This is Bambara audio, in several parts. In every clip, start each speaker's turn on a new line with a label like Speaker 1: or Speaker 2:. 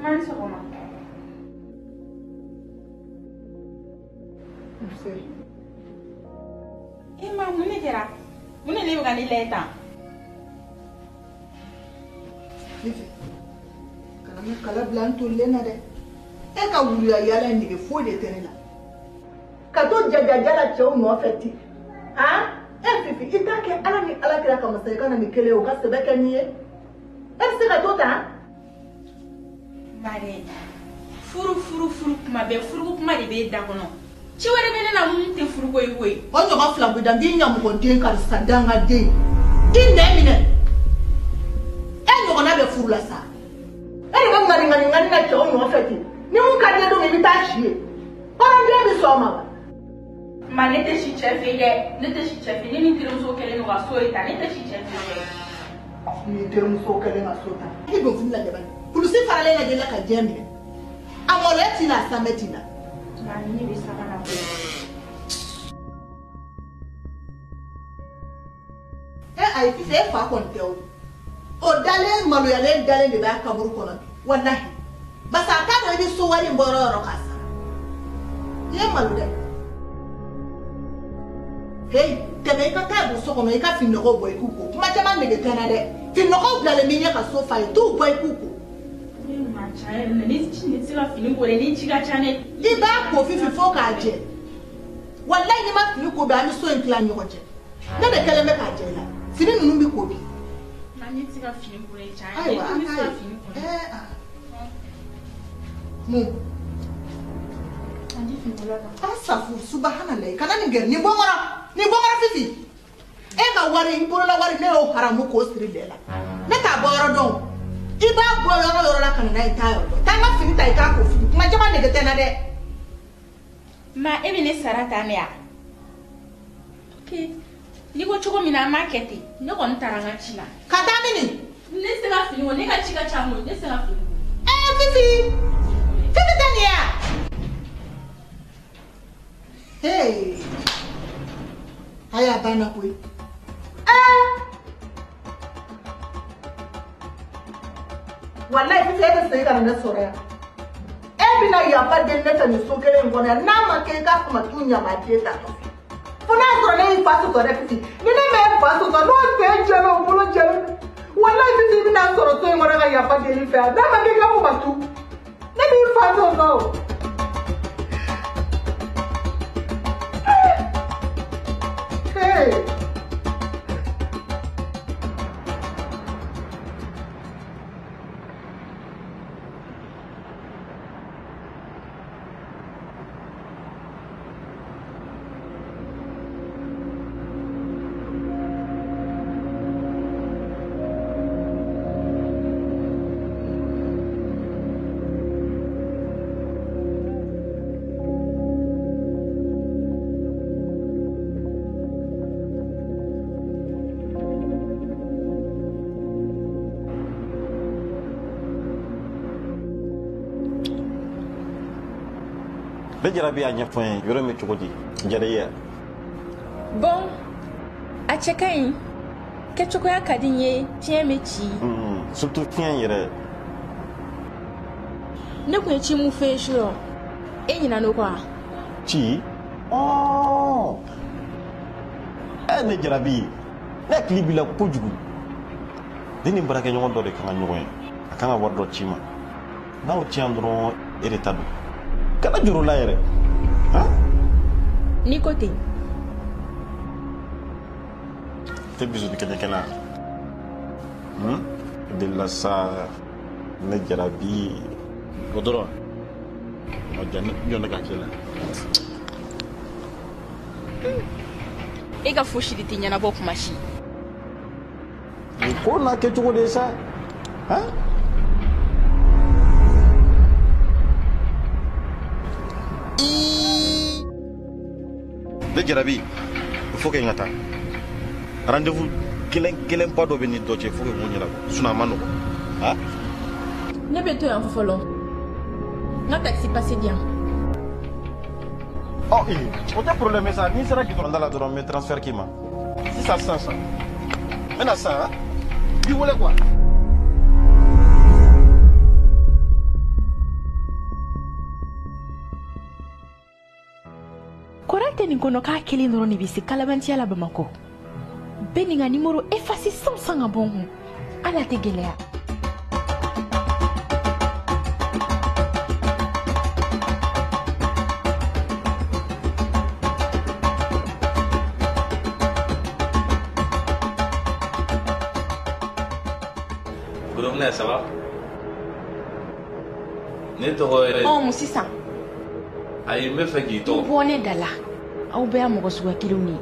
Speaker 1: Ma ni sɔgɔma.
Speaker 2: Nse.
Speaker 1: E ma mun de kɛra? Mun de bɛ ka ne lajɛ tan?
Speaker 2: Fifi, kana ne kala bila n tolilen na dɛ. E ka wuruya yaala in nege foyi de tɛ ne la. Ka to jajaja la cɛw nɔfɛ ten. Han? E Fifi, i t'a kɛ Ala ni Ala kira kama sa i ka na ni kelen ye o ka sɛbɛ kɛ nin ye. E bɛ se ka to tan?
Speaker 1: Mare, furu furu furu kuma bɛɛ furuko kuma de b'e da kɔnɔ. Ci wɛrɛ bɛ ne na mun tɛ furuko ye koyi.
Speaker 2: O ɲɔgɔn fila bɛ da n b'i ɲamɔgɔden karisa dangaden. I nɛn minɛ. E ɲɔgɔnna bɛ furu la sa. E de bɛ ŋani ŋani ŋani na cɛw nɔfɛ ten. Ni mun ka di ye don min i bɛ taa si yen. Hɔrɔnden bɛ sɔn o ma wa?
Speaker 1: Ma ne tɛ si cɛ fɛ yen dɛ. Ne tɛ si cɛ fɛ yen. Ne ni n terimuso kɛlen don ka so de ta. Ne tɛ si cɛ fɛ yen dɛ.
Speaker 2: Ni terimuso kɛlen ka so ta. I don fini lajɛ bani. Kulusi faralen lajɛ la ka diɲɛ minɛ. A maloya t'i la, a sanbɛ t'i la.
Speaker 1: Ma ne bɛ sanga na koyi.
Speaker 2: E ayi Fifi, e fa kɔni tɛ o. O dalen maloyalen dalen de b'a kaburu kɔnɔ bi. Walahi. Barisa a t'a dɔn i bɛ so wari in bɔ yɔrɔ o yɔrɔ k'a sara. I ye malo dɛ. Hey, tɛmɛ i ka taa don so kɔnɔ i ka fininɔgɔw bɔ i k'u ko. Kuma caman nege tɛ n na dɛ. Fininɔgɔw bilalen b'i ɲɛ ka so fa ye, t'u bɔ i k'u ko.
Speaker 1: Ne ma ca yɛrɛ la, ne ci ne tɛ se ka fini ko dɛ, ni ci ka ca dɛ.
Speaker 2: I b'a ko Fifi fo k'a jɛ. Walayi n'i ma fini ko bi an bɛ so in tila ni ɲɔgɔn cɛ. Ne de kɛlen bɛ k'a jɛ i la. Fini ninnu bɛ ko bi.
Speaker 1: Ma ne tɛ se ka fini ko dɛ, ca yɛrɛ.
Speaker 2: Ayiwa,
Speaker 1: Ne tɛ se ka
Speaker 2: ayi.
Speaker 1: fini ko dɛ.
Speaker 2: Ɛɛ aa. Mun?
Speaker 1: A di fini ko la tan.
Speaker 2: Asafu subahanalayi, kana nin gɛrɛ, nin bɔ n kɔrɔ, nin bɔ n kɔrɔ Fifi. E ka wari, i bolola wari, ne y'o haramu k'o siri lɛ la. Ne t'a bɔ yɔrɔ dɔn o. I b'a bɔ yɔrɔ o yɔrɔ la ka na n'a ye i t'a yɔrɔ dɔn. Taa n ka fini ta i k'a ko Fifi, kuma caman nege tɛ n na dɛ.
Speaker 1: Ma e bɛ ne sara tan de ya? Ok, n'i ko cogo min na an b'a kɛ ten. Ne kɔni taara n ka ci la.
Speaker 2: Ka taa mini?
Speaker 1: Ne tɛ se ka fini ko, ne ka ci ka ca koyi, ne tɛ se ka fini ko.
Speaker 2: Ɛɛ Fifi, Fifi tɛ nin ye wa? Hey, ayi a banna koyi. Ɛɛ! Walayi Fifi e bɛ segin ka na ne sɔrɔ yan. E bɛna yafa deli ne fɛ nin so kelen in kɔnɔ yan. N'a ma kɛ i k'a fɔ ma t'u ɲamaden ta tɔ. Fo n'a sɔrɔ ne y'i fa sɔsɔ dɛ Fifi. Ni ne m'e fa sɔsɔ n'o sen jɛlen o bolo jɛlen. Walayi Fifi i bɛna n sɔrɔ so in kɔnɔ ka yafa deli fɛ yan. N'a ma kɛ i k'a fɔ ma tu. Ne b'i fa sɔsɔ o. Hey!
Speaker 3: Ne jarabi y'a ɲɛfɔ n ye yɔrɔ min cogo di jara ye.
Speaker 1: Bon, a cɛ ka ɲi, kɛcogoya ka di n ye, fiɲɛ bɛ ci.
Speaker 3: Surtout fiɲɛ yɛrɛ.
Speaker 1: Ne kun ye ci mun f'e ye surɔ, e ɲinɛna o kɔ wa?
Speaker 3: Ci? Ɔɔ! Ɛ ne jarabi, ne hakili b'i la kojugu. Ne ni n baarakɛɲɔgɔn dɔ de kan ka ɲɔgɔn ye, a kan ka wari dɔ ci n ma. N'a y'o ci yan dɔrɔn e de ta don. Kana juru la yɛrɛ. Han?
Speaker 1: N'i ko ten.
Speaker 3: Tɛ bisu ni kɛnɛ kɛnɛ. Delila sa ne jarabi o dɔrɔn. Ɔ ja ne jɔn ne ka kɛ la.
Speaker 1: E ka fosi de tɛ ɲɛnabɔ kuma si.
Speaker 3: Nin ko n'a kɛcogo de ye sa. Han? Ne jarabi, il faut que n ka taa. Rendez-vous gɛlɛn gɛlɛnba dɔ bɛ ni dɔ cɛ, il faut que n k'o ɲɛnabɔ. Sinon a ma nɔgɔn. Han?
Speaker 1: Ne bɛ to yan fɔlɔ. N ka taxi passe di yan.
Speaker 3: Ɔ ee, o tɛ problème ye sa. N'i sera goudron da la dɔrɔn n bɛ transfert k'i ma. Sisan sisan sisan. N bɛ na sisan han. N b'i wele quoi.
Speaker 1: nin kɔnɔ k'a kelen dɔrɔn de bɛ se kalabantiya la Bamakɔ. Bɛɛ nin ka nimoro effacer san ka bɔ n kun. Ala tɛ gɛlɛya.
Speaker 4: Godomina, ça va? Ne tɔgɔ ye.
Speaker 1: Ɔ mun sisan?
Speaker 4: Ayi n bɛ fɛ k'i tɔgɔ.
Speaker 1: Bɔ ne da la. Aw bɛɛ y'a mɔgɔ suguya kelenw de ye.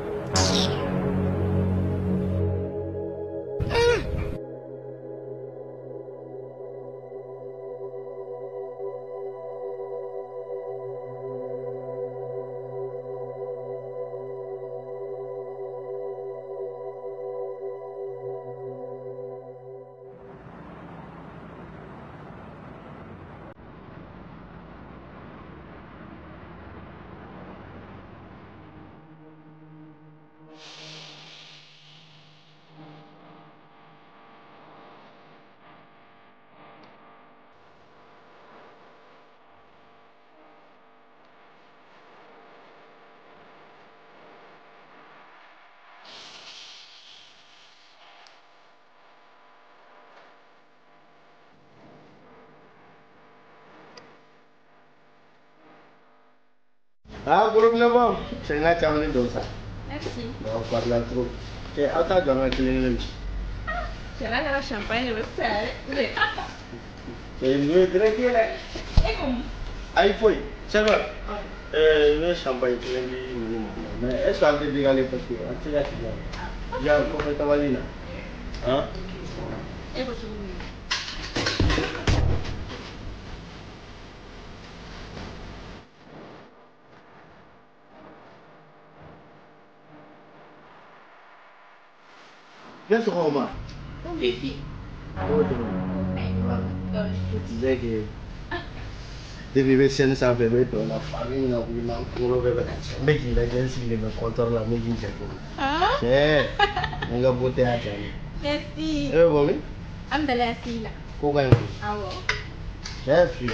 Speaker 5: Ah, gros c'est une caman don sa.
Speaker 1: Merci.
Speaker 5: Bon, parle trop. Et attends, je vais te le dire.
Speaker 1: C'est là la champagne le faire.
Speaker 5: C'est une très bien.
Speaker 1: Et comment?
Speaker 5: Aïe foi. C'est vrai. Le champagne mais est-ce qu'on peut dégaler parce que tu as dit. Ya ko ta valina. Hein?
Speaker 1: Et vous
Speaker 5: Qu'est-ce qu'on m'a?
Speaker 1: Fifi.
Speaker 5: Oh, je disais que depuis que je suis arrivé, la famille n'a pas mais il a dit qu'il est content là, mais il est
Speaker 1: Ah.
Speaker 5: C'est on va beauté à ça.
Speaker 1: Merci.
Speaker 5: Eh bon, oui.
Speaker 1: Alhamdulillah, si là.
Speaker 5: Quoi
Speaker 1: Ah bon.
Speaker 5: J'ai fui.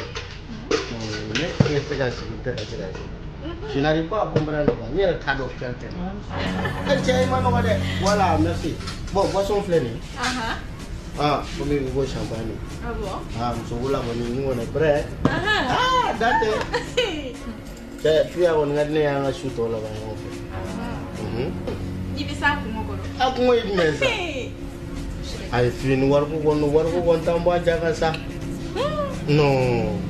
Speaker 5: Mais qu'est-ce que c'est? Je n'arrive pas à comprendre. Il y a un cadeau Voilà, merci. Bon, boisson fleurie. Ah, comme il faut champagne.
Speaker 1: Ah bon?
Speaker 5: Ah, nous sommes là, nous on est prêts. Ah, date. Tu as un un shoot là-bas.
Speaker 1: Il veut ça pour moi.
Speaker 5: Ah, comment il met ça? Ah, il fait une wargo, une wargo, un tambour, ça. Non.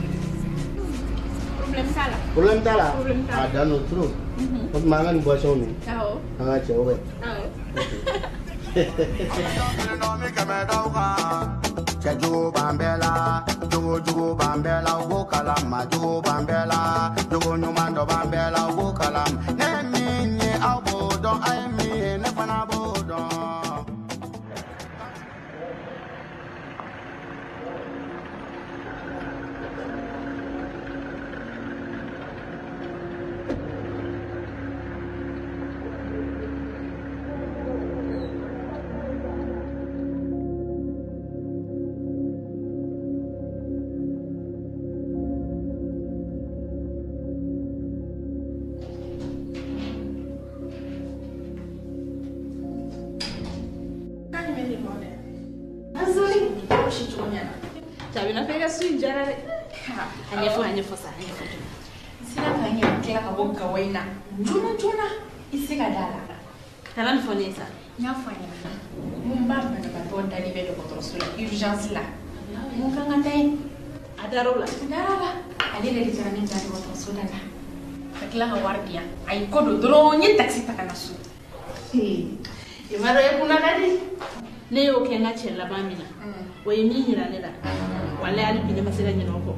Speaker 1: Problème ça là.
Speaker 5: Problème ça là.
Speaker 1: Problème ça.
Speaker 5: Ah, dans notre trou. On mange une boisson nous.
Speaker 1: Ah oh.
Speaker 5: Ah, tu vois.
Speaker 1: Ah oh.
Speaker 6: Cɛjugu b'an bɛɛ la, jogojugu b'an bɛɛ la, u b'o kalama. Jugu b'an bɛɛ la, jogo ɲuman dɔ b'an bɛɛ la, u b'o kalama. Ne ye min ye aw b'o dɔn, a ye min ye ne fana b'o dɔn.
Speaker 1: Joona i se ka da la.
Speaker 7: Kana nin fɔ ne ye sa.
Speaker 1: N y'a fɔ a ɲɛna. Mun b'a banabaatɔ dalen bɛ dɔgɔtɔrɔso la urgence la. Mun kan ka taa yen?
Speaker 7: A dar'o la.
Speaker 1: A dar'a la. Ale yɛrɛ de taara ne bila dɔgɔtɔrɔso da la. Ka tila ka wari di yan. A ye ko don dɔrɔn n ye taxi ta ka na so.
Speaker 7: I b'a dɔn e kunna ka di. Ne y'o kɛ n ka cɛ laban min na. O ye min yira ne la. Walayi hali bi ne ma se ka ɲinɛ o kɔ.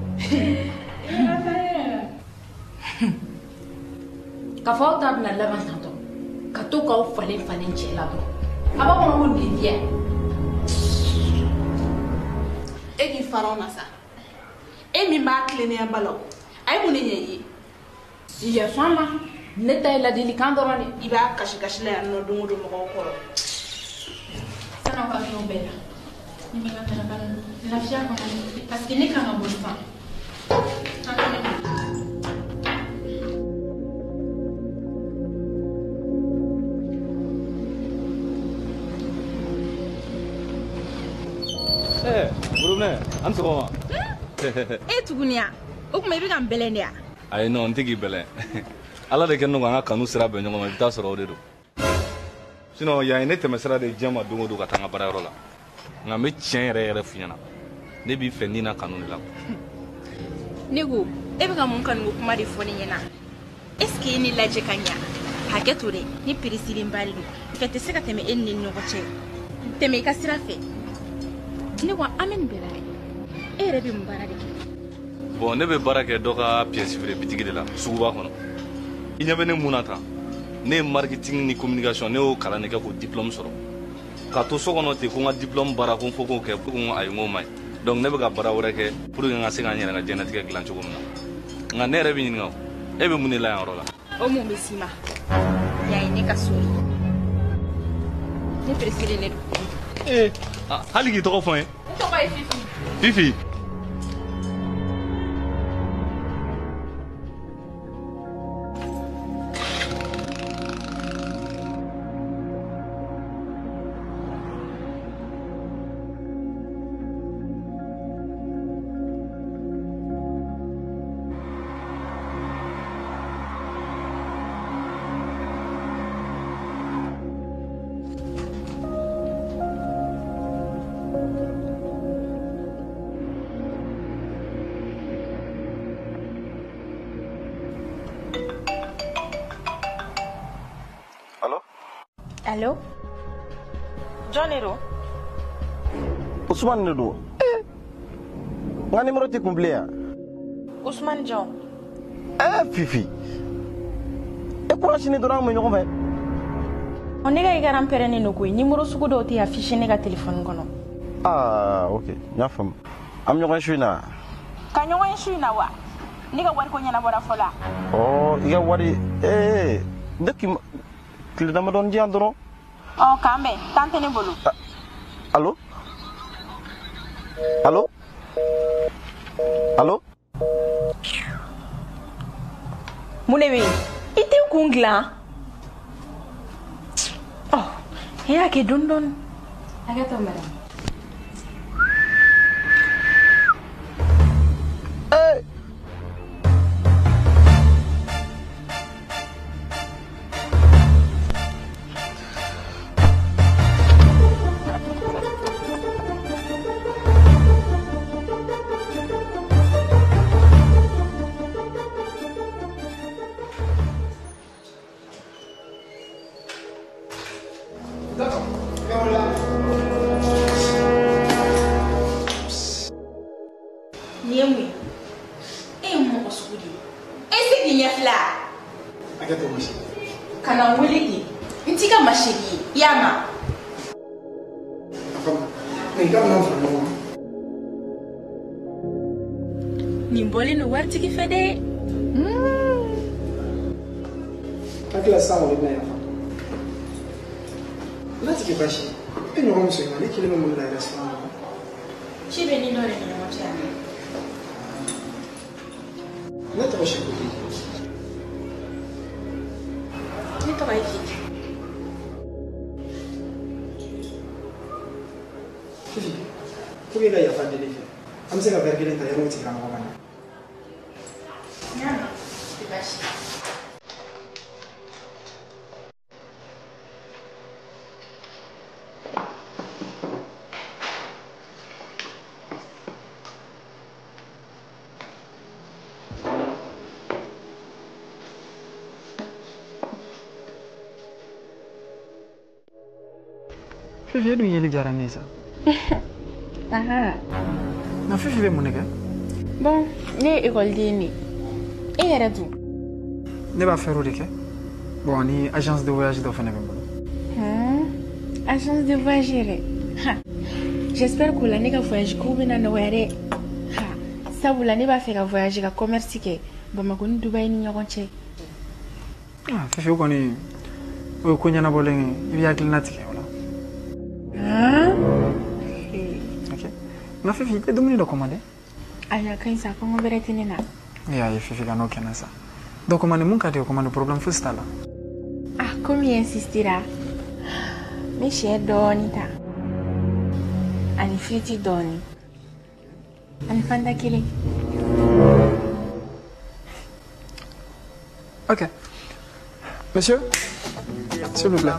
Speaker 8: K'a fɔ aw ta bɛna laban tantɔ ka to k'aw falen falen cɛ la dɔrɔn a b'a kɔnɔ ko nin diya.
Speaker 7: E k'i fara anw na sa, e min b'a tilennenya ba la o, a ye mun de ɲɛ i ye?
Speaker 8: Yafa n ma, ne ta ye ladilikan dɔrɔn de.
Speaker 7: I b'a kasi kasi la yan nɔ don o don mɔgɔw kɔrɔ.
Speaker 1: San'aw ka kɛ o bɛɛ la, ne bɛ n ka daraka dun lafiya kɔnɔ parce que ne kan ka bɔ sisan. An ka ne.
Speaker 4: An sɔgɔma.
Speaker 1: E tuguni ya? O tuma i bɛ ka n bɛlɛn de ya?
Speaker 4: Ayi non, n tɛ k'i bɛlɛn. Ala de kɛ ne ko an ka kanu sira bɛn ɲɔgɔn ma, i bɛ taa sɔrɔ o de don. Sinon yan ye ne tɛmɛ sira de diɲɛ ma don o don ka taa n ka baarayɔrɔ la. Nka n bɛ tiɲɛ yɛrɛ yɛrɛ f'i ɲɛna. Ne b'i fɛ ni na kanu de la.
Speaker 1: Ne ko e bɛ ka mun kanu ko kuma de fɔ ne ɲɛna? Est ce que e ne lajɛ ka ɲa? Hakɛ to dɛ, ne peresilenba de don. Fɛ tɛ se ka tɛmɛ e ni ne ni ɲɔgɔn cɛ. Tɛmɛ i ka sira fɛ. Ne ko an bɛ nin bɛɛ la dɛ. E yɛrɛ bɛ mun baara de kɛ?
Speaker 4: Bon, ne bɛ baara kɛ dɔ ka pièce feere bitigi de la suguba kɔnɔ. I ɲɛ bɛ ne mun na tan? Ne ye marketing ni communication, ne y'o kalan de kɛ k'o diplôme sɔrɔ. Ka to so kɔnɔ ten ko n ka diplôme baara ko n fo k'o kɛ ko n ko ayi n k'o ma ɲi. Donc ne bɛ ka baara wɛrɛ kɛ pour que n ka se ka n yɛrɛ ka diɲɛlatigɛ dilan cogo min na. Nka ne yɛrɛ bɛ ɲininka o, e bɛ mun de la yan yɔrɔ la?
Speaker 1: O mun bɛ s'i ma? Yan ye ne ka so ye. Ne peresilen de don.
Speaker 4: Ee, hali k'i tɔgɔ fɔ n ye.
Speaker 1: N tɔgɔ ye Fifi.
Speaker 4: Fifi.
Speaker 1: Allo? Jɔn de don?
Speaker 3: Ousmane de don. Eh! N ka numéro t'i kun bilen yan?
Speaker 1: Ousmane jɔn?
Speaker 3: Eh Fifi! E kura sini dɔrɔn an kun bɛ ɲɔgɔn fɛ.
Speaker 1: Ɔ ne ka écran pɛrɛnnen don koyi, numéro sugu dɔw tɛ affiché ne ka téléphone kɔnɔ.
Speaker 3: Ah ok, n y'a faamu. An bɛ ɲɔgɔn ye su in na?
Speaker 1: Ka ɲɔgɔn ye su in na wa? Ne ka wariko ɲɛnabɔra fɔlɔ.
Speaker 3: Ɔ i ka wari ee ne k'i ma tile damadɔni di yan dɔrɔn.
Speaker 1: Ɔ k'an bɛn, temps tɛ ne bolo.
Speaker 3: Allo? Allo? Allo?
Speaker 1: Mun de bɛ yen? I tɛ n kun dilan? Ɔ i y'a kɛ dɔɔni dɔɔni.
Speaker 8: Hakɛ to madame.
Speaker 3: Ee!
Speaker 1: Nin ye mun ye? E ye mɔgɔ sugu de ye. E se k'i ɲɛ fila.
Speaker 5: Hakɛ to masi.
Speaker 1: Kana n wele ten. N t'i ka masegi ye. I y'a mɛn?
Speaker 5: A faamu. Mɛ i ka minɛnw fara ɲɔgɔn kan.
Speaker 1: Nin bɔlen don waritigi fɛ dɛ.
Speaker 5: Hakili la sisan kɔni i bɛna yafa. N'a ti kɛ baasi ye, e ɲɔgɔn muso ɲuman ne kelen bɛ mun de la restaurant kɔnɔ?
Speaker 1: Ci bɛ ni dɔ de ni ɲɔgɔn cɛ yan.
Speaker 5: Ne tɔgɔ Seku.
Speaker 1: Ne tɔgɔ ye Fifi.
Speaker 5: Fifi, pour que i ka yafa deli fɛ, an bɛ se ka verre kelen ta yanni o tigilamɔgɔ ka na.
Speaker 1: N y'a mɛn, tɛ baasi ye.
Speaker 5: Fifi, e dun yeli diyara ne ye sa.
Speaker 1: Aha.
Speaker 5: Nka Fifi bɛ mun de kɛ?
Speaker 1: Bon, ne ye ekɔliden de ye. E yɛrɛ dun?
Speaker 5: Ne b'a fɛɛrɛw de kɛ. Bon, ani agence de voyage dɔ fana bɛ n bolo.
Speaker 1: Agence de voyage yɛrɛ. Ha. J'espère que o la ne ka voyage kow bɛna nɔgɔya dɛ. Ha. Sabula ne b'a fɛ ka voyage ka commerce kɛ Bamakɔ ni Dubaï ni ɲɔgɔn cɛ.
Speaker 5: Ah, Fifi, o kɔni o ye ko ɲɛnabɔlen ye. I b'i hakilina tigɛ o la.
Speaker 1: Han?
Speaker 5: Ok. Nka Fifi, i tɛ dumuni dɔ commandé?
Speaker 1: Ayi, a ka ɲi sa, kɔngɔ bɛrɛ tɛ ne na.
Speaker 5: E ayi Fifi, ka n'o kɛ n na sa. Dɔ commandé mun ka di ye, commandé problème fosi t'a la.
Speaker 1: Ah, komi i insistera, n bɛ sɛ dɔɔni ta ani firiti dɔɔni. Ani Fanta kelen.
Speaker 9: Ok. Monsieur, s'il vous plaît.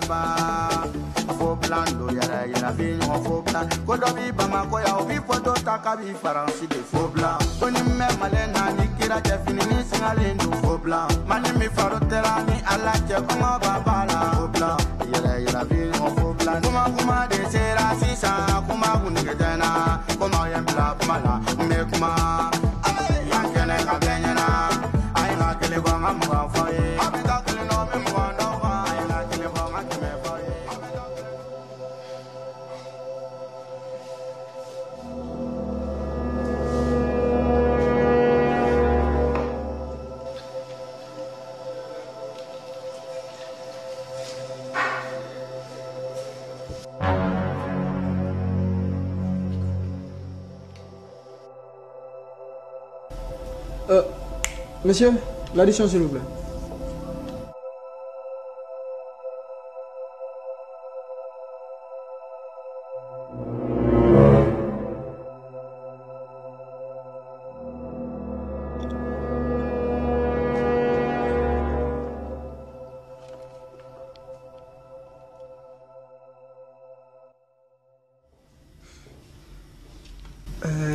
Speaker 9: Monsieur, l'addition s'il vous plaît.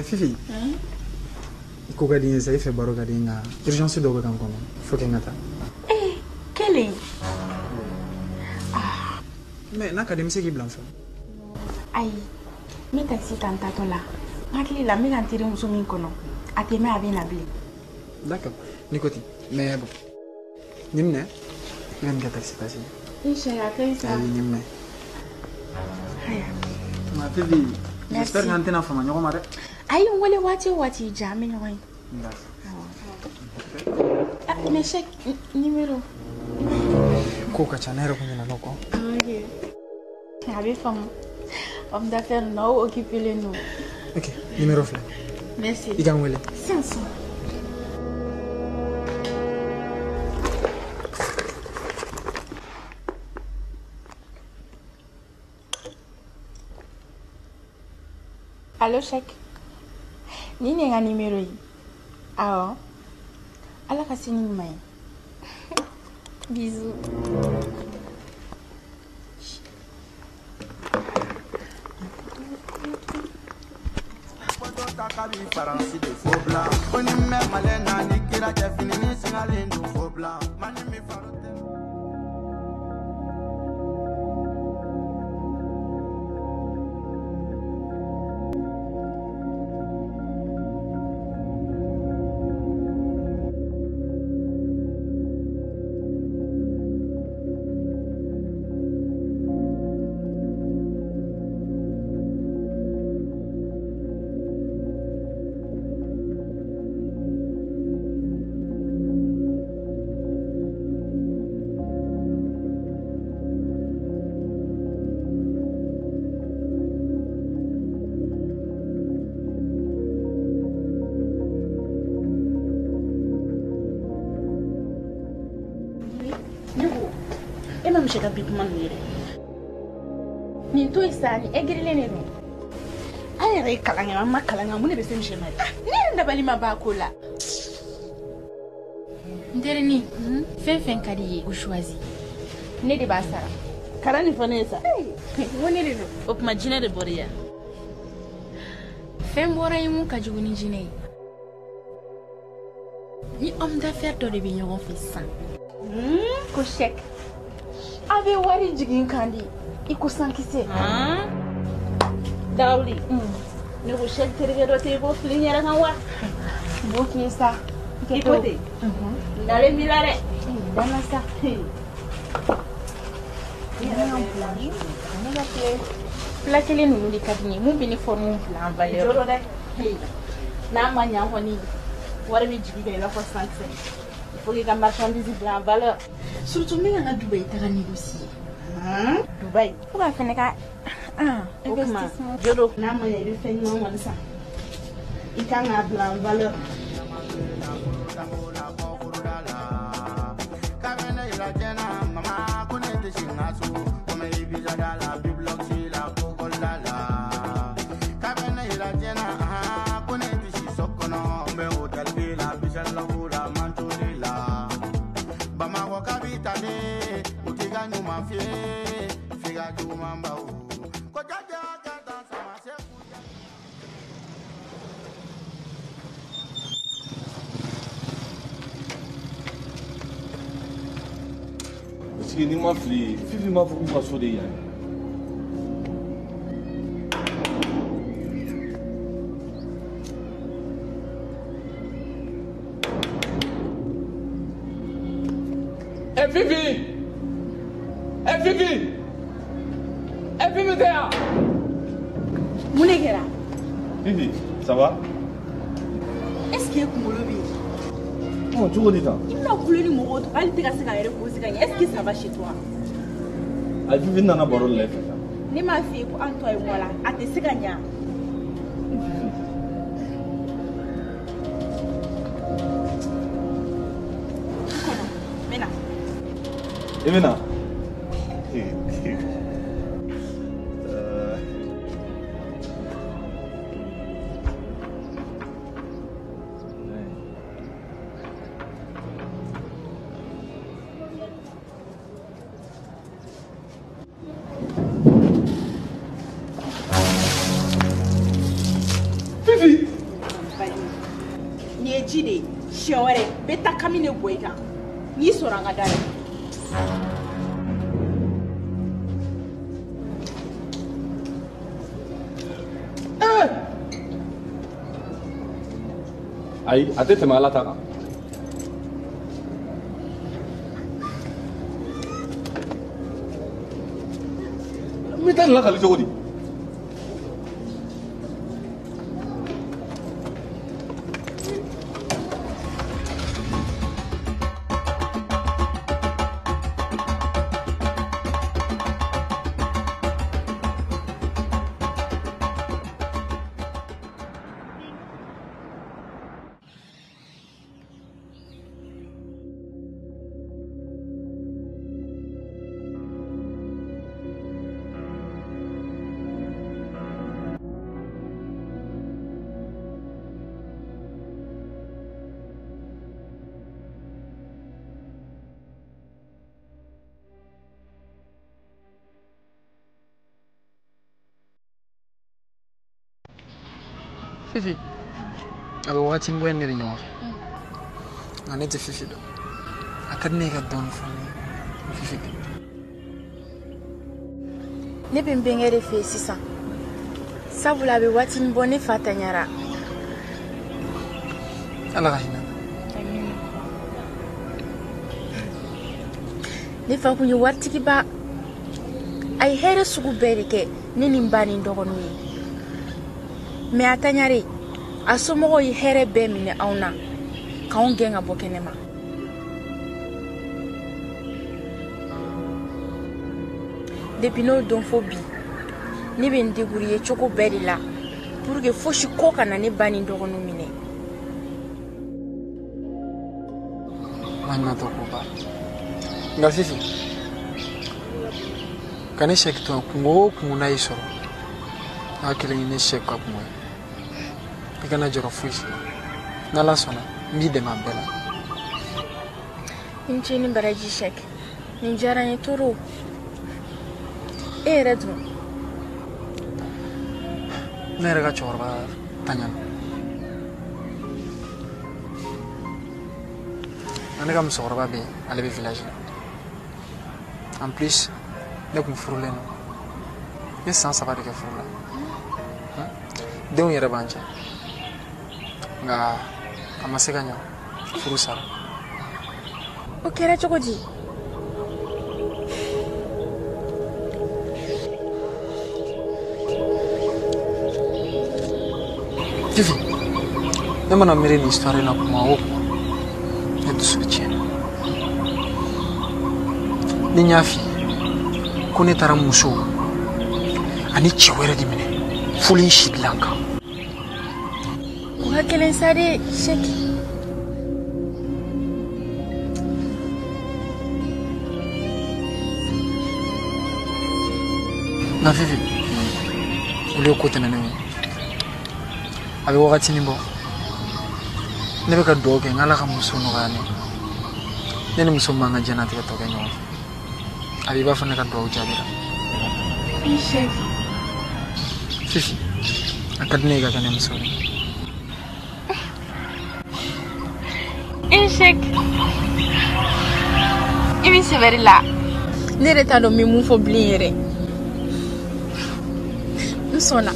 Speaker 9: Fifi. Ko ka di n ye sa i fɛ baro ka di n nka urgence dɔ bɛ ka n kɔnɔ faut que n ka taa.
Speaker 1: Eh, kelen.
Speaker 9: Ah. Mais n'a ka di n bɛ se k'i bila n fɛ.
Speaker 1: Ayi, n bɛ taxi ta n taatɔ la. N hakili la n bɛ ka n terimuso min kɔnɔ a tɛ mɛn a bɛ na bilen.
Speaker 9: D'accord, ni ko ten mais bon nin minɛ i bɛ nin kɛ taxi passe.
Speaker 1: I chérie, a ka ɲi sa.
Speaker 9: Ayi nin minɛ.
Speaker 1: Haya.
Speaker 9: Ma Fifi, j'espère qu'an tɛna fama ɲɔgɔn ma dɛ.
Speaker 1: Ayi n wele waati o waati ja an bɛ ɲɔgɔn ye. Ah, mais chèque numéro.
Speaker 9: Ko ka ca ne yɛrɛ kun ɲinɛna o kɔ.
Speaker 1: Ok. A bɛ faamu. Homme d'affaires ninnu aw occupé len don.
Speaker 9: Ok, numéro filɛ.
Speaker 1: Merci.
Speaker 9: I ka n wele.
Speaker 1: Sisan. Allo chèque. Nin de ye n ka numéro ye. Awɔ. Ala ka sini ɲuman ye. Bisous.
Speaker 7: Se ka bi kuma ninnu yɛrɛ.
Speaker 1: Nin to yen sa, ni egirilen de don.
Speaker 7: An yɛrɛ ye kalan kɛ, an ma kalan kɛ, mun de bɛ se misi ma ye?
Speaker 1: Ne yɛrɛ dabali ma ban a ko la. N terinin, fɛn fɛn ka di i ye, o choisi. Ne de b'a sara.
Speaker 7: Kalan nin fɔ ne ye sa.
Speaker 1: N ko ne de don.
Speaker 7: O tuma jinɛ de bɔra i ya.
Speaker 1: Fɛn bɔra ye mun ka jugu ni jinɛ ye. Ni homme d'affaires dɔ de bɛ ɲɔgɔn fɛ sisan. Ko chèque. A bɛ wari jigin kan di i ko sankisɛ.
Speaker 7: Dawuli. Ne ko chèque terikɛ dɔ tɛ i ko fili n yɛrɛ kan wa?
Speaker 1: N b'o k'i ye sa.
Speaker 7: I ko ten. Nalen b'i la dɛ.
Speaker 1: Dana sa. Plat kelen ninnu de ka di n ye mun bɛ ne forme bila en valeur.
Speaker 7: Jolo dɛ. N'a ma ɲa kɔni wari bɛ jigin kan i b'a fɔ sankisɛ. Il faut k'i ka marchandise bila en valeur.
Speaker 1: Surtout n bɛ ka n ka Dubaï taga négocier.
Speaker 7: Dubaï.
Speaker 1: Fo ka fɛnɛ ka investissement.
Speaker 7: Jodo n'a ma ɲɛ i bɛ fɛn ɲuman kɔni san. I kan k'a bila en valeur.
Speaker 4: Est-ce que ni ma fili Fifi m'a fɔ k'u ka so de yan ye?
Speaker 10: Eh Fifi! Eh Fifi! Eh Fifi tɛ yan?
Speaker 1: Mun de kɛra?
Speaker 3: Fifi, ça va?
Speaker 1: Est-ce que e kunkolo bɛ yen?
Speaker 3: Ɔ cogo di tan?
Speaker 1: I bɛna kulo ni mɔgɔw to hali tɛ ka se k'a yɛrɛ poser ka ɲɛ. Est-ce que ça va chez toi?
Speaker 4: Ayi Fifi n nana baro de la e fɛ.
Speaker 1: Ne m'a f'i ye ko an tɔ ye mɔ la, a tɛ se ka ɲa. Kɔnɔ, n bɛ na.
Speaker 4: I bɛ na? Fifi!
Speaker 1: Nin ye ji de ye, siɲɛ wɛrɛ n bɛ taa kami de bɔ i kan. N'i sɔrɔ an ka da la.
Speaker 4: Ayi, a tɛ tɛmɛ Ala ta kan. N bɛ taa nin lakali cogo di?
Speaker 9: Fifi, a bɛ wagatinin bɔ ne de ɲɔgɔn fɛ. Nka ne tɛ Fifi dɔn. A ka di ne ye ka dɔɔnin fɔ ne ye Fifi kan.
Speaker 1: Ne bɛ n bɛnkɛ de fɛ yen sisan. Sabula a bɛ waatinin bɔ ne fa tanyara.
Speaker 9: Ala ka hinɛ.
Speaker 1: Ne fa kun ye waritigiba. A ye hɛrɛ sugu bɛɛ de kɛ ne ni n ba ni n dɔgɔninw ye. Mais a tanyare, a somɔgɔw ye hɛrɛ bɛɛ minɛ anw na k'anw gɛn ka bɔ kɛnɛma. Depuis n'o don fo bi, ne bɛ n débrouiller cogo bɛɛ de la pour que fosi ko kana ne ba ni n dɔgɔninw minɛ.
Speaker 9: Maɲumantɔ ko ba. Nka Fifi, ka ne Sɛki to yan kungo o kungo n'a y'i sɔrɔ, n'a kelen ye ne Sɛki ka kungo ye. I kana jɔrɔ foyi si la. N'Ala sɔnna, n b'i dɛmɛ a bɛɛ la.
Speaker 1: I ni ce ni baraji Sɛki. Nin diyara n ye trop. E yɛrɛ dun?
Speaker 9: Ne yɛrɛ ka cɛkɔrɔba tanyana. Nka ne ka musokɔrɔba bɛ yen, ale bɛ village la. En plus, ne kun furulen don. N ye san 3 de kɛ furu la. Denw yɛrɛ b'an cɛ. Nka a ma se ka ɲa, furu sara.
Speaker 1: O kɛra cogo di?
Speaker 9: Fifi, ne mana miiri nin histoire in na kuma o kuma, ne dusu bɛ tiɲɛ. Ni n y'a f'i ye ko ne taara muso ani cɛ wɛrɛ de minɛ foli in si dilan kan.
Speaker 1: O ka gɛlɛn sa de Sɛki.
Speaker 9: Nka Fifi, olu ye ko tɛmɛnenw ye. A bɛ wagatinin bɔ. Ne bɛ ka dugawu kɛ n Ala ka muso nɔgɔya ne ye. Ne ni muso m'an ka diɲɛnatigɛ tɔ kɛ ɲɔgɔn fɛ. A b'i b'a fɔ ne ka dugawu jaabira.
Speaker 1: I Sɛki.
Speaker 9: Fifi, a ka di ne ye ka kɛ ne muso ye.
Speaker 1: I Sɛki. I bɛ sɛbɛ de la. Ne yɛrɛ t'a dɔn n bɛ mun fɔ bilen yɛrɛ. N sɔnna.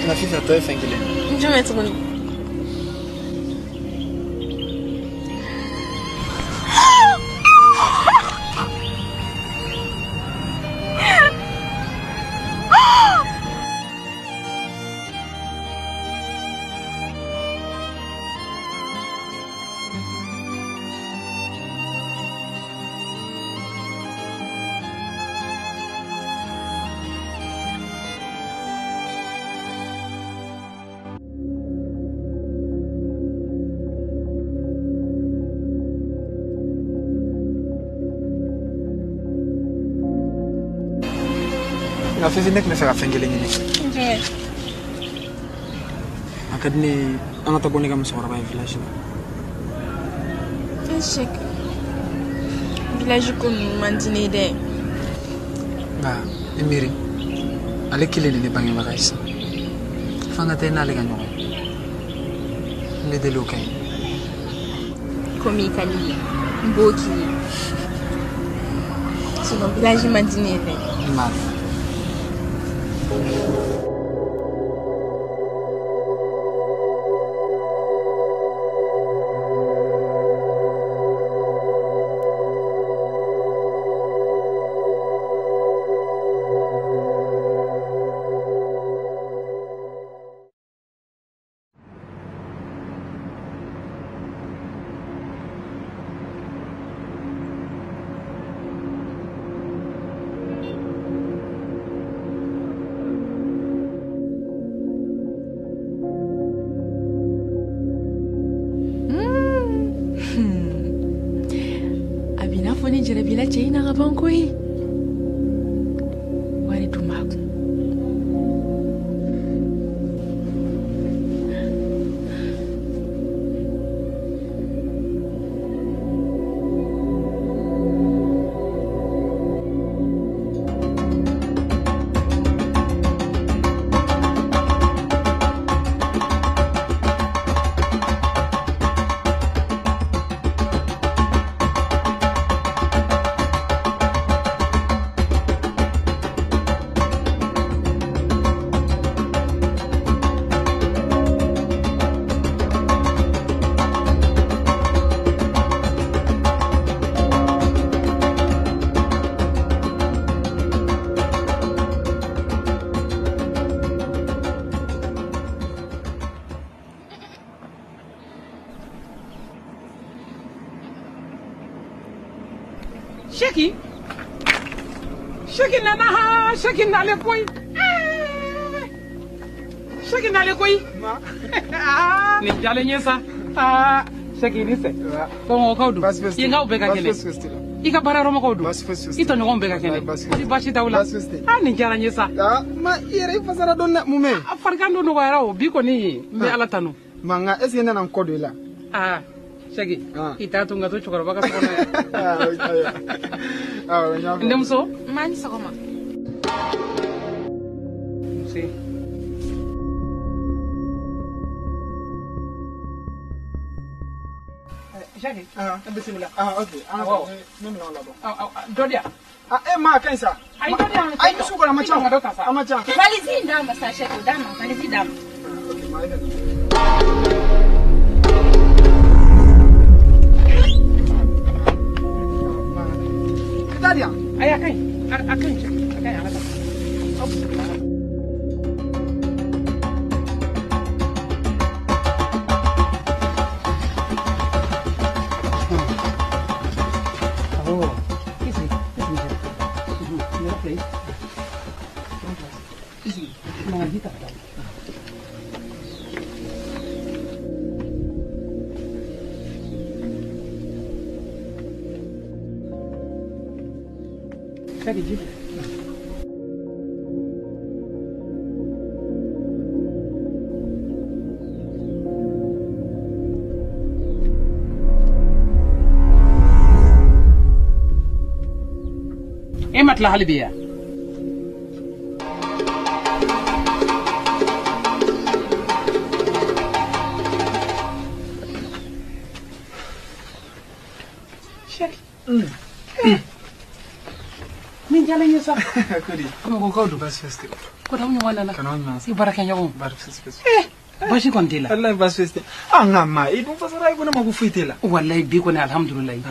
Speaker 9: Nka Fifi a tɔ ye fɛn kelen.
Speaker 1: Jumɛn tuguni?
Speaker 9: Nka Fifi ne tun bɛ fɛ ka fɛn kelen ɲini.
Speaker 1: Jumɛn?
Speaker 9: A ka di ne ye an ka taa bɔ ne ka musokɔrɔba ye village la.
Speaker 1: Échec. Village ko ninnu man di ne ye dɛ.
Speaker 9: Nka i miiri ale kelen de ne bangebaga ye sisan. F'an ka taa i n'ale ka ɲɔgɔn ye. N bɛ deli o ka ɲi.
Speaker 1: Komi i ka di ye, n b'o k'i ye. Sinon village man di ne ye dɛ.
Speaker 9: N b'a dɔn.
Speaker 8: A b'i n'a fɔ ne jarabila cɛ in na ka ban koyi. Wari dun b'a kun.
Speaker 10: Seki Seki nana ha Seki nale koyi Seki nale koyi nin diyalen ye sa Seki ni sɛ bamakɔkaw don yenkaw bɛɛ ka kɛnɛ i ka baarayɔrɔmɔgɔw don i tɔɲɔgɔnw bɛɛ ka kɛnɛ ni baasi t'aw la nin diyara n ye sa
Speaker 9: ma i yɛrɛ i fasara dɔɔni dɛ mun bɛ yen
Speaker 10: farigan dɔ nɔgɔyara o bi kɔni n bɛ Ala tanu
Speaker 9: ma nka est ce que n nana n kɔ don i la
Speaker 10: Seki i t'a to n ka to cɛkɔrɔba ka so kɔnɔ yan n denmuso
Speaker 1: Ma ni sɔgɔma.
Speaker 10: Nse. Jacques, bisimila.
Speaker 9: Ok an ka taa ne minɛnw labɔ.
Speaker 10: Dɔ di yan.
Speaker 9: E ma a ka ɲi sa.
Speaker 10: Ayi dɔ di yan.
Speaker 9: Ayi ni su kɔnɔ a ma ca
Speaker 10: I ka dɔ ta sa.
Speaker 9: A ma ca.
Speaker 1: Valise in d'a ma sa Seki, o d'a ma, valise d'a ma.
Speaker 9: Ok ma e ka nin. I t'a di yan.
Speaker 10: Ayi a ka ɲi a ka ɲi Seki a ka ɲi an ka taa. Aw bisimila. Awɔ i sigi i sigi Seki. Yɔrɔ filɛ i sigi. I sigi. Mama ji ta ka taa. Seki ji filɛ. E ma tila hali bi ya? Sɛki. Nin diyalen ye sa.
Speaker 9: Kodi.
Speaker 10: Bamakɔkaw don.
Speaker 9: Baasi fosi tɛ.
Speaker 10: Ko d'aw ɲɔgɔn nana.
Speaker 9: Kana aw ɲuman sa.
Speaker 10: I baarakɛɲɔgɔnw.
Speaker 9: Baasi fosi tɛ.
Speaker 10: Baasi kɔni t'e la.
Speaker 9: Walayi baasi fosi tɛ. Ah nka ma i dun fasara i ko ne ma ko foyi t'e la.
Speaker 10: Walayi bi kɔni alihamudulilayi.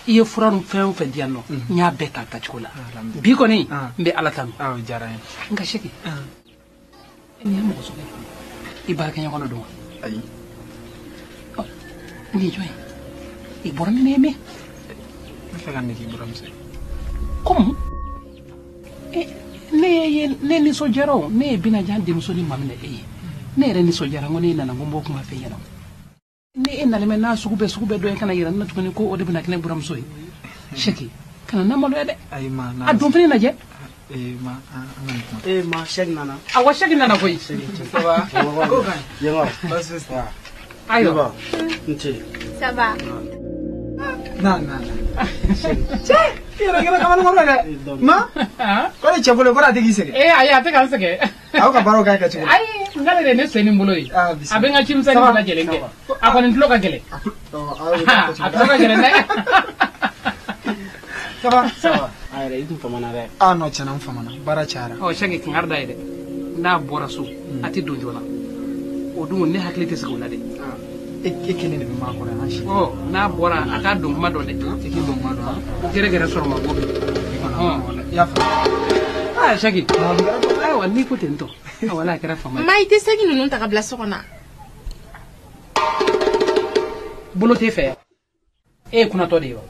Speaker 10: I ye fura ni fɛn o fɛn di yan nɔ n y'a bɛɛ ta tacogo la. Bi kɔni n bɛ Ala tanu.
Speaker 9: Awɔ diyara n ye.
Speaker 10: Nka Sɛki. Nin ye mɔgɔ sugu ye. I baarakɛɲɔgɔn dɔ don wa?
Speaker 9: Ayi.
Speaker 10: Nin ye jɔn ye? I bɔra ni ne ye min?
Speaker 9: N bɛ fɛ ka nin k'i buramuso ye.
Speaker 10: Komu? Ne ye ne nisɔndiyara o ne ye Binajan denmuso ni maminɛ e ye. Ne yɛrɛ nisɔndiyara n ko ne nana n ko n b'o kuma f'e ɲɛna. Ni e nalen bɛ n'a sugu bɛɛ dɔ ye ka na yira ne na tuguni ko o de bɛna kɛ ne buramuso ye. Sɛki kana na maloya dɛ.
Speaker 9: Ayi ma.
Speaker 10: A don fini lajɛ.
Speaker 9: Ma an ka nin kuma.
Speaker 5: Ma Sɛki nana.
Speaker 10: Awɔ Sɛki nana koyi.
Speaker 9: Ça va? Ko ka ɲi.
Speaker 5: Yema.
Speaker 9: Baasi fosi tɛ.
Speaker 10: Ayiwa.
Speaker 5: N ce.
Speaker 1: Ça va.
Speaker 9: Na na na. Cɛ i yɛrɛ kɛra kamalenkɔrɔ ye dɛ. Ma. K'ale cɛ bolo kɔrɔ a tɛ k'i sɛgɛn.
Speaker 10: Ayi a tɛ ka n sɛgɛn.
Speaker 9: Aw ka baaraw k'a kɛcogo la.
Speaker 10: Ayi n k'ale de ye ne sen ni n bolo ye. A bɛ n ka cimisɛnnin bɛɛ lajɛlen kɛ. A kɔni tulo ka gɛlɛn. A tulo ka gɛlɛn dɛ.
Speaker 9: Ça va?
Speaker 5: Ça va. A yɛrɛ i tun famana dɛ.
Speaker 9: Ah non tiɲɛna n famana baara cayara.
Speaker 10: Ɔ Sɛki kangari da ye dɛ. N'a bɔra so a tɛ don joona. O dun ne hakili tɛ sigi o la dɛ.
Speaker 9: E kelen de bɛ maa kɔrɔ yan si.
Speaker 10: Ɔ n'a bɔra a k'a don kuma dɔn dɛ.
Speaker 9: I k'i don kuma dɔn.
Speaker 10: O gɛrɛ gɛrɛ sɔrɔ ma bɔ bi.
Speaker 9: I y'a faamu.
Speaker 10: Aa Sɛki. Ayiwa n'i ko ten tɔ. Wala a kɛra fama ye.
Speaker 1: Ma i tɛ saki ninnu ta ka bila so kɔnɔ.
Speaker 10: Bolo t'e fɛ yan. E ye kunnatɔ de ye wa?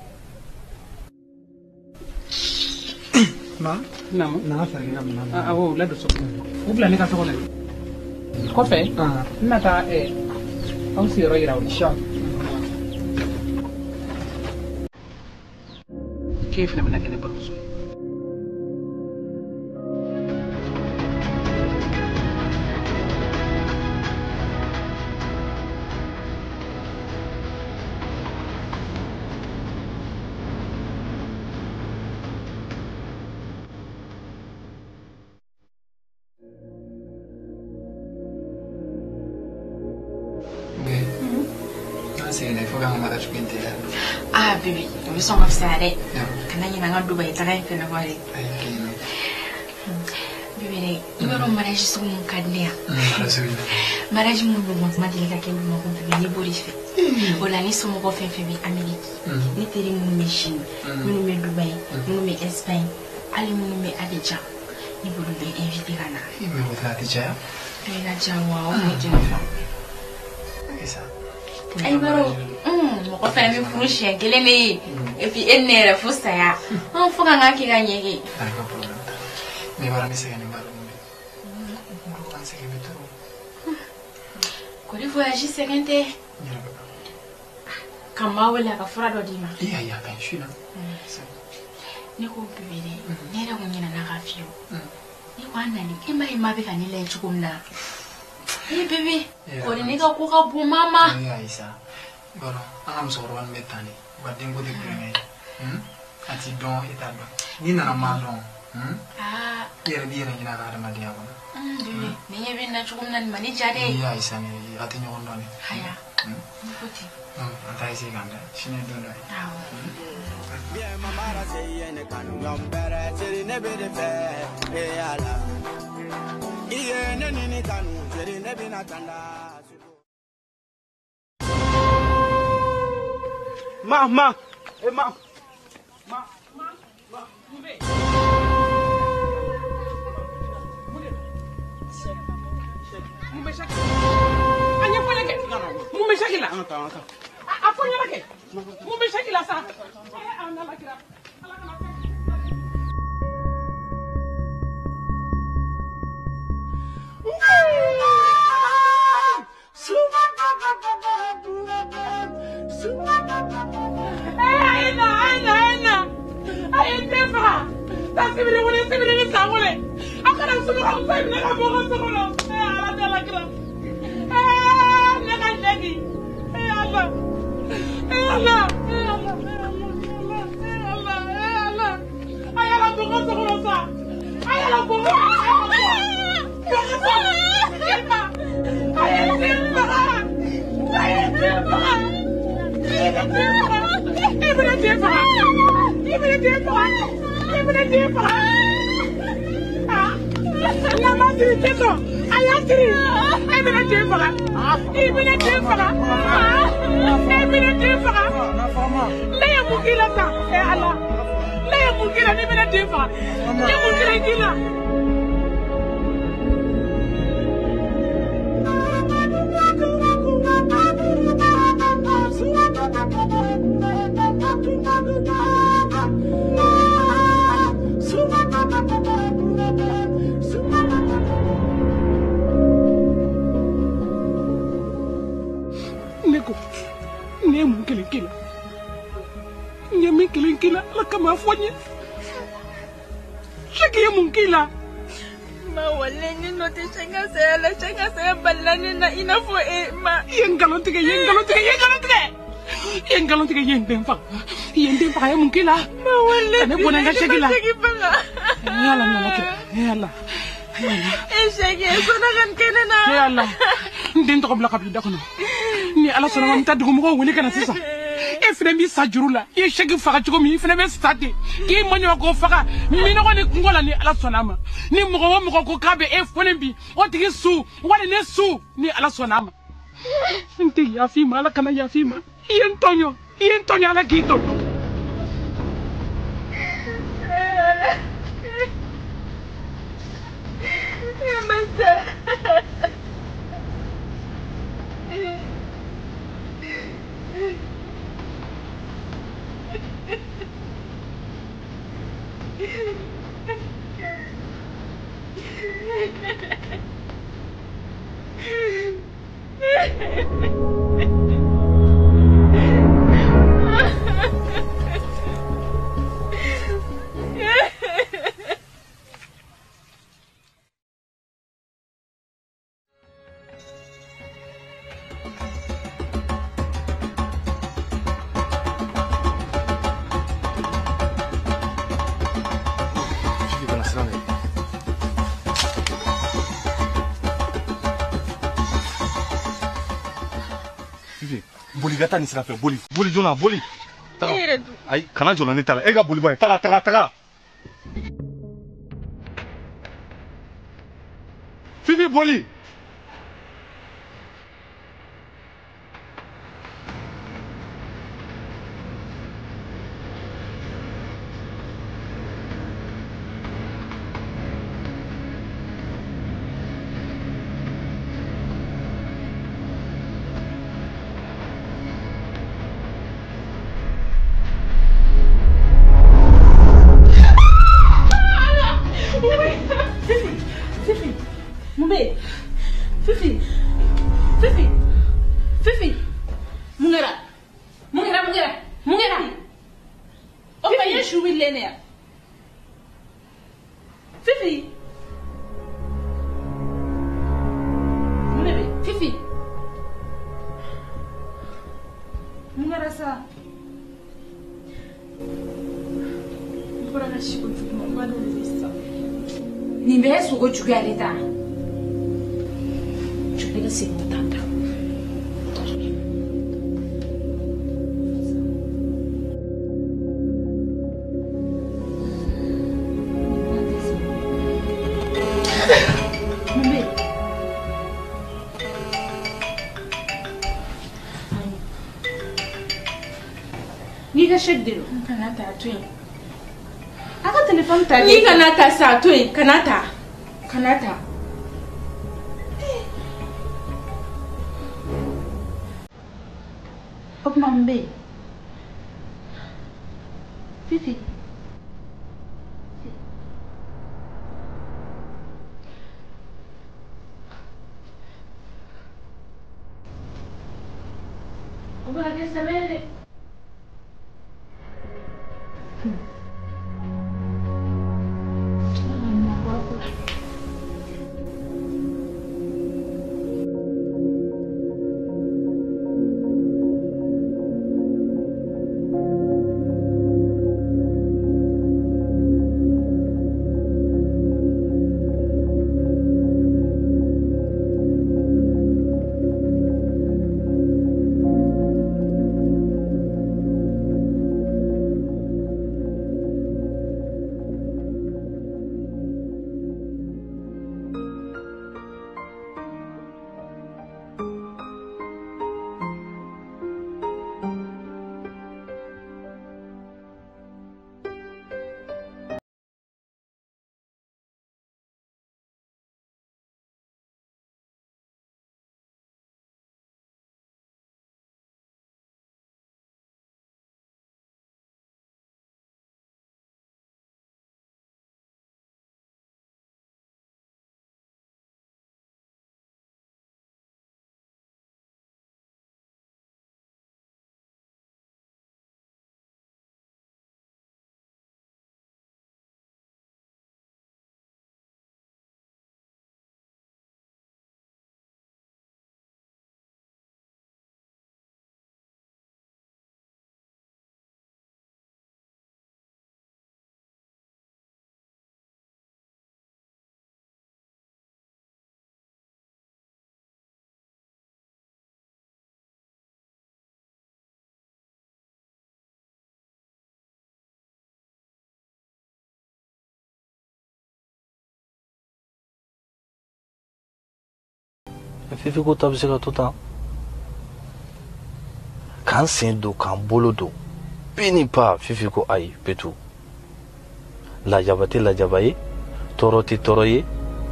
Speaker 9: Ma.
Speaker 10: Naamu.
Speaker 9: Nana fɛɛrɛ kɛ ka minɛn minɛ.
Speaker 10: Awɔ o ladon so kɔnɔ. U bila ne ka so kɔnɔ yen. Kɔfɛ. N bɛna taa aw sigiyɔrɔ yira aw la. K'e fana bɛna kɛ ne bamuso ye.
Speaker 1: Ah bébé, o bɛ sɔn ka fisaya dɛ. Kana ɲinɛ an ka Dubayi taga in fɛnɛ kɔ dɛ. Bébé dɛ, i b'a dɔn mariage sugu mun ka di ne ye. Mariage mun ɲɔgɔn ma deli ka kɛ Bamakɔ bébé ne b'o de fɛ. O la ne somɔgɔw fɛn fɛn bɛ Amérique, ne teri minnu bɛ Chine, minnu bɛ Dubayi, minnu bɛ Espagne, hali minnu bɛ Abidjan, ne b'olu bɛɛ invité ka na.
Speaker 9: Mais o tɛ a tɛ caya.
Speaker 1: Bébé ka ca wa, o kun tɛ ne fa. Ayi b'a dɔn mɔgɔ fɛnɛ bɛ furu siɲɛ kelen de ye et puis e ni ne yɛrɛ fo saya fo ka n ka kɛ ka ɲɛ kɛ.
Speaker 9: Ayi ka problème t'a la mais i b'a dɔn ne sɛgɛnnen ba don dɛ. N kunkolo ka n sɛgɛn bɛ trop.
Speaker 1: Kori voyage sɛgɛn tɛ.
Speaker 9: N yɛrɛ bɛ ban.
Speaker 1: Ka maa wele a ka fura dɔ d'i ma.
Speaker 9: Ee ayi a ka ɲi su in na.
Speaker 1: Ne ko bébé dɛ ne yɛrɛ kun ɲinɛna k'a f'i ye o. Ne ko a nani e m'a ye maa bɛ ka ne lajɛ cogo min na. Eh bébé, kɔri ne ka ko ka bon mama.
Speaker 9: Ee ayi sa, i b'a dɔn an ka musokɔrɔba ninnu bɛ tan de, u ka denko tɛ kulonkɛ ye. A t'i dɔn e t'a dɔn. N'i nana maa dɔn, i yɛrɛ b'i yɛrɛ ɲini a ka adamadenya kɔnɔ.
Speaker 1: Bébé, ne ɲɛ bɛ nin na cogo min na nin ma ne diya dɛ.
Speaker 9: Ee ayi sa, a tɛ ɲɔgɔn dɔn dɛ.
Speaker 1: Haya, ne ko ten.
Speaker 9: An t'a essayer k'an da, sini ye don dɔ ye.
Speaker 1: Awɔ.
Speaker 5: Ma, ma, ma, ma, ma,
Speaker 10: mun bɛ Sɛki la? A ɲɛfɔ ne kɛ. Mun bɛ Sɛki la? A fɔ n ɲɛna kɛ. Mun bɛ Sɛki la sa? Ala kira. Ala kana fɛn. Aina, aina, aina. A ye n den faga. Taa sibiri wele, sibiri ni san wele. Aw kana sunɔgɔ muso in minɛ ka bɔ n ka so kɔnɔ. Ala tɛ ala kira. Ne ka Sɛki. Ala. Ala. Ala. Ala. Ala. A y'ala bɔ n ka so kɔnɔ sa. A y'ala bɔ n ka so kɔnɔ. A ye n den faga. A ye n den faga. A ye n den faga. bɛna den faga. I bɛna den faga. I bɛna den faga. N'a ma siri tɛ sɔn. A y'a siri. E bɛna den faga. I bɛna den faga. E bɛna den faga. Ne ye mun k'i la tan? E Ala. Ne ye mun k'i la n'i bɛna den faga? Ne ye mun kelen k'i la? Ne ko ne ye mun kelen k'i la? N ye min kelen k'i la Ala kama fɔ n ye. Seki ye mun k'i la?
Speaker 1: Ma walayi ne nɔ tɛ cɛ ka saya la, cɛ ka saya balila ne na i n'a fɔ e ma.
Speaker 10: I ye nkalon tigɛ, i ye nkalon tigɛ, i ye nkalon tigɛ. I ye nkalon tigɛ, i ye n den faga. I ye n den faga, a ye mun k'i la?
Speaker 1: Ma walayi
Speaker 10: ne bɔnna n ka seki la.
Speaker 1: Seki faga.
Speaker 10: E Ala nana kɛ, e Ala.
Speaker 1: E Seki e sɔnna ka nin kɛ ne na.
Speaker 10: E Ala, n den tɔgɔ bila ka bila da kɔnɔ. Ni Ala sɔnna ma, n bɛ taa dugumɔgɔw wele ka na sisan. E fana b'i sa juru la, i ye seki faga cogo min, i fana bɛ sa ten. K'i maɲuman ko faga minɔgɔ ni kungo la ni Ala sɔnna a ma. Ni mɔgɔ o mɔgɔ ko k'a bɛ e fɔni bi, o tigi su wali ne su ni Ala sɔnna a ma. N tɛ yafa i ma, Ala kana yafa i ma. I ye n tɔɲɔ, i ye n tɔɲɔ, Ala k'i tɔɲɔ.
Speaker 4: Boli ka taa nin sira fɛ, boli boli joona, boli. Ayi, kana jɔ ne ta la, e ka boli ba ye, taga taga taga. Fifi boli.
Speaker 7: Fifi, Fifi, Fifi, mun kɛra? Mun kɛra, mun kɛra, mun kɛra? O tuma i ye su wililen de ya? Fifi, mun de bɛ yen? Fifi, mun kɛra sa?
Speaker 1: N bɔra ka si kojugu ma, n b'a dɔn de bɛ sisan.
Speaker 8: Nin bɛɛ ye sogo juguya de ta. Ne ka segin ka taa n da.
Speaker 7: Mun bɛ yen? N'i ka chèque de don.
Speaker 1: Kana ta, a to yen.
Speaker 7: A ka téléphone ta.
Speaker 1: N'i kana ta sa, a to yen, kana ta. Kana ta.
Speaker 7: O tuma mun bɛ yen? Fifi.
Speaker 1: O bɛ ka kɛ sɛbɛ ye dɛ.
Speaker 4: Fifi ko ta bɛ se ka to tan. K'an sen don k'an bolo don. Bi ni pa Fifi ko ayi petu. Lajaba tɛ lajaba ye, tɔɔrɔ tɛ tɔɔrɔ ye,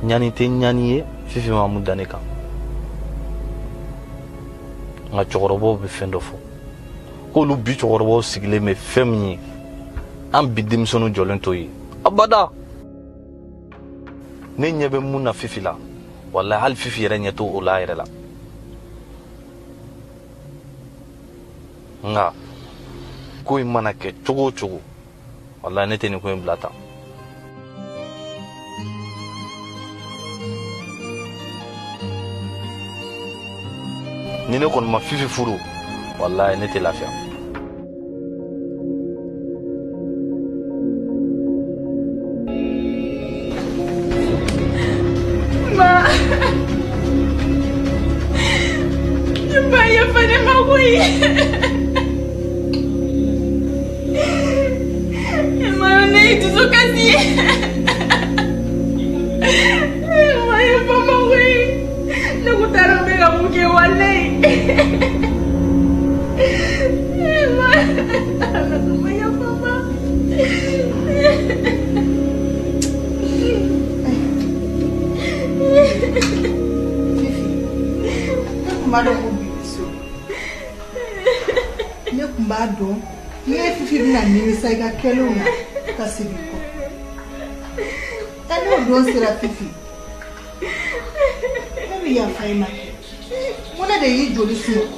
Speaker 4: ɲani tɛ ɲani ye, Fifi ma mun da ne kan. Nka cɛkɔrɔbaw bɛ fɛn dɔ fɔ. K'olu bi cɛkɔrɔbaw sigilen bɛ fɛn min ye, an bi denmisɛnninw jɔlen t'o ye. Abada. Ne ɲɛ bɛ mun na Fifi la, walahi hali Fifi yɛrɛ ɲɛ t'o o la a yɛrɛ la. Nka ko in mana kɛ cogo o cogo, walahi ne tɛ nin ko in bila tan. Ni ne kɔni ma Fifi furu, walahi ne tɛ lafiya.
Speaker 1: Ma. Ne ba yafa ne ma koyi. Ma ne ye dusu kasi ye. Ma yafa ma koyi. Ne kun t'a dɔn n bɛ ka mun kɛ walayi. Ma ma yafa ma.
Speaker 2: Fifi, ne kun b'a dɔn ko bi bɛ so. Ne kun b'a dɔn n'i ye Fifi bɛna nimisa i ka kɛlenw na ka segin kɔ. Ɛ n'o don sera Fifi, ne bɛ yafa i ma kɛ. Mun ne de y'i joli sunɔgɔ?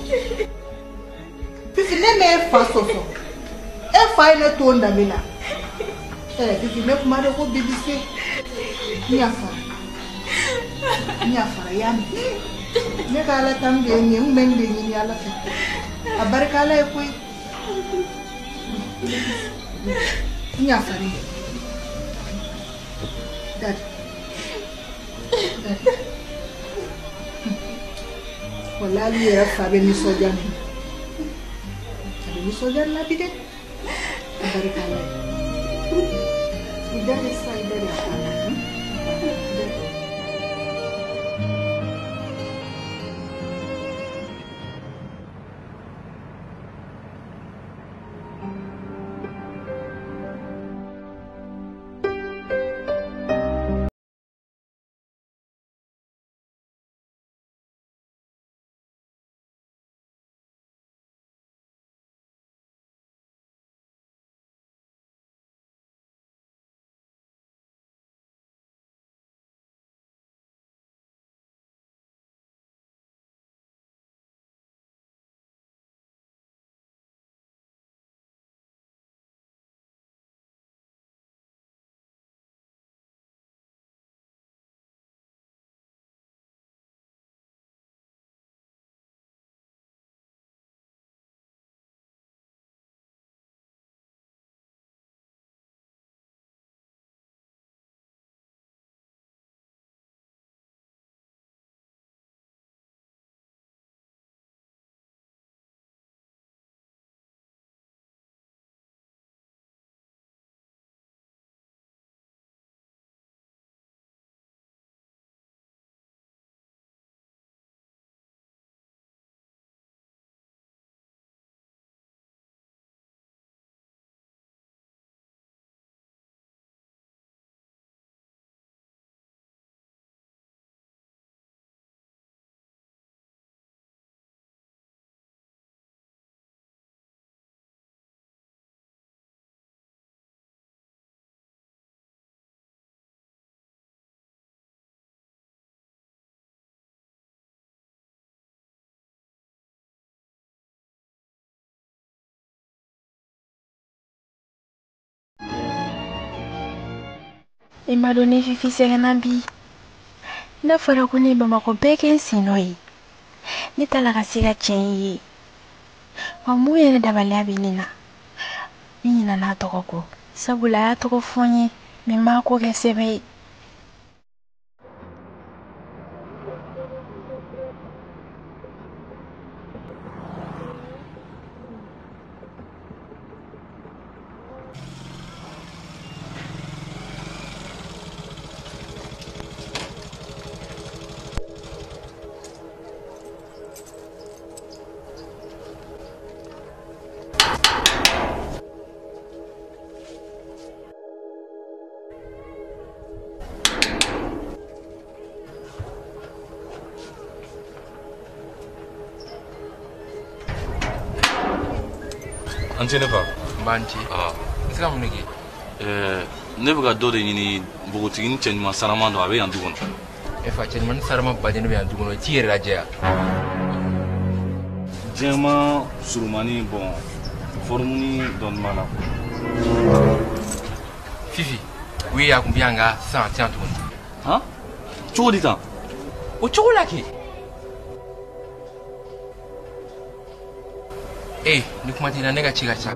Speaker 2: Fifi, ne m'e fa sɔsɔ. E fa ye ne to n danbe la. Ɛ Fifi, ne kun b'a dɔn ko bi bɛ se. N yafara. N yafara, i y'a mɛn. Ne ka Ala tanu de ye nin ye, n kun bɛ nin de ɲini Ala fɛ. A barika Ala ye koyi. N yafara i ye. Dadi. Dadi. Walahi hali i yɛrɛ fa bɛ nisɔndiya nin na. A bɛ nisɔndiya nin na bi dɛ. A barika Ala ye. I dade sa, i dade a banna. Dadi.
Speaker 1: I ma dɔn ne Fifi sɛgɛnna bi. N'a fɔra ko ne ye Bamakɔ bɛɛ kɛ n sen nɔ ye. Ne t'a la ka se ka tiɲɛ ye. Wa mun yɛrɛ dabaliya bɛ ne na. Ne ɲinɛna a tɔgɔ kɔ. Sabula a y'a tɔgɔ fɔ n ye, mɛ n m'a ko kɛ sɛbɛ ye.
Speaker 4: An ce ne fa.
Speaker 9: N b'an ce. N bɛ se ka mun de kɛ?
Speaker 4: Ne bɛ ka dɔ de ɲini npogotiginin cɛɲuman saraman dɔ, a bɛ yan du kɔnɔ.
Speaker 9: E fa, cɛɲuman sarama baden bɛ yan du kɔnɔ, i t'i yɛrɛ lajɛ yan.
Speaker 4: Jɛman surumani, bɔn forumuni dɔɔni b'a la.
Speaker 9: Fifi, oui, a kun bɛ yan nka sisan a tɛ yan tuguni.
Speaker 4: Han? Cogo di tan?
Speaker 9: O cogo la kɛ. Ee, ni kuma t'i la, ne ka ci ka ca.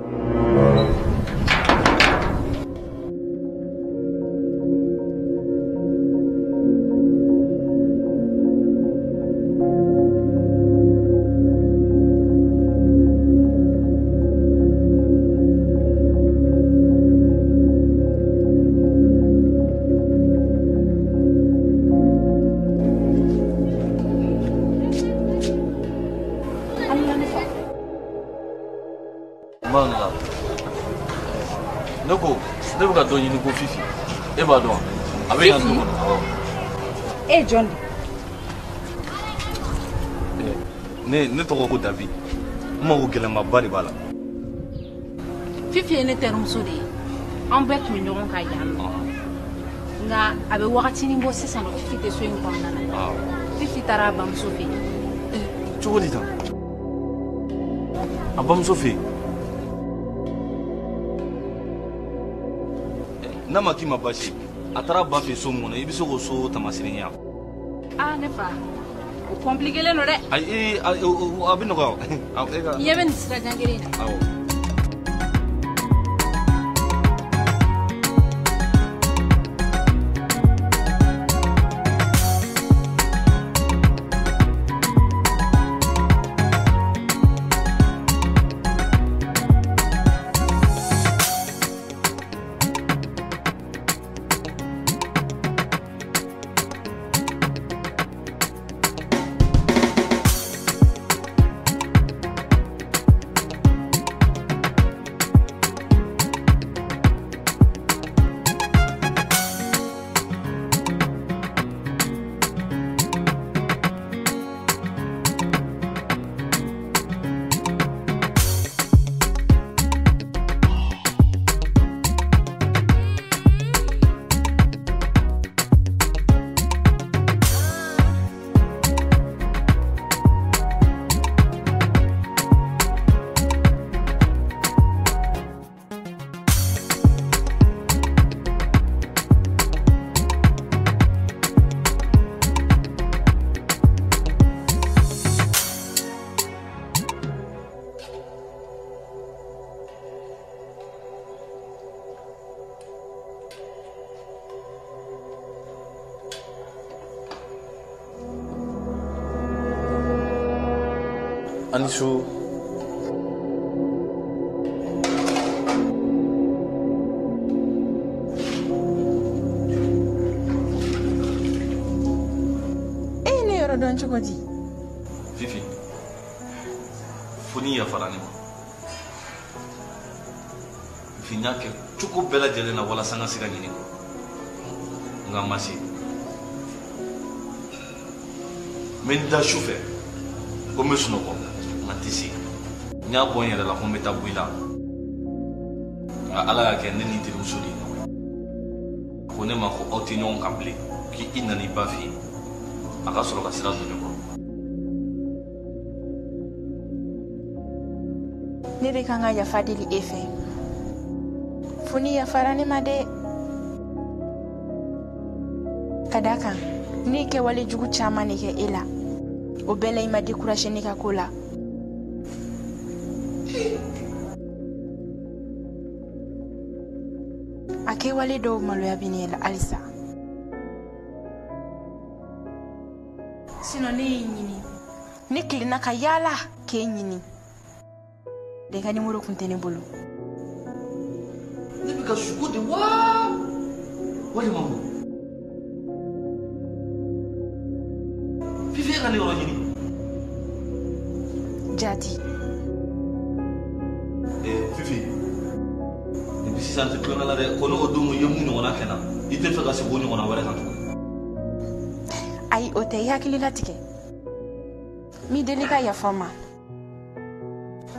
Speaker 4: Ne ko ne bɛ ka dɔ ɲini ko Fifi, e b'a dɔn wa? A bɛ yan du kɔnɔ.
Speaker 1: E ye jɔn de?
Speaker 4: Ne tɔgɔ ko Dabi. N mago gɛlɛnmaba de b'a la.
Speaker 8: Fifi ye ne terimuso de ye. An bɛɛ tun bɛ ɲɔgɔn kan yan nɔ. Nka a bɛ wagatinin bɔ sisan nɔ, Fifi tɛ so in kɔnɔna na. Fifi taara a bamuso fɛ yen.
Speaker 4: Cogo di tan? A bamuso fɛ yen? N'a ma k'i ma baasi, a taara ba fɛ so min kɔnɔ, i bɛ se k'o so taamasiyɛn ye wa?
Speaker 8: Aa ne fa, o compliqué len don dɛ.
Speaker 4: Ayi, a bɛ nɔgɔya o.
Speaker 8: I ɲɛ bɛ nin sira jan kelen in na.
Speaker 4: Awɔ. Ani su.
Speaker 1: E ye ne yɔrɔ dɔn cogo di?
Speaker 4: Fifi, fo n'i yafara ne ma. Fifi, n y'a kɛ cogo bɛɛ lajɛlen na walasa n ka se ka ɲin'i kɔ. Nka n ma se. N bɛ n da su fɛ. Ko n bɛ sunɔgɔ, nka n tɛ se. N y'a bɔ n yɛrɛ la ko n bɛ taa bɔ i la. Nka Ala y'a kɛ ne ni n terimuso de ye ɲɔgɔn ye. A ko ne ma ko aw tɛ ɲɔgɔn kan bilen, k'i nana i ba fɛ yen. A ka sɔrɔ ka sira don ne kɔrɔ.
Speaker 1: Ne de kan ka yafa deli e fɛ. Fo n'i yafara ne ma dɛ. Ka d'a kan, ne ye kɛwale jugu caman de kɛ e la. O bɛɛ la i ma découragé ne ka ko la. A kɛwale dɔw maloya bɛ ne la halisa. Sinon ne y'i ɲini. Ne tilenna ka yaala k'e ɲini. De ka numéro kun tɛ ne bolo.
Speaker 4: Ne bɛ ka sugo de wa? Walima mun? Fifi, e ka ne yɔrɔ ɲini.
Speaker 1: Jati.
Speaker 4: Fifi, depuis sisan tɛ tulonkɛ la dɛ, ko n'o don i ye mun ɲɔgɔnna kɛ n na, i tɛ fɛ ka segin o ɲɔgɔnna wɛrɛ kan tuguni.
Speaker 1: Ayi, o tɛ, i hakili latigɛ. N b'i deli ka yafa n ma.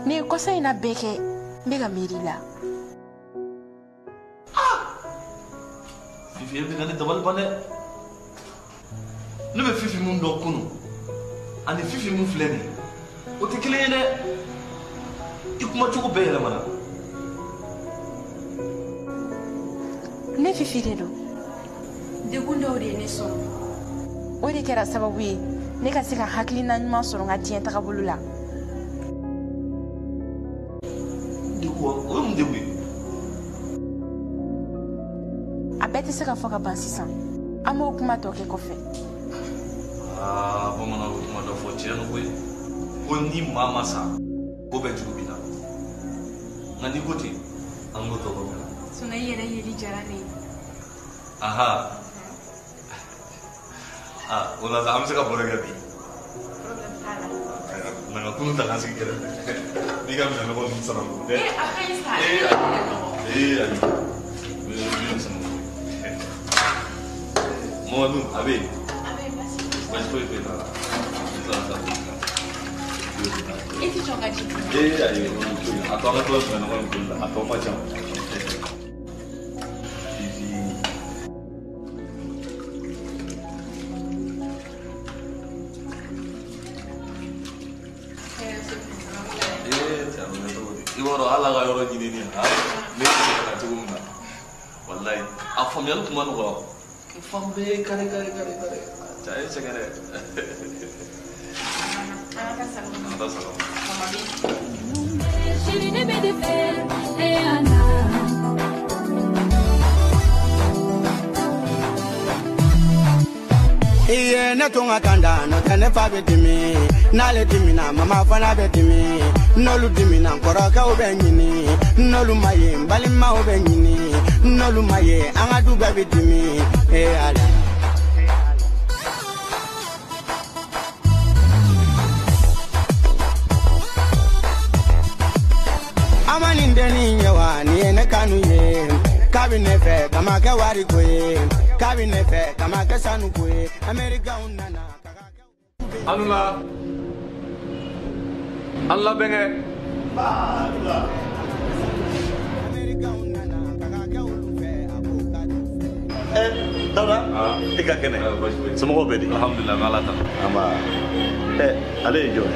Speaker 1: Ne ye kɔsa in na bɛɛ kɛ, N bɛ ka miiri i la.
Speaker 4: Fifi e bɛ ka ne dabali ban dɛ. Ne bɛ Fifi mun dɔn kunun ani Fifi mun filɛ nin ye, o tɛ kelen ye dɛ. I kumacogo bɛɛ yɛlɛmana.
Speaker 1: Ne Fifi de don. Degun dɔw de ye ne sɔrɔ. O de kɛra sababu ye ne ka se ka hakilina ɲuman sɔrɔ n ka diɲɛ tagabolo la.
Speaker 4: Degun wa? O ye mun degun ye?
Speaker 1: A bɛɛ tɛ se ka fɔ ka ban sisan. An b'o kuma tɔ kɛ kɔfɛ.
Speaker 4: Aa, bamananw bɛ kuma dɔ fɔ tiɲɛ don koyi. Ko ni maa ma sa, ko bɛɛ jugu b'i la. Nka n'i ko ten, an k'o tɔ kɔfɛ.
Speaker 8: Sinon i yɛrɛ yeli diyara ne ye.
Speaker 4: Aha. Ah, o la sa an bɛ se ka baro kɛ bi.
Speaker 1: Problème t'a la.
Speaker 4: Na ka kunun ta k'an sigi kɛrɛfɛ. N'i ka minɛnɔgɔ ninnu sara ko dɛ.
Speaker 1: Ee, a ka ɲi sa.
Speaker 4: Ee, ayi. Ee, ayi. N bɛ sama koyi. Mamadu, a bɛ yen?
Speaker 1: A bɛ yen, baasi foyi.
Speaker 4: Baasi foyi foyi t'a la. N tilala sa.
Speaker 1: E ti jɔ ka ji di?
Speaker 4: Ee, ayi, o to yen. A to an ka tila minɛnɔgɔ in koli la. A tɔ ma ca. Fifi. Ee, cɛ, a bɛ kɛ cogo di? I b'a dɔn hali a ka yɔrɔ ɲinini, ne bɛ se ka na cogo min na. Walayi, a faamuyali kun ma nɔgɔya. Fan bɛɛ kare kare kare kare. Cɛ, a ye n sɛgɛn dɛ.
Speaker 1: An ka taa salon kɔnɔ.
Speaker 4: An ka taa salon kɔnɔ.
Speaker 1: Mama bɛ yen.
Speaker 11: Chérie, ne bɛ de fɛ, e Ana.
Speaker 6: Iye ne tun ka kan da n'o tɛ ne fa bɛ dimi n'ale dimina mama fana bɛ dimi n'olu dimina n kɔrɔkɛw bɛ ɲini n'olu ma ye n balimaw bɛ ɲini n'olu ma ye an ka du bɛɛ bɛ dimi e Ala. A ma nin dennin ye wa nin ye ne kanu ye k'a bɛ ne fɛ k'a ma kɛ wariko ye k'a bɛ ne fɛ k'a ma kɛ sanuko ye Amerikaw nana.
Speaker 4: Alula. An labɛnkɛ.
Speaker 3: Dawuda, i ka kɛnɛ. Somɔgɔw bɛ di?
Speaker 4: Alhamdulilah, n bɛ Ala tanu.
Speaker 3: Nba. Ale ye jɔn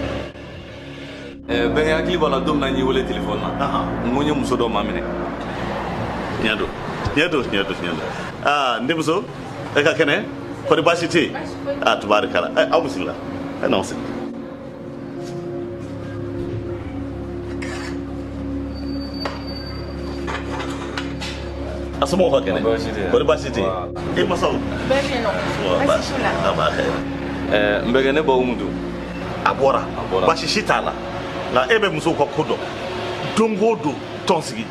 Speaker 3: ye?
Speaker 4: Bɛnkɛ hakili b'a la don min na n y'i wele telefɔni na. N ko n ye muso dɔ maminɛ.
Speaker 3: Tiɲɛ don. Tiɲɛ don, tiɲɛ don, tiɲɛ don. Aa, n denmuso, e ka kɛnɛ? Kɔri baasi tɛ yen? Aa, tubaarikala. Aw bisimila. A n'aw sigi. A somɔgɔw ka kɛnɛ? Kɔri baasi tɛ yen? E masaw?
Speaker 1: Bɛɛ bɛ yen nɔ. Baasi t'u la.
Speaker 3: A b'a kɛ.
Speaker 4: N bɛnkɛ, ne ba Umu dun?
Speaker 3: A bɔra. Baasi si t'a la. Nka e bɛ musow ka ko dɔn. Don o don tɔn sigi.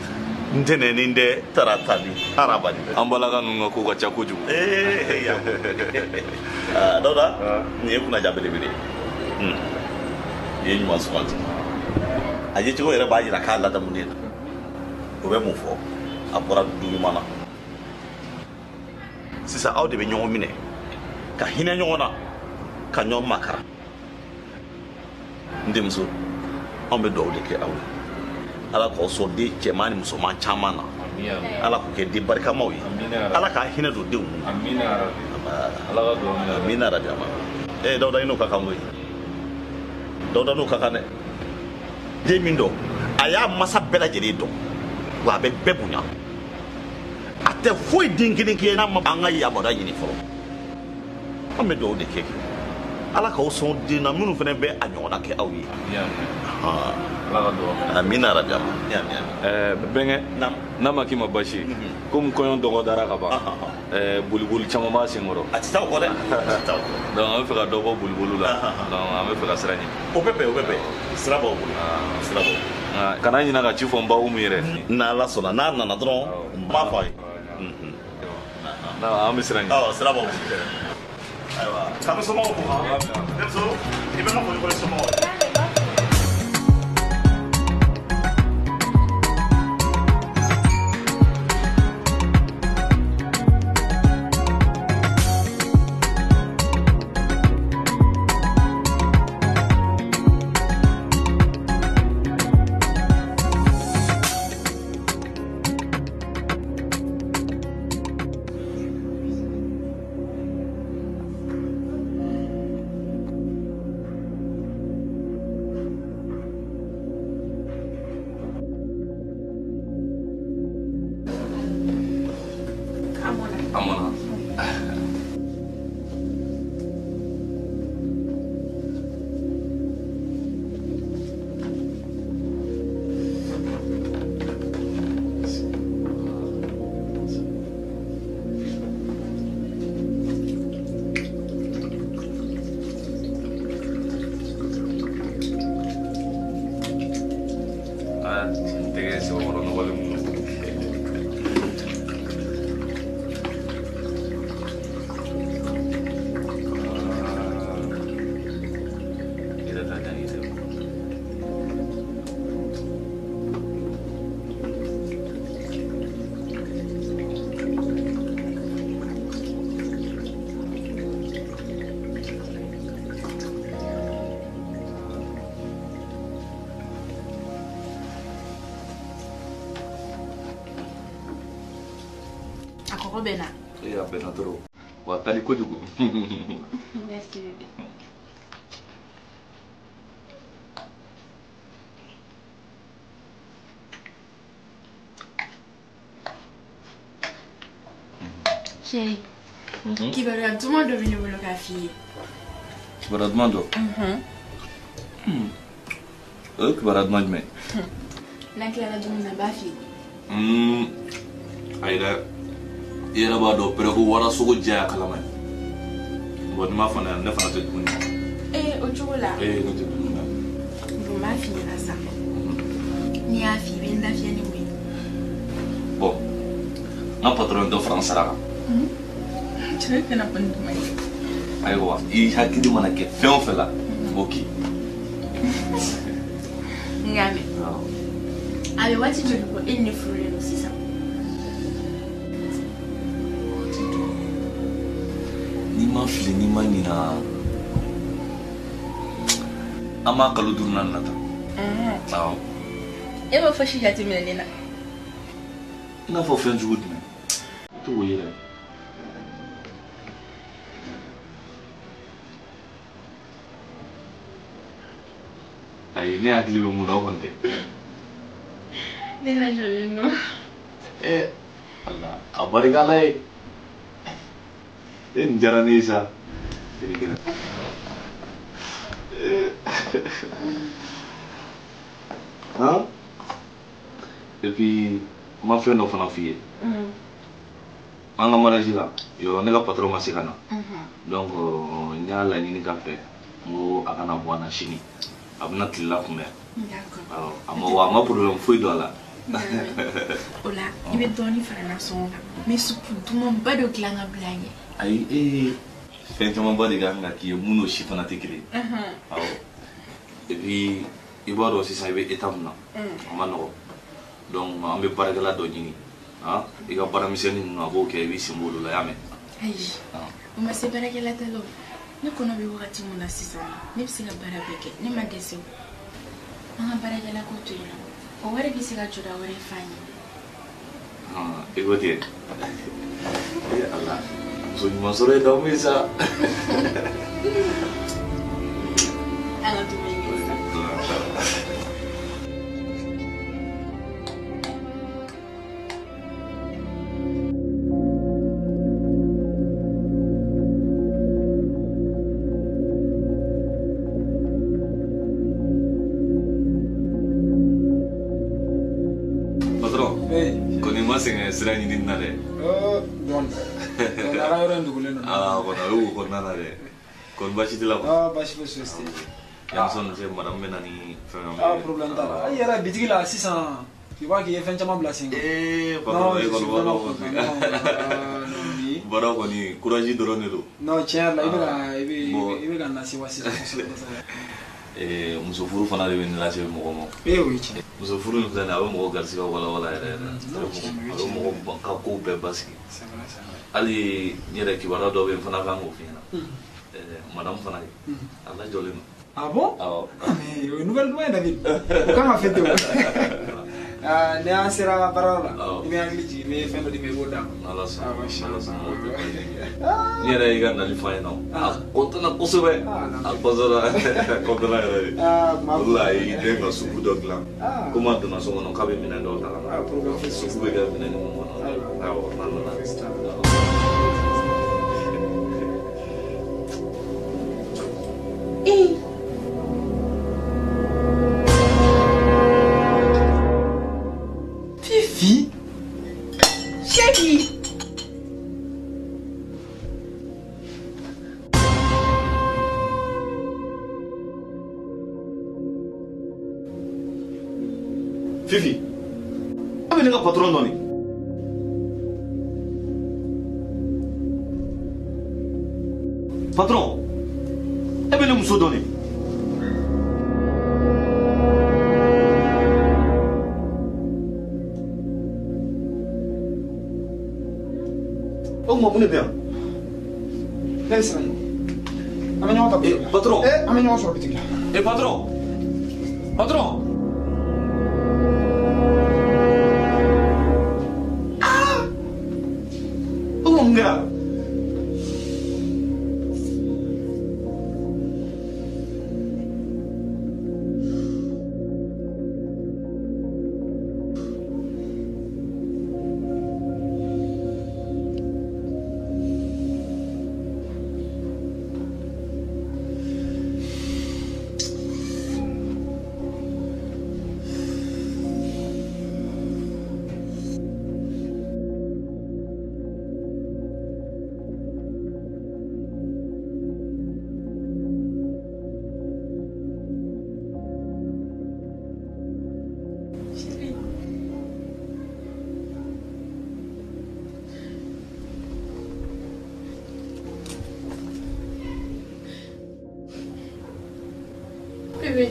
Speaker 3: Ntɛnɛn ni dɛ tarata ni araba ni.
Speaker 4: An balaka ninnu ka ko ka ca kojugu.
Speaker 3: Ee ya. Dawuda, nin ye kunnaja belebele ye. Nin ye ɲuman suganti. A yecogo yɛrɛ b'a jira k'a ladamunen na. O bɛ mun fɔ? A bɔra du ɲuman na. Sisan aw de bɛ ɲɔgɔn minɛ ka hinɛ ɲɔgɔn na ka ɲɔgɔn makara. N denmuso, anw bɛ dugawu de kɛ aw ye. Ala k'aw sɔn den cɛman ni musoman caman na. Ala k'u kɛ den barikamaw ye. Ala k'a hinɛ don denw na. Amina rabi. Dawuda, i n'o ka kan koyi. Dawuda n'o ka kan dɛ. Den min don, a y'a masa bɛɛ lajɛlen dɔn. Wa a bɛ bɛɛ bonya. A tɛ foyi den kelen kɛ n'a ma an ka yamaruya ɲini fɔlɔ. An bɛ dugawu de kɛ. Ala k'aw sɔn den na minnu fana bɛ a ɲɔgɔnna kɛ aw ye. Amina rabi.
Speaker 4: Bɛnkɛ, n'a ma k'i ma baasi ye, komi kɔɲɔ dɔgɔdara ka ban, boliboli caman b'a sen kɔrɔ.
Speaker 3: A tɛ taa o kɔ dɛ. A tɛ taa o kɔ.
Speaker 4: Donc an bɛ fɛ ka dɔ bɔ boliboli la. Donc an bɛ fɛ ka sira ɲini.
Speaker 3: O bɛ bɛn, o bɛ bɛn. Sira b'aw bolo. Sira b'aw bolo.
Speaker 4: Kana ɲinɛ ka ci fɔ n ba Umu yɛrɛ.
Speaker 3: N'Ala sɔnna, n'a nana dɔrɔn, n b'a fɔ a ye.
Speaker 4: An bɛ sira ɲini.
Speaker 3: Awɔ, sira b'aw bolo. Ayiwa, k'an bɛ somɔgɔw fo. Denmuso, i bɛ n ka foli fɔ somɔgɔw ye.
Speaker 4: mɔna.
Speaker 1: Bena.
Speaker 4: Eh, a bena trop. Wa tali kojugu.
Speaker 1: Merci bébé. Chérie. Kibaruya duman dɔ bɛ ne bolo k'a f'i ye.
Speaker 4: Kibaruya duman dɔ? O ye kibaruya duman jumɛn?
Speaker 1: N'an tilala dumuni na n b'a f'i ye.
Speaker 4: Ayi dɛ. I yɛrɛ b'a dɔn pɛrɛ ko warasogo jɛya kalama ye. Bon n'i m'a faamuya ne fana tɛ dumuni na.
Speaker 1: Ee o cogo la.
Speaker 4: Ee ne tɛ dumuni na.
Speaker 1: Bon n b'a f'i ɲɛna sa. N'i y'a f'i ye i bɛ n lafiya ni mun ye?
Speaker 4: Bon n ka patron dɔ fara n sara kan.
Speaker 1: Cɛ tɛna fɔ ni duman ye.
Speaker 4: Ayiwa i hakili mana kɛ fɛn o fɛn la n b'o k'i.
Speaker 1: N y'a mɛn. A bɛ waati joli bɔ e ni ne furulen don sisan?
Speaker 4: N'i ma fili n'i ma ɲina an b'a kalo 5 na tan. Awɔ.
Speaker 1: E ma fosi jateminɛ ne na.
Speaker 4: I n'a fɔ fɛn jugu jumɛn? I t'o ye dɛ. Ayi ne hakili bɛ mun na o kɔni tɛ.
Speaker 1: Ne lajɔlen don.
Speaker 4: Ee Ala a barika Ala ye. E nin diyara ne ye sa. Han? Et puis n ma fɛn dɔ fana f'i ye. An ka mariage la, yɔrɔ ne ka patron ma se ka na. Donc n y'a laɲini k'a fɛ n ko a kana bɔ an na sini. A bɛna tilela kunbɛn.
Speaker 1: D'accord.
Speaker 4: Awɔ, a ma problème foyi don a la.
Speaker 1: O la i bɛ dɔɔnin fara nasɔngɔ kan. N bɛ supu dumanba dɔ dilan ka bila an ɲɛ.
Speaker 4: Ayi ee fɛn camanba de kan ka k'i ye mun n'o si fana tɛ kelen ye. Awɔ. Et puis i b'a dɔn sisan i bɛ état min na. A ma nɔgɔn. Donc an bɛ baarakɛla dɔ ɲini. Han i ka baaramisɛnnin ninnu a b'o kɛ i b'i sen bɔ olu la i y'a mɛn.
Speaker 1: Ayi o ma se baarakɛla ta la o. Ne kɔnɔ bɛ wagati min na sisan ne bɛ se ka baara bɛɛ kɛ ne ma dɛsɛ o. An ka baarakɛla ko to yen nɔ. O wari bɛ se ka jɔda wɛrɛ f'an ye.
Speaker 4: I ko ten. Ee Ala muso ɲuman sɔrɔ ye damu ye sa.
Speaker 1: An ka dumuni kɛ sa.
Speaker 4: Sɛgɛn sira ɲini na dɛ.
Speaker 9: Dɔɔni. A ka yɔrɔ in dogolen don.
Speaker 4: Aa kɔni a bɛ wo kɔnɔna na dɛ. Kɔni baasi t'i la kɔni.
Speaker 9: Aa baasi fosi tɛ yen.
Speaker 4: Yan sɔn cɛ madame bɛ na ni fɛn.
Speaker 9: Aa problème t'a la. I yɛrɛ bitigi la sisan tu vois k'i ye fɛn caman bila sen kan.
Speaker 4: Ee patron e kɔni b'a dɔn kɔni. Baara kɔni courage dɔrɔn de don.
Speaker 9: Non tiɲɛ yɛrɛ la i bɛ ka i bɛ ka n lase wa sisan kosɛbɛ kosɛbɛ.
Speaker 4: Muso furu fana de bɛ nin lase mɔgɔ ma.
Speaker 9: Ee o ye tiɲɛ.
Speaker 4: Muso furu in filɛ nin ye a bɛ mɔgɔ garisigɛ walawala yɛrɛ yɛrɛ. A bɛ mɔgɔ ka kow bɛɛ basigi. Hali n yɛrɛ kibaruya dɔ bɛ yen n fana kan k'o f'i ɲɛna. Madame fana ye a lajɔlen don.
Speaker 9: Ah bon?
Speaker 4: Awɔ.
Speaker 9: Mais o ye nouvelle duman ye David. O kan ka fêter o. Ni an sera baarayɔrɔ la i bɛ hakili jigin n bɛ fɛn dɔ d'i ma i b'o d'a ma.
Speaker 4: N'Ala sɔnna. N'Ala sɔnna. N yɛrɛ y'i ka nali fɔ an ɲɛna a kɔntana kosɛbɛ. A kɔntana yɛrɛ de. O la a y'i den ka supu dɔ dilan. Komi a donna so kɔnɔ k'a bɛ minɛn dɔw ta ka na. Supu bɛ kɛ minɛn minnu kɔnɔ. Awɔ n'a nana.
Speaker 1: Chérie.
Speaker 3: Fifi, a bɛ ne ka patron dɔn de. Patron, e bɛ ne muso dɔn de. O tuma mun de bɛ yan?
Speaker 9: Ne ye siran ye. An bɛ ɲɔgɔn ta bitigi la.
Speaker 4: Patron.
Speaker 9: An bɛ ɲɔgɔn sɔrɔ bitigi la.
Speaker 4: Patron. Patron.
Speaker 3: Mun kɛra?
Speaker 1: Bébé.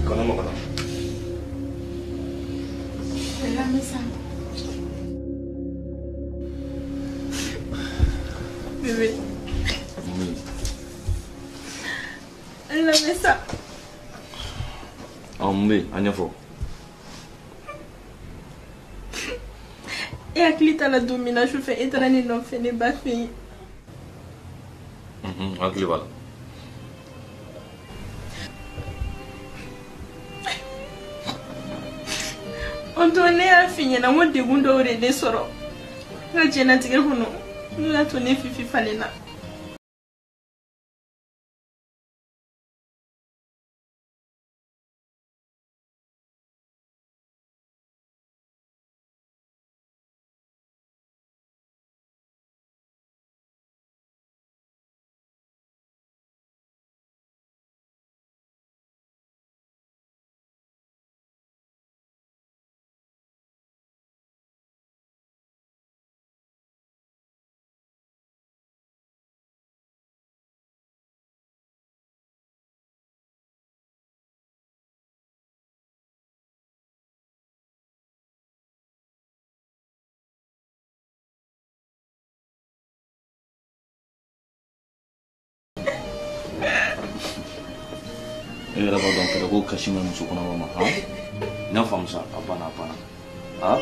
Speaker 3: Kana magana.
Speaker 1: Lamisa. Bébé.
Speaker 4: Oui.
Speaker 1: Lamisa.
Speaker 4: Ah, mun bɛ yen? A ɲɛfɔ.
Speaker 1: E hakili t'a la don min na sufɛ e taara ne nɔfɛ ne ba fɛ yen.
Speaker 4: Hakili b'a la.
Speaker 1: O don ne y'a f'i ɲɛna n ko degun dɔw de ye ne sɔrɔ n ka diɲɛlatigɛ kɔnɔ n'o y'a to ne Fifi falenna.
Speaker 4: E yɛrɛ b'a dɔn fɛnɛ ko kasi ma muso kɔnɔma ma han? N y'a faamu sa, a banna a banna. Han?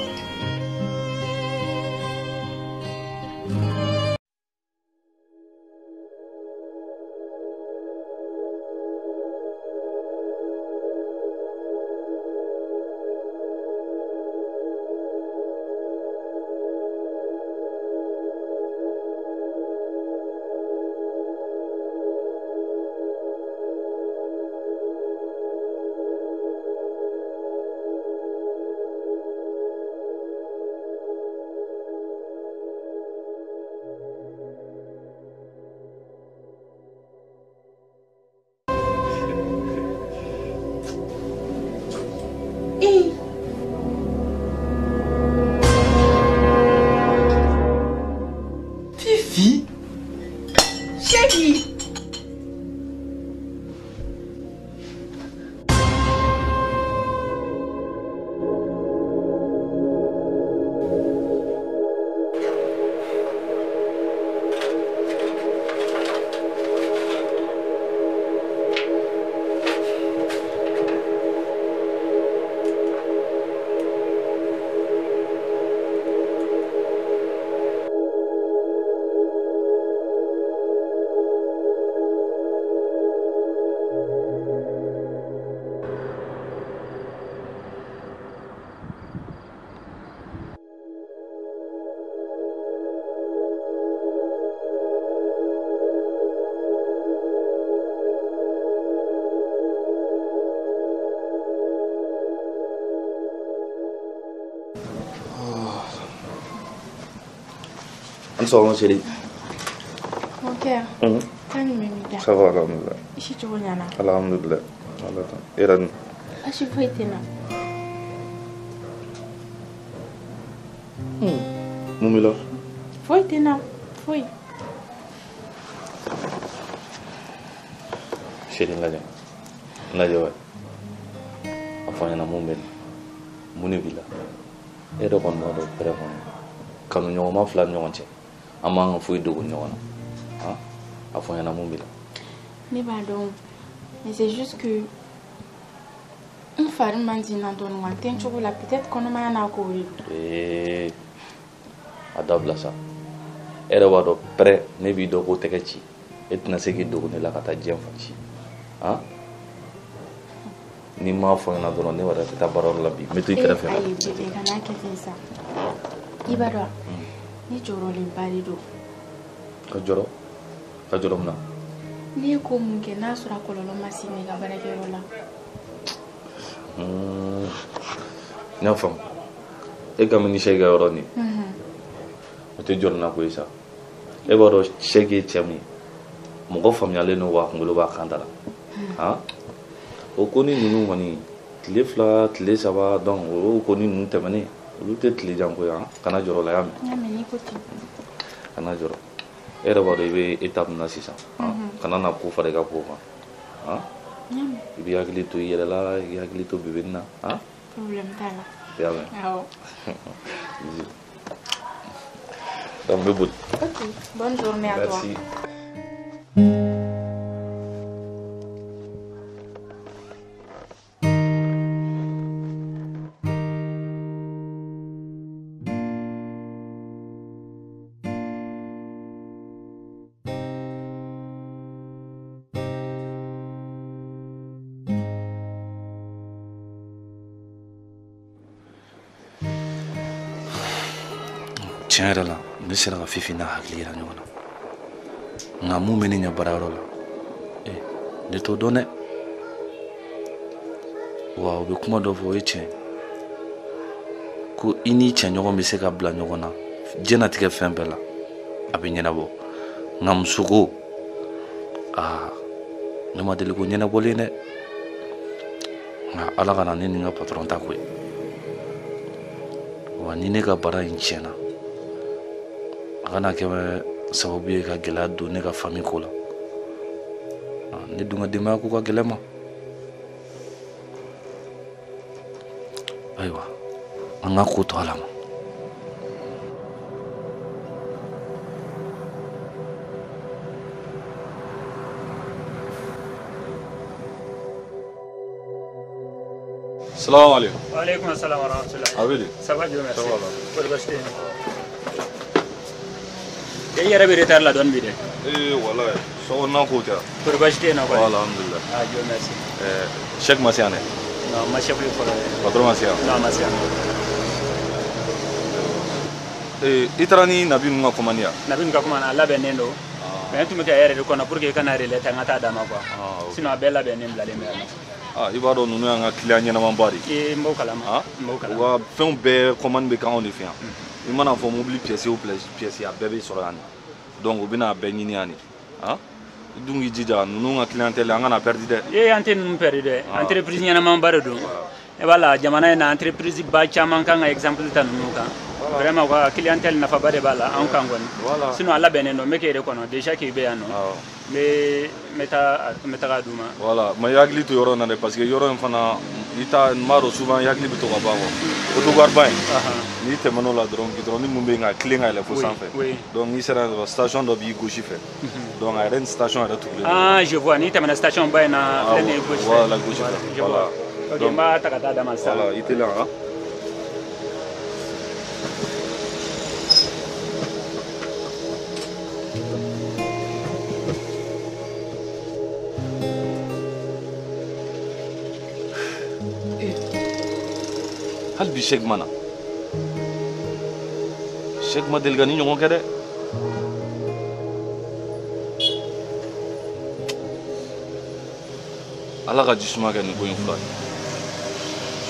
Speaker 4: An sɔgɔma chérie.
Speaker 1: Mon cœur. Kan jumɛn b'i da?
Speaker 4: Ça va, alhamdulillah.
Speaker 1: I si cogo ɲana?
Speaker 4: Alhamdulillah. Ala tan. E yɛrɛ dun?
Speaker 1: Baasi foyi tɛ n na.
Speaker 4: Mun b'i la?
Speaker 1: Foyi tɛ n na. Foyi.
Speaker 4: Chérie, n lajɛ. N lajɛ wa. A fɔ n ɲɛna mun bɛ na. Mun de b'i la? E yɛrɛ kɔni b'a dɔn pɛrɛ kɔnɔ. Kanu ɲɔgɔnma fila ni ɲɔgɔn cɛ. An man ka foyi dogo ɲɔgɔn na. Han? A fɔ n ɲɛna mun b'i la?
Speaker 1: Ne b'a dɔn. Mais c'est juste que n fari man di n na dɔɔnin wa n tɛ n cogo la, peut-être kɔnɔmaya n'a kow de don.
Speaker 4: Ee, a dabila sa. E yɛrɛ b'a dɔn pɛrɛ ne b'i dɔn ko tɛgɛ ci. E tɛna se k'i dogo ne la ka taa diɲɛ fan si. Han? N'i m'a fɔ n ɲɛna dɔrɔn ne yɛrɛ tɛ taa baarayɔrɔ la bi. N bɛ to i kɛrɛfɛ.
Speaker 1: Ayi bébé, kana kɛ ten sa. I b'a dɔn ne jɔrɔlenba de don.
Speaker 4: Ka jɔrɔ? Ka jɔrɔ mun na?
Speaker 1: Ne ye ko mun kɛ n'a sɔrɔ a kɔlɔlɔ ma se ne ka baarakɛyɔrɔ la.
Speaker 4: N y'a faamu. E ka ni Sɛki ka yɔrɔ nin. O tɛ jɔrɔ na ko ye sa. E b'a dɔn Sɛki ye cɛ min ye. Mɔgɔ faamuyalen don wa a kunkolo b'a kan da la. Han? O ko ni ninnu kɔni tile 2 tile 3 donc o y'o ko ni ninnu tɛmɛnen olu tɛ tile jan ko ye han. Kana jɔrɔ o la, y'a mɛn?
Speaker 1: N y'a mɛn, n'i ko ten.
Speaker 4: Kana jɔrɔ. E yɛrɛ b'a dɔn i bɛ étape min na sisan. Kana na ko fara i ka ko kan. Han? I b'i hakili to i yɛrɛ la, i hakili to bébé na. Han?
Speaker 1: Problème t'a la.
Speaker 4: I y'a mɛn?
Speaker 1: Awɔ.
Speaker 4: Donc n bɛ boli.
Speaker 1: Ok, bonne journée à toi.
Speaker 4: Merci. Tiɲɛ yɛrɛ la ne sera ka Fifi n'a hakili yira ɲɔgɔn na, nka mun bɛ ne ɲɛ baarayɔrɔ la ne t'o dɔn dɛ. Wa u bɛ kuma dɔ fɔ, o ye tiɲɛ ko i n'i cɛɲɔgɔn bɛ se ka bila ɲɔgɔn na diɲɛnatigɛ fɛn bɛɛ la, a bɛ ɲɛnabɔ. Nka musoko, aa ne ma deli ko ɲɛnabɔlen dɛ. Nka Ala kana ne ni n ka patɔrɔn ta ko ye. Wa ni ne ka baara in tiɲɛna, a kana kɛ sababu ye ka gɛlɛya don ne ka famille ko la. Ne dun ka denbaya ko ka gɛlɛn ma. Ayiwa, an ka ko to Ala ma. Salam alaikum.
Speaker 12: Wa alaikum assalam wa rahmatullah.
Speaker 4: A bɛ di?
Speaker 12: Ça va, Dieu merci.
Speaker 4: Ça va,
Speaker 12: Kɔri baasi tɛ yen? E yɛrɛ bɛ retard la dɔɔni bi dɛ.
Speaker 4: Ee walayi, sokɔnɔna ko tɛ.
Speaker 12: Kɔri baasi tɛ yen nɔ kɔni?
Speaker 4: Alhamdulillah.
Speaker 12: Ah, Dieu merci.
Speaker 4: Cheick ma se yan dɛ.
Speaker 12: Non, ma chef ye fɔlɔ dɛ.
Speaker 4: Patron ma se yan?
Speaker 12: Non, a ma se yan.
Speaker 4: I taara ni Nabi ninnu ka commande ye wa?
Speaker 12: Nabi ninnu ka commande a labɛnnen don. Mais n tun bɛ ka e yɛrɛ de kɔnɔ pour que i kana relais ta n ka taa d'a ma quoi. Sinon a bɛɛ labɛnnen bilalen bɛ yan nɔ.
Speaker 4: Ah, i b'a dɔn ninnu y'an ka client ɲɛnamaba de ye.
Speaker 12: Ee, n b'o kalama. N b'o kalama.
Speaker 4: U ka fɛnw bɛɛ commande bɛ kɛ anw de fɛ yan. I mana fɔ mobili pièce o pièce a bɛɛ bɛ sɔrɔ yan de. Donc u bɛna a bɛɛ ɲini yan de. Han? I dun k'i jija ninnu ka clientèle an kana perdu dɛ.
Speaker 12: Ee, an tɛ ninnu perdu dɛ. Entreprise ɲɛnamaba de don. I b'a la jamana in na entreprise ba caman kan ka exemple ta ninnu kan. Vraiment u ka clientèle nafaba de b'a la anw kan kɔni. Sinon a labɛnnen don, n bɛ k'e de kɔnɔ déjà k'i bɛ yan nɔ. N bɛ taa n bɛ taga d'u ma.
Speaker 4: Voilà, mais i hakili to yɔrɔ in na dɛ, parce que yɔrɔ in fana i t'a n b'a dɔn souvent i hakili bɛ to ka bɔ a kɔ. Autogare ba in. N'i tɛmɛn'o la dɔrɔn goudron mun bɛ yen ka tilen ka yɛlɛ fo sanfɛ. Donc n'i sera yen dɔrɔn station dɔ b'i gauche fɛ. Donc a yɛrɛ ni station yɛrɛ tugulen don.
Speaker 12: Ah, je vois, n'i tɛmɛna station ba in na filɛ nin ye gauche fɛ.
Speaker 4: Voilà, gauche fɛ. Voilà.
Speaker 12: Ok, n b'a ta ka taa d'a ma sisan.
Speaker 4: Voilà, i teliya han. Hali bi Cheick ma na. Cheick ma deli ka ni ɲɔgɔn kɛ dɛ. Ala ka jisuma kɛ nin ko in fura ye.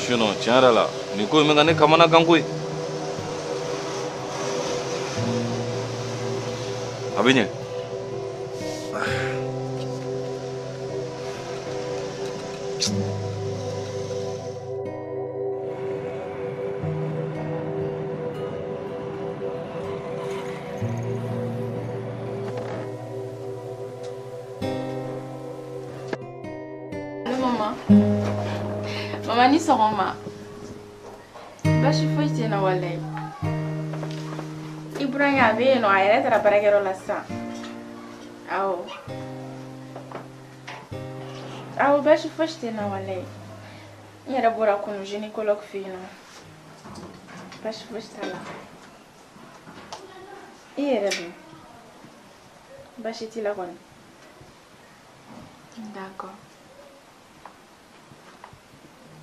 Speaker 4: Sinon tiɲɛ yɛrɛ la nin ko in bɛ ka ne kamana gan koyi. A bɛ ɲɛ.
Speaker 1: Allô maman. Maman ni sɔgɔma. Baasi foyi tɛ n na walayi. I burankɛ a bɛ yen nɔ, a yɛrɛ taara baarakɛyɔrɔ la sisan. Awɔ. Awɔ, baasi fosi tɛ n na walayi. N yɛrɛ bɔra kunun gynécologue fɛ yen nɔ. Baasi fosi t'a la. I yɛrɛ dun? Baasi t'i la kɔni? D'accord.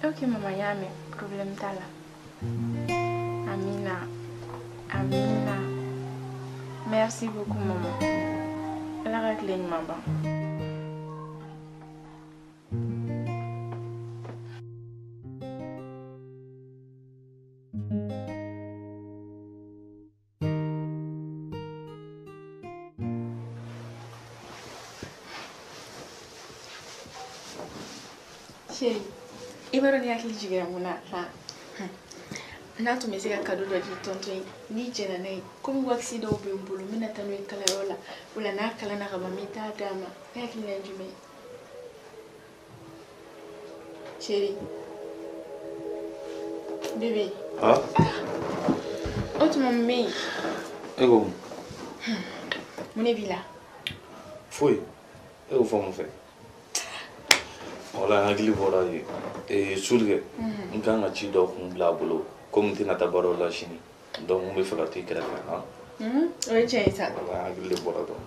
Speaker 1: Ok maman, n y'a mɛn, problème t'a la. Amina. Amina. Merci beaucoup maman. Ala ka tile ɲuman ban. Chérie, i b'a dɔn ne hakili jiginna mun na han? N'a tun bɛ se ka cadeau dɔ di tonton ye, n'i jɛnna n'a ye, komi waxi dɔw bɛ n bolo, n bɛna taa n'o ye kalayɔrɔ la, o la n'a kalanna ka ban n bɛ taa d'a ma. Ne hakilina ye jumɛn ye? Chérie, bébé.
Speaker 4: Ah?
Speaker 1: O tuma mun bɛ yen?
Speaker 4: E ko mun?
Speaker 1: Mun de b'i la?
Speaker 4: Foyi. E y'o fɔ mun fɛ? Wala hakili bɔra yen. Suli kɛ, n kan ka ci dɔ kun bila a bolo. Komi n tɛna taa baaraw la sini, donc n bɛ fɛ ka to i kɛrɛfɛ han.
Speaker 1: O ye tiɲɛ ye sa.
Speaker 4: Wala hakili de bɔra dɔrɔn.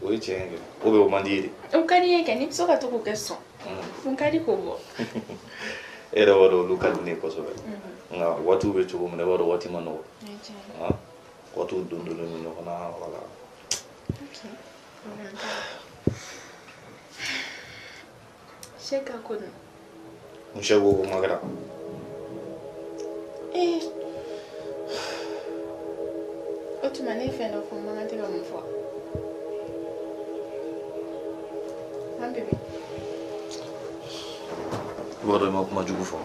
Speaker 4: O ye tiɲɛ ye kɛ. O bɛ o man di i ye de.
Speaker 1: O ka di n ye kɛ, n'i bɛ se ka to k'o kɛ sɔn. N ka di k'o bɔ.
Speaker 4: E yɛrɛ b'a dɔn olu ka di ne ye kosɛbɛ. Nka waatiw bɛ cogo min na, i b'a dɔn waati ma nɔgɔ. Waatiw don donnen don ɲɔgɔn na, wala.
Speaker 1: Ok. Problème t'a la. Sɛ ka ko dun?
Speaker 4: Mun sɛ ko ma kɛra?
Speaker 1: O tuma ne ye fɛn dɔ fɔ, n man kan tɛ ka mun fɔ? Han bébé?
Speaker 4: I b'a dɔn i ma kuma jugu fɔ.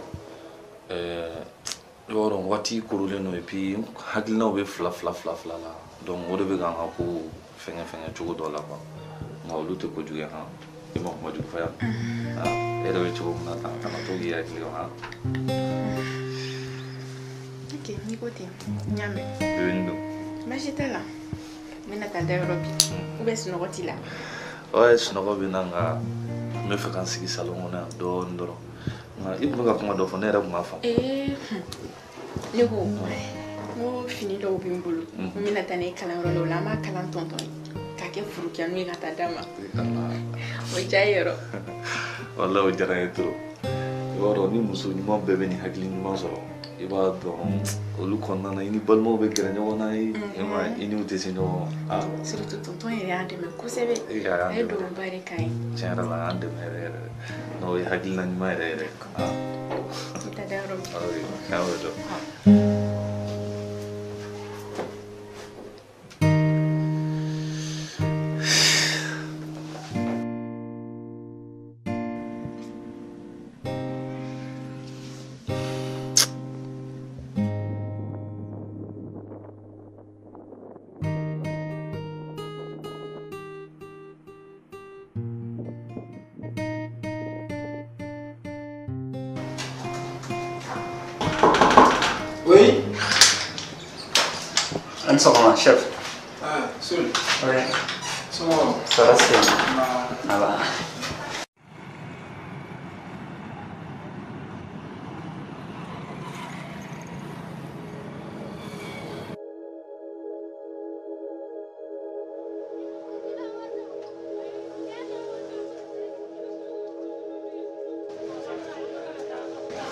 Speaker 4: I b'a dɔn waati korolen don et puis hakilinaw bɛ fila fila fila fila la, donc o de bɛ k'an ka ko fɛngɛ fɛngɛ cogo dɔ la quoi. Nka olu tɛ kojugu ye han. I ma kuma jugu fɔ yan. E yɛrɛ bɛ cogo min na tan, kana to k'i hakili han.
Speaker 1: Ok, n'i ko ten, n y'a mɛn.
Speaker 4: Bébé nin don.
Speaker 1: Baasi t'a la. N bɛna taa da yɔrɔ bi. Ou bien sunɔgɔ t'i la?
Speaker 4: Ouais, sunɔgɔ bɛ n na, nka n bɛ fɛ ka n sigi salon kɔnɔ yan dɔɔnin dɔrɔn. Nka i tun bɛ ka kuma dɔ fɔ, ne yɛrɛ tun b'a faamu.
Speaker 1: Ne ko, n ko fini dɔw bɛ n bolo. N bɛna taa n'a ye kalanyɔrɔ la, o la an b'a kalan tɔntɔn ye. K'a kɛ forokiyaniw ye ka taa d'a ma. O diya ye yɔrɔ.
Speaker 4: Walahi o diyara n ye trop. I b'a dɔn ni muso ɲuman bɛɛ bɛ nin hakili ɲuman sɔrɔ, i b'a dɔn olu kɔnɔna na i ni balimaw bɛ gɛrɛ ɲɔgɔn na ye, i n'u tɛ se ɲɔgɔn ma.
Speaker 1: Surtout tonton yɛrɛ y'an dɛmɛ kosɛbɛ. A ye dugawuba de k'an ye.
Speaker 4: Tiɲɛ yɛrɛ la a y'an dɛmɛ yɛrɛ yɛrɛ. N'o ye hakilina ɲuman yɛrɛ yɛrɛ.
Speaker 1: I ta da yɔrɔ min.
Speaker 4: Awɔ, o dɔn.
Speaker 9: Oui.
Speaker 12: An sɔgɔma, chef.
Speaker 9: Ah, Soul.
Speaker 12: Oui.
Speaker 9: Ça va?
Speaker 12: Ça va, c'est ça va.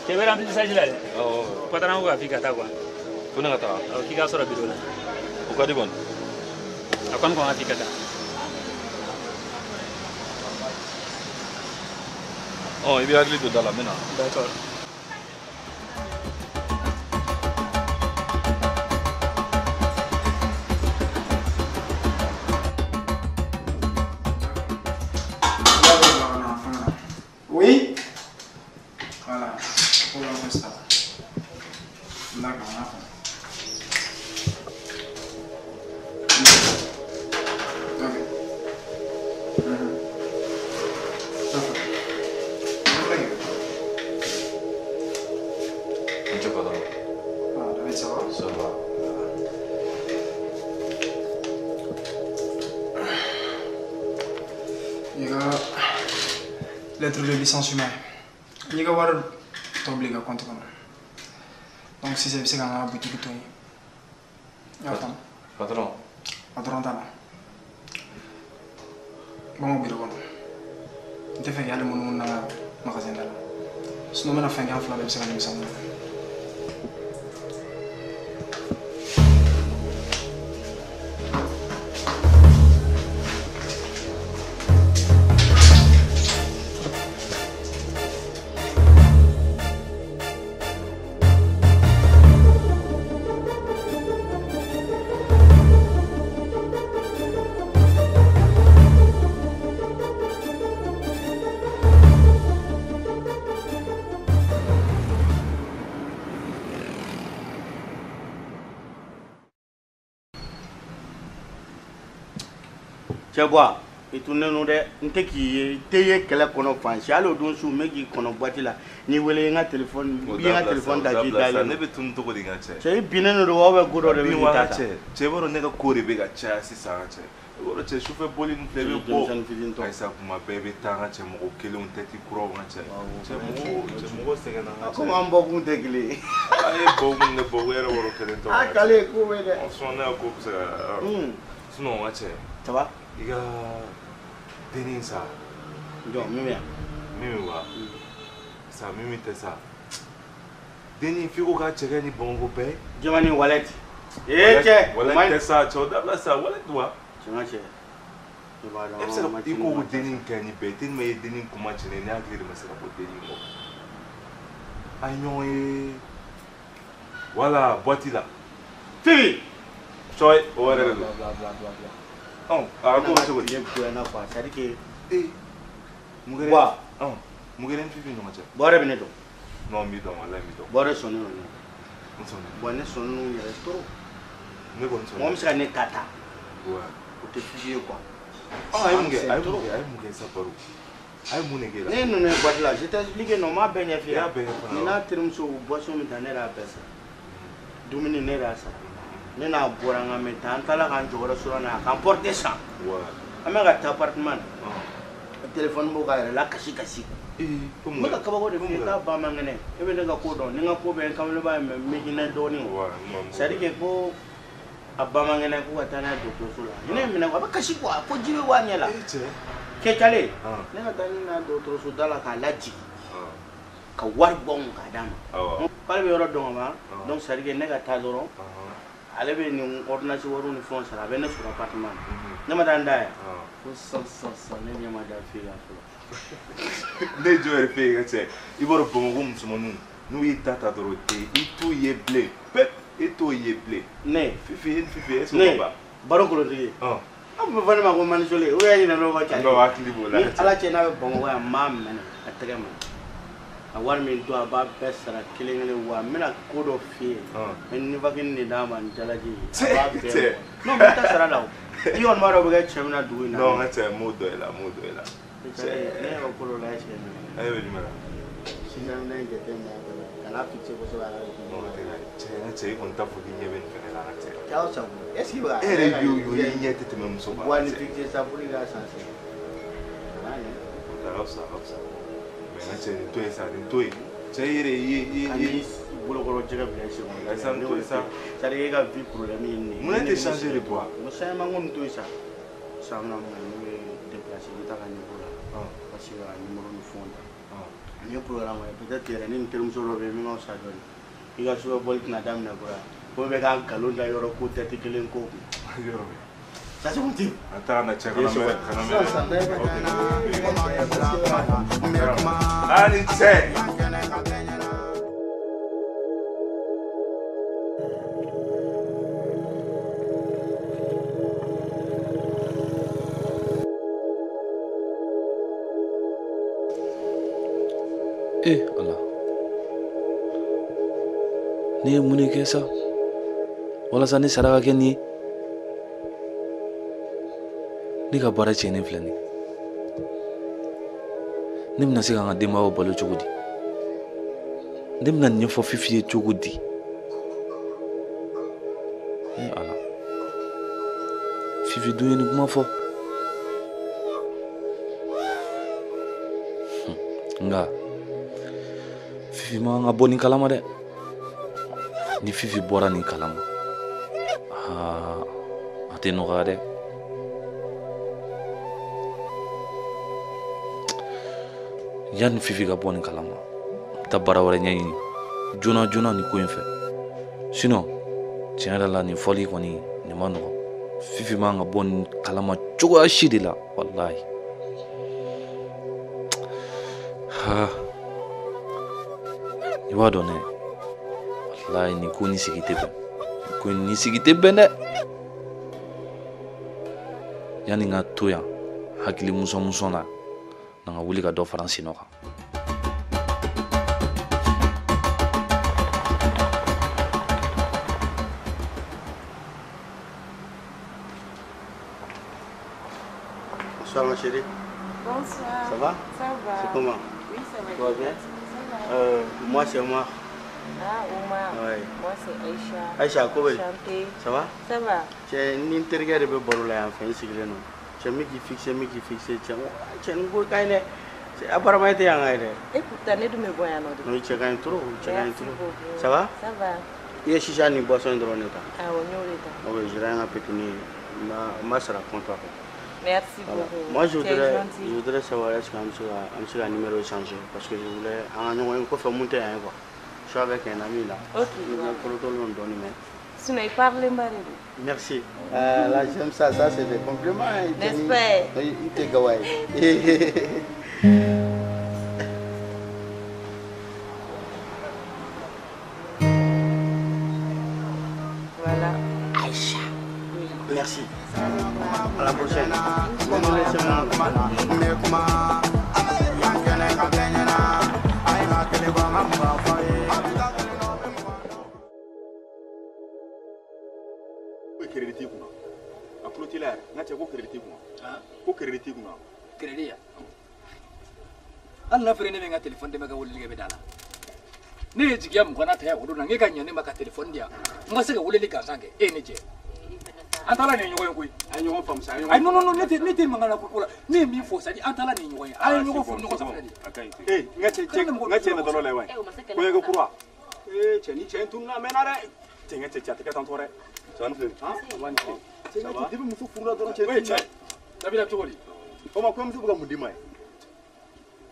Speaker 12: Cɛ bɛ remplissage la dɛ.
Speaker 4: Awɔ.
Speaker 12: Patron ko k'a f'i ka taa quoi.
Speaker 4: Ko ne ka taa?
Speaker 12: Awɔ, k'i k'a sɔrɔ bureau la.
Speaker 4: O ka di kɔni.
Speaker 12: A kɔni ko k'a f'i ka taa.
Speaker 4: Ɔ, i bɛ hakili to da la, n bɛ na.
Speaker 12: D'accord.
Speaker 9: Problème fosi t'a la. D'accord, n y'a faamu. Ok. D'accord.
Speaker 4: Monsieur patron.
Speaker 9: Ah, David, ça va?
Speaker 4: Ça va.
Speaker 9: I ka lettre de licenciement ye. N'i ka wari tɔ bila i ka compte kɔnɔ. Donc sisan i bɛ se ka n ka boutique to yen. I y'a faamu?
Speaker 4: Patron.
Speaker 9: Patron t'a la. Bɔ n ka bureau kɔnɔ. N tɛ fɛ k'i hali munumunu na n ka magasin da la. Sinon n bɛna fɛn kɛ an fila bɛɛ bɛ se ka nimisa mun na.
Speaker 6: Cɛ i tunnen don dɛ, n tɛ k'i ye, i tɛ ye kɛlɛ kɔnɔ fan si, hali o don su n bɛ k'i kɔnɔ boîte la, n'i wele n ka téléphone, n b'i ka téléphone ta k'i dalen.
Speaker 4: Ne bɛ tunu cogo di n ka cɛ?
Speaker 6: Cɛ i binnen don wa ou bien ko dɔ de bɛ k'i ta ta?
Speaker 4: Cɛ i b'a dɔn ne ka ko de bɛ ka caya sisan n ka cɛ. I b'a dɔn cɛ sufɛ bɔli nin filɛ i bɛ bɔ. Ayisa kuma bɛɛ i bɛ taa n ka cɛ mɔgɔ kelenw tɛti kuraw n ka cɛ. Cɛ mɔgɔ sɛgɛnna n ka cɛ.
Speaker 6: Komi an bɔkun tɛ kelen ye.
Speaker 4: A ye bɔkun ne bɔkun e yɛrɛ wɔrɔ kelen tɔ.
Speaker 6: A kale ko bɛ dɛ.
Speaker 4: Sinon ne ka ko bɛ se ka. Sinon n ka cɛ.
Speaker 6: Ça va?
Speaker 4: I ka dennin sa.
Speaker 6: Jɔn min bɛ yan?
Speaker 4: Mimi wa? Sa Mimi tɛ sa. Dennin f'i ko k'a cɛ kɛ ni Bamakɔ bɛɛ ye.
Speaker 6: Jɛman wallet. Ee cɛ.
Speaker 4: Wallet tɛ sa cɛ o dabila sa wallet wa?
Speaker 6: Cɛ n ka cɛ. Ne b'a dɔn.
Speaker 4: E bɛ se ka i ko ko dennin kɛ ni bɛɛ ye tellement i ye dennin kuma cɛ ne hakili de ma se ka bɔ dennin kɔ. An ye ɲɔgɔn ye. Voilà boîte la.
Speaker 6: Fifi.
Speaker 4: Cɔyi o yɛrɛ de don.
Speaker 6: Bila bila bila bila.
Speaker 4: A ko bɛ cogo di?
Speaker 6: Ne bonyana quoi, c'est à dire que.
Speaker 4: Ee. Mun kɛra? Mun kɛra ni Fifi ni ɲɔgɔn cɛ?
Speaker 6: Bɔrɛ bɛ ne dɔn.
Speaker 4: Non n b'i dɔn walahi n b'i dɔn.
Speaker 6: Bɔrɛ sɔnnen don ne.
Speaker 4: N sɔnnen.
Speaker 6: Bon ne sɔnnen don yɛrɛ trop.
Speaker 4: Ne kɔni sɔnnen.
Speaker 6: Mɔgɔ min bɛ se ka ne ta ta.
Speaker 4: Ouais.
Speaker 6: O tɛ Fifi ye quoi.
Speaker 4: A ye mun kɛ? A ye mun kɛ? A ye mun kɛ sa baro? A ye mun de k'e la?
Speaker 6: Ne nana boîte la, je t'ai expliqué non, n m'a bɛɛ ɲɛf'i ye.
Speaker 4: I y'a bɛɛ ɲɛfɔ n ɲɛna.
Speaker 6: Nin n'a terimuso u boisson min ta ne yɛrɛ y'a bɛɛ sara. Dumuni ne yɛrɛ y'a sara. Ne n'a bɔra n ka mɛ taa an taara k'an jɔ restaurant na k'an porter san. An bɛ ka taa appartement na. Téléphone b'o ka yɛrɛ la kasi kasi. N bɛ ka kabako de f'i ye k'a ba man kɛnɛ. E bɛ ne ka ko dɔn, ni n ka ko bɛ n kameleba ye mɛ n bɛ hinɛ dɔɔnin o. C'est à dire que ko a ba man kɛnɛ ko ka taa n'a ye dɔgɔtɔrɔso la. Ne ye minɛ quoi, a bɛ kasi quoi, ko ji bɛ bɔ a ɲɛ la. Kɛtalen, ne ka taa ni n'a ye dɔgɔtɔrɔso da la k'a lajigin. Ka wari bɔ n kun k'a d'a ma. K'ale bɛ yɔrɔ dɔn ka ban, donc c'est à dire que ne ka taa dɔrɔn. Ale bɛ nin ordonnance wariw ni fɛnw sara, a bɛ ne sɔrɔ appartement na. Ne ma taa n da yan. Fo sisan sisan sisan ne ɲɛ ma da f'i kan fɔlɔ.
Speaker 4: Ne ye jɔn yɛrɛ f'e ye ka cɛ, i b'a dɔn Bamakɔ musomaninw n'u y'i ta ta dɔrɔn i t'u ye bilen pep i t'o ye bilen.
Speaker 6: Ne.
Speaker 4: Fifi e ni Fifi est-ce que o ba?
Speaker 6: Baro kolontigi. An tun bɛ fɔ ne ma ko Manisole, o y'a ɲinɛ n'o ka ca.
Speaker 4: Non hakili b'o la.
Speaker 6: Ni Ala cɛ n'a bɛ Bamakɔ yan n b'a minɛ a tɛgɛ ma. A wari min don a b'a bɛɛ sara kelen kelen wa n bɛna ko dɔ f'i ye. N bɛ nifakini de d'a ma ni jalaji ye. A b'a bɛɛ bɔ. Non n bɛ taa sara la o. I kɔni b'a dɔn o bɛ kɛ cɛ min na dugu in na.
Speaker 4: Non n ka cɛ n m'o dɔn e la n m'o dɔn e la.
Speaker 6: Ne yɛrɛ ko dɔ la est-ce que.
Speaker 4: E bɛ jumɛn la?
Speaker 6: Sisan minɛn in jateminɛ kana fixer kosɛbɛ a ka.
Speaker 4: Non cɛ n ka cɛ i kɔni t'a fɔ k'i ɲɛ bɛ nin fɛnɛ la n ka cɛ.
Speaker 6: Cɛw sago est-ce que i bɛ ka.
Speaker 4: E yɛrɛ y'o ye i ɲɛ tɛ tɛmɛ muso kan.
Speaker 6: Wa ni fixer sa pour que k'a san sɛgɛn.
Speaker 4: A ka fisa a ka fisa. Mais n ka cɛ nin to yen sa nin to yen. Cɛ i yɛrɛ i ye.
Speaker 6: Kan'i bolokɔrɔ jɛgɛ bila i sen kɔrɔ.
Speaker 4: Ayisa nin to yen sa.
Speaker 6: C'est à dire e ka vie problème ye nin ye.
Speaker 4: Mun na e tɛ changer de quoi?
Speaker 6: N ko changement ko nin to yen sa. Sisan n bɛna mun kɛ ne bɛ déplacer n bɛ taa ka niveau la. Parce que ka numéro ni fɛnw ta. Nin ye programme ye peut-être yɛrɛ ne ni terimuso dɔ bɛ yen min ka fisa dɔɔnin. I ka sufɛ bɔli tɛna daminɛ kura. Ko bɛ ka nkalon da yɔrɔ ko tɛti kelen ko kun.
Speaker 4: Yɔrɔ bɛ.
Speaker 6: Ça c'est mon type.
Speaker 4: Attends, na cɛ kana mɛn kana mɛn. Ah ni cɛ.
Speaker 13: Eh ala.
Speaker 4: Ne ye mun de kɛ sa walasa ne sara ka kɛ nin ye? Ne ka baara tiɲɛnen filɛ nin ye. Ne bɛna se ka n ka denbayaw balo cogo di? Ne bɛna nin ɲɛfɔ Fifi ye cogo di? Ee Ala, Fifi dun ye nin kuma fɔ. Nka Fifi man kan ka bɔ nin kalama dɛ. Ni Fifi bɔra nin kalama, aa a tɛ nɔgɔya dɛ. Yanni Fifi ka bɔ nin kalama, n bɛ taa baara wɛrɛ ɲɛɲini joona joona nin ko in fɛ. Sinon tiɲɛ yɛrɛ la nin fɔli kɔni nin ma nɔgɔn. Fifi man kan ka bɔ nin kalama cogoya si de la, walahi. Ha, i b'a dɔn dɛ, walahi nin ko nin sigi tɛ bɛn. Nin ko nin sigi tɛ bɛn dɛ. Yanni n ka to yan hakili musɔn na, na n ka wuli ka dɔ fara n sen nɔ kan.
Speaker 5: Bonsoir ma chérie.
Speaker 1: Bonsoir.
Speaker 5: Ça va?
Speaker 1: Ça va.
Speaker 5: C'est comment?
Speaker 1: Oui, ça va.
Speaker 5: Tout va bien?
Speaker 1: Ça va.
Speaker 5: Moi c'est Omar.
Speaker 1: Ah, Omar.
Speaker 5: Ouais.
Speaker 1: Moi c'est Aïcha.
Speaker 5: Aïcha, comment?
Speaker 1: Chantée.
Speaker 5: Ça va?
Speaker 1: Ça va.
Speaker 5: Cɛ ni n terikɛ de bɛ baro la yan fɛ n sigilen don. Cɛ min k'i fixé, min k'i fixé, cɛ cɛ nin ko ka ɲi dɛ. Cɛ apparemment e tɛ yan ka ye dɛ.
Speaker 1: Et pourtant ne dun bɛ bɔ yan nɔ de.
Speaker 5: Non, cɛ ka ɲi trop, cɛ ka ɲi
Speaker 1: Merci
Speaker 5: trop.
Speaker 1: beaucoup.
Speaker 5: Ça va?
Speaker 1: Ça va.
Speaker 5: I ye chicha ni boisson dɔrɔn de ta?
Speaker 1: Awɔ, n y'o de ta.
Speaker 5: Ok, jira n ka pétuni ye. N b'a sara comptoir kɔnɔ.
Speaker 1: Merci
Speaker 5: Voilà.
Speaker 1: beaucoup.
Speaker 5: Moi, je
Speaker 1: Tu es
Speaker 5: voudrais,
Speaker 1: gentil.
Speaker 5: je voudrais savoir est-ce qu'on se un numéro échangé parce que je voulais un kɔfɛ mun tɛ yan ye quoi. Je suis avec un ami là.
Speaker 1: Ok.
Speaker 5: N bɛ kɔrɔtɔlenw dɔɔni mais.
Speaker 1: Sinon, il parle pas de lui.
Speaker 5: Merci. Là, j'aime ça. Ça, c'est des compliments. Hein,
Speaker 1: N'est-ce pas?
Speaker 5: Il te gawaï.
Speaker 1: Voilà.
Speaker 5: Aïcha. Oui. Merci. À la prochaine.
Speaker 13: Crédit kunna a tulo t'i la yɛrɛ n ka cɛ ko crédit t'i kunna ko crédit t'i kunna
Speaker 14: crédit ya hali n'a fɔra ne bɛ n ka téléphone dɛmɛ ka weleli kɛ bɛ da la ne ye jigiya mugan na ta yan o don na n k'e ka ɲa ne ma ka téléphone di yan n ka se ka weleli gansan kɛ e ye ne jɛ an taara nin ɲɔgɔn ye koyi
Speaker 13: an ye ɲɔgɔn faamu sa an ye ɲɔgɔn
Speaker 14: ayi non non non ne tɛ mankan na ko la ne ye min fɔ c'est à dire an taara nin ɲɔgɔn ye an ye ɲɔgɔn faamu ɲɔgɔn safunɛ de
Speaker 13: a ka ɲi ee n ka cɛ n ka cɛ natɔla la ye wa kɔɲɔkɛ kura ee cɛ ni cɛ in tununa a mɛnna dɛ cɛ n ka cɛ a tɛ kɛ tan tɔ dɛ. Cɛ cɛ n ka cɛ depuis muso furula dɔrɔn cɛ. Ee cɛ
Speaker 14: Dabila cogo di?
Speaker 13: O ma kɔɲɔmuso bɛ ka mun d'i ma ye?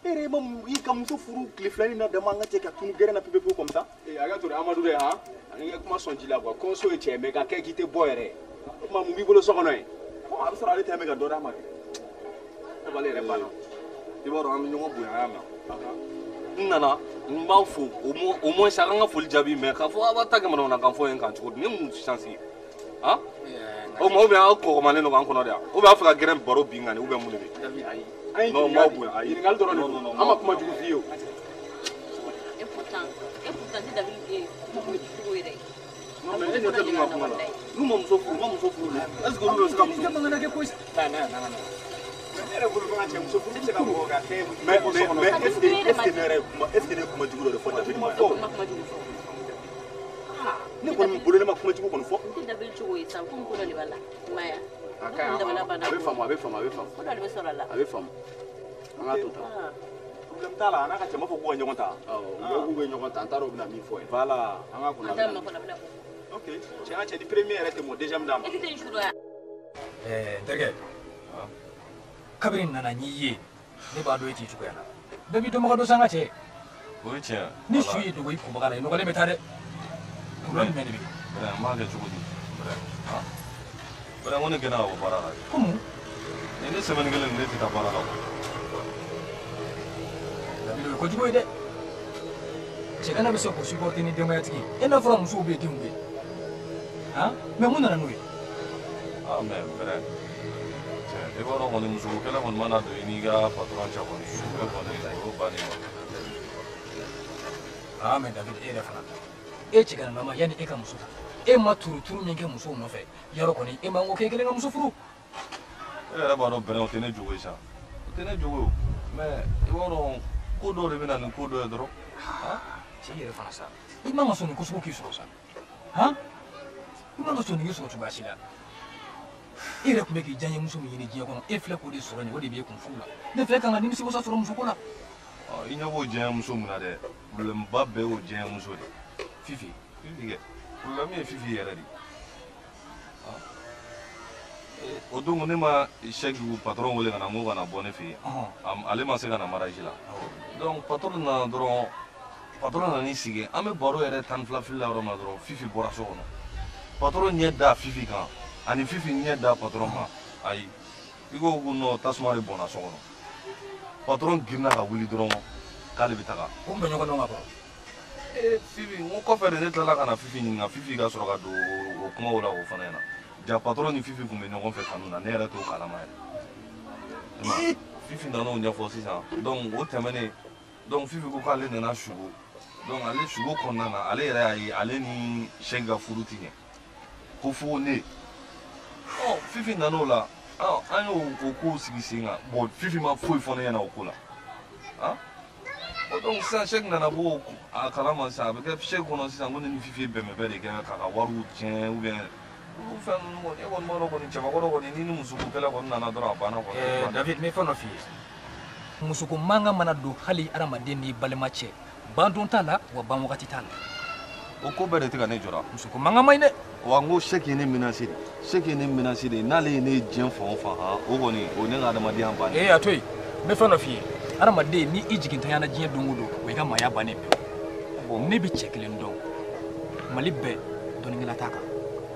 Speaker 13: E yɛrɛ ma i ka muso furu tile filanin na dama an ka cɛ ka tunu gɛrɛn na pewu pewu comme ça.
Speaker 15: Ee a ka to dɛ Amadu dɛ han ani ka kuma sɔn ji la quoi kɔɲɔso ye cɛ mais ka kɛ k'i tɛ bɔ yɛrɛ o tuma mun b'i bolo so kɔnɔ yen?
Speaker 13: Bon a bɛ sɔrɔ ale tɛ bɛ ka dɔ d'a ma kɛ.
Speaker 4: Ne b'ale yɛrɛ banna. I b'a dɔn an bɛ ɲɔgɔn bonya a y'a mɛn. N nana n b'aw fo au moins a ka n ka foli jaabi mɛ k'a fɔ aw b'a ta kɛ manamanakan fɔ ye n kan cogo di ne mun chance ye han? O ma ou bien aw kɔgɔmalen don k'an kɔnɔ de wa ou bien aw fɛ ka gɛrɛn baro bin kan de ou bien mun de bɛ? Non, m'aw bonya ayi.
Speaker 15: Ɲininkali dɔrɔn de don an ma kuma jugu f'i ye o.
Speaker 7: Et pourtant tɛ David ye cogo ye dɛ.
Speaker 4: Non mais e ɲɛ tɛ ninnu ka kuma la n'u ma muso furu u ma muso furu est ce que olu bɛ se ka muso
Speaker 14: furu? Ne tɛ mankan kɛ koyi. Na na na na.
Speaker 15: Ne yɛrɛ bolo fana cɛ muso furu bɛ se ka mɔgɔ ka kɛ.
Speaker 13: Mais mais est ce que ne yɛrɛ ye kuma est ce que ne ye kuma jugu dɔ de fɔ David ma?
Speaker 7: Kuma jugu fɔ.
Speaker 13: Ne kɔni bolo ne ma kuma jugu kɔni fɔ.
Speaker 7: N tɛ David cogo ye sa komi ko dɔ de b'a la i m'a ye wa?
Speaker 15: A ka ɲi a bɛ faamu a bɛ faamu a bɛ faamu.
Speaker 7: Ko dɔ de bɛ sɔrɔ a la.
Speaker 15: A bɛ faamu an k'a to tan.
Speaker 13: Problème t'a la a n'a ka cɛ ma fɔ k'u ka ɲɔgɔn ta.
Speaker 15: Awɔ u bɛɛ k'u bɛ ɲɔgɔn ta an t'a dɔn u bɛna min fɔ ye.
Speaker 13: Voilà
Speaker 15: an k'a kɔnɔ.
Speaker 7: An t'a dɔn kɔnɔ bɛna fɔ.
Speaker 13: Ok cɛ n ka cɛ ni premier yɛrɛ tɛ mɔ deuxième d'a ma.
Speaker 7: E tɛ nin su dɔn ya?
Speaker 14: Ɛɛ n terikɛ kabini n nana n y'i ye ne b'a dɔn e t'i cogoya la bɛɛ b'i dɔnbaga dɔn sa n ka cɛ.
Speaker 4: O ye tiɲɛ ye.
Speaker 14: Ni su y'i dogo i kunbaga la i nɔgɔlen bɛ taa dɛ. Problème jumɛn de bɛ yen?
Speaker 4: N b'a kɛ cogo di? N ko ne gɛnna ka bɔ baara la.
Speaker 14: Ko mun?
Speaker 4: Ni ne semaine kelen ne tɛ taa baara la.
Speaker 14: David o ye kojugu ye dɛ. Cɛ kana bɛ se k'o supporter ni denbayatigi ye. E n'a fɔra musow bɛ yen denw bɛ yen. Han? Mais mun nana n'o ye?
Speaker 4: Ah mais vrai. Cɛ i b'a dɔn kɔni musoko kɛlɛ kɔni mana don i n'i ka patron cɛ kɔni o kɔni o y'o bannen ye.
Speaker 14: Ah mais David e yɛrɛ fana. E cɛ ka nama yanni e ka muso furu. E ma turuturu min kɛ musow nɔfɛ. Yarɔ kɔni e ma ko k'e kelen ka muso furu.
Speaker 4: E yɛrɛ b'a dɔn bɛnɛ o tɛ ne jogo ye sa. O tɛ ne jogo ye o. Mais i b'a dɔn ko dɔw de bɛ na ni ko dɔ ye dɔrɔn.
Speaker 14: Cɛ yɛrɛ fana sa. I man ka sɔn nin ko sugu k'i sɔrɔ sa. Han? I man ka sɔn nin k'i sɔrɔ cogoya si la. E yɛrɛ tun bɛ k'i diyaɲɛ muso min ɲini diɲɛ kɔnɔ e filɛ k'o de sɔrɔ nin o de b'e kun furu la. Ne fɛ kan ka nimisi wasa sɔrɔ musoko la.
Speaker 4: I ɲɛ b'o diyaɲɛ muso min na dɛ, problème ba bɛɛ y'o diyaɲɛ muso de. Fifi, Fifi kɛ. Problème ye Fifi yɛrɛ de. O don ne ma Sɛki patron wele ka na n ko ka na bɔ ne fɛ yen. Ale ma se ka na mariage la. Donc patron nana dɔrɔn, patron nana n'i sigi an bɛ baro yɛrɛ 12 fili la yɔrɔ min na dɔrɔn Fifi bɔra so kɔnɔ. Patron ɲɛ da Fifi kan ani Fifi ɲɛ da patron kan. Ayi, i ko ko non tasuma de bɔnna so kɔnɔ. Patron girinna ka wuli dɔrɔn k'ale bɛ taga.
Speaker 14: O tun bɛ ɲɔgɔn dɔn ka kɔrɔ.
Speaker 4: Fifi, n ko kɔfɛ de ne tilala ka na Fifi ɲininka Fifi ka sɔrɔ ka don o kumaw la o fana ɲɛna. Ja patron ni Fifi tun bɛ ɲɔgɔn fɛ kanu na ne yɛrɛ t'o kalama yɛrɛ. Fifi nana o ɲɛfɔ sisan donc o tɛmɛnen donc Fifi ko k'ale nana sugo donc ale sugo kɔnɔna na ale yɛrɛ y'a ye ale ni Sɛki ka furu ti ɲɛ ko fo ne. Ɔ Fifi nana o la an y'o o kow sigi sen kan bon Fifi ma foyi fɔ ne ɲɛna o ko la. Donc sisan Sɛki nana bɔ a kalama sisan a bɛ kɛ Sɛki kɔnɔ sisan ko ne ni Fifi ye bɛnbɛnbɛn de kɛ k'a ka wariw tiɲɛ ou bien olu fɛn ninnu kɔni e kɔni b'a dɔn kɔni cɛbakɔrɔ kɔni ni musoko kɛlɛ kɔni nana dɔrɔn a banna kɔni.
Speaker 14: David n bɛ fɛn dɔ f'i ye musoko mankan mana don hali hadamaden n'i balima cɛ ban don t'a la wa ban wagati t'a la.
Speaker 4: O ko bɛɛ de tɛ ka ne jɔra.
Speaker 14: Musoko mankan man ɲi dɛ.
Speaker 4: Wa n ko Sɛki ye ne menacé de. Sɛki ye ne menacé de n'ale ye ne diɲɛ fan o fan han o kɔni o ye ne ka adamadenya bannen.
Speaker 14: Ee a to yen n bɛ fɛn dɔ f'i ye hadamaden ni i jigintanyana diɲɛ don o don o y'i ka maaya bannen pewu. Ne bɛ cɛ kelen dɔn Mali bɛɛ dɔnnikɛla t'a kan.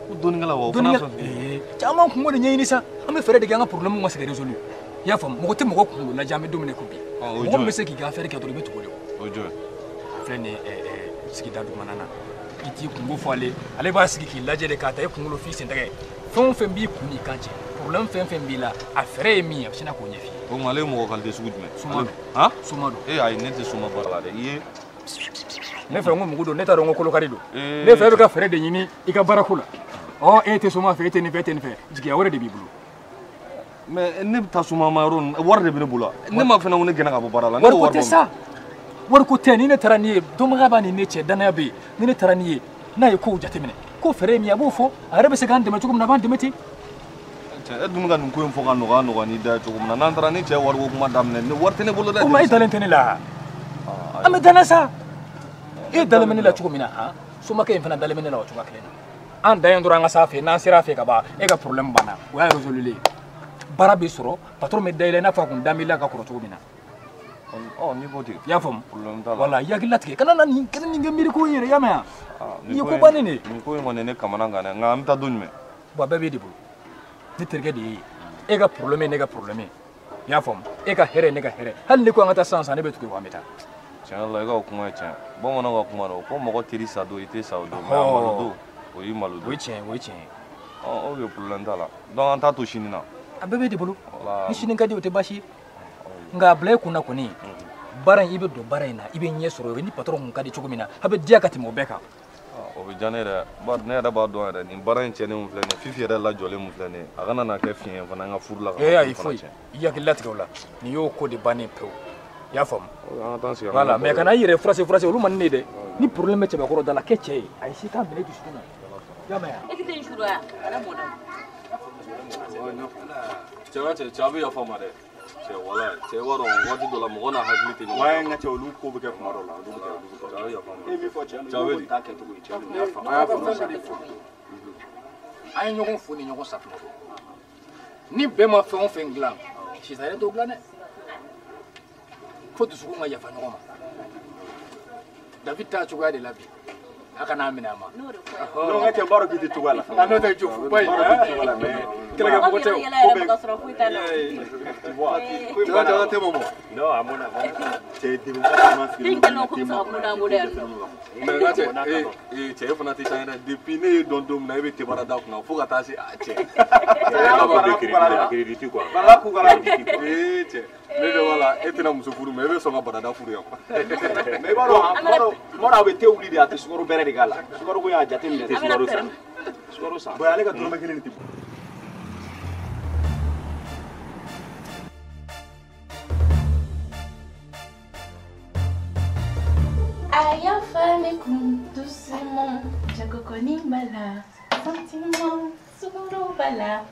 Speaker 4: Ko dɔnnikɛla wa o fana sɔn.
Speaker 14: Caman kungo de ɲɛɲini sa an bɛ fɛɛrɛ de kɛ an ka problème ka se ka résolu. I y'a faamu mɔgɔ tɛ mɔgɔ kunkolo lajɛ an bɛ don min na i ko bi. Mɔgɔ min bɛ se k'i ka affaire kɛ dɔrɔn i bɛ tugu o de kɔ.
Speaker 4: O ye jɔn ye?
Speaker 14: A filɛ nin ye sigida dugumana na. I t'i kungo fɔ ale ale b'a sigi k'i lajɛ de k'a ta i kunkolo f'i sentɛgɛ fɛn o fɛn b'i kun n'i kan cɛ problème fɛn fɛn b'i la a fɛɛrɛ ye min ye a bɛ sin k'o ɲɛf'i ye.
Speaker 4: O tuma ale ye mɔgɔ qualité sugu jumɛn?
Speaker 14: Soma don.
Speaker 4: Han?
Speaker 14: Soma don.
Speaker 4: Ee ayi ne tɛ soma baara la dɛ i ye.
Speaker 14: Ne fɛ n ko mugu don ne t'a dɔn n ko kolokari don. Ne fɛ e bɛ ka fɛɛrɛ de ɲini i ka baarako la. Ɔ e tɛ soma fɛ e tɛ nin fɛ e tɛ nin fɛ jigiya wɛrɛ de b'i bolo.
Speaker 4: Mais ne bɛ taa soma ma yɔrɔ ninnu wari de bɛ ne bolo ne ma fɛnɛ ko ne gɛnna ka bɔ baara la.
Speaker 14: Wariko tɛ sa. Wariko tɛ ni ne taara n'i ye dɔnbaga b'a ni ne cɛ danaya bɛ yen ni ne taara n'i ye n'a ye kow jateminɛ ko fɛɛrɛ ye min ye a b'o fɔ a yɛrɛ bɛ se k'an dɛmɛ cogo min na a b'an dɛmɛ ten.
Speaker 4: Cɛ e dun bɛ ka nin ko in fɔ ka nɔgɔya n'i da ye cogo min na n'an taara ni cɛ wariko kuma daminɛ ne wari tɛ ne bolo dɛ.
Speaker 14: O ma e dalen tɛ ne la an bɛ danna sa e dalen bɛ ne la cogo min na han somakɛ in fana dalen bɛ ne la o cogoya kelen na an dan ye dɔrɔn an ka s'a fɛ yen n'an sera a fɛ ka ban e ka problème banna o y'a résolu ye baara bɛ sɔrɔ patron bɛ da i la i n'a fɔ a kun dan b'i la ka kɔrɔ cogo min na.
Speaker 4: Ɔ n'i ko ten.
Speaker 14: I y'a faamu.
Speaker 4: Problème t'a la.
Speaker 14: Wala i hakili latigɛ kana na nin kana nin kɛ miiri ko in yɛrɛ i y'a mɛn wa. Nin ye ko bannen de ye.
Speaker 4: Nin ko in kɔni ne kamana gan dɛ nka an bɛ taa don jumɛn.
Speaker 14: Bon a bɛɛ b'e de bolo ne terikɛ de ye e ka problème ye ne ka problème ye i y'a faamu e ka hɛrɛ ye ne ka hɛrɛ hali ne ko an ka taa sisan sisan ne bɛ tugu i kɔ an bɛ taa.
Speaker 4: Tiɲɛ yɛrɛ la i ka o kuma ye tiɲɛ bamananw ka kuma don ko mɔgɔ teri sa don i tɛ sa o don mais a malo don o y'i malo don.
Speaker 14: O ye tiɲɛ ye o ye tiɲɛ ye.
Speaker 4: Ɔ ok problème t'a la donc an t'a to sini na.
Speaker 14: A bɛɛ b'e de bolo ni sini ka di o tɛ baasi ye. Nka a bila i kunna kɔni baara in i bɛ don baara in na i bɛ ɲɛ sɔrɔ ni patron kun ka di cogo min na a bɛ diya ka tɛmɛ o bɛɛ kan.
Speaker 4: O bɛ diya ne yɛrɛ bari ne yɛrɛ b'a dɔn yɛrɛ nin baara in cɛnnen mun filɛ nin ye Fifi yɛrɛ lajɔlen mun filɛ nin ye a kana na kɛ fiɲɛ fana n ka furu la.
Speaker 14: Ee ayi foyi i hakili latigɛ o la nin y'o ko de bannen pewu i y'a faamu. Voilà mais kana i yɛrɛ furase olu man di ne ye dɛ ni problème bɛ cɛbakɔrɔ da la kɛ cɛ ye a ye se k'a minɛ i dusukun na i y'a mɛn wa.
Speaker 7: E tɛ n su ya kana mɔ da.
Speaker 4: Cɛ cɛ a bɛ yafa n ma dɛ. Cɛ wala cɛ b'a dɔn waati dɔ la mɔgɔ n'a hakili tɛ ɲɔgɔn.
Speaker 13: Wa n ka cɛ olu ko bɛ kɛ kuma dɔ la olu bɛ kɛ olu bɛ kɛ. E min fɔ cɛ ninnu t'a kɛcogo ye cɛ ninnu y'a faamu. An y'a faamu sa.
Speaker 14: An ye ɲɔgɔn fo ni ɲɔgɔn safunɛ don ni bɛɛ ma fɛn o fɛn dilan sisan t'o dilan dɛ fo dusukun ka yafa ɲɔgɔn ma David t'a cogoya de la bi a kana minɛ a ma.
Speaker 13: Non n ka cɛ n b'a dɔn k'i tɛ cogoya la.
Speaker 14: A n'o tɛ jɔ foyi. N b'a dɔn k'i tɛ cogoya la mais kɛlɛkɛ mɔgɔ tɛ o.
Speaker 13: Tu vois. Cɛ tɛ mɔmɔ. Non a mɔna. Cɛ degun caman sigilen don te ma.
Speaker 4: Mais n ka cɛ ee cɛ e fana tɛ taa yɛrɛ depuis ne ye dɔn don min na e bɛ tebara da kunna fo ka taa se a cɛ.
Speaker 15: Cɛ crédit quoi.
Speaker 13: Bala k'u kala. Ee cɛ. Ne de b'a la e tɛna muso furu mais e bɛ sɔn ka barada furu yan quoi. Mais i b'a dɔn tuma dɔ a bɛ te wuli de a tɛ sukaro bɛrɛ de k'a la. Sukaro ko in a jate minɛ tɛ sukaro san. Sukaro san. Bon ale ka dɔrɔmɛ kelen de tɛ bɔ.
Speaker 1: Aya falekum doucement, jagokoni bala, sentiment, sukaro bala.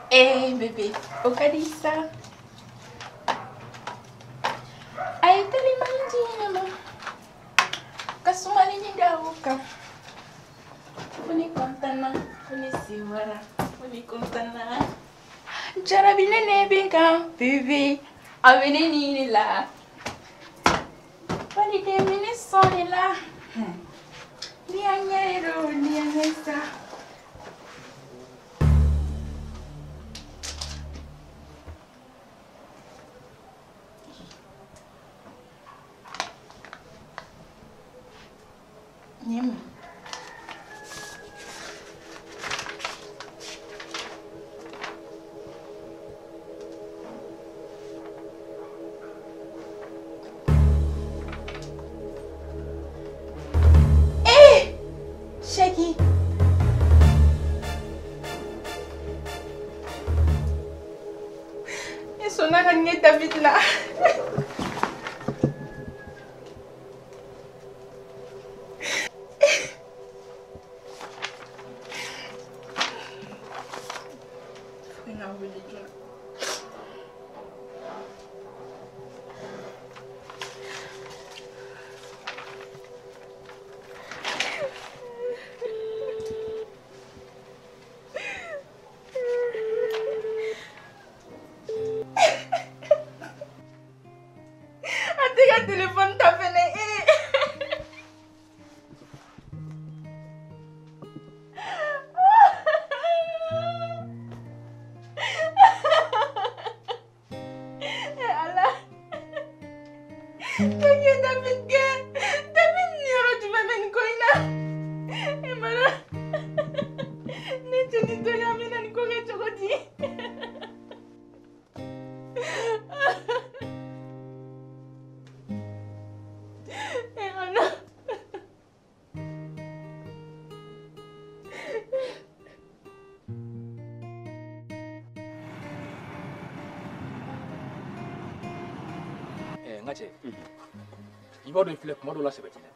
Speaker 1: Eh bébé, o ka di sa. Aye teliman jinema, kasumali ni dawoka. Funi kontana, funi siwara, funi kontana. Jarabi nene binka, bébé, avene ni la. Valide mine soni la. Nianyero, nianyesa. Nyemu. Eh! Shaggy. Et son araignée David là. Téléphone t'a fait. Allah. David David ni tu vas men koina. E mara. Ne tuni to ya mina ni ko ke chokoti.
Speaker 14: I b'a dɔn i filɛ kuma dɔw la sɛbɛ t'i la.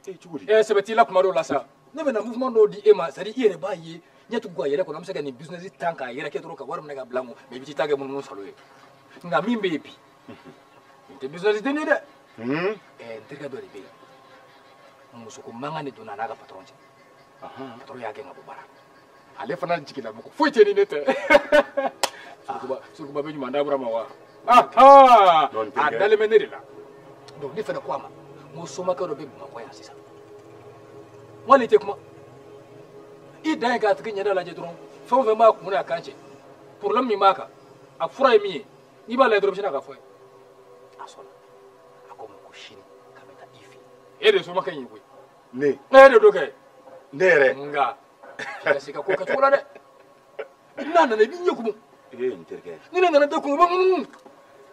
Speaker 14: E cogo di? Sɛbɛ t'i la kuma dɔw la sa. Ne bɛna mouvement dɔw di e ma c'est à dire i yɛrɛ b'a ye ɲɛ tugun ka yɛlɛ kɔnɔ an bɛ se ka nin business tan k'a yɛrɛ kɛ dɔrɔn ka wari minɛ ka bila n kun mais i bɛ t'i ta kɛ munumunu salo ye. Nka min bɛ yen bi nin tɛ business den ye dɛ. N terikɛ dɔ de bɛ yen musoko mankan de donna a n'a ka patron cɛ. Patron y'a gɛn ka bɔ baara la. Ale fana jiginna mɔgɔ foyi tɛ ni ne tɛ. Surukuba bɛ ɲuman d'a ma wa? A dalen bɛ ne de la. Donc ne fana ko a ma n ko somakɛ dɔ bɛ Bamakɔ yan sisan n ko ale tɛ kuma i dan ye k'a tigi ɲɛda lajɛ dɔrɔn fɛn o fɛn b'a kun n'a kan cɛ problème min b'a kan a fura ye min ye n'i b'a lajɛ dɔrɔn i bɛ sin k'a fɔ ye a sɔnna a ko n ma ko sini k'a bɛ taa i fɛ yen e de ye somakɛ in ye koyi ne e de don kɛ ne yɛrɛ nka i ka se ka ko kɛcogo la dɛ n'a nana i b'i ɲɛ kumu
Speaker 3: ee n terikɛ
Speaker 14: ni ne nana da kun i b'a munumunu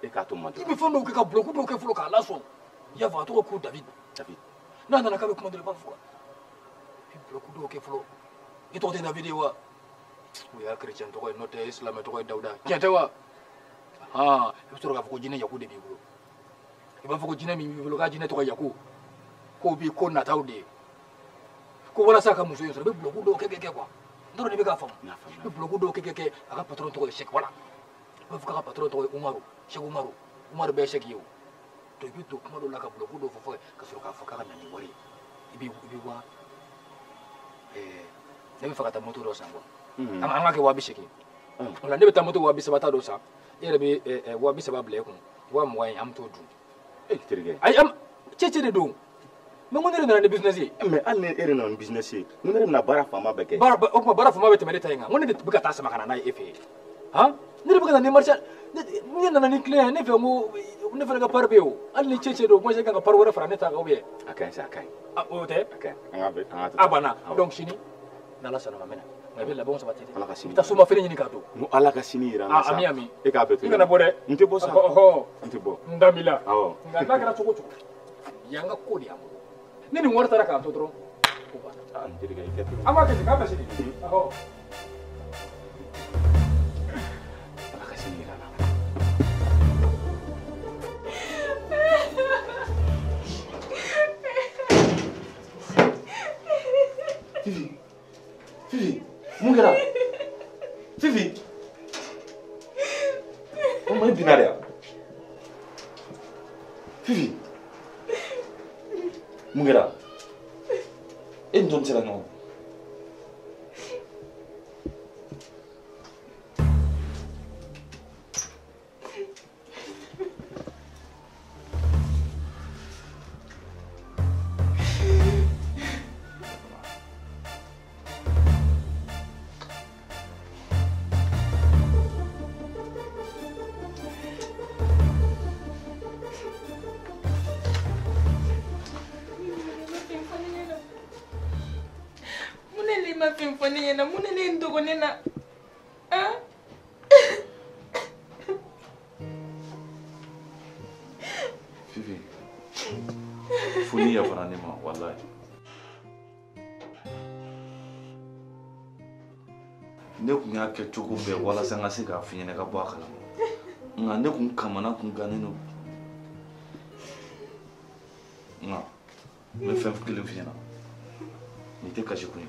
Speaker 3: e k'a to man
Speaker 14: i bɛ fɛn dɔw kɛ ka bulɔku dɔw kɛ fɔlɔ k'a lasɔn i y'a fɔ a tɔgɔ ko David n'a nana k'a bɛ kuma dɔrɔn i b'a fɔ i bɛ bulɔku dɔw kɛ fɔlɔ i tɔgɔ tɛ David ye wa o y'a chrétien tɔgɔ ye n'o tɛ silamɛ tɔgɔ ye Dawuda tiɲɛ tɛ wa i bɛ sɔrɔ k'a fɔ ko jinɛ Yaku de b'i bolo i b'a fɔ ko jinɛ min b'i bolo k'a jinɛ tɔgɔ Yaku k'o b'i ko nataw de ye ko walasa ka muso in sɔrɔ i bɛ bulɔku dɔw kɛ quoi n t'a dɔn n'i bɛ k'a faamu i bɛ bulɔku dɔw kɛ a ka patron tɔgɔ ye Sɛki wala i b'a fɔ k'a ka patron tɔgɔ ye Umaru Sɛki Umaru Umaru bɛɛ ye Sɛki ye o donc i bɛ don kuma dɔw la ka bulɔku dɔw fɔ fɔ ka sɔrɔ k'a fɔ k'a ka na ni wari ye i bɛ wa ne bɛ fɛ ka taa moto dɔ san quoi an ka kɛ 80,000 o la ne bɛ taa moto 30,000 ta dɔ san e yɛrɛ bɛ 30,000 bila e kun 20,000 in an bɛ t'o dun.
Speaker 3: E terikɛ.
Speaker 14: Ayi cɛ de don mais n ko ne de nana ni business ye.
Speaker 3: Mais hali ni e de nana ni business ye n ko ne de bɛna baara fanba bɛɛ kɛ.
Speaker 14: Baara o tuma baara fanba bɛ tɛmɛ ne ta in kan n ko ne de bɛ ka taa sama ka na n'a ye e fɛ yen han ne de bɛ ka na ni marché ne nana ni client ye ne fɛ n ko ne fana ka part bɛ yen o hali ni cɛ don moi je kan ka part wɛrɛ fara ne ta kan ou bien.
Speaker 3: A ka ɲi sa a ka ɲi.
Speaker 14: O tɛ.
Speaker 3: A ka ɲi an ka to.
Speaker 14: A banna donc sini n'Ala sɔnna ma n bɛ na. Nka i bɛ labɛnw sabati dɛ.
Speaker 13: Ala ka sini.
Speaker 14: I bɛ taa somafɛn ɲini k'a don.
Speaker 13: N ko Ala ka sini yira an na sa.
Speaker 14: Ami ami.
Speaker 13: E k'a bɛɛ to
Speaker 14: I kana bɔ dɛ.
Speaker 13: N tɛ bɔ sa.
Speaker 14: Ɔhɔ.
Speaker 13: N tɛ bɔ.
Speaker 14: N da b'i la.
Speaker 13: Awɔ.
Speaker 14: Nka n'a kɛra cogo o cogo, yan ka ko de y'an bolo. Ni nin wari taara k'an to dɔrɔn, o banna.
Speaker 13: Aa n terikɛ i kɛ ten.
Speaker 14: An b'a kɛ ten, k'an bɛn sini. Ɔhɔ.
Speaker 13: Ala ka sini yira an na. Fifi, Fifi, mun kɛra? Fifi, o ma e binna de wa? Fifi, mun kɛra? E ni jɔn sera ɲɔgɔn ma? Fifi, fo n'i yafara ne ma walahi. Ne kun y'a kɛ cogo bɛɛ walasa n ka se k'a f'i ɲɛna ka bɔ a kalama. Nka ne kun kamana kun gannen don. Nka n bɛ fɛn kelen f'i ɲɛna. Nin tɛ kasi kun ye.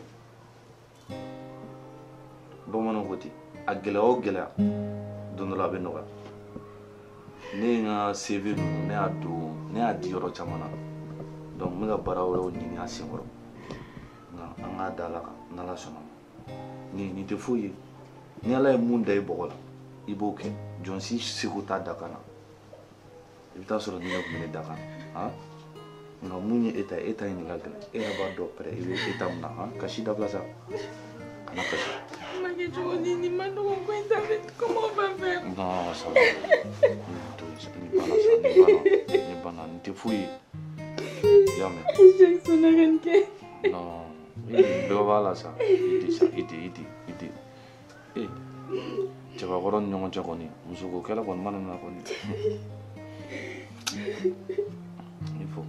Speaker 13: Bamananw ko ten, a gɛlɛya o gɛlɛya, don dɔ la a bɛ nɔgɔya. Ne ye n ka CV ninnu ne y'a don, ne y'a di yɔrɔ caman na. Donc n bɛ ka baara wɛrɛw ɲini a senkɔrɔ. Nka an k'a da Ala kan n'Ala sɔnna ma. Nin tɛ foyi ye. Ni Ala ye mun da i bɔgɔ la, i b'o kɛ. Jɔn si seko t'a da kan na. I bɛ taa sɔrɔ ni ne tun bɛ ne da kan na. Nka mun ye e ta ye, e ta ye nin ka gɛlɛn. E yɛrɛ b'a dɔn pɛrɛ i bɛ e ta mun na. Kasi dabila sa. Kana kasi. Non, ça va. Ni banna, nin tɛ foyi ye. I y'a mɛn? Non, bɛɛ b'a la sa. I tɛ sa, i tɛ, i tɛ, i tɛ. Ee, cɛbakɔrɔ ni ɲɔgɔn cɛ kɔni, musoko kɛlɛ kɔni mana na kɔni. Il faut.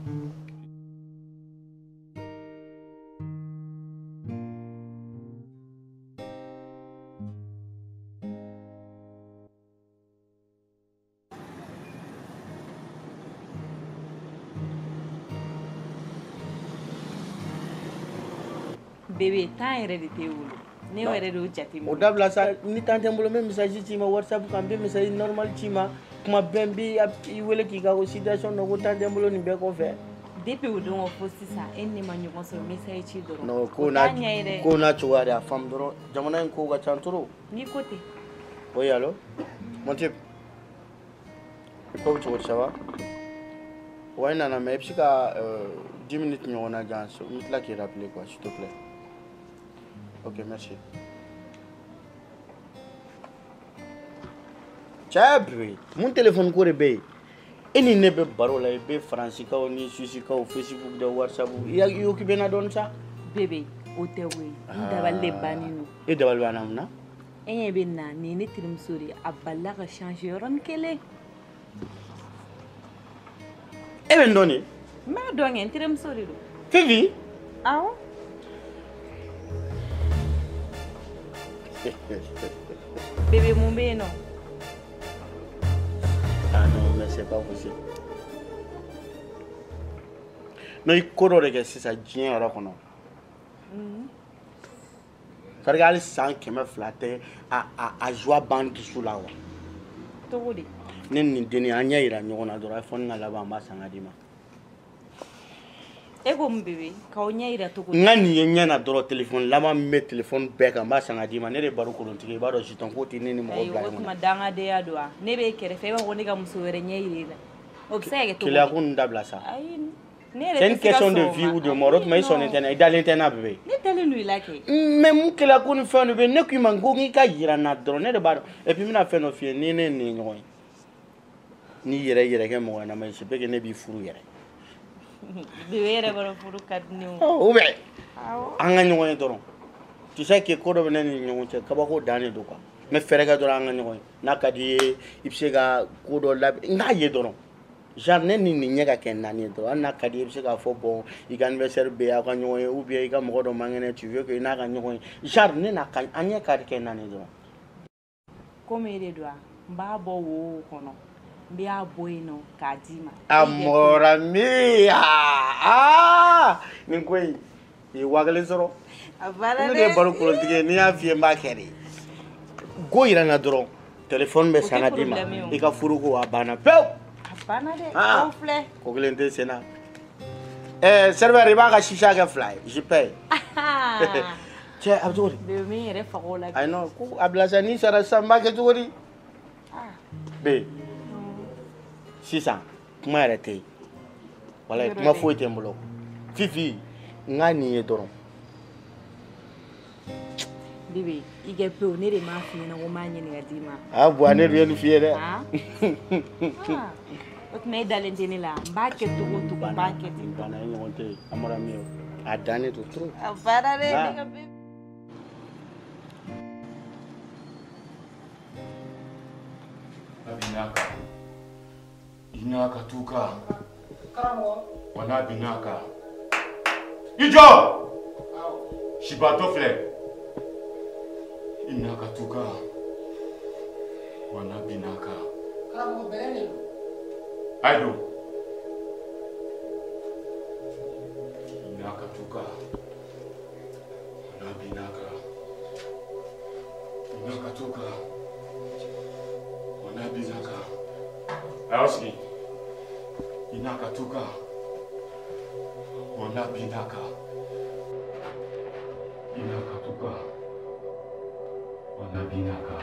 Speaker 1: Bébé, temps yɛrɛ de t'e bolo. Ne yɛrɛ de y'o jateminɛ.
Speaker 5: O dabila sa, ni temps tɛ n bolo n bɛ message ci i ma WhatsApp kan, n bɛ message normal ci i ma. Kuma bɛɛ n bɛ i wele k'i ka ko situation dɔn ko temps tɛ n bolo nin bɛɛ kɔfɛ.
Speaker 1: Depuis o don fo sisan e ni ne ma ɲɔgɔn sɔrɔ message ci dɔrɔn.
Speaker 5: Non, ko n'a cogoya de a faamu dɔrɔn jamana in ko ka ca trop.
Speaker 1: N'i ko ten.
Speaker 5: Oui, allo? Mon type. Ko bɛ cogo di, ça va? Ouais, nana mais i bɛ se ka 10 minutes ɲɔgɔnna jan, n bɛ tila k'i rappeler quoi, s'il te plaît. Ok, merci. Cɛ bebe, mun téléphone ko de bɛ yen? E ni ne bɛ baro la, i bɛ Faransikaw ni Suisikaw, Facebook de WhatsApp, i occupé na dɔɔni sa.
Speaker 1: Bébé, o tɛ koyi. N dabali de bannen don.
Speaker 5: E dabali banna mun na?
Speaker 1: E ɲɛ bɛ na, nin ye ne terimuso de ye, a balila ka changer yɔrɔnin kelen.
Speaker 5: E bɛ n dɔn de?
Speaker 1: N b'a dɔn kɛ, n terimuso de don.
Speaker 5: Fifi?
Speaker 1: Awɔ. Bébé, mun bɛ yen nɔ?
Speaker 5: Ah non, mais c'est pas possible. Non, i ko dɔ de kɛ sisan diɲɛ yɛrɛ kɔnɔ. C'est-à-dire hali san 200 tɛ a joie ban dusu la wa.
Speaker 1: Cogo di?
Speaker 5: Ne ni nin dennin an ɲɛ yira ɲɔgɔn na dɔrɔn iPhone ka laban an b'a san ka d'i ma.
Speaker 1: E ko mun bébé k'aw ɲɛ yira cogo di?
Speaker 5: N ka nin ye ɲɛ na dɔrɔn téléphone laban min bɛ téléphone bɛɛ kan n b'a san ka d'i ma. Ne de baro kolontigi i b'a dɔn jeton ko tɛ ne ni mɔgɔ bila ɲɔgɔn na.
Speaker 1: Ayi o tuma dangadenya don wa? Ne b'e kɛrɛfɛ e b'a fɔ ko ne ka muso wɛrɛ ɲɛ yira e la. O bɛ se ka kɛ cogo di?
Speaker 5: Keleya ko ninnu dabila sa.
Speaker 1: Ayi ne yɛrɛ
Speaker 5: C'est une
Speaker 1: tɛ se ka
Speaker 5: question de
Speaker 1: sɔn o
Speaker 5: vie
Speaker 1: ma.
Speaker 5: ou de mort. O tuma i sɔnnen tɛ n na, i dalen tɛ n na bébé.
Speaker 1: Ne dalen don i la kɛ.
Speaker 5: Mais mun keleya ko ni fɛn dɔ bɛ yen, ne k'i ma ko k'i ka yira n na dɔrɔn ne de b'a dɔn. Et puis n bɛna fɛn dɔ f'i ye ni ne ni ɲɔgɔn ye. N'i yɛrɛ yɛrɛ kɛ mɔgɔ ɲɛnama ye c'est que ne b'i furu yɛrɛ.
Speaker 1: Bébé yɛrɛ b'a dɔn furu ka di ne ye.
Speaker 5: Ou bien
Speaker 1: Awɔ.
Speaker 5: an ka ɲɔgɔn ye dɔrɔn. Tu sais que ko dɔ bɛ ne ni ɲɔgɔn cɛ, kabako dan de don quoi. N bɛ fɛɛrɛ kɛ dɔrɔn an ka ɲɔgɔn ye. N'a ka di i ye, i bɛ se ka ko dɔ labɛn. N k'a ye dɔrɔn. Genre ne ni nin ɲɛ ka kɛ naani ye dɔrɔn. Hali n'a ka di i ye, i bɛ se k'a fɔ bon i ka anniversaire bɛ yen, aw ka ɲɔgɔn ye, ou bien i ka mɔgɔ dɔ man kɛnɛ, tu veux que i n'a ka ɲɔgɔn ye. Genre ne n'a ka an ɲɛ ka kɛ naani ye dɔrɔn.
Speaker 7: Komi e de don wa, n b'a bɔ wo kɔnɔ. N b'a bɔ yen nɔ k'a d'i ma.
Speaker 5: A mɔra min aa nin ko in i ye 5000 sɔrɔ.
Speaker 7: A banna dɛ.
Speaker 5: Ne de ye baro kolontigi ye, n'i y'a f'i ye n b'a kɛ de. Go yira n na dɔrɔn téléphone bɛ san ka d'i ma, i ka furuko a banna pewu.
Speaker 7: A banna dɛ, o filɛ.
Speaker 5: Ko kelen tɛ sen na. Ɛɛ serveur i b'a ka sisa kɛ 2 ye, je paye. Cɛ a bɛ cogo di?
Speaker 7: Bébé min yɛrɛ faga o la.
Speaker 5: Ayi non ko a bila sa n'i sara sisan n b'a kɛ cogo di? Be sisan kuma yɛrɛ tɛ yen, walayi kuma foyi tɛ n bolo. Fifi n ka nin ye dɔrɔn.
Speaker 7: Bébé i kɛ pewu, ne de m'a f'i ɲɛna ko n b'a ɲini ka d'i ma.
Speaker 5: Ah bon, ne dun ye nin f'i ye dɛ.
Speaker 7: O tuma e dalen tɛ ne la, n b'a kɛ cogo o cogo n b'a kɛ ten.
Speaker 5: Bana e ɲɔgɔn tɛ yen, an bɔra min ye a dannen don trop.
Speaker 7: A banna dɛ ne ka bébé.
Speaker 16: Binaka. Inaka tuka. Wana binaka. Ijo! Shibato filɛ. Inaka tuka. Wana binaka.
Speaker 14: Karamɔgɔ bɛrɛ de don.
Speaker 16: Ayi don. Inaka tuka. Wana binaka. Inaka tuka. Wana binaka. Ayo sigi. Inaka tuka. Wana binaka. Inaka tuka. Wana binaka.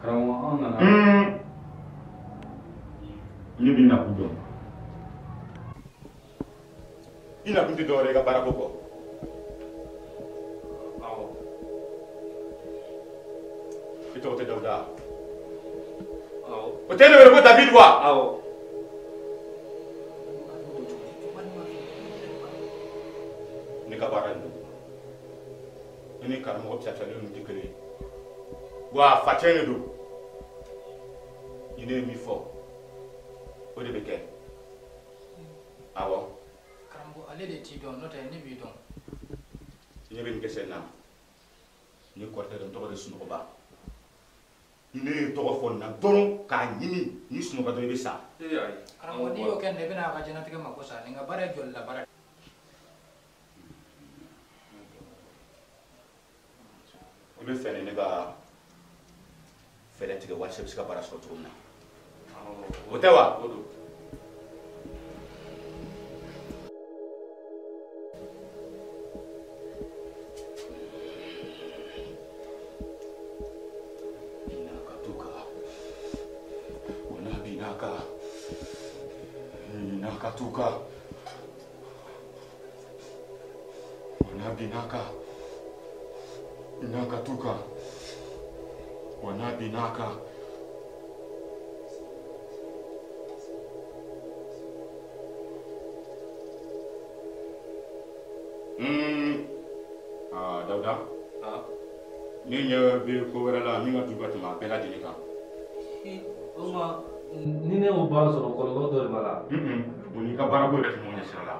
Speaker 4: Karamɔgɔ anw nana.
Speaker 16: Ne b'i nakun dɔn. I nakun tɛ dɔwɛrɛ ye i ka baarako kɔ. Awɔ. I tɔgɔ tɛ Dawuda? Awɔ. O tɛ ne wele ko David wa? Awɔ. Ne ka baara in don. Ne ni karamɔgɔ fisayalen ninnu tɛ kelen ye. Wa a facɛn de don. Ni ne ye min fɔ, o de bɛ kɛ. Awɔ.
Speaker 14: Karamɔgɔ ale de t'i dɔn, n'o tɛ ne b'i dɔn.
Speaker 16: I ɲɛ bɛ nin kɛsɛ in na. Ni kɔrɔkɛ dɔ tɔgɔ de Sunɔgɔba. Ni ne ye tɔgɔ fɔ nin na dɔrɔn k'a ɲimi, ni sunɔgɔ dɔrɔn i bɛ sa.
Speaker 4: Ee ayi.
Speaker 14: Karamɔgɔ n'i y'o kɛ nin na, i bɛna a ka diɲɛlatigɛ mako sa. Nin ka baara ye jɔlila baara ye.
Speaker 16: I bɛ fɛ ni ne ka fɛɛrɛ tigɛ walasa i bɛ se ka baara sɔrɔ cogo min na. O tɛ wa?
Speaker 4: O don.
Speaker 16: Inaka tuka. Wana binaka. Inaka tuka. Wana binaka. Inaka tuka. Wana binaka. Dawuda. Ne ɲɛ bɛ ko wɛrɛ la min ka jugu ka tɛmɛ a bɛɛ lajɛlen kan.
Speaker 13: O tuma ni ne y'o baara sɔrɔ kɔlɔlɔ dɔ de b'a la.
Speaker 16: O n'i ka baarako yɛrɛ tɛ ɲɔgɔn ɲɛ sira la.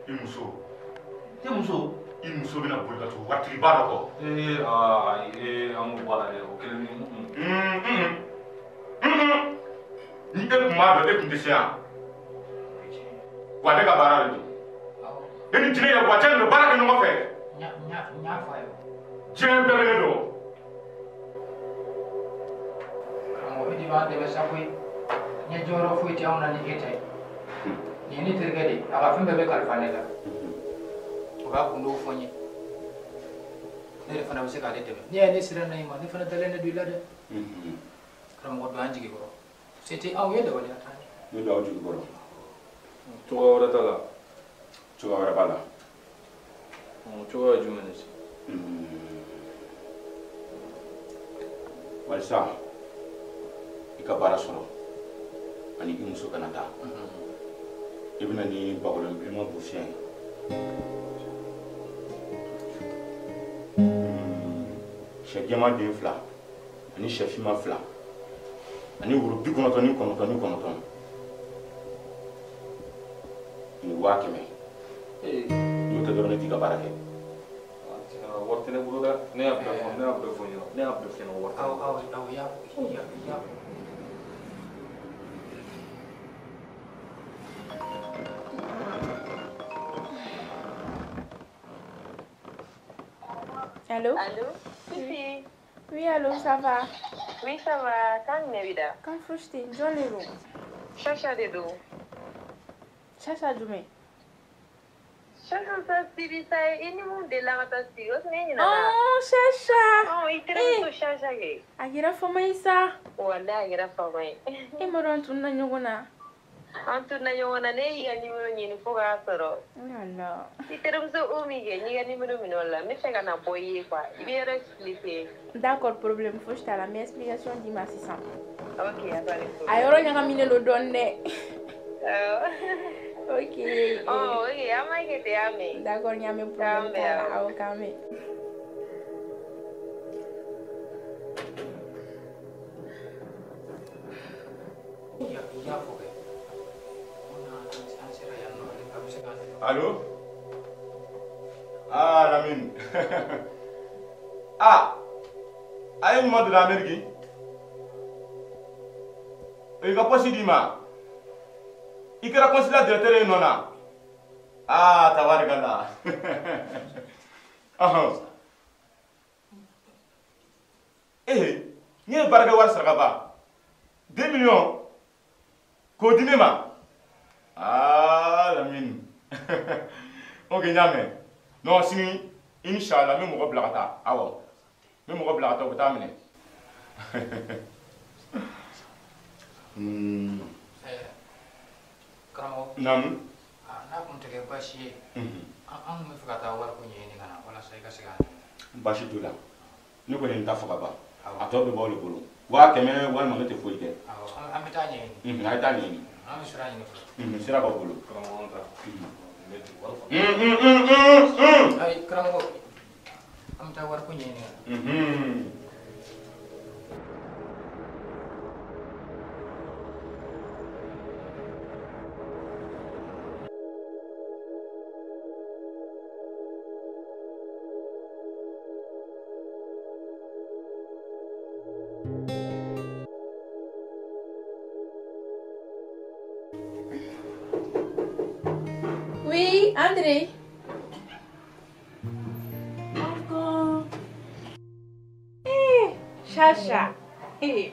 Speaker 16: I muso.
Speaker 13: I muso?
Speaker 16: I muso bɛna boli ka tugu waritigiba dɔ kɔ.
Speaker 4: Ee aa ee an k'o bɔ a la dɛ, o kelen ni.
Speaker 16: Ni e tun b'a dɔn e tun tɛ se yan. Wa ne ka baara de don. E ni jinɛ yɛrɛ wa cɛ nin bɛ baara kɛ ɲɔgɔn fɛ.
Speaker 14: N y'a fɔ a ye.
Speaker 16: Diɲɛ bɛɛ bɛ ne dɔn.
Speaker 14: Karamɔgɔ e de b'an dɛmɛ sa koyi. Ɲɛ jɔyɔrɔ foyi tɛ anw na ni e tɛ. Nin ye ne terikɛ de ye, a ka fɛn bɛɛ bɛ kalifa ne la. O b'a kundow fɔ n ye. Ne de fana bɛ se k'ale dɛmɛ. N'i y'a ye ne sera na i ma, ne fana dalen de don i la dɛ. Karamɔgɔ don an jigi kɔrɔ. Se tɛ anw ye, dabaliya t'an ye.
Speaker 16: Ne don aw jigi kɔrɔ.
Speaker 4: Cogoya wɛrɛ t'a la.
Speaker 16: Cogoya wɛrɛ b'a la.
Speaker 4: Cogoya jumɛn de?
Speaker 16: Walisa i ka baara sɔrɔ ani i muso kana taa. I bɛna ni bagɔlɔn bilenman busiɲɛ ye. Sɛ jɛman den 2 ani sɛ finman 2 ani woro 99 ni 100,000. N'o tɛ dɔrɔn ne t'i ka baara kɛ.
Speaker 4: Wari tɛ ne bolo dɛ. Ne y'a bɛɛ fɔ, ne y'a bɛɛ fɔ ɲɛna. Ne y'a bɛɛ fɔ ɲɛna wari tɛ ne bolo.
Speaker 9: Awɔ, ya.
Speaker 1: Allô?
Speaker 17: Allô? Fifi.
Speaker 1: Oui, allô, ça va?
Speaker 17: Oui, ça va. Kan jumɛn b'i da?
Speaker 1: Kan fosi tɛ yen. Jɔn de don?
Speaker 17: Chacha de don.
Speaker 1: Chacha jumɛn?
Speaker 17: Chacha sa siri sa ye, i ni mun delila ka taa sigi, o tuma e ɲinɛna?
Speaker 1: Oh, Chacha!
Speaker 17: Ɔ, i terimuso Chacha kɛ.
Speaker 1: A kɛra fama ye sa.
Speaker 17: Walahi, a kɛra fama ye.
Speaker 1: E ma dɔn an tununa ɲɔgɔn na.
Speaker 17: An tununa ɲɔgɔn na, ne y'i ka numéro ɲini fo k'a sɔrɔ.
Speaker 1: Ala.
Speaker 17: I terimuso Omi kɛ, n y'i ka numéro minɛ o la, n bɛ fɛ ka na bɔ i ye quoi. I bɛ yɔrɔ expliquer.
Speaker 1: D'accord, problème fosi t'a la, n bɛ explication d'i ma sisan.
Speaker 17: Ok, a pas de problème.
Speaker 1: A yɔrɔ ɲagaminen don dɔɔni dɛ. Ok.
Speaker 17: Oh, ok, an b'a kɛ ten, y'a mɛn.
Speaker 1: D'accord, n y'a mɛn, problème t'a la. Awɔ, k'an bɛn.
Speaker 9: I y'a fɔ kɛ. An sera yan nɔ, a bɛ se k'an dɛmɛ.
Speaker 16: Allô? Ah, Lamine. Ah, a ye ɲuman donna Amérique. I ka poste d'i ma. I kɛra consulat directeur ye nɔ na. Ah, tabarikala. Ɔhɔn. Eh, n ye baarakɛ wari sara ka ban. 2 millions. K'o di ne ma. Ah, Lamine. Ok, n y'a mɛn. Non, sini, inchallah, n bɛ mɔgɔ bila ka taa. Awɔ. N bɛ mɔgɔ bila ka taa, u bɛ taa minɛ.
Speaker 9: Karamɔgɔ.
Speaker 16: Naamu.
Speaker 9: N'a kun tɛ kɛ baasi ye, an kun bɛ fɛ ka taa wariko ɲɛɲini ka na walasa i ka se k'an dɛmɛ.
Speaker 16: Baasi t'o la. Ne kɔni ye n ta fɔ ka ban. A tɔ bɛɛ b'aw de bolo. 100,000 walima ne tɛ foyi kɛ.
Speaker 9: Awɔ, an bɛ taa ɲɛɲini.
Speaker 16: A ye taa ɲɛɲini.
Speaker 9: An bɛ sira ɲini fɔlɔ.
Speaker 16: Sira b'aw bolo.
Speaker 4: Karamɔgɔ an ta.
Speaker 9: Ayi, karamɔgɔ, an bɛ taa wariko ɲɛɲini ka na.
Speaker 1: Oui, André. Encore. Eh, Chacha. Eh.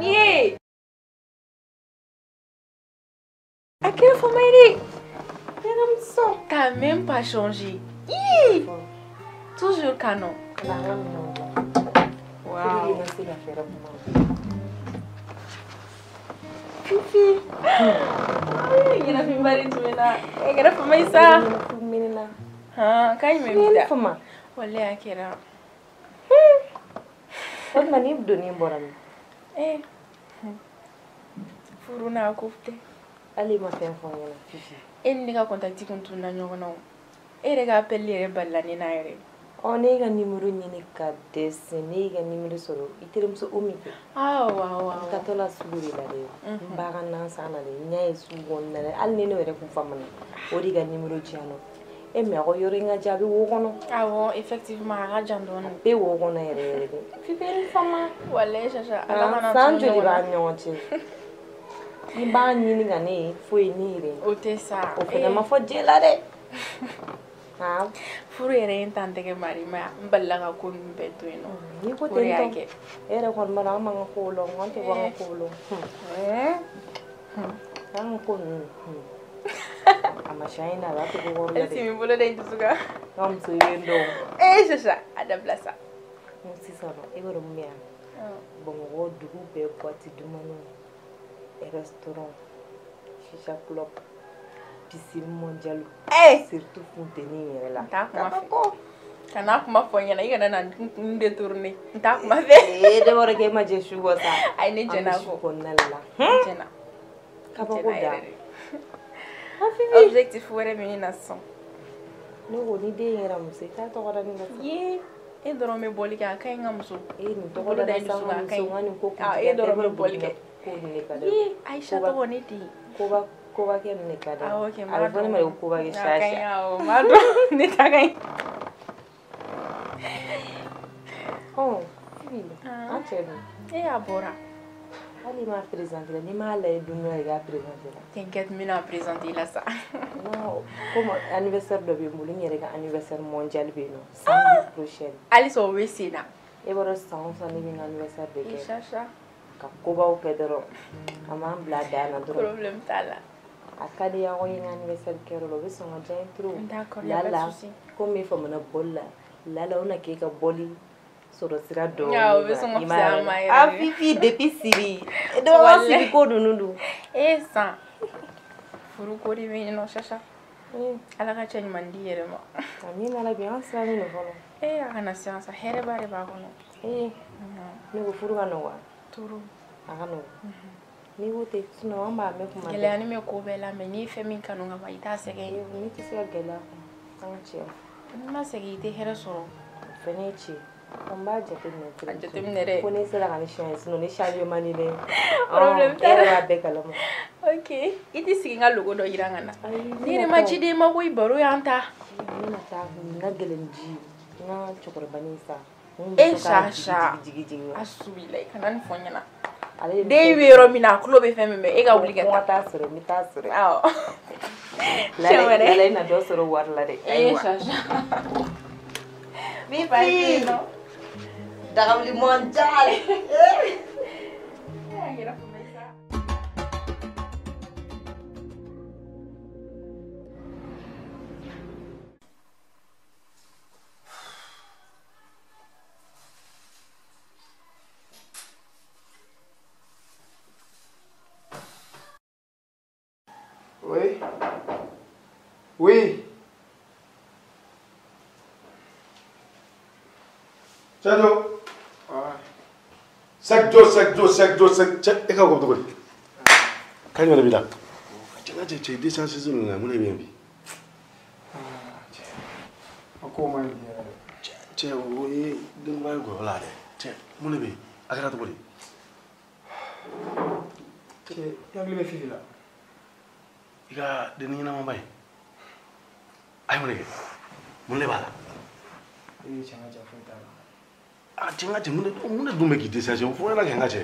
Speaker 1: Yeah. À quelle forme il est? T'as même pas changé. Hi. Toujours canon. Wow. Fifi. Ɲɛna finba de tun bɛ na. E kɛra fama ye sa. Han, k'a ɲuman b'i da. Walahi a kɛra.
Speaker 17: O tuma ni donni bɔra min?
Speaker 1: Eh, furu n'a ko tɛ.
Speaker 17: Hali i ma fɛn fɔ n ɲɛna Fifi.
Speaker 1: E ni ne ka contact kun tununa ɲɔgɔn na o. E yɛrɛ ka appel yɛrɛ balila ne na yɛrɛ.
Speaker 17: Ɔ, ne y'i ka numéro ɲini ka dɛsɛ, ne y'i ka numéro sɔrɔ i terimuso Omi fɛ.
Speaker 1: Awɔ, awɔ, awɔ.
Speaker 17: N taatɔ la sugu de la dɛ. N b'a ka nan san na dɛ, n ɲɛ ye sugu kɔnɔna la hali ni ne yɛrɛ kun famana, o de ka numéro di yan nɔ. E mais a ka yɔrɔ in ka jan, a bɛ wo kɔnɔ.
Speaker 1: Awɔ, effectivement a ka jan dɔɔnin.
Speaker 17: A bɛ wo kɔnɔ yɛrɛ yɛrɛ de. Fifi ni fama.
Speaker 1: Walahi Chacha, Ala kana
Speaker 17: san joli b'an ni ɲɔgɔn cɛ? I b'a ɲini ka ne ye foyi ne yɛrɛ.
Speaker 1: O tɛ sa.
Speaker 17: O fana ma fɔ jɛ la dɛ.
Speaker 1: Furu yɛrɛ ye n ta n tɛgɛ mari ma n balila ka ko ninnu bɛɛ to yen nɔ.
Speaker 17: N'i ko ten tɔ, e yɛrɛ kɔni b'a dɔn an b'an ka kow lɔn, an tɛ bɔ an ka kow lɔn. An ka ko ninnu, a ma siya in na, a b'a to ko kɔrɔ la dɛ.
Speaker 1: E si bolo da i dusu kan.
Speaker 17: N ka muso i bɛ n dɔn.
Speaker 1: Ee Chacha, a dabila sa.
Speaker 17: Sisan nɔ, e b'a dɔn mun bɛ yan? Bamakɔ dugu bɛɛ boîte dumuni, restaurant, chicha club, piscine mondiale.
Speaker 1: Eh!
Speaker 17: Surtout funteni in yɛrɛ la.
Speaker 1: N t'a kuma fɛ. Kana kuma fɔ n ɲɛna, i kana na n détourner. N t'a kuma fɛ.
Speaker 17: Ee, ne bɔra k'e ma jɛ su kɔ sa.
Speaker 1: Ayi, ne jɛn'a kɔ.
Speaker 17: An bɛ su kɔnɔna la.
Speaker 1: N jɛna.
Speaker 17: Kabako da.
Speaker 1: Objectif wɛrɛ bɛ ne na sisan.
Speaker 17: Ne ko ni den kɛra muso ye, t'a tɔgɔ da ne la sa.
Speaker 1: Ye, e dɔrɔn bɛ bɔli kɛ, a ka ɲi n ka muso.
Speaker 17: E nin tɔgɔ da ne sa, n ka muso, n ka nin ko
Speaker 1: kun. E dɔrɔn bɛ bɔli kɛ.
Speaker 17: Ko nin de ka di.
Speaker 1: Ye, Aïcha tɔgɔ ne den.
Speaker 17: Koba koba kɛ nin de ka di.
Speaker 1: Awɔ kɛ, n
Speaker 17: A
Speaker 1: b'a
Speaker 17: bɛ fɔ ne ma de ko koba kɛ
Speaker 1: A ka ɲi,
Speaker 17: Chacha.
Speaker 1: awɔ, n b'a dɔn. Ne ta ka ɲi.
Speaker 17: Ɔ, Fifi, an cɛ dun?
Speaker 1: E y'a bɔra.
Speaker 17: Hali i m'a présenté la, n'i m'a lajɛ don dɔ la i k'a présenté la.
Speaker 1: T'inquiète, n bɛna présenter la sa.
Speaker 17: Non, comme anniversaire dɔ bɛ n bolo, n yɛrɛ ka anniversaire mondial bɛ yen nɔ, samedi prochain.
Speaker 1: Halisa o bɛ sen na.
Speaker 17: E b'a dɔn san o san ne bɛ n ka anniversaire de
Speaker 1: I
Speaker 17: kɛ.
Speaker 1: Chacha.
Speaker 17: Ka kobaw kɛ dɔrɔn, a m'an bila dan na dɔrɔn.
Speaker 1: Problème t'a la.
Speaker 17: A ka di aw ye n ka anniversaire kɛyɔrɔ la, o bɛ sɔn ka diya n ye trop.
Speaker 1: D'accord, y a pas de
Speaker 17: Lala,
Speaker 1: souci.
Speaker 17: komi e famana bɔli la, Lala o na k'e ka bɔli sɔrɔ sira dɔɔni.
Speaker 1: Awɔ, o bɛ sɔn ka fisaya an ma yɛrɛ
Speaker 17: Ah
Speaker 1: de.
Speaker 17: Fifi, depuis Siri. Dɔw ka Siri ko ninnu dun.
Speaker 1: E san. Furu ko de bɛ yen nɔ Chacha. Ala ka cɛ ɲuman di yɛrɛ ma.
Speaker 17: Amina rabi, an sirannen don fɔlɔ.
Speaker 1: E a kana siran sa, hɛrɛba de b'a kɔnɔ.
Speaker 17: Ee, ne ko furu ka nɔgɔn wa?
Speaker 1: Toro.
Speaker 17: A ka nɔgɔn. N'i ko ten, sinon an b'a mɛn kuma bɛɛ.
Speaker 1: Gɛlɛyanin bɛ ko bɛɛ la, mais n'i ye fɛn min kanu ka ban, i t'a sɛgɛn.
Speaker 17: Ne tɛ se ka gɛlɛya kun, an ka cɛ.
Speaker 1: N'i ma sɛgɛn, i tɛ hɛrɛ sɔrɔ.
Speaker 17: O fɛnɛ ye tiɲɛ. N b'a jateminɛ.
Speaker 1: A jateminɛ dɛ.
Speaker 17: Ko ne sera ka ne changer, sinon ne changer man di dɛ.
Speaker 1: Problème
Speaker 17: E
Speaker 1: t'a la.
Speaker 17: yɛrɛ b'a bɛɛ kalama.
Speaker 1: Ok, i t'i sigi n ka logo dɔ yira n ka na.
Speaker 17: Ne
Speaker 1: Ne yɛrɛ ma ci den ma koyi, baro y'an ta.
Speaker 17: Ne na taa n ka gɛlɛn ji, n ka cɛkɔrɔbanin sa.
Speaker 1: E Chacha.
Speaker 17: Jigi jigi.
Speaker 1: Asubilayi, kana nin fɔ n ɲɛna.
Speaker 17: Ale de
Speaker 1: Den bɛ yɔrɔ min na, a tulo bɛ fɛn min mɛn, e ka wuli ka
Speaker 17: Ko n ka
Speaker 1: taa.
Speaker 17: taa sɔrɔ, n bɛ taa sɔrɔ.
Speaker 1: Awɔ.
Speaker 17: Lala,
Speaker 1: Siɲɛ wɛrɛ.
Speaker 17: Lala i na dɔ sɔrɔ wari la dɛ.
Speaker 1: E Chacha.
Speaker 2: Fifi, dagawuli mondial.
Speaker 9: Oui. Oui.
Speaker 16: Sadio. Sec do sec do sec do sec cɛ e ka ko cogo di? K'a jumɛn de b'i la? Cɛ n ka cɛ cɛ décharge ninnu na mun de bɛ yen bi?
Speaker 9: A ko man ɲi yɛrɛ de.
Speaker 3: Cɛ o ye denba ye gɔyɔ la dɛ. Cɛ mun de bɛ yen? A kɛra cogo di?
Speaker 9: Cɛ, i hakili bɛ Fifi la?
Speaker 3: I ka denni ɲɛnamaba ye. A ye mun de kɛ? Mun de b'a la?
Speaker 9: E cɛ n ka cɛ foyi t'a la.
Speaker 3: A cɛ n ka cɛ mun de dun bɛ k'i décharger? O fɔ n ɲɛna kɛ n ka cɛ.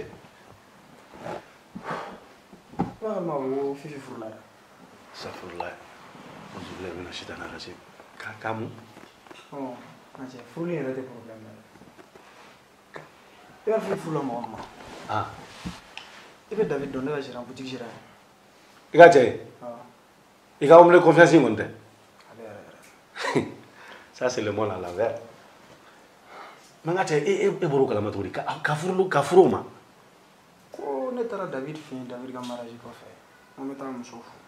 Speaker 9: I b'a kalama ko Fifi furula dɛ.
Speaker 3: Safurulayi. Auzubillahi mina shaitani rajim. K'a mun?
Speaker 9: Ɔ, n ka cɛ furuli yɛrɛ tɛ problème ye dɛ. I b'a Fifi furula mɔgɔ min ma.
Speaker 3: Ah.
Speaker 9: I bɛ David dɔn, ne ka gérant, boutique gérant
Speaker 3: I ka cɛ ye?
Speaker 9: Awɔ.
Speaker 3: I ka homme de confiance in kɔni tɛ?
Speaker 9: Ale yɛrɛ yɛrɛ.
Speaker 3: Ça c'est le monde à l'envers. Mais n ka cɛ e bɔr'o kalama cogo di? Ka furu o ma?
Speaker 9: Ko ne taara David fɛ yen, David ka mariage kɔfɛ. N ko n bɛ taa muso furu.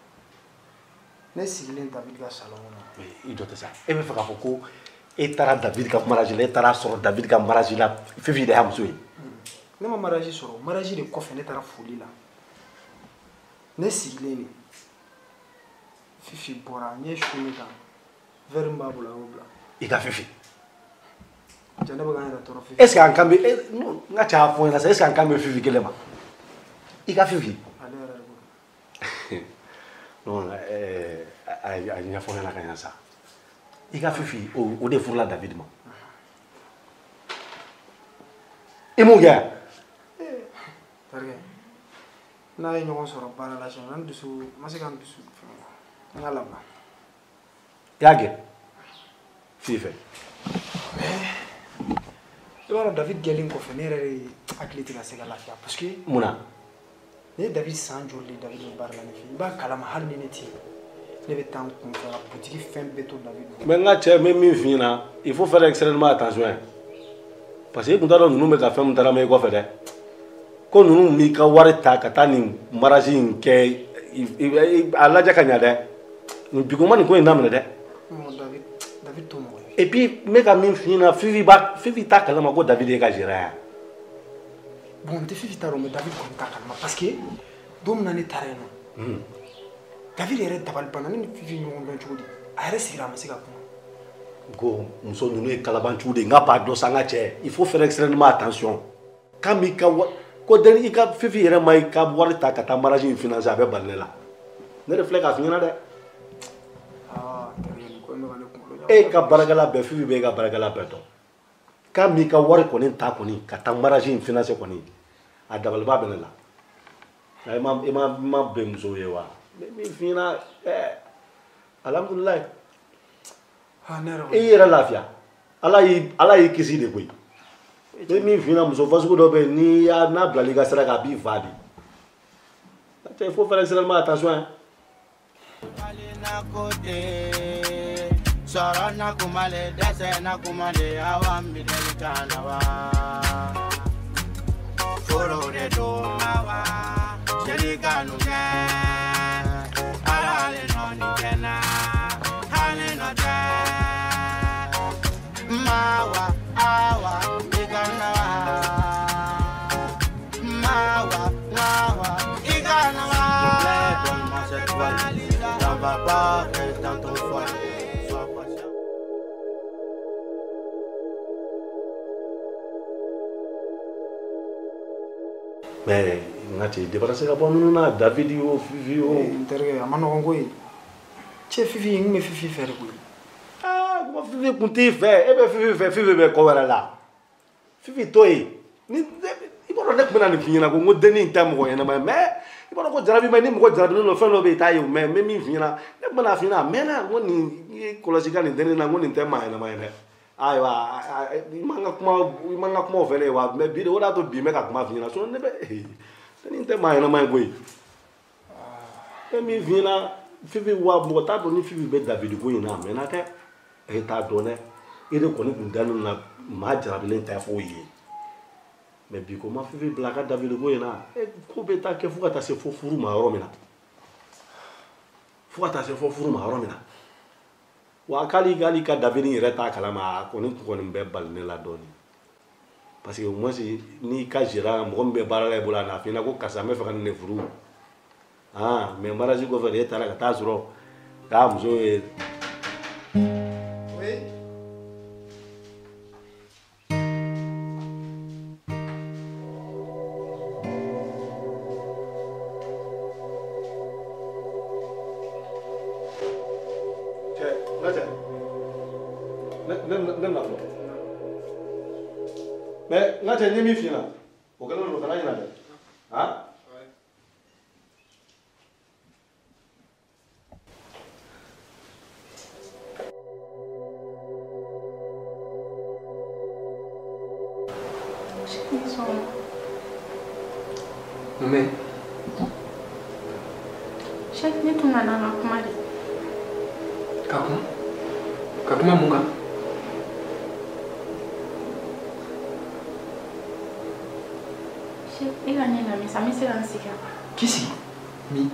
Speaker 9: Ne sigilen David ka salon kɔnɔ.
Speaker 3: Mais i jɔ tɛ sa. E bɛ fɛ k'a fɔ ko e taara David ka mariage la, e taara sɔrɔ David ka mariage la, Fifi de y'a muso ye.
Speaker 9: Ne ma mariage sɔrɔ, mariage de kɔfɛ ne taara foli la. Ne sigilen de. Fifi bɔra, n ye su min ta, verre min b'a bolo a y'o bila.
Speaker 3: I ka Fifi.
Speaker 9: Cɛ ne bɛ ka n yɛrɛ tɔɔrɔ Fifi.
Speaker 3: Est ce que an kan bɛ non n ka cɛ y'a fɔ n ɲɛna sa, est ce que an kan bɛ Fifi kelen ma? I ka Fifi.
Speaker 9: Ale yɛrɛ de ko.
Speaker 3: Non a ɲɛfɔ n ɲɛna ka ɲɛ sa. I ka Fifi o de furula David ma. I m'o kɛ?
Speaker 9: Terikɛ, n'a ye ɲɔgɔn sɔrɔ baara la siɲɛ, n dusu n ma se ka n dusu fɛn n ka labila.
Speaker 3: I y'a gɛn Fifi fɛ.
Speaker 9: I b'a dɔn David gɛnlen kɔfɛ ne yɛrɛ de hakili tɛ ka se ka lafiya parce que.
Speaker 3: Mun na?
Speaker 9: Ne ye David san joli de David bɛ baara la ne fɛ, i b'a kalama hali ni ne tɛ yen, ne bɛ taa n kun fɛ ka butigi fɛn bɛɛ to David bolo.
Speaker 3: Mais n ka cɛ n bɛ min f'i ɲɛna, il faut faire extrêmement attention parce que i kun t'a dɔn ninnu bɛ ka fɛn min taama i kɔfɛ dɛ. Ko ninnu b'i ka wari ta ka taa nin mariage in kɛ, a lajɛ ka ɲa dɛ. Bi ko ma nin ko in daminɛ dɛ.
Speaker 9: Non, David t'o mɔgɔ ye.
Speaker 3: Et puis n bɛ ka min f'i ɲɛna, Fifi t'a kalama ko David ye ka gérant ye.
Speaker 9: Bon, n tɛ Fifi t'a dɔn, mais David kɔni t'a kalama parce que don min na ne taara yen nɔ, David yɛrɛ dabali banna. Ne ni Fifi ɲɔgɔn dɔn cogo di? A yɛrɛ sigira, a ma se ka kuma.
Speaker 3: Ko muso ninnu ye kalabanciw de ye, n ka b'a dɔn sa n ka cɛ. Il faut faire extrêmement attention. K'a m'i ka ko den i ka Fifi yɛrɛ ma i ka wari ta ka taa mariage in financer, a bɛ bali ne la. Ne de filɛ k'a f'i ɲɛna dɛ. E ka baarakɛla bɛɛ, Fifi bɛ e ka baarakɛla bɛɛ dɔn. K'a m'i ka wari kɔni ta kɔni ka taa mariage in financer kɔni, a dabaliba bɛ ne la. I ma bɛn musow ye wa? N bɛ min f'i ɲɛna, alhamdulilayi. I yɛrɛ lafiya. Ala y'i kisi de koyi. N bɛ min f'i ɲɛna, muso fasugu dɔ bɛ yen, n'i y'a n'a bilala i ka sira kan, a b'i fa de. Il faut faire extrêmement attention hein.
Speaker 6: Sọ̀rọ̀ na kumale dẹ́sẹ̀ na kumale awa mi deli kana wa. Foro de do ma wa, jeli kanu kɛ, ala le nɔ ni kɛ na, hali nɔ tɛ. Ma wa awa i ka na wa, ma wa na wa i ka na wa. S'il te plaît, donne-moi cette valise, n'en va pas, reste dans ton foyer.
Speaker 3: Mais n ka cɛ, débarrassé ka bɔ ninnu na, David o Fifi o.
Speaker 9: N terikɛ, a ma nɔgɔn koyi. Cɛ, Fifi, n kun bɛ Fifi fɛ de koyi.
Speaker 3: Aa, ko Fifi kun t'i fɛ, e bɛ Fifi fɛ, Fifi bɛ ko wɛrɛ la. Fifi to yen. Ni i b'a dɔn ne tun bɛ na nin f'i ɲɛna ko n ko dennin in tɛ mɔgɔ ɲɛnama ye, mais i b'a dɔn ko jarabi ma ni mɔgɔ jarabilen don fɛn dɔ bɛ yen i t'a ye o, mais n bɛ min f'i ɲɛna, ne tun bɛ n'a f'i ɲɛna a mɛnna, n ko nin i ye kɔlɔsi ka nin dennin na, n ko nin tɛ maa ɲɛnama ye dɛ. Ayiwa, i man ka kuma o fɛ dɛ wa, mais bi de o de y'a to bi n bɛ ka kuma f'i ɲɛna, sinon ne bɛ nin tɛ maa ɲɛnama ye koyi. E min f'i ɲɛna, Fifi wa mɔgɔ t'a dɔn ni Fifi bɛ David ko in na, a mɛnna dɛ. E t'a dɔn dɛ, e de kɔni kun dalen na maa jarabilen tɛ foyi ye. Mais bi ko ma Fifi bila a ka David ko in na, e ko bɛ taa kɛ fo ka taa se fo furu ma yɔrɔ min na. Fo ka taa se fo furu ma yɔrɔ min na. Wa k'ale ka David yɛrɛ t'a kalama, a kɔni bɛ bali ne la dɔɔnin. Parce que au moins n'i ka gérant mɔgɔ min bɛ baara la i bolo, a n'a f'i ɲɛna ko karisa n bɛ fɛ ka nin de furu. Ah, mais mariage kɔfɛ de e taara ka taa sɔrɔ k'a muso ye.
Speaker 9: Oui.
Speaker 3: Ne na fɔlɔ. Mais n ka cɛ, n ye min f'i ɲɛna, o kɛlen don, kana ɲinɛ dɛ. Han?
Speaker 9: Mais
Speaker 1: Cheikh, ne tun nana an ka kuma de.
Speaker 9: Ka kuma? Ka kuma mun kan?
Speaker 1: Cheikh, e ka ne lamɛn sa, n bɛ se ka n sigi wa?
Speaker 9: K'i sigi? Min?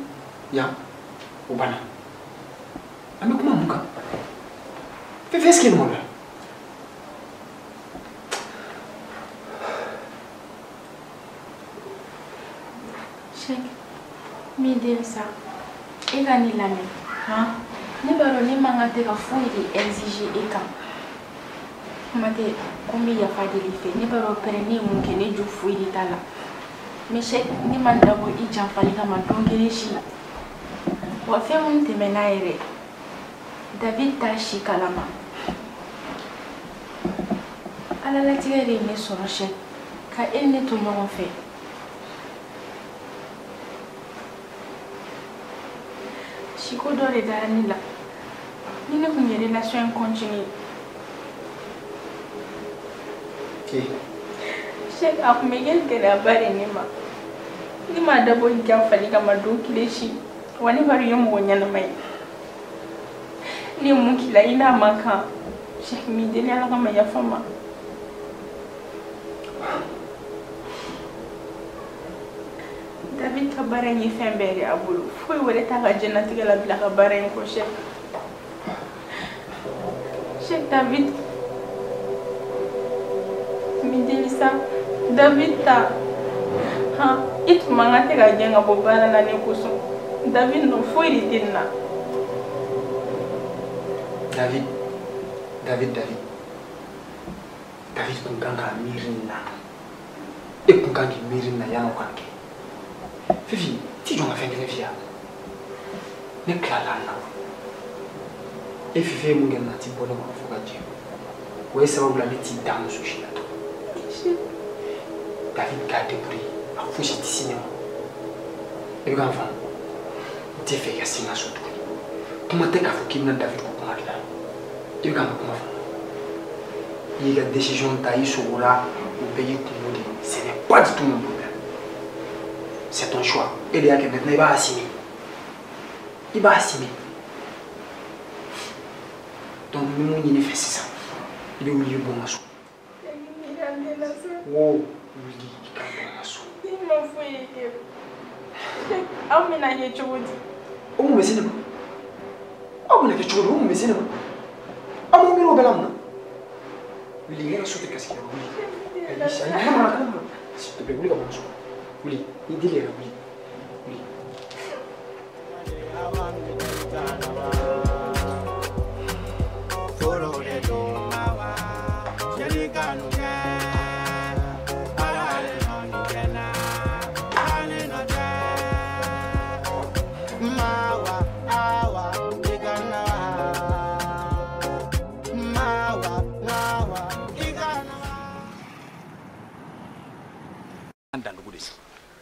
Speaker 9: Yan? O banna. An bɛ kuma mun kan? Fɛn fɛn est-ce que nin maloya?
Speaker 1: Cheikh, min den sa, e ka ne lamɛn, han? Ne b'a dɔn ne man kan tɛ ka foyi de exiger e kan. Kuma tɛ ko n bɛ yafa deli i fɛ, ne b'a dɔn pɛrɛ ne ye mun kɛ, ne jo foyi de t'a la. Mais Cheikh, ne ma dabɔ i janfali kama don kelen si. Wa fɛn minnu tɛmɛna yɛrɛ, David t'a si kalama. Ala latigɛ de ye ne sɔrɔ Cheikh, ka e ni ne to ɲɔgɔn fɛ. Siko dɔ de dara ne la. Ni ne kun ye relation in continuer. Cheikh, a kun bɛ kɛ gɛlɛyaba de ne ma. Ne m'a dabɔ i janfali kama don kelen si. Wa ne b'a dɔn i ye mɔgɔ ɲɛnama ye. Ne ye mun k'i la, i n'a man kan. Cheikh, n b'i deli Ala kama, yafa n ma. David ka baara in ye fɛn bɛɛ de a bolo. Foyi wɛrɛ t'a ka diɲɛlatigɛ la bila ka baara in kɔ Cheikh. Cheikh David min deli sa David ta han i tun man kan tɛ ka gɛn ka bɔ baara la ne kosɔn David nɔ foyi de tɛ nin na.
Speaker 9: David David David David kun kan k'a miiri nin na e kun kan k'i miiri nin na yanni o ka kɛ Fifi ti jɔ n ka fɛn kelen f'i ye ne tilala na e Fifi ye mun kɛ na ti bɔ ne kɔnɔ fo ka diɲɛ o ye sababu la ne t'i da muso si la tugun David k'a débrouiller a fosi tɛ se ne ma i bɛ ka n faamu n tɛ fɛ i ka se n ka so tuguni kuma tɛ k'a fɔ k'i bɛna David ko kuma dilan i bɛ ka n ka kuma faamu i y'i ka décision ta i sogora o bɛɛ y'i kungo de ye ce n'est pas du tout mon problème c'est ton choix e de y'a kɛ maintenant i b'a assumer i b'a assumer donc n bɛ mun ɲini i fɛ sisan i bɛ wuli i bɔ n ka so wo wuli i ka bɔ n ka so.
Speaker 1: Ne ma foyi kɛ aw bɛna kɛ cogo di.
Speaker 9: O mun bɛ se ne ma aw bɛna kɛ cogo di o mun bɛ se ne ma aw m'o miiri o bɛɛ la mun na wuli i ka so tɛ kasi wuli ayi ayi kana mara kana mara s'il te plaît wuli ka bɔ n ka so wuli i deli yɛrɛ wuli wuli.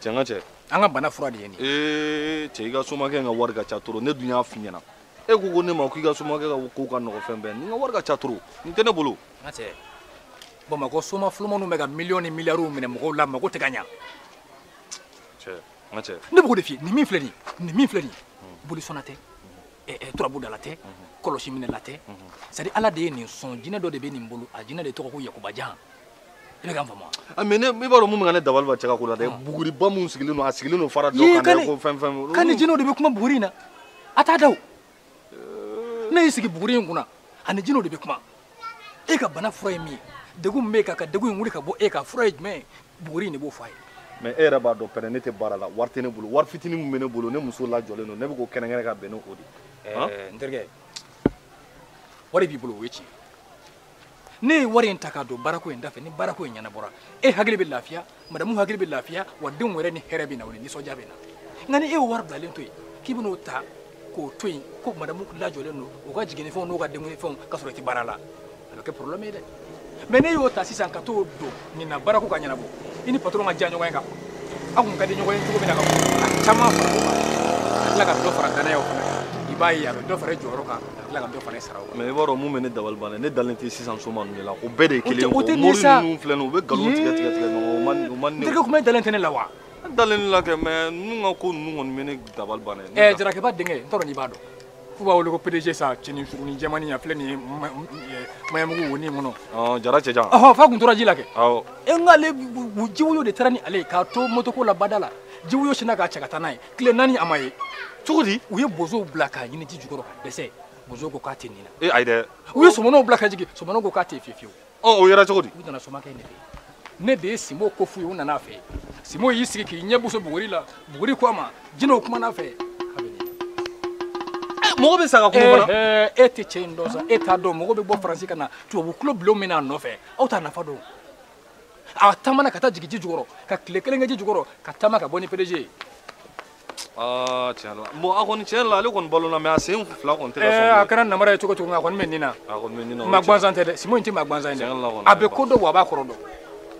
Speaker 4: Cɛ n ka cɛ
Speaker 14: an ka bana fura de ye nin
Speaker 4: ye. Ee cɛ i ka somakɛ in ka wari ka ca trop ne dun y'a f'i ɲɛna e ko ko ne ma k'i ka somakɛ ka ko ka nɔgɔ fɛn bɛɛ nin ka wari ka ca trop nin tɛ ne bolo.
Speaker 14: N ka cɛ Bamakɔ soma fulumaniw bɛ ka miliyɔn ni miliyariw minɛ mɔgɔw la mako tɛ ka ɲa.
Speaker 4: Cɛ n ka cɛ
Speaker 14: ne b'o de f'i ye nin min filɛ nin ye nin min filɛ nin ye bolisɔnna tɛ turabudala tɛ kɔlɔsi minɛla tɛ c'est à dire Ala de ye nin sɔn jinɛ dɔ de bɛ nin bolo a jinɛ de tɔgɔ ko Yakubajan. I bɛ ka n faamu wa.
Speaker 4: Mais ne i b'a dɔn mun bɛ ka ne dabali ban cɛ ka ko la dɛ buguriba mun sigilen don a sigilen don fara dɔ kan dɛ ko fɛn fɛn.
Speaker 14: K'an ni jinɛw de bɛ kuma buguri in na a t'a da o ne y'i sigi buguri in kunna ani jinɛw de bɛ kuma e ka bana fura ye min ye degun min b'e kan ka degun in wuli ka bɔ e kan fura ye jumɛn ye buguri in de b'o fɔ a ye.
Speaker 4: Mais e yɛrɛ b'a dɔn pɛrɛ ne tɛ baara la wari tɛ ne bolo wari fitinin min bɛ ne bolo ne muso lajɔlen don ne bɛ k'o kɛrɛnkɛrɛn ka bɛn n'o de ye.
Speaker 14: N terikɛ wari b'i bolo o ye tiɲɛ ne ye wari in ta k'a don baarako in dafɛ ni baarako in ɲɛnabɔra e hakili bɛ lafiya madamu hakili bɛ lafiya wa denw yɛrɛ ni hɛrɛ bɛ na o ni nisɔndiya bɛ na nka ni e y'o wari bilalen to yen k'i bɛn'o ta k'o to yen ko madamu lajɔlen don o ka jiginnifɛnw n'o ka denkunnifɛnw ka sɔrɔ i tɛ baara la a bɛ kɛ problème ye dɛ mais ne y'o ta sisan ka t'o don nin na baarako ka ɲɛnabɔ i ni patron ka diya ɲɔgɔn ye ka aw kun ka di ɲɔgɔn ye cogo min na ka a caman fara o kan ka tila ka dɔ fara danayaw fana kan i b'a ye a bɛ dɔ fara i jɔyɔrɔ kan ka tila ka dɔ fara i saraw kan.
Speaker 4: Mais i b'a dɔn mun bɛ ne dabali ban dɛ ne dalen tɛ sisan soma ninnu de la o bɛɛ de ye kelen ye o mori ninnu filɛ nin ye u bɛ nkalon tigɛ tigɛ tigɛ ɲɔgɔn o man ne.
Speaker 14: N terikɛ kuma e dalen tɛ ne la wa.
Speaker 4: Ne dalen ne la kɛ mais ninnu ka ko ninnu kɔni bɛ ne dabali ban dɛ.
Speaker 14: Ɛ Jarakɛba denkɛ n t'a dɔn n'i b'a dɔn f'u b'a wele ko PDG sa cɛnin surunin jɛmannin a filɛ nin ye maɲamugu wonin kɔnɔ.
Speaker 4: Ɔn Jara cɛjan.
Speaker 14: Ɔhɔn f'a kun tora ji la kɛ.
Speaker 4: Awɔ.
Speaker 14: E n k'ale jiwoyo de taara ni ale ye k'a to motoko la bada la jiwoyo sinna k'a cɛ ka taa n'a ye tile 4 a ma ye.
Speaker 4: Cogo di.
Speaker 14: U ye bozow bila k'a ɲini ji jukɔrɔ ka dɛsɛ bozow ko k'a tɛ nin na.
Speaker 4: E ayi dɛ.
Speaker 14: U ye sɔmɔnɔw bila ka jigin sɔmɔnɔw ko k'a tɛ fiye fiyewu.
Speaker 4: Ɔ o yera cogo di.
Speaker 14: U nana somakɛ in de fɛ yen ne de ye Simo ko f'u ye u nana a fɛ yen Simo y'i sigi k'i ɲɛ boso buguri la buguri ko a ma jinɛw kumana a fɛ.
Speaker 4: Mɔgɔ bɛ sa ka kuma fana.
Speaker 14: E tɛ cɛ in dɔn sa e t'a dɔn mɔgɔ bɛ bɔ Faransi ka na tubabu kulo bulon min n'a nɔfɛ aw t'a nafa dɔn a taamana ka taa jigin ji jukɔrɔ ka tile kelen kɛ ji jukɔrɔ ka taama ka bɔ ni PDG ye.
Speaker 4: Aa tiɲɛ la bon a kɔni tiɲɛ la ale kɔni balo la mais a sen fila kɔni tɛ ka sɔn.
Speaker 14: A kɛra namara ye cogo cogo nka a kɔni bɛ nin na.
Speaker 4: A kɔni bɛ nin na.
Speaker 14: Maa gansan tɛ dɛ Simo in tɛ maa gansan ye dɛ a bɛ ko dɔn wa a b'a kɔrɔ dɔn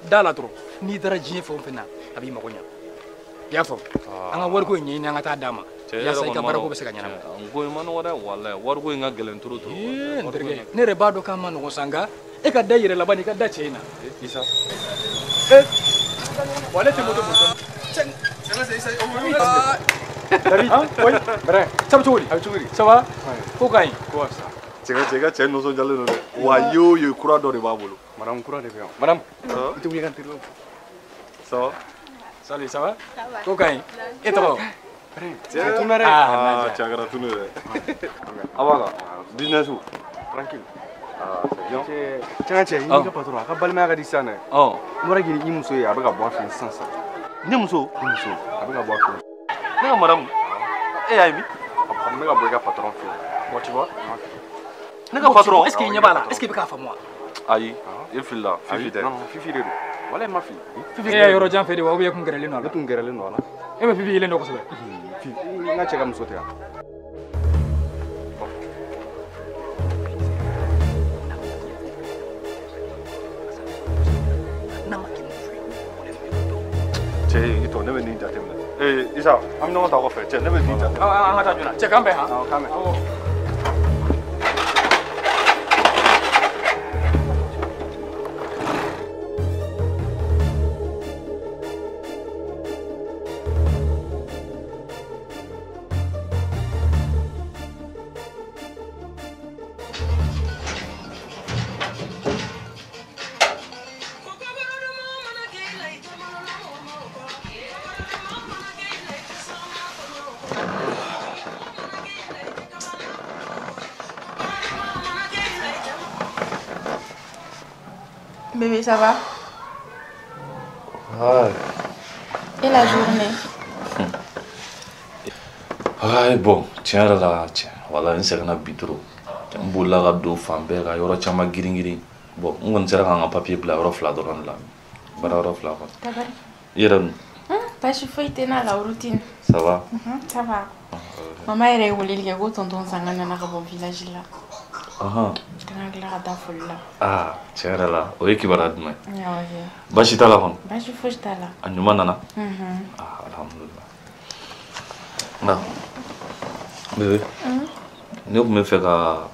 Speaker 14: da la dɔrɔn n'i dara diɲɛ fɛn o fɛn na a b'i mago ɲɛ i y'a faamu an ka wariko in ɲɛɲini an ka taa d'a ma. Yasa i ka baarako bɛ se ka ɲɛnabɔ.
Speaker 4: Ko in ma nɔgɔ dɛ walayi wariko in ka gɛlɛn trop trop.
Speaker 14: Ee n terikɛ ne yɛrɛ b'a dɔn k'a ma nɔgɔ sa nka e ka da i yɛrɛ laban i ka da cɛ in na.
Speaker 4: Isa.
Speaker 14: Ee wa ale tɛ moto boli. David, oui, vrai. Ça va cogo di?
Speaker 4: A bɛ cogo di?
Speaker 14: Ça va? Ko ka ɲi.
Speaker 4: Ko ka fisa. Cɛ ka cɛ nisɔndiyalen don dɛ. Wa ye o ye kura dɔ de b'a bolo.
Speaker 15: Madame kura de bɛ yan. Madame, i tɛ wuli ka n terikɛ fo.
Speaker 4: Ça va?
Speaker 14: Salut, ça va? Ko ka ɲi. E tɔgɔ?
Speaker 4: Cɛ tunu dɛ. Ah, cɛ a kɛra tunu dɛ. A b'a kan. Business.
Speaker 15: Tranquille.
Speaker 18: Ah, c'est bien. Cɛ cɛ, i n'i ka patron a ka balimaya ka di sisan dɛ. N bɔra k'i i muso ye, a bɛ ka bɔ a fɛ yen sisan sisan.
Speaker 13: Ne muso?
Speaker 18: I muso, a bɛ ka bɔ a fɛ yen.
Speaker 13: Ne ka madame, e y'a ye min?
Speaker 18: A bɛ ka bɔ i ka patron fɛ yen.
Speaker 13: Bon, tu vois. Ne ka patron,
Speaker 14: est-ce que i ɲɛ b'a la? Est-ce que i bɛ k'a faamu wa?
Speaker 13: Ayi, e filila, Fifi tɛ.
Speaker 18: Non, Fifi de don. Walahi ma fili.
Speaker 14: Fifi e y'a yɔrɔ jan fɛ de wa ou bien e kun gɛrɛlen don a la?
Speaker 18: Ne tun gɛrɛlen don a la.
Speaker 14: E bɛ Fifi yelen dɔn kosɛbɛ.
Speaker 18: Fifi, n ka cɛ ka muso tɛ yan.
Speaker 13: Cɛ, i tɔ ne bɛ nin jateminɛ. Ee Isa, an bɛ ɲɔgɔn ta kɔfɛ. Cɛ, ne bɛ nin jateminɛ.
Speaker 14: An ka taa joona. Cɛ, k'an bɛn han.
Speaker 18: Awɔ, k'an bɛn.
Speaker 1: Bébé, ça va?
Speaker 13: Ouais.
Speaker 1: Et la journée?
Speaker 13: Ouais, bon, tiens là, tiens. Voilà, n sɛgɛnna bi trop. N bolila ka don fan bɛɛ ka yɔrɔ caman girin girin. Bon, n kɔni sera ka n ka papier bila yɔrɔ fila dɔrɔn de la. Baara yɔrɔ fila kɔni.
Speaker 1: Tabari.
Speaker 13: I yɛrɛ dun?
Speaker 1: Baasi foyi tɛ n na, la routine.
Speaker 13: Ça va?
Speaker 1: Ça va. Mama yɛrɛ ye weleli kɛ ko tonton Sanga nana ka bɔ village la.
Speaker 13: Ahan.
Speaker 1: Kana tila ka taa foli la.
Speaker 13: Ah, tiɲɛ yɛrɛ la, o ye kibaruya duman ye.
Speaker 1: Awɔ kɛ.
Speaker 13: Baasi t'a la kɔni?
Speaker 1: Baasi foyi t'a la.
Speaker 13: A ɲuman nana? Ah, alhamdulillah. Nka, bébé, ne tun bɛ fɛ ka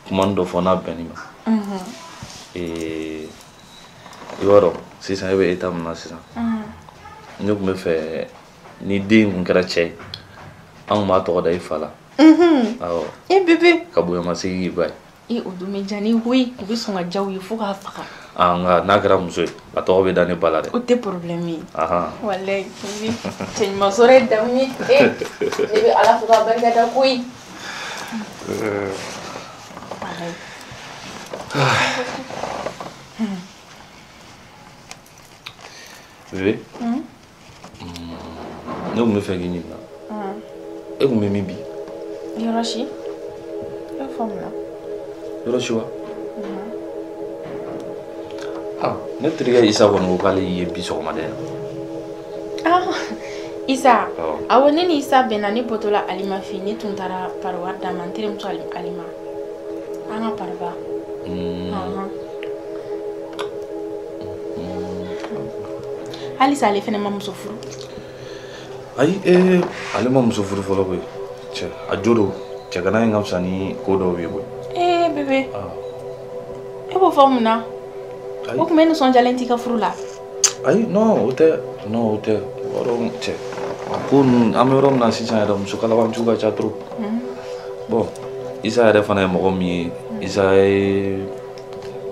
Speaker 13: kuma dɔ fɔ n'a bɛnn'i ma. I b'a dɔn, sisan e bɛ état min na sisan. Ne tun bɛ fɛ ni den kun kɛra cɛ ye, an tun b'a tɔgɔ da i fa la. Awɔ.
Speaker 1: E bébé.
Speaker 13: Ka bonyamasegin k'i ba ye.
Speaker 1: E o dun bɛ diya ne ye koyi, u bɛ sɔn ka diya u ye fo k'a faga.
Speaker 13: Ah, nka n'a kɛra muso ye, a tɔgɔ bɛ da ne ba la dɛ.
Speaker 1: O tɛ problème ye.
Speaker 13: Ahan.
Speaker 1: Walayi, bébé, cɛ ɲuman sɔrɔ ye damu ye. E, ne bɛ Ala fo k'a barika da koyi. Walayi.
Speaker 13: Bébé, ne tun bɛ fɛ k'i ɲininka. E tun bɛ min bi?
Speaker 1: Yɔrɔ si. E fɔ mun na?
Speaker 13: Yɔrɔ si wa? Ah, ne terikɛ Isa kɔni ko k'ale y'i ye bi sɔgɔmada in na.
Speaker 1: Ah, Isa. Awɔ, ne ni Isa bɛnna, ne bɔtɔla Alima fɛ yen, ne tun taara pari wari d'a ma, n terimuso Alima. An ka pariba. Halisa ale fɛnɛ ma muso furu.
Speaker 13: Ayi, ale ma muso furu fɔlɔ koyi. Cɛ, a jo don. Cɛ kana in ka fisa ni ko dɔw ye koyi.
Speaker 1: Ee bébé. E b'o fɔ mun na? O tun bɛ nisɔndiyalen t'i ka furu la.
Speaker 13: Ayi, non, o tɛ. Non, o tɛ. O b'a dɔn cɛ, a ko ninnu, an bɛ yɔrɔ min na sisan yɛrɛ, muso kalabanjiw ka ca trop. Bon, Isa yɛrɛ fana ye mɔgɔ min ye, Isa ye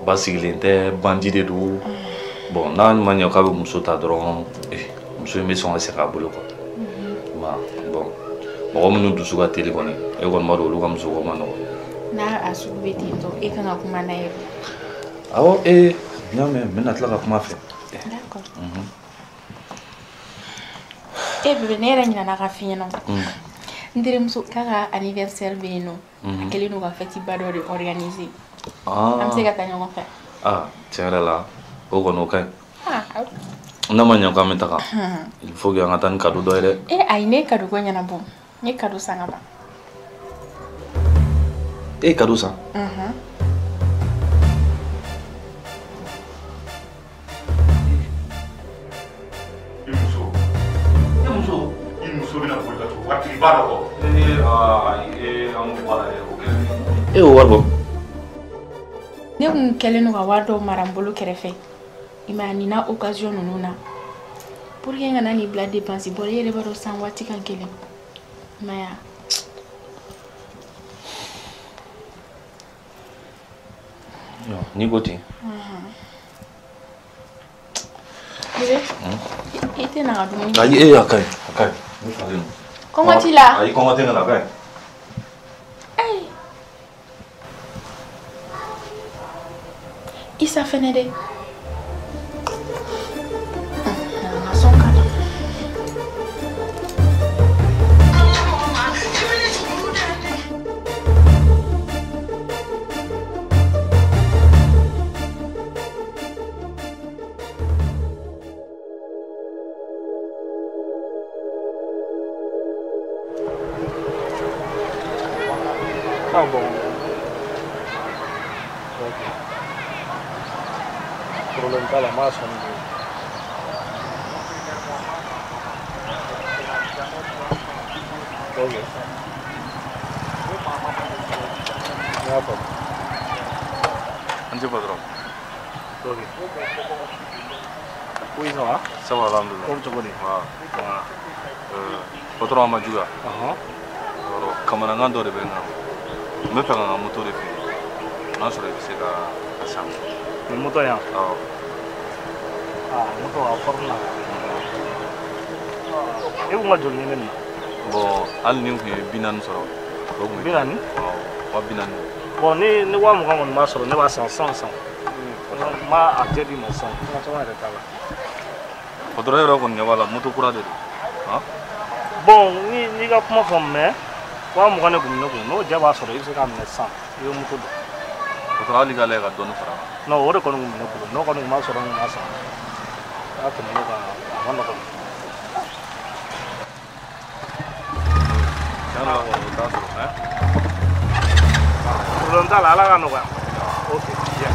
Speaker 13: basigilen tɛ, bandi de don. Bon, n'a ma ɲɛ k'a bɛ muso ta dɔrɔn, muso in bɛ sɔn ka segin a bolo quoi. Ma, bon, mɔgɔ minnu dusu ka teli kɔni, e kɔni b'a dɔn olu ka musoko ma nɔgɔn.
Speaker 1: N'a a sugu bɛ ten tɔ, e kan ka kuma n'a ye.
Speaker 13: Awɔ, n y'a mɛn, n bɛna tila ka kuma a fɛ.
Speaker 1: D'accord. E bébé, ne yɛrɛ ɲinɛna ka f'i ɲɛna. N terimuso k'a ka anniversaire bɛ yen nɔ. A kɛlen don ka fête ba dɔ de organiser. An bɛ se ka taa ɲɔgɔn fɛ.
Speaker 13: Ah, tiɲɛ yɛrɛ la, o kɔni o ka ɲi. N'a ma ɲɛ k'an bɛ taga, il faut que an ka taa ni cadeau dɔ ye dɛ.
Speaker 1: E ayi, ne ye cadeau ko ɲɛnabɔ. N ye cadeau san ka ban.
Speaker 13: E ye cadeau san?
Speaker 16: I muso. E muso? I muso bɛna boli ka tugu waritigiba dɔ kɔ.
Speaker 4: Ee aa ayi, an b'o bɔ a la dɛ, o kɛlen.
Speaker 13: E y'o wari bɔ?
Speaker 1: Ne kun kɛlen don ka wari dɔw mara n bolo kɛrɛfɛ. I m'a ye, nin n'a occasion ninnu na. Pour que n kana nin bila dépense bɔ la, i yɛrɛ b'a dɔn san waati ka gɛlɛn. I m'a ye wa?
Speaker 13: N'i ko ten.
Speaker 1: Bébé, i tɛ na ka dumuni kɛ?
Speaker 13: Ayi, a ka ɲi, a ka ɲi. Ne falen don.
Speaker 1: Kɔngɔ t'i la?
Speaker 13: Ayi, kɔngɔ tɛ ne la, a ka ɲi.
Speaker 1: Ayi. Isa fɛnɛ dɛ. N ka sɔn ka na.
Speaker 18: Ah bon. Ok. Problème t'a la m'a sɔn de. Ok. N y'a faamu.
Speaker 4: An tɛ patron.
Speaker 18: Ok. Oui, ça va?
Speaker 4: Ça va, alhamdoulilah.
Speaker 18: Ko bɛ cogo di?
Speaker 4: Voilà. Patron a ma juguya. Yɔrɔ kamanagan dɔ de bɛ n kan. N bɛ fɛ ka n ka moto de feere. N'a sɔrɔ i bɛ se ka a san.
Speaker 18: Nin moto yan?
Speaker 4: Awɔ.
Speaker 18: Aa moto a forme na. E kun ka joli ɲini nin na?
Speaker 4: Bon hali ni n kun ye 40 sɔrɔ. O kun ye
Speaker 18: 40?
Speaker 4: Awɔ 40.
Speaker 18: Bon ni 20 kɔni b'a sɔrɔ ne b'a san sisan. N b'a a jɛ d'i ma sisan. Kuma caman yɛrɛ t'a la.
Speaker 4: Patron e yɛrɛ kɔni ɲɛ b'a la moto kura de don. Han?
Speaker 18: Bon n'i ka kuma faamu mais 20 de kun bɛ ne kun n'o jɛ b'a sɔrɔ i bɛ se k'a minɛ sisan i bɛ moto don.
Speaker 4: Patron hali k'a lajɛ ka dɔɔni fara a kan.
Speaker 18: Non o de kɔni kun bɛ ne bolo n'o kɔni kun b'a sɔrɔ n kun b'a san. N'a tɛmɛn'o kan a ma nɔgɔn.
Speaker 4: Tiɲɛ na kɔni o t'a sɔrɔ hein.
Speaker 18: Problème t'a la Ala ka nɔgɔya. Ok bien.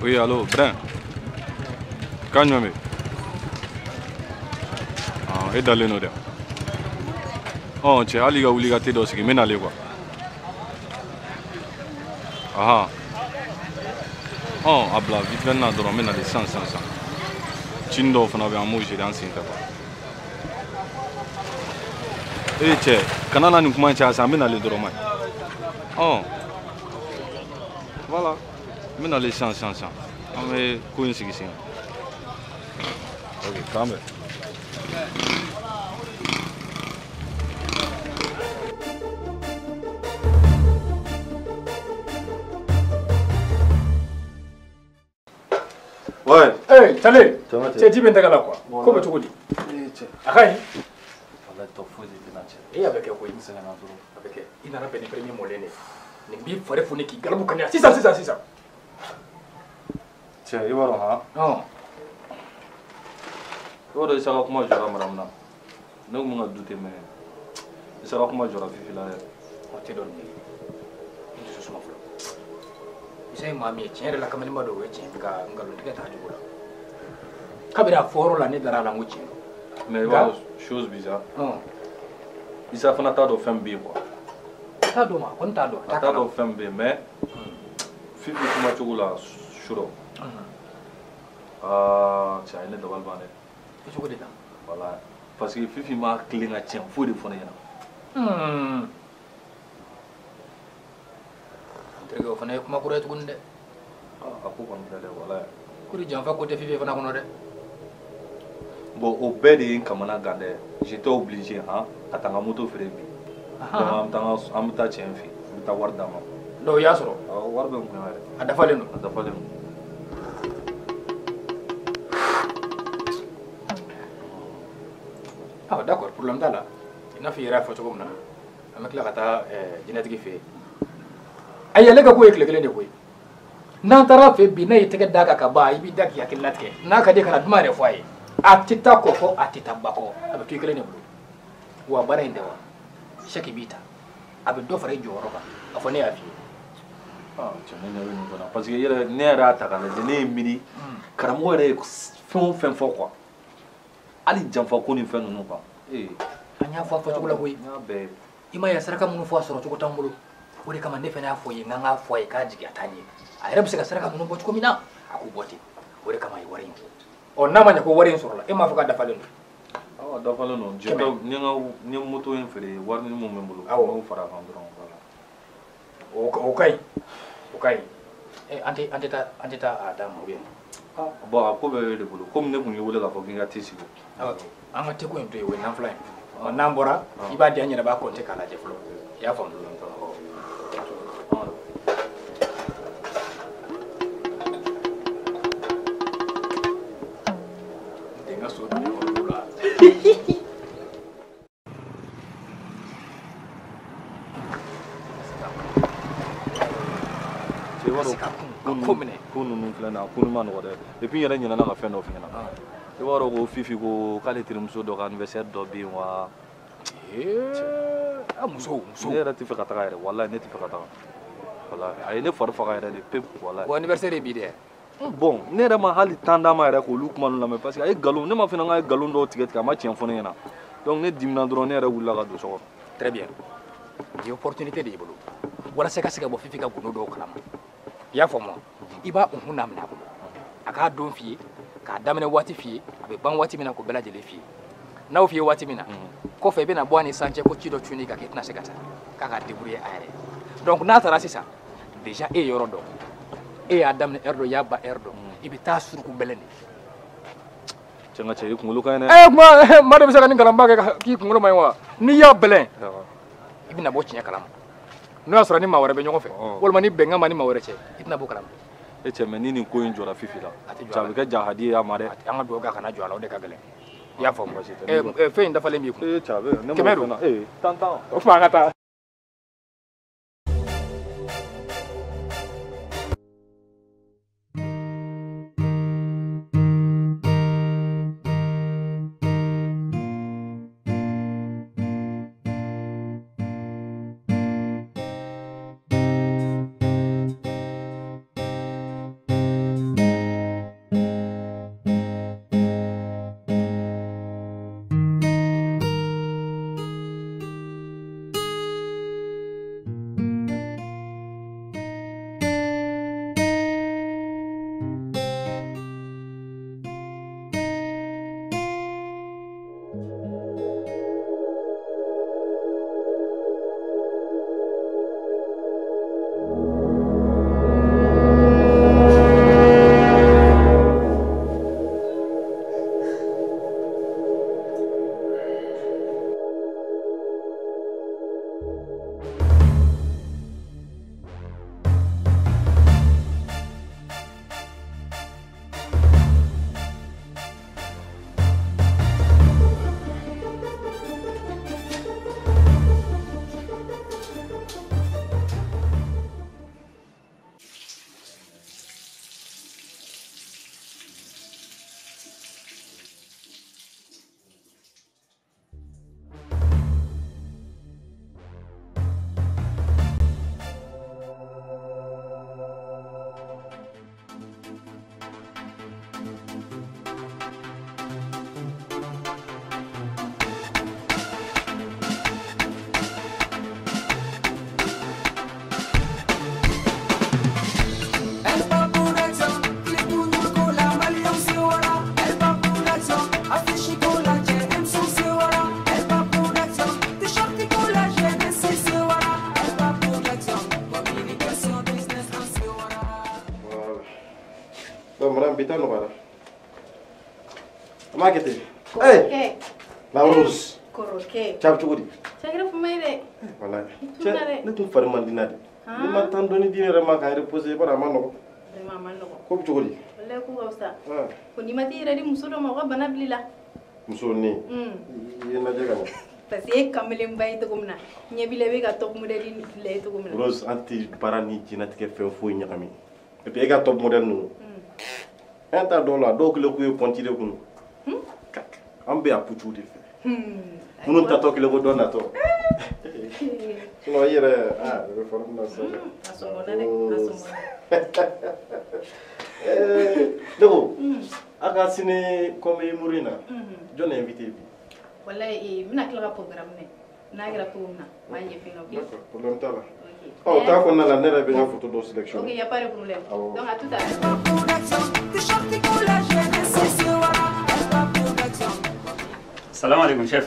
Speaker 4: Oui, allo, Brin. Kan jumɛn bɛ yen? E dalen don dɛ. Cɛ hali i ka wuli i ka te dɔ sigi n bɛ nalen quoi. Ahan. A bila vite fait na dɔrɔn n bɛ nalen sisan sisan sisan. Cini dɔw fana bɛ yen an b'o gérer an sen fɛ quoi. Ee cɛ kana na nin kuma in caya sa n bɛ nalen dɔrɔn ma. Voilà. N bɛ nalen sisan sisan sisan. An bɛ ko in sigi sen kan. Ok k'an bɛn. Ouais.
Speaker 14: Hey, Tale. Cɛ ji bɛ n tɛgɛ la quoi. Ko bɛ cogo di? A ka ɲi?
Speaker 13: Walayi tɔ foyi de tɛ na cɛ.
Speaker 14: E a bɛ kɛ koyi.
Speaker 13: N sɛgɛnna dɔrɔn.
Speaker 14: A bɛ kɛ. I nana bɛn ni premier mɔlen de ye. Nin b'i fari foni k'i galabu kɛnɛya sisan sisan sisan.
Speaker 4: Cɛ i b'a dɔn han? I b'a dɔn Isa ka kuma jɔra mara min na. Ne kun bɛ ka douter mais Isa ka kuma jɔra Fifi la dɛ.
Speaker 14: O tɛ dɔn nin ye. N dusu suma fɔlɔ. Isa ye maa min ye tiɲɛ yɛrɛ la kamalenba dɔw o ye tiɲɛ nka nkalontigɛ t'a cogo la. Kabini a fɔyɔrɔ la ne dara a la n ko tiɲɛ don.
Speaker 4: Mais i b'a dɔn chose bizarre. Isa fana t'a dɔn fɛn min bɛ yen quoi.
Speaker 14: A t'a dɔn ma a kɔni t'a dɔn.
Speaker 4: A t'a dɔn fɛn min bɛ yen mais Fifi kuma cogo la su dɔ. Aa cɛ a ye ne dabali ban dɛ.
Speaker 14: I cogo di tan?
Speaker 4: Voilà parce que Fifi ma tilen ka tiɲɛ foyi de fɔ ne ɲɛna.
Speaker 14: N terikɛ o fana ye kuma kura ye tuguni dɛ.
Speaker 4: A ko kɔni filɛ dɛ walayi.
Speaker 14: Ko de janfa ko tɛ Fifi fana kɔnɔ dɛ.
Speaker 4: Bon o bɛɛ de ye n kamana gan dɛ. J'étais obligé han ka taa n ka moto feere bi. Donc an bɛ taa cɛ in fɛ yen n bɛ taa wari d'a ma.
Speaker 14: Donc i y'a sɔrɔ?
Speaker 4: Awɔ wari bɛ n kun yan yɛrɛ.
Speaker 14: A dafalen don?
Speaker 4: A dafalen don.
Speaker 14: Ah d'accord problème t'a la. I n'a fɔ i yɛrɛ y'a fɔ cogo min na an bɛ tila ka taa jinɛtigi fɛ yen. Ayi, ale ka ko ye tile kelen de koyi. N'an taara fɛ bi, n'a y'i tɛgɛ d'a kan ka ban, i b'i da k'i hakili latigɛ. N'a ka di kana duman yɛrɛ fɔ a ye. A tɛ taa kɔ kɔ, a tɛ taa ba kɔ, a bɛ to i kelen de bolo. Wa baara in tɛ wa? Sɛki b'i ta. A bɛ dɔ fara i jɔyɔrɔ kan. A fɔ ne y'a f'i ye.
Speaker 13: Cɛ, ne ɲɛ bɛ nin fana parce que yɛrɛ ne yɛrɛ y'a ta k'a lajɛ, ne ye miiri karamɔgɔ yɛrɛ ye fɛn o fɛn fɔ quoi, hali janfa ko ni fɛn ninnu quoi.
Speaker 14: An y'a fɔ a fɔcogo la koyi. I m'a ye saraka minnu fɔ a sɔrɔ cogo t'an bolo. O de kama ne fana y'a fɔ ye, n k'an k'a fɔ a ye k'a jigi a t'a ɲɛ. A yɛrɛ bɛ se ka saraka ninnu bɔ cogo min na, a k'o bɔ ten. O de kama a ye wari in fɔ. Ɔ, n'a ma ɲɛ ko wari in sɔrɔla, e m'a fɔ k'a dafalen don?
Speaker 13: Awɔ, a dafalen don. Ni n ye moto in feere, wari min bɛ n bolo, n b'o fara a kan dɔrɔn. Voilà.
Speaker 14: O ka ɲi. O ka ɲi. An tɛ taa a d'a ma ou bien?
Speaker 13: Bon, a ko bɛɛ bɛ de bolo. Komi ne tun y'i wele k'a fɔ k'i ka te sigi.
Speaker 14: An ka teko in to yen, o ye nan fila ye. N'an bɔra, i b'a di an yɛrɛ b'a compter k'a lajɛ fɔlɔ. I y'a faamu? Den ka so dun yɔrɔ la.
Speaker 13: Ko ninnu filɛ nin ye, a ko ma nɔgɔ dɛ. Et puis n yɛrɛ ɲinɛna ka fɛn dɔ f'i ɲɛna. I b'a dɔn ko Fifi ko k'ale terimuso dɔ ka anniversaire dɔ bɛ yen wa.
Speaker 14: Muso muso.
Speaker 13: Ne yɛrɛ tɛ fɛ ka taga yɛrɛ, walahi ne tɛ fɛ ka taga. Walahi a ye ne fari faga yɛrɛ de pewu, walahi.
Speaker 14: Bon, anniversaire ye bi dɛ.
Speaker 13: Bon, ne yɛrɛ ma hali temps d'a ma yɛrɛ k'olu kuma ninnu lamɛn parce que a ye nkalon, ne ma fana k'a ye nkalon dɔw tigɛ tigɛ, a ma tiɲɛ fɔ ne ɲɛna. Donc ne dimina dɔrɔn, ne yɛrɛ wulila ka don so kɔnɔ.
Speaker 14: Très bien. Nin ye opportunité de y'i bolo. Walasa i ka se ka bɔ Fifi ka gundo dɔw kalama. I y'a faamu wa? I b'a unhun n'a minɛ a bolo. A k'a don f'i ye, k'a daminɛ waati f'i ye, a bɛ ban waati min na k'o bɛɛ lajɛlen f'i ye. N'aw f'i ye waati min na, kɔfɛ i bɛna bɔ a ni san cɛ ko ci dɔ cun'i kan k'i tɛna se ka taa, k'a k'a débrouiller a yɛrɛ ye. Donc n'a taara sisan, déjà e ye yɔrɔ dɔn, e y'a daminɛ heure dɔ, i y'a ban heure dɔ, i bɛ taa suruku bɛlɛn de.
Speaker 13: Cɛ, n ka cɛ, i kunkolo ka ɲi dɛ.
Speaker 14: Kuma maa dɔ bɛ se ka nin kalanba kɛ k'i kunkolo man ɲi wa? N'i y'a bɛlɛn, i bɛna bɔ tiɲɛ kalama. N'o y'a sɔrɔ ni maa wɛrɛ bɛ ɲɔgɔn fɛ, walima ni bɛnkan ma ni maa wɛrɛ cɛ, i tɛna bɔ kalama.
Speaker 13: E cɛ, mɛ ni nin ko in jɔra Fifi la, cɛ, a bɛ kɛ jahadi ye a ma dɛ.
Speaker 14: An ka dugawu kɛ a kana jɔ a la, o de ka gɛlɛn. I y'a faamu? Fɛn in dafalen b'i kun.
Speaker 13: Cɛ, a bɛ ne
Speaker 14: kɛmɛ don.
Speaker 13: Tan tan.
Speaker 14: O tuma an ka taa.
Speaker 5: Hey, la Rose.
Speaker 1: Kɔrɔkɛ.
Speaker 5: Cɛ, a bɛ cogo di?
Speaker 1: Cɛ, fuma ye dɛ.
Speaker 5: Walayi. Cɛ, ne tun fari man di n na de. Ni ma temps dɔɔni di n yɛrɛ ma ka reposer, i b'a dɔn a ma nɔgɔn.
Speaker 1: Vraiment a ma nɔgɔn.
Speaker 5: Ko bɛ cogo di?
Speaker 1: Walayi ko ka fisa. Ko n'i ma t'i yɛrɛ di muso dɔ ma, o ka bana bil'i la.
Speaker 5: Muso ne? I ye n lajɛ ka ɲɛ.
Speaker 19: Parce que e kamelenba ye cogo min na, ɲɛ b'i la i bɛ ka top modèle lajɛ cogo min na.
Speaker 3: Rose, an tɛ baara ni diɲɛlatigɛ fɛn foyi ɲagami. Et puis e ka top modèle ninnu. An t'a dɔw la, dɔw kelen k'u ye pɔnti de kun. An bɛ a pucuw de fɛ. Minnu tatɔ kelen ko dɔ natɔ. Sinon i yɛrɛ, ah, i bɛ forme na sisan dɛ.
Speaker 19: A sɔngɔnna dɛ, a sɔngɔnna.
Speaker 3: Ne ko, a ka sini kɔmi muru in na, jɔn de invité bi?
Speaker 19: Walayi, n bɛna tila ka programme mɛn. N'a kɛra cogo min na, n b'a ɲɛf'i ɲɛna, ok?
Speaker 3: D'accord, problème t'a la. Ɔ, t'a kɔnɔna la, ne yɛrɛ bɛ n ka photo dɔw sélectionner.
Speaker 19: Ok, y a pas de problème.
Speaker 3: Awɔ.
Speaker 19: Donc à tout à l'heure.
Speaker 12: Salam alaikum, chef.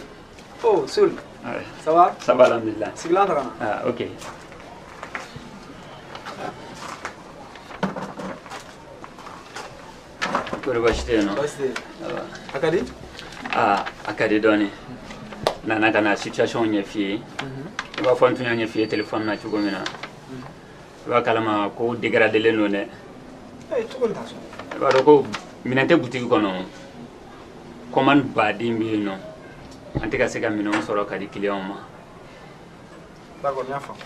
Speaker 9: Oh, Soul.
Speaker 12: Ouais.
Speaker 9: Ça va?
Speaker 12: Ça va, alhamdulillah.
Speaker 9: Sigilan ta ka na.
Speaker 12: Ah, ok. Kɔri baasi tɛ yen nɔ?
Speaker 9: Baasi tɛ yen. A ka di?
Speaker 12: Ah, a ka di dɔɔni. Nana ka na situation ɲɛf'i ye. I b'a fɔ n tun y'a ɲɛf'i ye téléphone na cogo min na. I b'a kalama ko dégradélen don dɛ.
Speaker 9: Eh, cogo di tan sɔn?
Speaker 12: I b'a dɔn ko minɛn tɛ boutique kɔnɔ. Commande baden bɛ yen nɔ. An tɛ ka se ka minɛnw sɔrɔ ka di client ma.
Speaker 9: D'accord, n y'a faamu.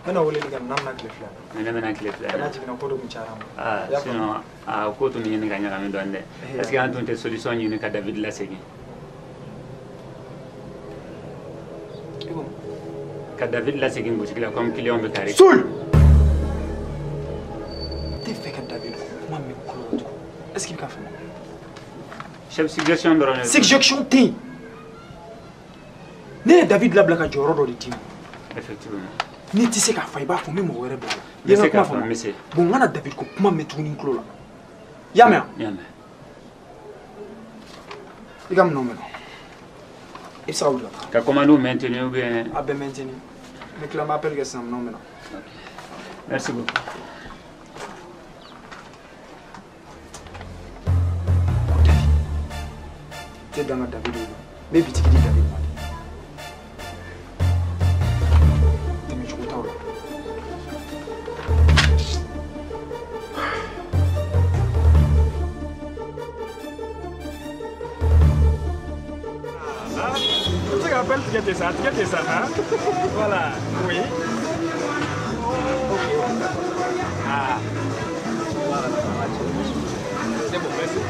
Speaker 9: N bɛna weleli kɛ minɛn bɛna tile 2.
Speaker 12: Minɛn bɛna tile 2.
Speaker 9: N'a jiginna ko dɔ kun cayara ma.
Speaker 12: Ah, sinon a ko tun bɛ ɲini ka ɲagami dɔɔni dɛ. Est-ce que an tun tɛ solution ɲini ka David lasegin? Ka David lasegin boutique la comme client bɛ kari.
Speaker 9: Soul! N tɛ fɛ ka David ko kuma mɛn kulo la tugun. Est-ce que i bɛ ka faamu?
Speaker 12: Chef, suggestion dɔrɔn de.
Speaker 9: Suggestion tɛ yen. Ne ye David labila ka jɔyɔrɔ dɔ de d'i ma.
Speaker 12: Effectivement.
Speaker 9: N'i tɛ se k'a fɔ i b'a fɔ n bɛ mɔgɔ wɛrɛ bila a la.
Speaker 12: N bɛ se k'a fɔ, n bɛ se.
Speaker 9: Bon, n kana David ko kuma mɛn tuguni n tulo la. I y'a mɛn wa?
Speaker 12: N y'a mɛn.
Speaker 9: I ka minɛnw minɛ. I bɛ se ka wuli ka taa.
Speaker 12: Ka commande maintenir ou bien?
Speaker 9: A bɛɛ maintenir. N bɛ tila n bɛ appel kɛ sisan minɛnw bɛ na.
Speaker 12: Merci beaucoup.
Speaker 9: Tɛ dan ka David wele. N bɛ bitigi di David ma. Tɛmɛcogo t'aw la.
Speaker 16: I bɛ se ka appel tigɛ ten sa, a tigɛ ten sa, han? Voilà, oui. Ok. Ah. C'est bon, merci. Bon,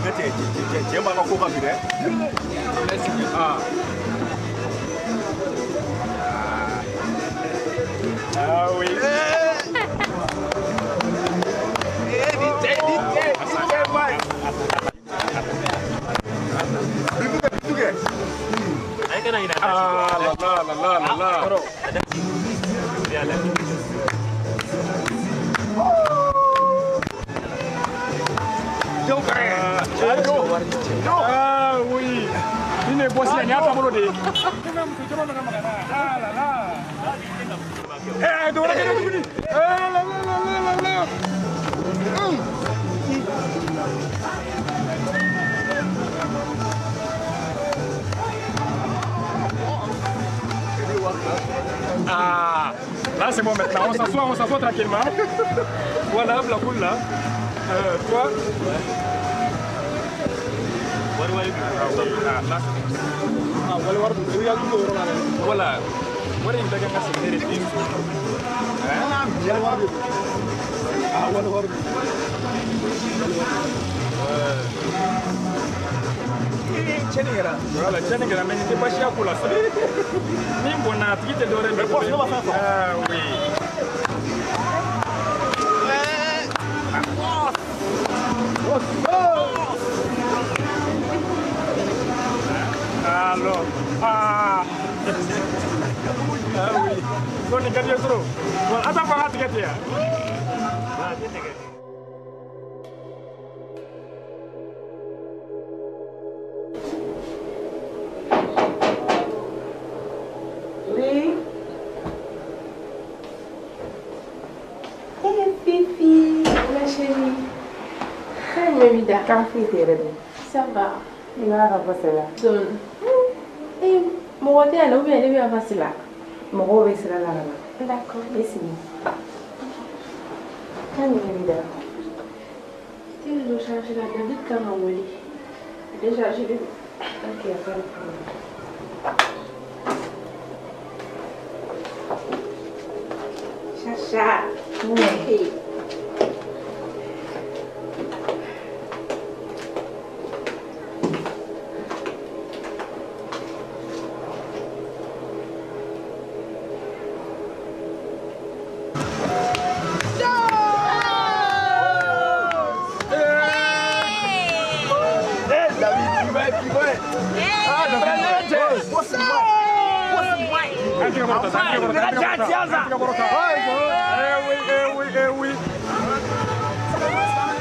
Speaker 16: ne cɛ cɛ cɛ b'a ka ko ka bi dɛ. Ah. Ah oui. Ah la la la la la. Ah oui. Ni ne bɔsi la nin y'a taabolo de ye. Ah la la. Eh, dɔ wɛrɛ kɛra tuguni. Eh la la la la la. Ah, là c'est bon maintenant, on s'assoit tranquillement. Voilà, la boule là. Toi? Voilà. Voilà, tiɲɛni kɛra mais nin tɛ baasi y'a ko la sa. Min bɔnna a tigi tɛ dɔwɛrɛ ye. Ah oui. Alors, ah, ah oui. Donc nin ka di ye trop. Bon, attends, fɔ an ka tigɛ ten yan.
Speaker 17: Oui. Hey Fifi,
Speaker 1: ma chérie. Hey Mamida.
Speaker 17: Kan foyi tɛ yɛrɛ dun.
Speaker 1: Ça va.
Speaker 17: I b'a ka fɔ la.
Speaker 1: Donc, eh, mɔgɔ tɛ yan nɔ ou bien ne bɛ yan fasi la?
Speaker 17: Mɔgɔw bɛ sira la ka na.
Speaker 1: D'accord.
Speaker 17: I sigi. Kan jumɛn b'i da la?
Speaker 7: Tɛ recharger la, David kan ka wele. A décharger don.
Speaker 17: Ok, y a pas de problème.
Speaker 7: Chacha. Hey.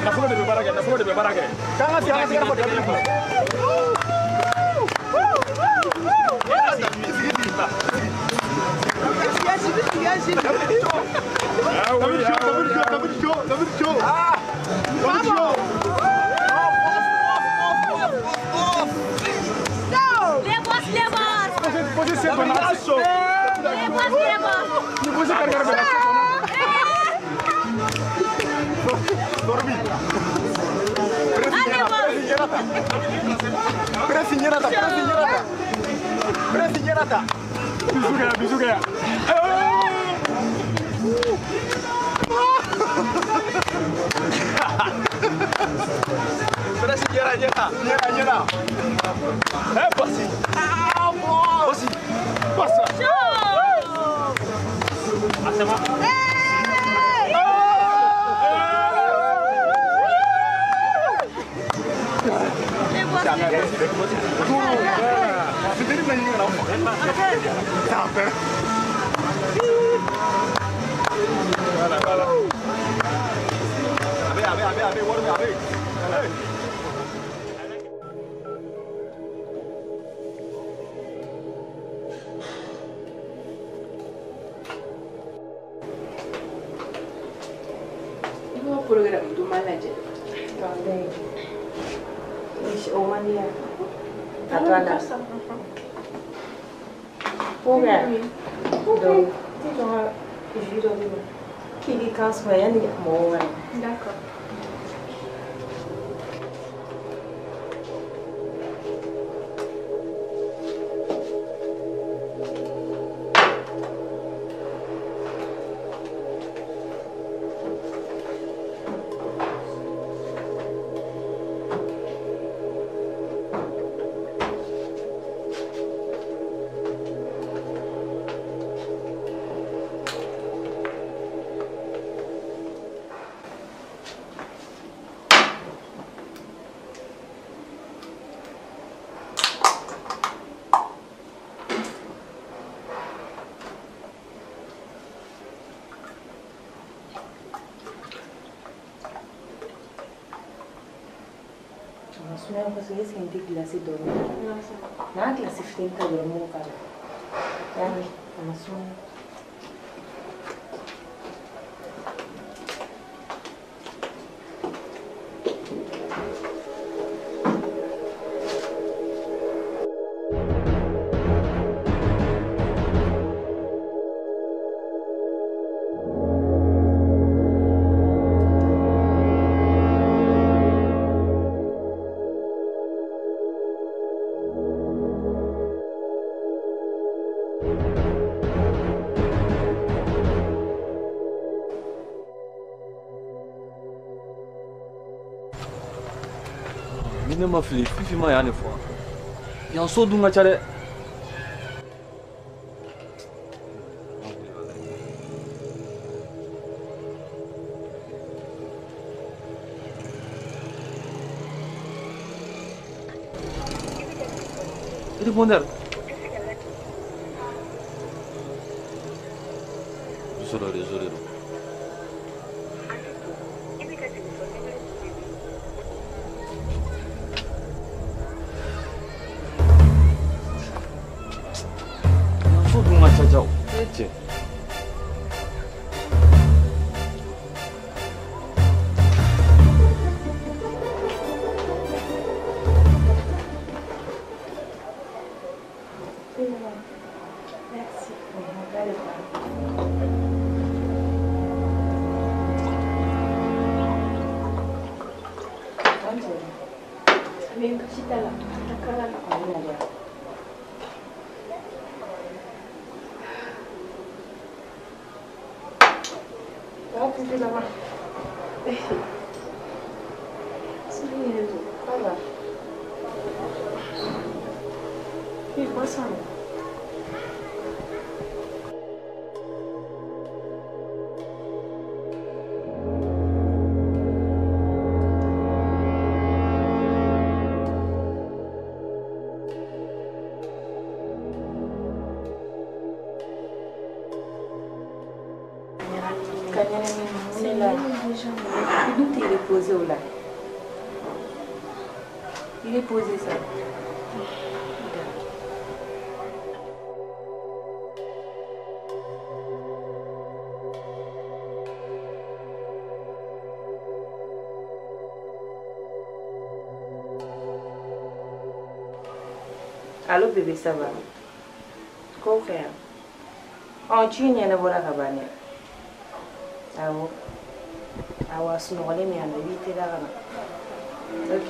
Speaker 16: Nafolo de bɛ baara kɛ, nafolo de bɛ baara kɛ. K'an ka sigi, an ka sigi fɔ David kun. Bisou kɛ yan. Ɲɛna. Eh, bosi. Bosi. Bosi. Ah, c'est bon. Voilà, voilà. Abe, wari abe.
Speaker 7: I b'o programme duman lajɛ.
Speaker 17: O man di yan. A to a la. Oga. Donc, tɛ jɔ ka jus dɔ d'i ma. K'i k'i kan sumaya yanni mɔgɔw ka na.
Speaker 7: D'accord.
Speaker 17: Sumaya kosɛbɛ, est-ce que n tɛ gilasi dɔɔni ta? N'a gilasi fitinin ta dɔrɔn n b'o k'a la. Y'a mɛn, a ma sumaya.
Speaker 13: Ni ne ma fili, Fifi ma yan de fɔ. Yan so dun ka ca dɛ. Répondeur. Sɔrɔ réseau de don. So dun ka ca ja o. E cɛ.
Speaker 17: Merci.
Speaker 1: Baasi t'a la. A kala la.
Speaker 17: A bɛna diya. Ça va, Fifi, ça va? Ça va. Fifi, boisson. Il est posé ça. Allô bébé, ça va? Ko fɛ yan? Ɔ ci in ɲɛnabɔra ka ban dɛ. Awɔ. Awɔ, a sunɔgɔlen bɛ yan nɔ, i b'i teliya ka na. Ok.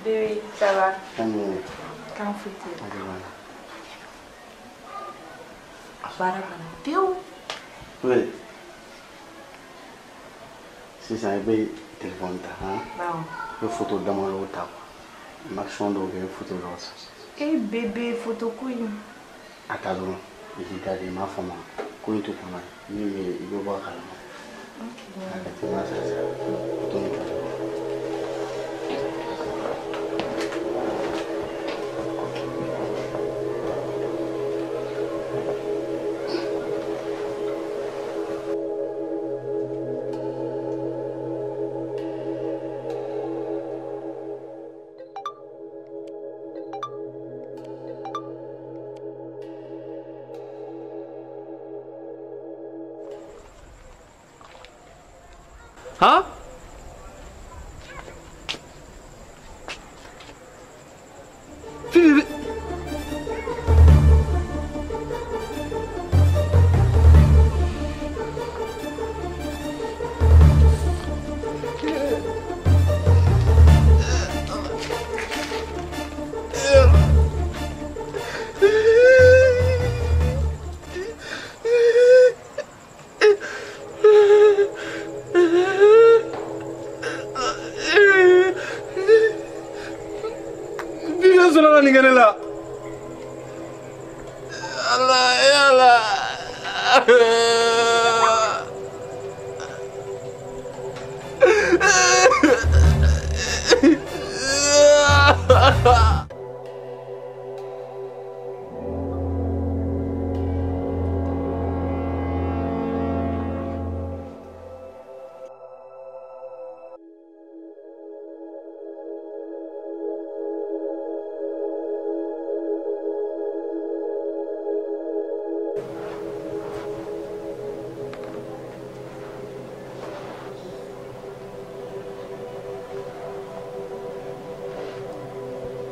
Speaker 17: Bébé, ça va? K'an foyi tɛ. Baara banna pewu.
Speaker 5: Oui. Sisan i bɛ telefɔni ta han?
Speaker 17: Awɔ.
Speaker 5: I bɛ foto damadɔw ta quoi. N bɛ action dɔw kɛ i bɛ foto dɔw ta.
Speaker 17: E bébé, foto ko in.
Speaker 5: A ta dɔrɔn i k'i da de i m'a faamu ko in to kɔnɔ min bɛ yen i bɛ bɔ a kalama.
Speaker 17: Ok.
Speaker 5: A ka teli sa foto in ta dɔrɔn.
Speaker 4: Han? Fifi.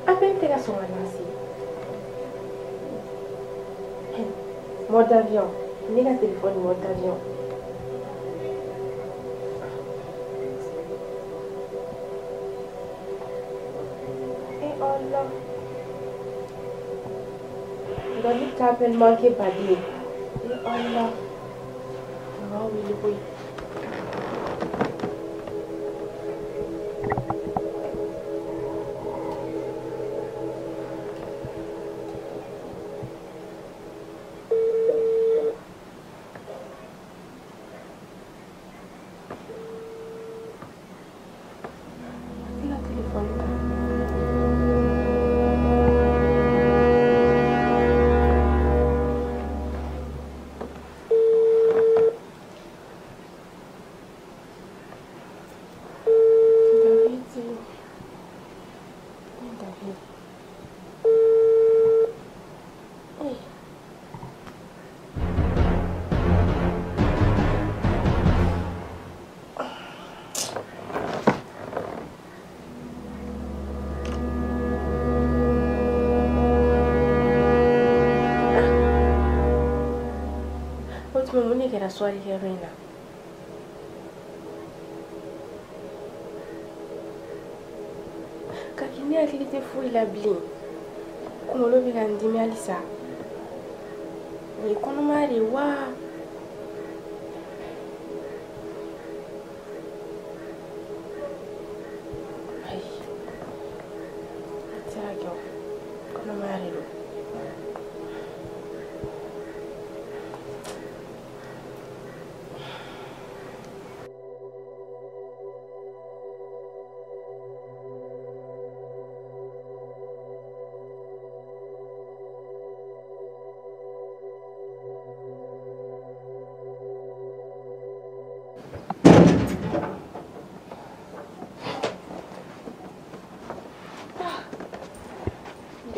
Speaker 17: Appel tɛ ka sɔn ka lase. Mode d'avion. Ne ka téléphone mode d'avion. Eh Allah. Nka ne tɛ appel manqué baden. Eh Allah. N b'a wele koyi. kɛra soirée kɛyɔrɔ in na? Kaki ne hakili tɛ foyi la bilen. Kunkolo bɛ ka n dimi halisa. Nin ye kɔnɔmaya de ye wa? Ayi, a tɛ se ka kɛ o. Kɔnɔmaya de don.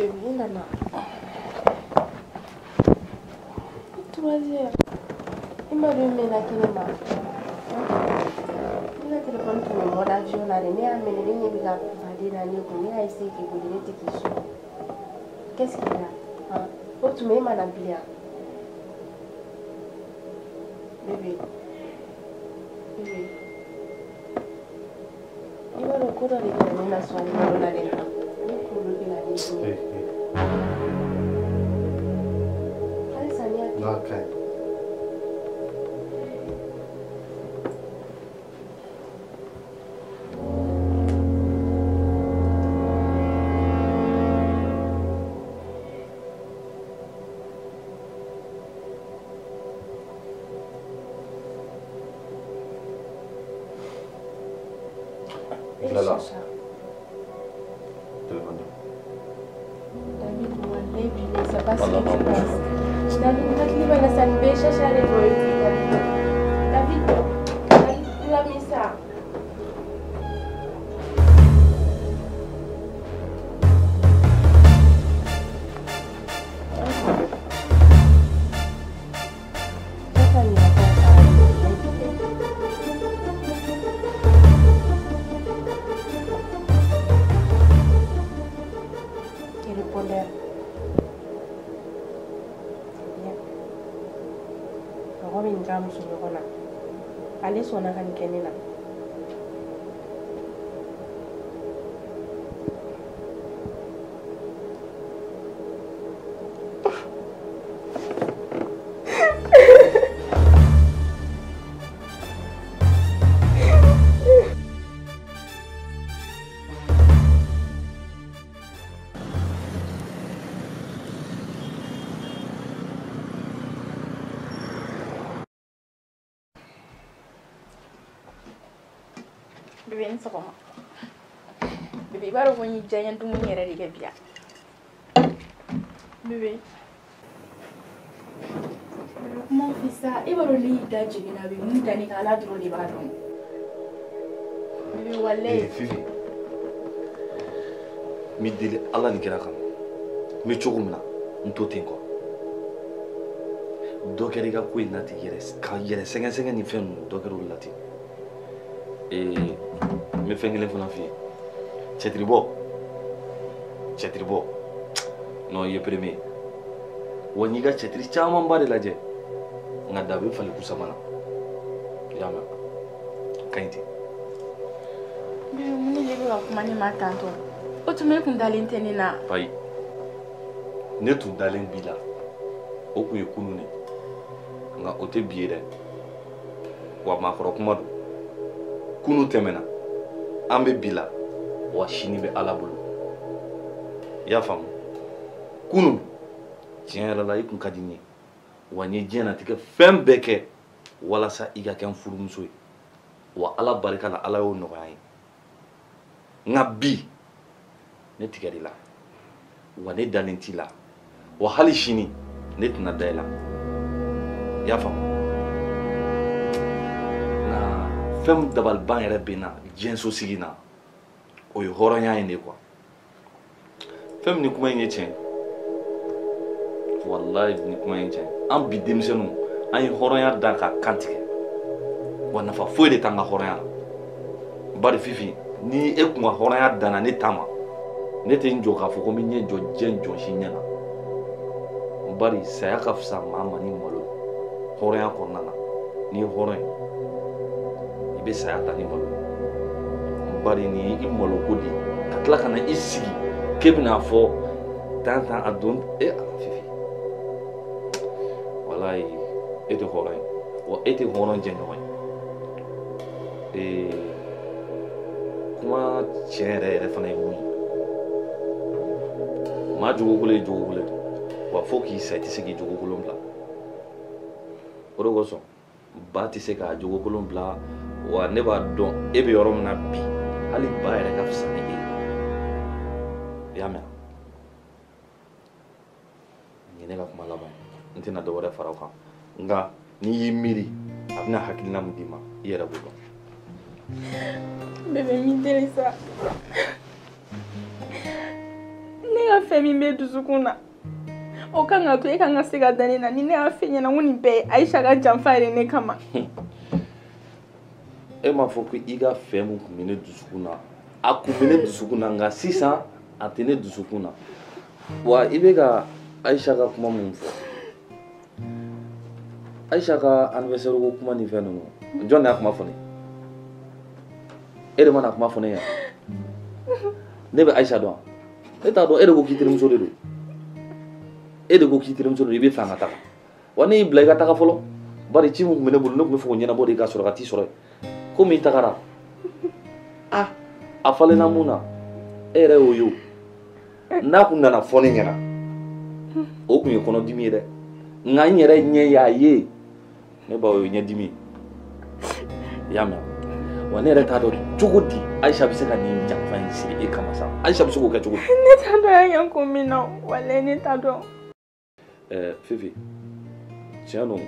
Speaker 17: Bébé nana. 3 heures. I ma dɔn mɛnna kɛnɛ ma. Ne ka téléphone tun bɛ mode avion na de. Ne y'a minɛ ne ɲɛ bɛ ka baden na ne kun. Ne y'a essayé k'i wele ne tɛ k'i sɔrɔ. Qu'est-ce qu'il y a? Hein? O tuma e ma na bilen wa? Bébé. Bébé. I b'a dɔn ko dɔ de kɛra ne na soirée yɔrɔ la dɛ. Ne kunkolo bɛ ka ne dimi. Halisa ne hakili.
Speaker 3: Non, ka ɲi. Lala. Téléphone.
Speaker 17: David, wallahi billahi, c'est pas ce que tu penses. David, hakili b'a la sa nin bɛɛ ye Chacha de nɔ ye bi David. David, David, lamɛn sa. Chacha nin ka taa sa. Répondeur. C'est bien. Mɔgɔ min k'a muso ɲɔgɔn na, ale sɔnna ka nin kɛ ne na.
Speaker 1: Bébé ni sɔgɔma. Bébé i b'a dɔn ko n y'i diya n ye dumuni yɛrɛ de kɛ bi yan. Bébé. Bébé kuma f'i sa e b'a dɔn ne y'i da jigin na a bɛ mun da ne kan Ala dɔrɔn de b'a dɔn. Bébé walayi.
Speaker 13: Fifi. N b'i deli Ala ni kira kama. N bɛ cogo min na n to ten quoi. Dɔ kɛra i ka ko in na ten yɛrɛ ka yɛrɛ sɛgɛn sɛgɛn ni fɛn ninnu dɔ kɛra olu la ten. N bɛ fɛn kelen fana f'i ye. Cɛtiribɔ. Cɛtiribɔ. Non, i ye premier. Wa n y'i ka cɛtiri camanba de lajɛ. Nka da bɛ falen kusama na. I y'a mɛn? Ka ɲi ten.
Speaker 1: Bébé mun de bɛ ka kuma ne ma tantɔ? O tuma e kun dalen tɛ ne na.
Speaker 13: Ayi. Ne tun dalen b'i la. O kun ye kunun de ye. Nka o tɛ bi ye dɛ. Wa maakɔrɔ kuma don. Kunu tɛmɛna, an bɛ bi la, wa sini bɛ Ala bolo. I y'a faamu? Kunu, tiɲɛ yɛrɛ la i kun ka di n ye. Wa n ye diɲɛlatigɛ fɛn bɛɛ kɛ walasa i ka kɛ n furumuso ye. Wa Ala barika la Ala y'o nɔgɔya n ye. Nka bi, ne tigɛr'i la. Wa ne dalen t'i la. Wa hali sini, ne tɛna da i la. I y'a faamu? Fɛn min dabaliban yɛrɛ bɛ n na diɲɛso sigi na, o ye hɔrɔnya in de quoi. Fɛn min ni kuma in ye tiɲɛ ye, walayi ni kuma in ye tiɲɛ ye. An bi denmisɛnninw, an ye hɔrɔnya da ka kan tigɛ. Wa nafa foyi de t'an ka hɔrɔnya la. Bari Fifi, ni e kun ka hɔrɔnya danna ne ta ma, ne tɛ n jɔ k'a fɔ ko n bɛ ɲɛ jɔ diɲɛ jɔn si ɲɛ na. Bari saya ka fisa maa ma ni malo ye hɔrɔnya kɔnɔna na. N'i ye hɔrɔn ye, i bɛ saya ta ni malo ye. Bari nin ye i maloko de ye. Ka tila ka na i sigi k'e bɛna fɔ tan tan a don e ala Fifi. Walayi e tɛ hɔrɔn ye, wa e tɛ hɔrɔn jɛɲɔgɔn ye. Kuma tiɲɛ yɛrɛ yɛrɛ fana ye mun ye? Maa jogokolon ye jogokolon de, wa fo k'i sa i tɛ se k'i jogokolon bila. O de kosɔn ba tɛ se k'a jogokolon bila, wa ne b'a dɔn e bɛ yɔrɔ min na bi, hali ba yɛrɛ ka fisa ni e ye. I y'a mɛn? Nin ye ne ka kuma laban ye, n tɛna dɔ wɛrɛ fara o kan. Nka n'i y'i miiri, a bɛna hakilina min d'i ma, i yɛrɛ b'o dɔn.
Speaker 1: Bébé min deli sa, ne ka fɛn min bɛ dusukun na, o kan ka to e kan ka se ka da ne na. Ni ne y'a f'e ɲɛna ko nin bɛɛ ye Ayisa ka janfa yɛrɛ ne kama.
Speaker 13: E m'a fɔ ko i ka fɛn mun tun bɛ ne dusukun na, a kun bɛ ne dusukun na, nka sisan a tɛ ne dusukun na. Wa i bɛ ka Ayisa ka kuma mun fɔ, Ayisa ka anniversaire ko kuma ni fɛn ninnu, jɔn de y'a kuma fɔ ne? E de mana kuma fɔ ne ɲɛna. Ne bɛ Ayisa dɔn, ne t'a dɔn. E de ko k'i terimuso de don, e de ko k'i terimuso don, i bɛ fɛ an ka taga. Wa ne y'i bila i ka taga fɔlɔ, bari ci min tun bɛ ne bolo, ne tun bɛ fɛ k'o ɲɛnabɔ de ka sɔrɔ ka t'i sɔrɔ yen. Komi i tagara, a falenna mun na, e yɛrɛ y'o ye o. N'a kun nana fɔ ne ɲɛna, o kun ye kɔnɔdimi ye dɛ. Nka n yɛrɛ ɲɛ y'a ye, ne ba, o ye ɲɛdimi ye. I y'a mɛn? Wa ne yɛrɛ t'a dɔn cogo di Ayisa bɛ se ka nin janfa in siri e kama sa. Ayisa bɛ se k'o kɛ cogo di?
Speaker 1: Ne t'a dɔn y'a kɛ kun min na, walayi ne t'a dɔn.
Speaker 13: Fifi, tiɲɛ don,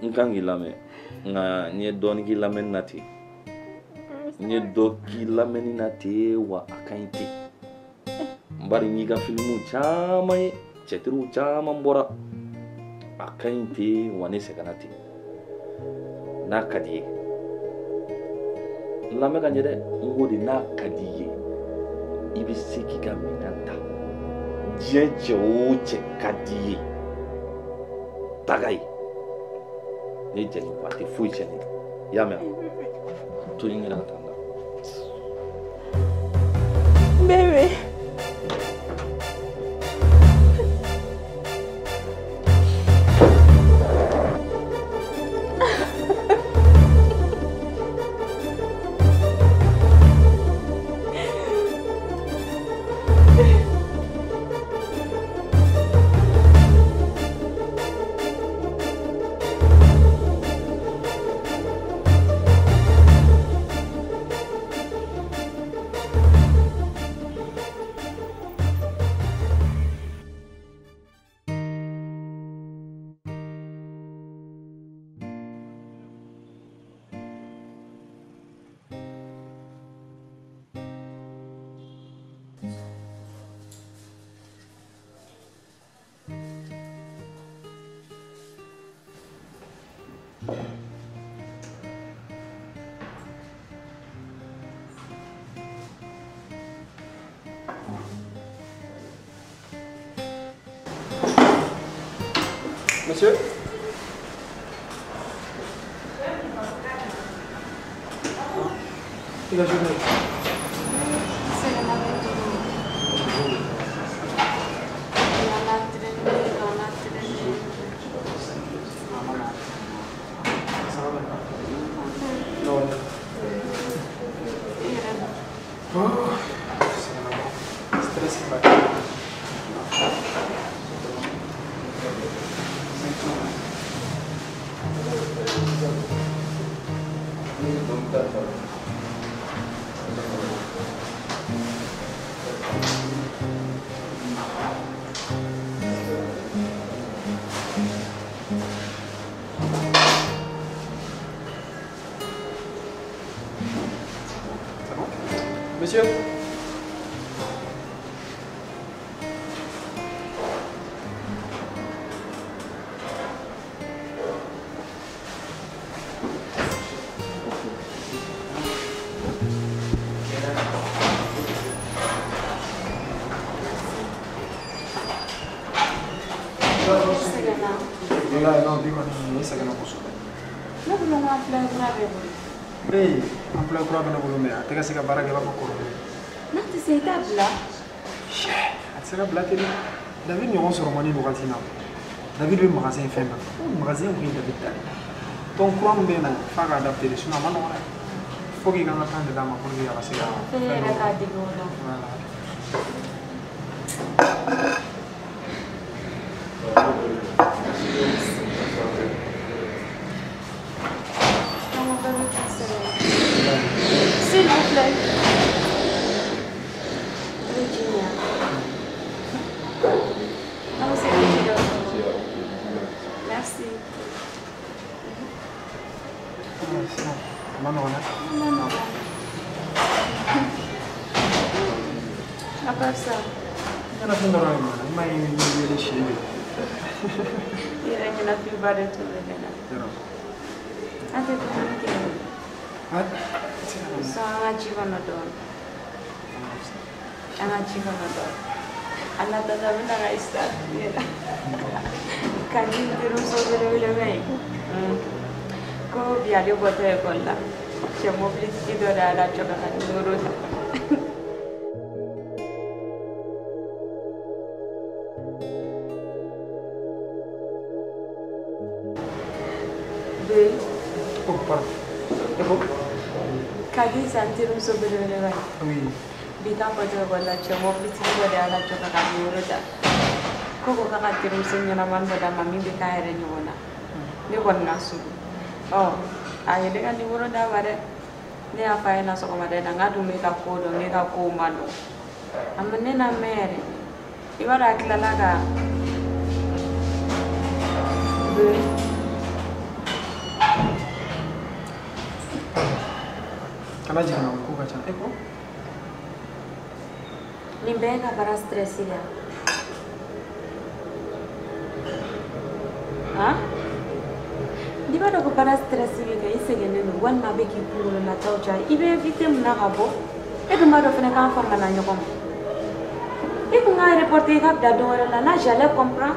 Speaker 13: n kan k'i lamɛn, nka n ye dɔɔnin k'i lamɛnni na ten. N ye dɔ k'i lamɛnni na ten, wa a ka ɲi ten. Bari n y'i ka filimu caman ye, cɛtiriw caman bɔra. A ka ɲi ten, wa ne sɛgɛnna ten. N'a ka di i ye, n lamɛn ka ɲɛ dɛ, n ko de n'a ka di i ye, i bɛ se k'i ka minɛn ta. Diɲɛ cɛ o cɛ ka di i ye, taga ye. Ne jɛni ko a tɛ foyi tiɲɛ ne ye. I y'a mɛn? To yen n yɛrɛ ka taa n da.
Speaker 1: Bébé.
Speaker 9: Monsieur? Il a journée. Monsieur? Wala, non, bi kɔni nin sɛgɛnna kosɛbɛ.
Speaker 17: employé kura b'e bolo.
Speaker 9: Ee, employé kura bɛ ne bolo mais a tɛ ka se ka baara kɛ i b'a fɔ kɔrɔlen.
Speaker 17: N'a tɛ se i t'a bila.
Speaker 9: A tɛ se ka bila ten dɛ. David ɲɔgɔn sɔrɔ man di nin wagati in na. David bɛ magasin fɛn bɛɛ kɛ. Magasin kun ye David ta ye. Donc kura min bɛ yen nɔ f'a ka adapter de sinon a ma nɔgɔn dɛ. Faut qu'il ka temps de d'a ma pour que a ka se ka.
Speaker 17: Fɛn yɛrɛ k'a dege o la.
Speaker 9: Voilà.
Speaker 17: S'il vous plaît. Virginia. Merci.
Speaker 9: A ma nɔgɔn dɛ.
Speaker 17: A ma nɔgɔn. A part ça.
Speaker 9: Ɲɛnafin dɔrɔn de nana, i m'a ye n wele si de.
Speaker 17: I yɛrɛ ɲɛnafinba de tun bɛ ne la. An tɛ dumuni kɛ. Sɔn an ka ji kɔnɔ dɔɔnin. An ka ji kɔnɔ dɔɔnin. A natɔ la n bɛna ka histoire f'i ɲɛna. Ka ni n terimuso belebeleba ye. Ko bi ale bɔtɔ ekɔli la, cɛ mobilitigi dɔ de y'a lajɔ ka nimoro ta. Be.
Speaker 9: Oh, pardon. E ko?
Speaker 17: Ka di san terimuso belebeleba ye.
Speaker 9: Oui.
Speaker 17: Bi k'a bɔtɔ ekɔli la, cɛ mobilitigi dɔ de y'a lajɔ ka nimoro ta. Ko ko k'a ka terimuso ɲɛnamani dɔ d'a ma min bɛ k'a yɛrɛ ɲɔgɔn na. Ne kɔni na suru. Ɔ a ye ne ka nimoro d'a ma dɛ. Ne y'a fɔ a ɲɛna sɔgɔmada in na n k'a dun bɛ ka ko dɔn ne ka kow ma nɔgɔn. A ma ne lamɛn yɛrɛ. I b'a dɔn a tilala ka.
Speaker 9: Kana jigin na ko ka ca. E ko?
Speaker 17: Nin bɛɛ ye ka baara stress de ye. Han? N'i b'a dɔn ko baara stress b'i kan, i sɛgɛnnen don walima a bɛ k'i kunkolo lataw caya, i bɛ invité mun na ka bɔ? E dun b'a dɔn fana k'an famana ɲɔgɔn ma. I kun k'a reporter i ka bila don wɛrɛ la, là j'allais comprendre.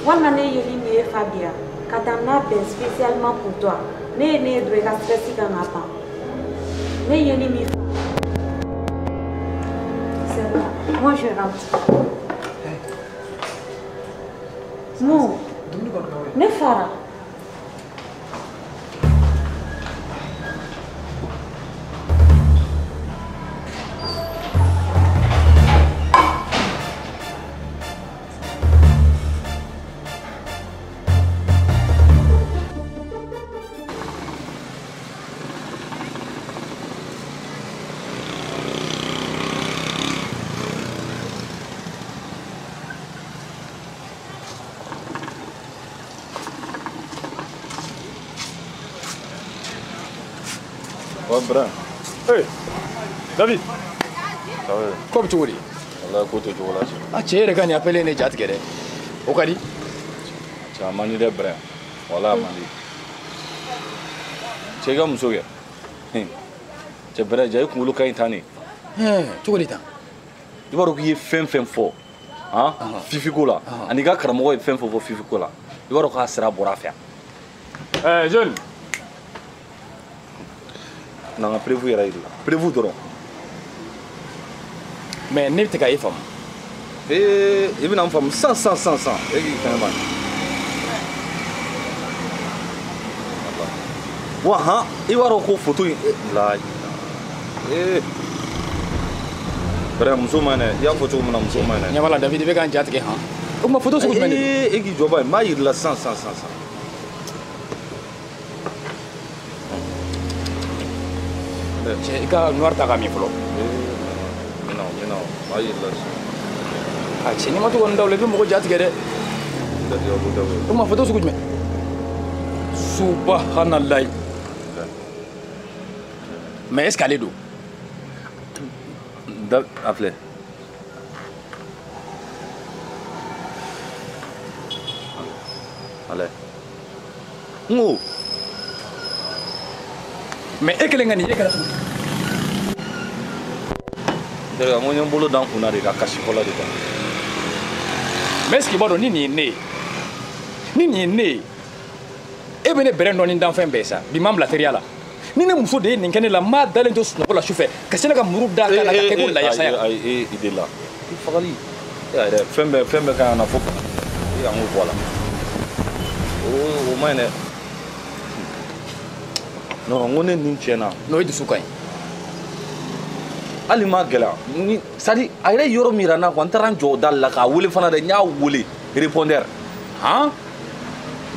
Speaker 17: Walima ne yeli min ye Fabia, ka taa n'a bɛn spécialement pour toi. Ne ye ne ye dɔrɔn i ka stress kan ka ban. Ne yeli min fa. C'est bon, moi je rentre. Mun? Ne fara.
Speaker 4: Bra.
Speaker 14: Hey, David.
Speaker 13: Ça va?
Speaker 14: Ko bɛ cogo di?
Speaker 13: Walahi ko tɛ cogo la cɛ.
Speaker 14: A cɛ yɛrɛ ka nin appel ne ja tigɛ dɛ. O ka di?
Speaker 4: Cɛ a man di dɛ Bra. Walahi a man di. Cɛ i ka muso kɛ. Cɛ Bra ja i kunkolo ka ɲi tan de.
Speaker 14: Cogo di tan?
Speaker 4: I b'a dɔn k'i ye fɛn fɛn fɔ. Han? Fifiko la. Ani i ka karamɔgɔ ye fɛn fɛn fɔ fifiko la. I b'a dɔn k'a sira bɔra a fɛ yan.
Speaker 14: Jeune.
Speaker 4: N'an ka preuve yɛrɛ yir'i la. Preuve dɔrɔn.
Speaker 14: Mais ne tɛ ka e faamu.
Speaker 4: Ee i bɛna n faamu san. E k'i fɛn ban. Wa han i b'a dɔn ko photo in la ee Bra muso ma ɲi dɛ. I y'a fɔ cogo min na muso ma ɲi dɛ.
Speaker 14: Ɲɛ b'a la David i bɛ ka n ja tigɛ han. O tuma photo sugu jumɛn de don?
Speaker 4: Ee e k'i jɔ ba ye n b'a yir'i la sisan.
Speaker 14: Cɛ i ka noir ta k'a min fɔlɔ.
Speaker 4: N bɛna n b'a yir'i la sisan.
Speaker 14: A cɛ n'i ma to ka nin da o la i bɛ mɔgɔ ja tigɛ dɛ.
Speaker 4: Jatigɛ ko tɛ o ye.
Speaker 14: O tuma photo sugu jumɛn? Subahanallahi. Mais est ce qu'ale don?
Speaker 4: Da a filɛ. Ale. N ko.
Speaker 14: Mais e kelen ka nin ye kɛra cogo di?
Speaker 4: N terikɛ n ko n ye n bolo da n kunna de ka kasi fɔlɔ de kan.
Speaker 14: Mais est ce que i b'a dɔn ni nin ye ne ye? Ni nin ye ne ye, E bɛ ne bɛrɛ dɔn ni danfɛn bɛɛ sa bi m'an bila teriya la ni ne muso de ye nin kɛ ne la n b'a dalen to sunɔgɔ la sufɛ ka se ne ka muru da a kan na ka kɛ ko layasaya.
Speaker 13: Ayi e de la i fagali e yɛrɛ fɛn bɛɛ kan ka na fo e an k'o bɔ a la o man ɲi dɛ. Non n ko ne nin tiɲɛna.
Speaker 14: Non i dusu ka ɲi.
Speaker 13: Hali ma gɛlɛya ni c'est à dire a yɛrɛ yɔrɔ min yira n na quoi n taara n jɔ o da la k'a wele fana dɛ n y'a wele répondeur han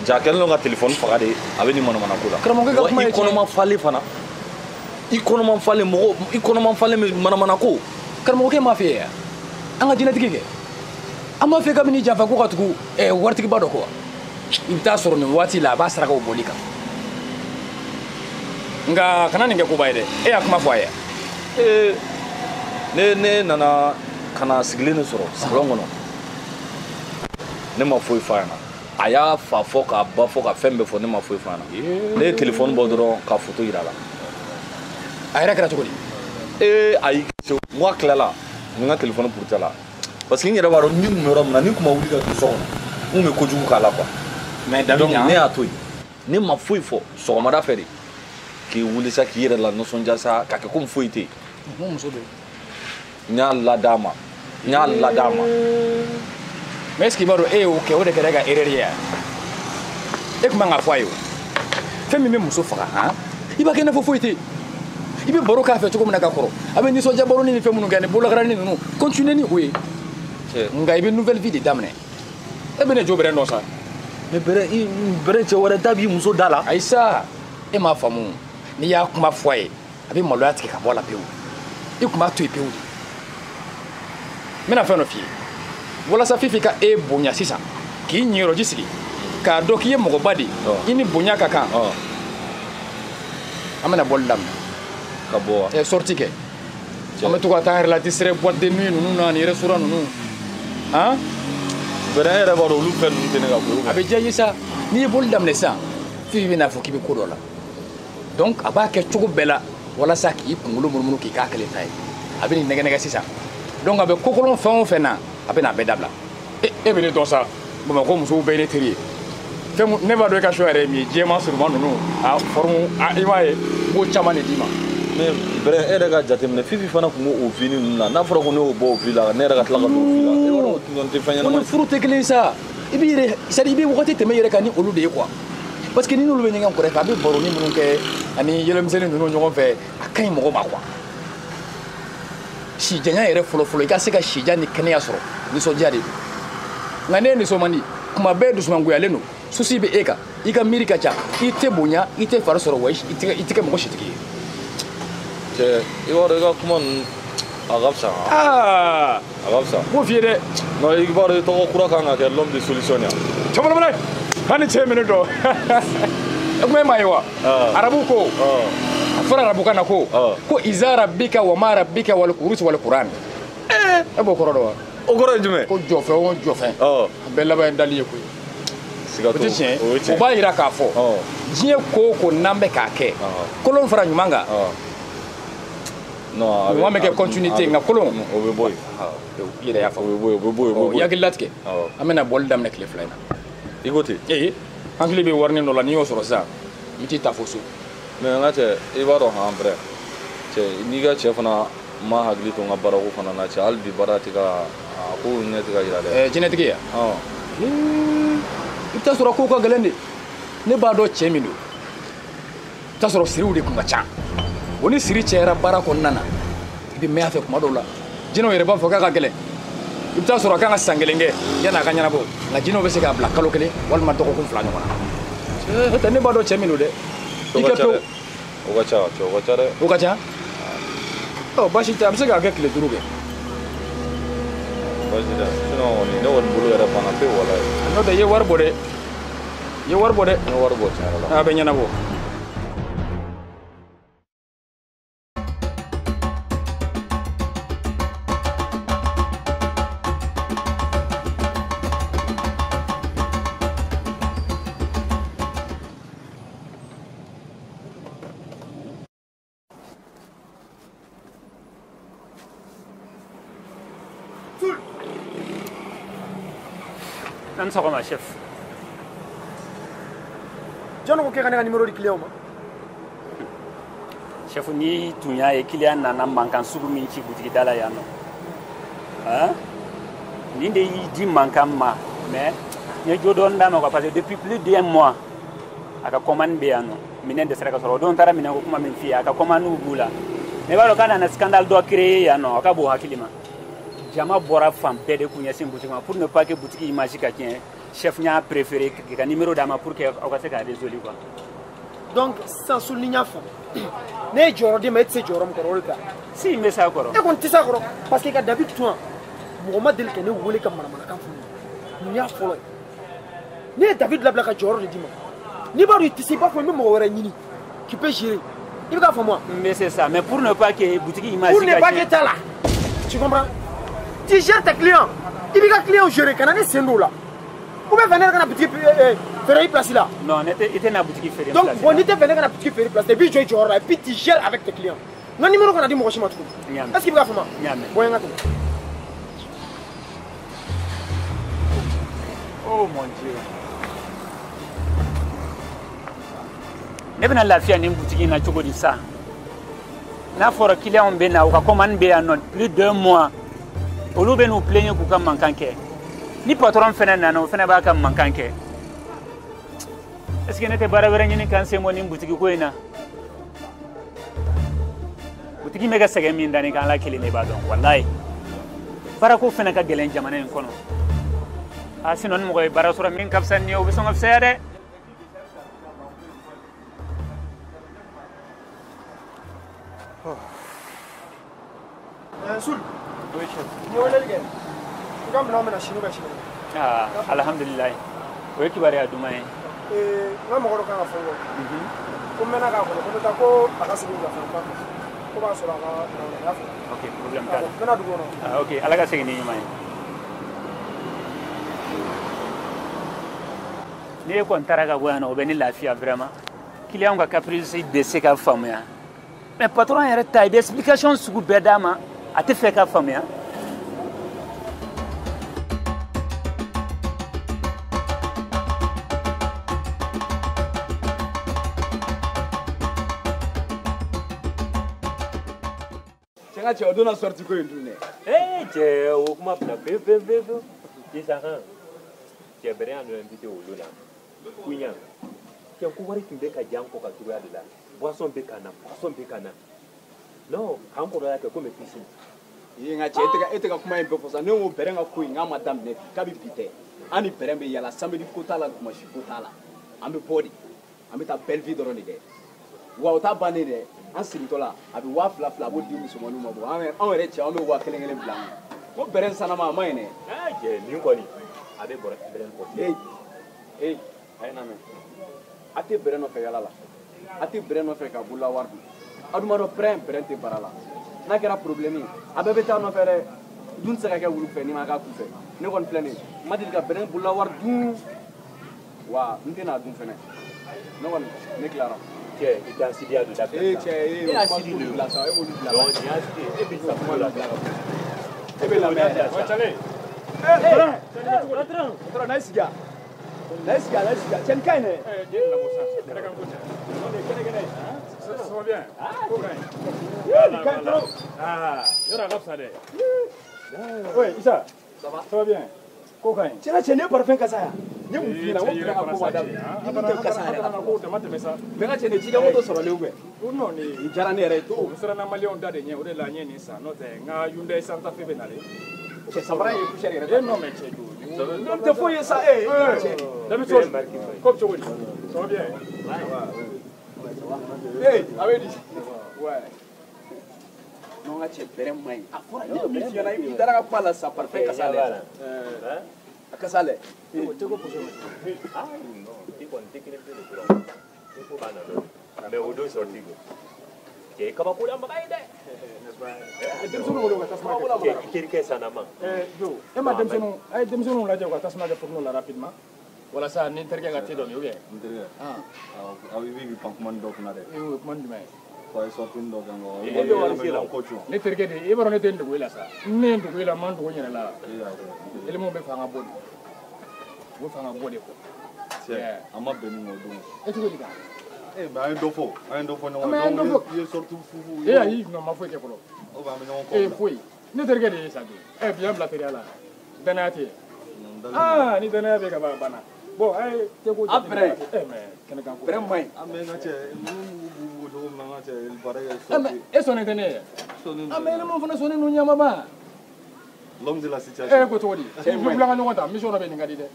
Speaker 13: ja kɛlen don ka téléphone faga de a bɛ nin manamana ko la.
Speaker 14: Karamɔgɔkɛ ka kuma ye tiɲɛ.
Speaker 13: I kɔnɔma falen fana i kɔnɔma falen mɔgɔ i kɔnɔma falen bɛ manamana ko.
Speaker 14: Karamɔgɔkɛ m'a f'e ye an ka diinɛtigi kɛ an b'a fɛ kabini janfa ko ka tugu waritigiba dɔ kɔ i bɛ taa sɔrɔ nin waati la a b'a sarakaw bɔli kan nka kana nin kɛ koba ye dɛ e y'a kuma fɔ a ye.
Speaker 13: Ne nana ka na sigilen de sɔrɔ salon kɔnɔ ne ma foyi f'a ɲɛna a y'a fa fɔ k'a ba fɔ ka fɛn bɛɛ fɔ ne ma foyi f'a ɲɛna ne ye téléphone bɔ dɔrɔn ka photo yira a la.
Speaker 14: A yɛrɛ kɛra cogo di.
Speaker 13: Ayi n ko a tilala n ka téléphone puruti la parce que n yɛrɛ b'a dɔn ni kun bɛ yɔrɔ min na ni kun ma wuli ka don so kɔnɔ n kun bɛ kojugu k'a la quoi.
Speaker 14: Mais David
Speaker 13: donc ne y'a to yen ne ma foyi fɔ sɔgɔmada fɛ de k'i wuli sa k'i yɛrɛ la nisɔndiya sa ka kɛ komi foyi tɛ yen.
Speaker 14: N muso don.
Speaker 13: N y'a lad'a ma n y'a lad'a ma.
Speaker 14: Mais est-ce que i b'a dɔn e y'o kɛ o de kɛra e ka erreur ye wa e tun man ka fɔ a ye o fɛn min bɛ muso faga han i b'a kɛ i n'a fɔ foyi tɛ yen i bɛ baro k'a fɛ cogo min na ka kɔrɔ a bɛ nisɔndiya baroni ni fɛn minnu kɛ ani bolokaranin ninnu continuer ni o ye nka i bɛ nouvelle vie de daminɛ e bɛ ne jo bɛrɛ nɔ sa.
Speaker 13: Mais bɛrɛ cɛ wɛrɛ da b'i muso da la.
Speaker 14: Ayi sa e m'a faamu n'i y'a kuma fɔ a ye a bɛ maloya tigɛ ka bɔ a la pewu i tun b'a to yen pewu de n bɛna fɛn dɔ f'i ye walasa Fifi ka e bonya sisan k'i ɲiyɔrɔji sigi k'a dɔn k'i ye mɔgɔba de ye i ni bonya ka kan an bɛna bɔli daminɛ.
Speaker 13: Ka bɔ wa.
Speaker 14: Sortie kɛ an bɛ to ka taa an yɛrɛ la distrait boîte de nuit ninnu na ani restaurant ninnu han.
Speaker 13: Bɛrɛ e yɛrɛ b'a dɔn olu fɛn ninnu tɛ ne ka ko ye.
Speaker 14: A bɛ diya i ye sa n'i ye bɔli daminɛ sisan Fifi bɛna fɔ k'i bɛ ko dɔ la donc a b'a kɛ cogo bɛɛ la walasa k'i kunkolo munumunu k'i k'a kelen ta ye a bɛ nin nɛgɛ nɛgɛ sisan donc a bɛ kokolon fɛn o fɛn na a bɛ n'a bɛɛ dabila e bɛ ne dɔn sa Bamakɔ musow bɛɛ ye ne teri ye fɛn ne b'a dɔn e ka choix yɛrɛ ye min ye jɛman surunman ninnu a forme i b'a ye n b'o caman de d'i ma.
Speaker 13: Mais bɛrɛ e yɛrɛ ka jateminɛ Fifi fana tun b'o vie ninnu na n'a fɔra ko ne y'o bɔ o vie la ne yɛrɛ ka tila ka don o vie la e b'a dɔn o tɛ fɛn ɲɛnama ye.
Speaker 14: Furu tɛ kelen ye sa i b'i yɛrɛ c'est à dire i bɛ wagati tɛmɛ i yɛrɛ kan ni olu de ye quoi parce que ni n'olu bɛ ɲɛgɛn kɛrɛfɛ a bɛ baroni minnu kɛ ani yɛlɛmisɛnnin ninnu ɲɔgɔn fɛ a ka ɲi mɔgɔ ma quoi. Sijanya yɛrɛ fɔlɔfɔlɔ i ka se ka sija ni kɛnɛya sɔrɔ nisɔndiya de don nka n'e nisɔn man di kuma bɛɛ dusumangoyalen don souci bɛ e kan i ka miiri ka ca i tɛ bonya i tɛ fari sɔrɔ wa i tɛ kɛ mɔgɔ sitigi ye.
Speaker 13: Cɛ i b'a dɔn i ka kuma ninnu a ka fisa.
Speaker 14: Aa
Speaker 13: a ka fisa.
Speaker 14: N b'o f'i ye dɛ.
Speaker 13: Non i b'a dɔn i tɔgɔ kura kan ka kɛ l'homme de solution ye.
Speaker 14: Cɛbalabala hali cɛ minɛ dɔn e kuma e m'a ye wa arabu ko. A fɔra arabukan na ko ko iza rabbika wa ma rabbika wal kurus wal quran e b'o kɔrɔ dɔn wa.
Speaker 13: O kɔrɔ ye jumɛn.
Speaker 14: Ko jɔfɛn o jɔfɛn. A bɛɛ laban ye dali ye koyi.
Speaker 13: Siga t'o
Speaker 14: o tɛ tiɲɛ o b'a yira k'a fɔ diɲɛ ko o ko n'an bɛ k'a kɛ kolon fara ɲuman kan.
Speaker 13: Non
Speaker 14: ɲuman bɛ kɛ continuité nka kolon.
Speaker 13: O bɛ bɔ yen.
Speaker 14: I yɛrɛ y'a faamu.
Speaker 13: O bɛ bɔ yen.
Speaker 14: I hakili latigɛ an bɛna bɔli daminɛ tile 2 in na.
Speaker 13: I ko ten.
Speaker 14: Ee hakili bɛ warinin dɔ la n'i y'o sɔrɔ sisan n bɛ t'i ta fo so.
Speaker 13: Mais n ka cɛ i b'a dɔn han brɛ cɛ n'i ka cɛ fana ma hakili to n ka baarako fana na cɛ hali bi baara tɛ ka a ko ɲɛ tɛ ka yira dɛ.
Speaker 14: Jinɛtigi ya. I bɛ taa sɔrɔ kow ka gɛlɛn de ne b'a dɔn cɛ min don i bɛ taa sɔrɔ siriw de kun ka ca o ni siri cayara baara kɔnɔna na i bɛ mɛn a fɛ kuma dɔw la jinɛw yɛrɛ b'a fɔ k'a ka gɛlɛn i bɛ taa sɔrɔ a kan ka san 1 kɛ yanni a ka ɲɛnabɔ nka jinɛw bɛ se k'a bila kalo 1 walima dɔgɔkun 2 ɲɔgɔn na n'o tɛ ne b'a dɔn cɛ min don dɛ.
Speaker 13: O ka ca dɛ. O ka ca cɛ o ka ca dɛ.
Speaker 14: O ka ca. Ɔ baasi tɛ a bɛ se k'a kɛ tile 5 kɛ.
Speaker 13: Baasi tɛ sinon kɔni ne kɔni bolo yɛrɛ banna pewu walayi.
Speaker 14: N'o tɛ i ye wari bɔ dɛ. I ye wari bɔ dɛ.
Speaker 13: N ye wari bɔ tiɲɛ yɛrɛ la.
Speaker 14: A bɛ ɲɛnabɔ.
Speaker 12: An sɔgɔma chef.
Speaker 9: Jɔn ko k'e ka ne ka numéro di client ma?
Speaker 12: Chef, ni tun y'a ye client nana mankan sugu min ci boutique da la yan nɔ. Hein? Nin de y'i di mankan ma, mais n ye jo dɔɔni d'a ma quoi, parce que depuis plus d'un mois a ka commande bɛ yan nɔ, minɛn dɛsɛra ka sɔrɔ. O don taara minɛn ko kuma min f'i ye, a ka commande b'u la. Mais i b'a dɔn k'a nana scandale dɔ créer yan nɔ, a ka bon hakili ma. Jama bɔra fan bɛɛ de k'u ɲɛsin boutique ma pour ne pas que boutique image ka tiɲɛ. Chef y'a préféré k'i ka numéro d'a ma pour que aw ka se k'a résoudre quoi.
Speaker 9: Donc sisan Sulu, ni n y'a faamu, ne ye jɔyɔrɔ d'e ma, e tɛ se jɔyɔrɔ min kɔrɔ, o de ta.
Speaker 12: Si, n bɛ s'a kɔrɔ.
Speaker 9: E kɔni tɛ s'a kɔrɔ parce que ka Dabi to yan, mɔgɔ ma deli ka ne wele ka manamanakan fɔ ne ye. Nin y'a fɔlɔ ye. Ne ye David labila ka jɔyɔrɔ de d'i ma. N'i b'a dɔn i tɛ se, i b'a fɔ n bɛ mɔgɔ wɛrɛ ɲini qui peut gérer. I bɛ k'a faamu wa?
Speaker 12: N bɛ se sa, mais pour ne pas que boutique image
Speaker 9: Pour ne
Speaker 12: ka
Speaker 9: pas
Speaker 12: tiɲɛ.
Speaker 9: que t'a la. Tu comprends? Tu gères tes clients. I b'i ka clients gérer, kana ne sen don o la. Ou bien fɛ ne yɛrɛ ka na boutique feere i place la.
Speaker 12: Non, ne tɛ, i tɛ na boutique feere n
Speaker 9: Donc
Speaker 12: place
Speaker 9: bon,
Speaker 12: la.
Speaker 9: n'i tɛ fɛ ne ka na boutique feere place la, i b'i jɔ i jɔyɔrɔ la et puis tu gères avec tes clients. N ka numéro kana di mɔgɔ si ma tuguni.
Speaker 12: N y'a mɛn.
Speaker 9: Est-ce que i bɛ k'a faamu?
Speaker 12: N y'a mɛn.
Speaker 9: Bɔ n ka tɛmɛ.
Speaker 12: Oh mon Dieu. Ne bɛna lafiya nin boutique in na cogo di sa? N'a fɔra clients bɛ na, u ka commande bɛ yan nɔ plus d'un mois, olu bɛ n'u plaigner k'u ka mankan kɛ. Ni patron fɛnɛ nana, o fɛnɛ b'a ka mankan kɛ. Est-ce que ne tɛ baara wɛrɛ ɲini k'an sen bɔ nin boutique ko in na? Boutique in bɛ ka sɛgɛn min da ne kan, Ala kelen de b'a dɔn, walayi. Baarako fɛnɛ ka gɛlɛn jamana in kɔnɔ. Ah, sinon ni mɔgɔ ye baara sɔrɔ min ka fisa nin ye, o bɛ sɔn ka fisaya dɛ.
Speaker 9: Sul.
Speaker 12: Oui, chef.
Speaker 9: N ye weleli kɛ. I ka minɛnw bɛna sini bɛ sini.
Speaker 12: Ah, alhamdulilayi. O ye kibaruya duman ye.
Speaker 9: N ka mɔgɔ dɔ kan ka fɔ n kɔ. Ko n mɛnna k'a kɔnɔ, ko n bɛ taa ko a ka segin wulafɛ fan fɛ. Ko b'a sɔrɔ a ka minɛnw na, i y'a faamu?
Speaker 12: Ok, problème t'a la.
Speaker 9: N bɛna dugu kɔnɔ.
Speaker 12: Ah, ok, Ala ka segin ni ɲuman ye. Ni e kɔni taara ka bɔ yan nɔ, o bɛ ne lafiya vraiment. Client ka caprice bɛ se ka faamuya. Mais patron yɛrɛ ta, i bɛ explication sugu bɛɛ d'a ma, a tɛ fɛ ka faamuya.
Speaker 15: Cɛ ka cɛ, o donna sortie ko in dun dɛ.
Speaker 20: Eh cɛ, o kuma bila pewu pewu pewu pewu. Sisan han, cɛ bɛrɛ y'an invité olu la. Kuɲa, cɛ ko wari tun bɛ ka diya an kɔ ka cogoya de la. Boisson bɛ ka na, boisson bɛ ka na. Non, k'an kɔrɔya kɛ komi piscine.
Speaker 15: Ee nka cɛ, e tɛ ka kuma in bɛɛ fɔ sa. Ne ko bɛrɛ ka ko in k'a ma daminɛ bi, kabi bi tɛ. An ni bɛrɛ bɛ yala, samedi ko t'a la, dimanche ko t'a la. An bɛ bɔ de, an bɛ taa belle vie dɔrɔn de kɛ. Wa o t'a bannen dɛ, an segintɔ la, a bɛ 2000 2000 a b'o di musomaninw ma bɔ. Anw yɛrɛ cɛ, an bɛ 1000 1000 bila an kun. Ko bɛrɛ sanama a ma ɲi dɛ.
Speaker 20: Ah cɛ, nin kɔni, a bɛ bɛrɛ kɔ.
Speaker 15: Ee ee, a ye na mɛn. A tɛ bɛrɛ nɔfɛ yala la. A tɛ bɛrɛ nɔfɛ ka bolola wari dun. Aw dun b'a dɔn pɛrɛn tɛ baara la. N'a kɛra problème ye, a bɛɛ bɛ taa nɔfɛ dɛ. Dun tɛ se ka kɛ wulu fɛ n'i ma k'a kun fɛ. Ne kɔni filɛ nin ye, n ma deli ka bɛrɛ bolola wari dun. Wa n tɛna a dun fɛnɛ. Ne kɔni, ne tilara.
Speaker 20: Cɛ, i tɛ asidiya don dabila.
Speaker 15: Ee cɛ, ee,
Speaker 20: E
Speaker 15: o kuma
Speaker 20: asidi
Speaker 15: t'olu
Speaker 20: de
Speaker 15: bila sa, e b'olu bila.
Speaker 20: Non, nin asidi, e bɛ sa kuma la.
Speaker 15: E bɛ lamɛn yɛrɛ.
Speaker 16: Wa Cale.
Speaker 15: Ee, patron, patron, n'a y'i sigi yan. N'a y'i sigi yan, n'a y'i sigi yan. Cɛ nin ka ɲi dɛ.
Speaker 16: Eh, den nana bɔ sisan, kɛnɛ kan ko cɛ.
Speaker 15: Non, nin ye kɛnɛ kɛnɛ ye.
Speaker 16: Ça va bien? Ko ka ɲi.
Speaker 15: Ee, nin ka ɲi trop.
Speaker 16: Ah, yɔrɔ a ka fisa dɛ. Oui, Isa.
Speaker 15: Ça va?
Speaker 16: Ça va bien? Ko ka ɲi.
Speaker 15: Cɛ ka cɛ, nin ye parfum kasa ye. N ye mun f'i ɲɛna, n ko
Speaker 16: Ee, cɛ,
Speaker 15: bɛrɛ ka ko ma daminɛ.
Speaker 16: an
Speaker 15: I dun tɛ kasa yɛrɛ la.
Speaker 16: Ko dama tɛmɛ sa.
Speaker 15: Mais n ka cɛ, nin cikɛ moto sɔrɔlen ou bien?
Speaker 16: Non, nin
Speaker 15: Nin diyara ne yɛrɛ ye trop.
Speaker 16: N siranna maliyɛnw da de ɲɛ, o de la n ye nin san. N'o tɛ, n ka Hyundai Santa Fe bɛ nalen.
Speaker 15: Cɛ, samara in ye poussière yɛrɛ.
Speaker 16: Eh non, mais cɛ jo.
Speaker 15: Non, tɛ foyi ye sa, ee. Cɛ.
Speaker 16: Dabi cogo di? Ko bɛ cogo di? Ça va bien?
Speaker 15: Ee, a bɛ di? Ouais. Non, n ka cɛ, bɛrɛ man ɲi. A fɔra ne ye min f'i ɲɛna, i dara ka kuma la sa, parfum kasa lɛ. A kasa lɛ.
Speaker 16: O tɛ ko poussière.
Speaker 20: Ah non, i kɔni tɛ kelen pe de dɔrɔn. I ko b'a na dɔɔni. Mais o don sortie ko. Cɛ ye kabako la maga ye dɛ.
Speaker 16: Denmisɛnninw wele u ka tasuma kɛ.
Speaker 20: Cɛ, i terikɛ sanama.
Speaker 16: Eh, Jo, e ma denmisɛnninw, a ye denmisɛnninw lajɛ u ka tasuma kɛ fourneau la rapidement. Walasa ni n terikɛ ka te dɔ min ou bien?
Speaker 21: N terikɛ, aw i b'i pan kuma ni dɔ kunna dɛ.
Speaker 16: Ee, o ye kuma jumɛn ye?
Speaker 21: Ko a ye sortie dɔ kɛ n kɔ.
Speaker 16: E bɛ wari se la. Ne terikɛ de, e b'a dɔn ne tɛ n dogo e la sa. Ne ye n dogo e la, n ma n dogo n yɛrɛ la. Éléments bɛ fɛ an ka bɔ de. U bɛ fɛ an ka bɔ de quoi.
Speaker 21: Cɛ, an ma bɛn nin ma o don.
Speaker 14: E cogo di kan?
Speaker 21: Eh, mais an ye dɔ fɔ. An ye dɔ fɔ ɲɔgɔn
Speaker 14: ye.
Speaker 21: Donc i ye sortie fufu.
Speaker 14: E ayi, non, ma foyi kɛ fɔlɔ.
Speaker 21: O bɛ an bɛ ɲɔgɔn kɔ.
Speaker 14: Eh, foyi. Ne terikɛ de ye sa bi. Eh, bi an bila teriya la. Danaya tɛ yen. Ah, ni danaya bɛ ka ban a banna. Bon, a ye te ko
Speaker 15: A pɛrɛn.
Speaker 14: Eh, mais kɛnɛ kan ko.
Speaker 15: Pɛrɛn man ɲi.
Speaker 21: Ah, mais n ka cɛ, ninnu b'u b'u cogo min na n ka cɛ, baara kɛ
Speaker 14: Ah, mais e sɔnnen tɛ ne ye.
Speaker 21: Sɔnnen
Speaker 14: Ah, mais ne mun fana sɔnnen don ɲɛma ban.
Speaker 21: L'homme de la situation.
Speaker 14: Eh, ko cogo di?
Speaker 15: Cɛ in man ɲi.
Speaker 14: Ni an ka ɲɔgɔn ta, mission dɔ bɛ yen nin ka di dɛ.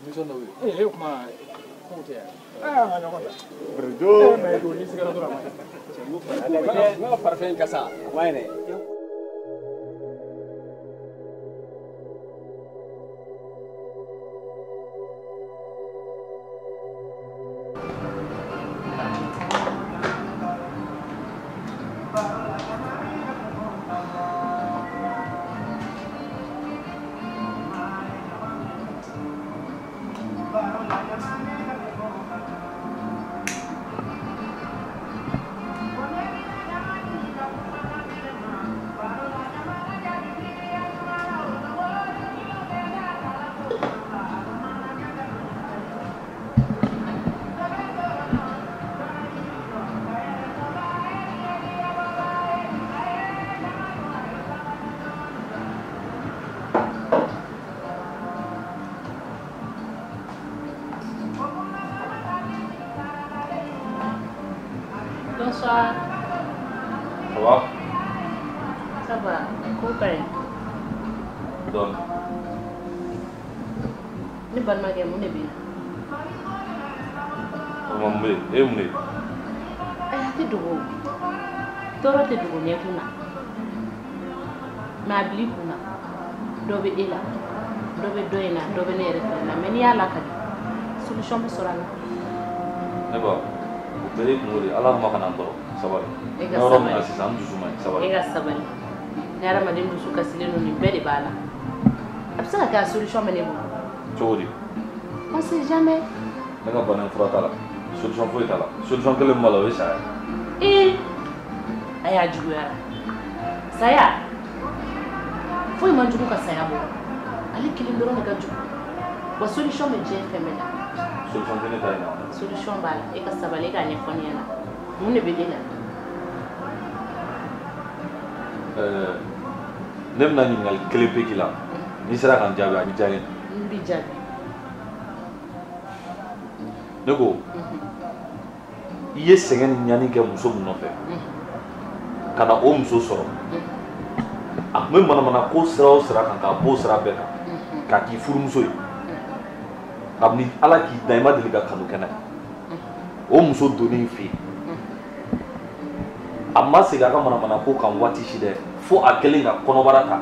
Speaker 21: Mission dɔ bɛ yen.
Speaker 14: Eh, e kuma kow tɛ yan. Eh, an ka ɲɔgɔn ta.
Speaker 21: Bredo.
Speaker 14: Eh, mais don ni sigara dɔrɔn a man ɲi.
Speaker 15: N ka parfum in kasa, a man ɲi dɛ.
Speaker 17: Bonsoir.
Speaker 13: Ça va?
Speaker 17: Ça va. Ko ka ɲi.
Speaker 13: Dɔɔni.
Speaker 17: Ne balimakɛ, mun de bɛ yen?
Speaker 13: O ma mun bɛ yen? E ye mun de ye?
Speaker 17: Ayi, a tɛ dogo. Tɔɔrɔ tɛ dogo ɲɛkun na. Mais a bil'i kun na. Dɔ bɛ e la, dɔ bɛ dɔ in na, dɔ bɛ ne yɛrɛ fɛnɛ na. Mais n'i y'a lakali, solution bɛ sɔrɔ a la.
Speaker 13: Ne ba, o bɛɛ ye kungo de ye. Ala kama kana n tɔɔrɔ. Sabali.
Speaker 17: E ka
Speaker 13: N bɛ yɔrɔ min na
Speaker 17: sabali.
Speaker 13: sisan, n dusu man ɲi. Sabali.
Speaker 17: E ka sabali. Ni hadamaden dusu kasilen don, nin bɛɛ de b'a la. A bɛ se ka kɛ a solution bɛ ne bolo.
Speaker 13: Cogo di?
Speaker 17: On sait jamais.
Speaker 13: Ne ka bana in fura t'a la. Solution foyi t'a la. Solution kelen min b'a la, o ye saya ye.
Speaker 17: Ee, a y'a juguyara. Saya. Foyi man jugu ka saya bɔ. Ale kelen dɔrɔn de ka jugu. Wa solution bɛ diɲɛ fɛn bɛɛ la.
Speaker 13: Solution tɛ ne ta in na.
Speaker 17: Solution b'a la. E ka sabali, e k'a ɲɛfɔ ne ɲɛna. Mun de bɛ e la?
Speaker 13: Ɛɛ, ne bɛna ɲininkali kelen pe k'i la. N'i sera ka n jaabi, a bɛ diya n ye.
Speaker 17: N b'i jaabi.
Speaker 13: Ne ko, i ye sɛgɛn ni ɲani kɛ muso min nɔfɛ, ka na o muso sɔrɔ, a tun bɛ manamana ko sira o sira kan, k'a b'o sira bɛɛ kan, k'a k'i furumuso ye. Kabini Ala k'i dan, i ma deli ka kanu kɛ n'a ye. O muso donnen i fɛ yen, a ma segin a ka manamana ko kan waati si dɛ, fo a kɛlen ka kɔnɔbara ta.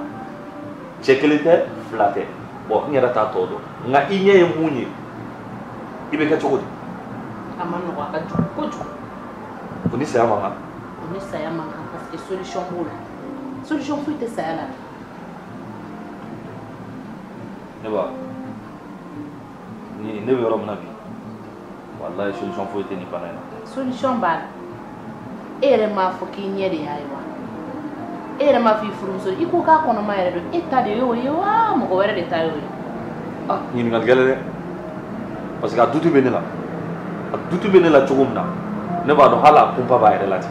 Speaker 13: Cɛ kelen tɛ, fila tɛ. Bon, n yɛrɛ t'a tɔ dɔn. Nka i ɲɛ ye mun ye, i bɛ kɛ cogo di?
Speaker 17: A ma nɔgɔn, a ka jugu kojugu.
Speaker 13: O ni saya man kan.
Speaker 17: O ni saya man kan parce que solution b'o la. Solution foyi tɛ saya la.
Speaker 13: Ne ba, ni ne bɛ yɔrɔ min na bi, walayi solution foyi tɛ nin bana in na.
Speaker 17: Solution b'a la. E yɛrɛ m'a fɔ k'i ɲɛ de y'a ye wa? E yɛrɛ m'a fɔ i furumuso i ko k'a kɔnɔma yɛrɛ don, e ta de y'o ye wa mɔgɔ wɛrɛ de ta y'o ye?
Speaker 13: Ah, ɲininkali gɛlɛn dɛ. Parce que a dutu bɛ ne la. A dutu bɛ ne la cogo min na, ne b'a dɔn hali a kunpa b'a yɛrɛ la ten.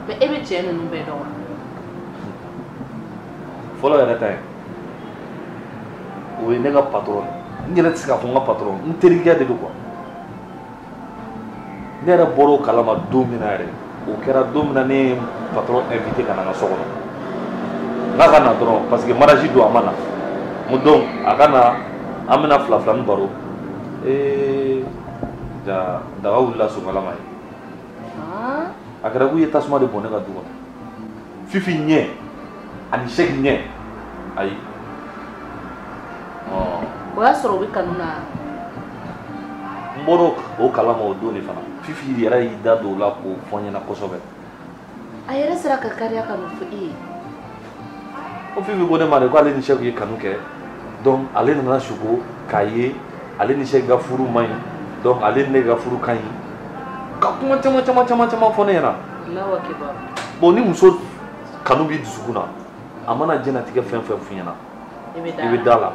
Speaker 17: Mais e bɛ cɛ ninnu bɛɛ dɔn wa?
Speaker 13: Fɔlɔ yɛrɛ ta ye, o ye ne ka patron ye. N yɛrɛ tɛ se k'a fɔ n ka patron, n terikɛ de don quoi. Ne yɛrɛ bɔra o kalama don min na yɛrɛ, o kɛra don min na ne ye patron invité ka na n ka so kɔnɔ. N'a ka na dɔrɔn, parce que mariage don a ma na. N ko donc a ka na, an bɛna fila filanin baro. Ee, ja daga wulila sokalama ye. A kɛra k'u ye tasuma de bɔn ne ka du kɔnɔ. Fifi ɲɛ ani Sɛki ɲɛ, ayi.
Speaker 17: O y'a sɔrɔ u bɛ kanu na.
Speaker 13: N bɔra o kalama o don de fana. Fifi yɛrɛ y'i da don o la k'o fɔ n ɲɛna kosɛbɛ.
Speaker 17: A yɛrɛ sera ka kariya ka mun fɔ e ye?
Speaker 13: Ko Fifi ko ne ma de k'ale ni Sɛki ye kanu kɛ. Donc ale nana sugo k'a ye ale ni Sɛki ka furu man ɲi. Donc ale ni ne ka furu ka ɲi. Ka kuma caman caman caman caman fɔ ne ɲɛna.
Speaker 17: Allahu akibar.
Speaker 13: Bon, ni muso kanu b'i dusukun na, a mana diɲɛnatigɛ fɛn fɛn f'i ɲɛna,
Speaker 17: I bɛ
Speaker 13: i bɛ da la.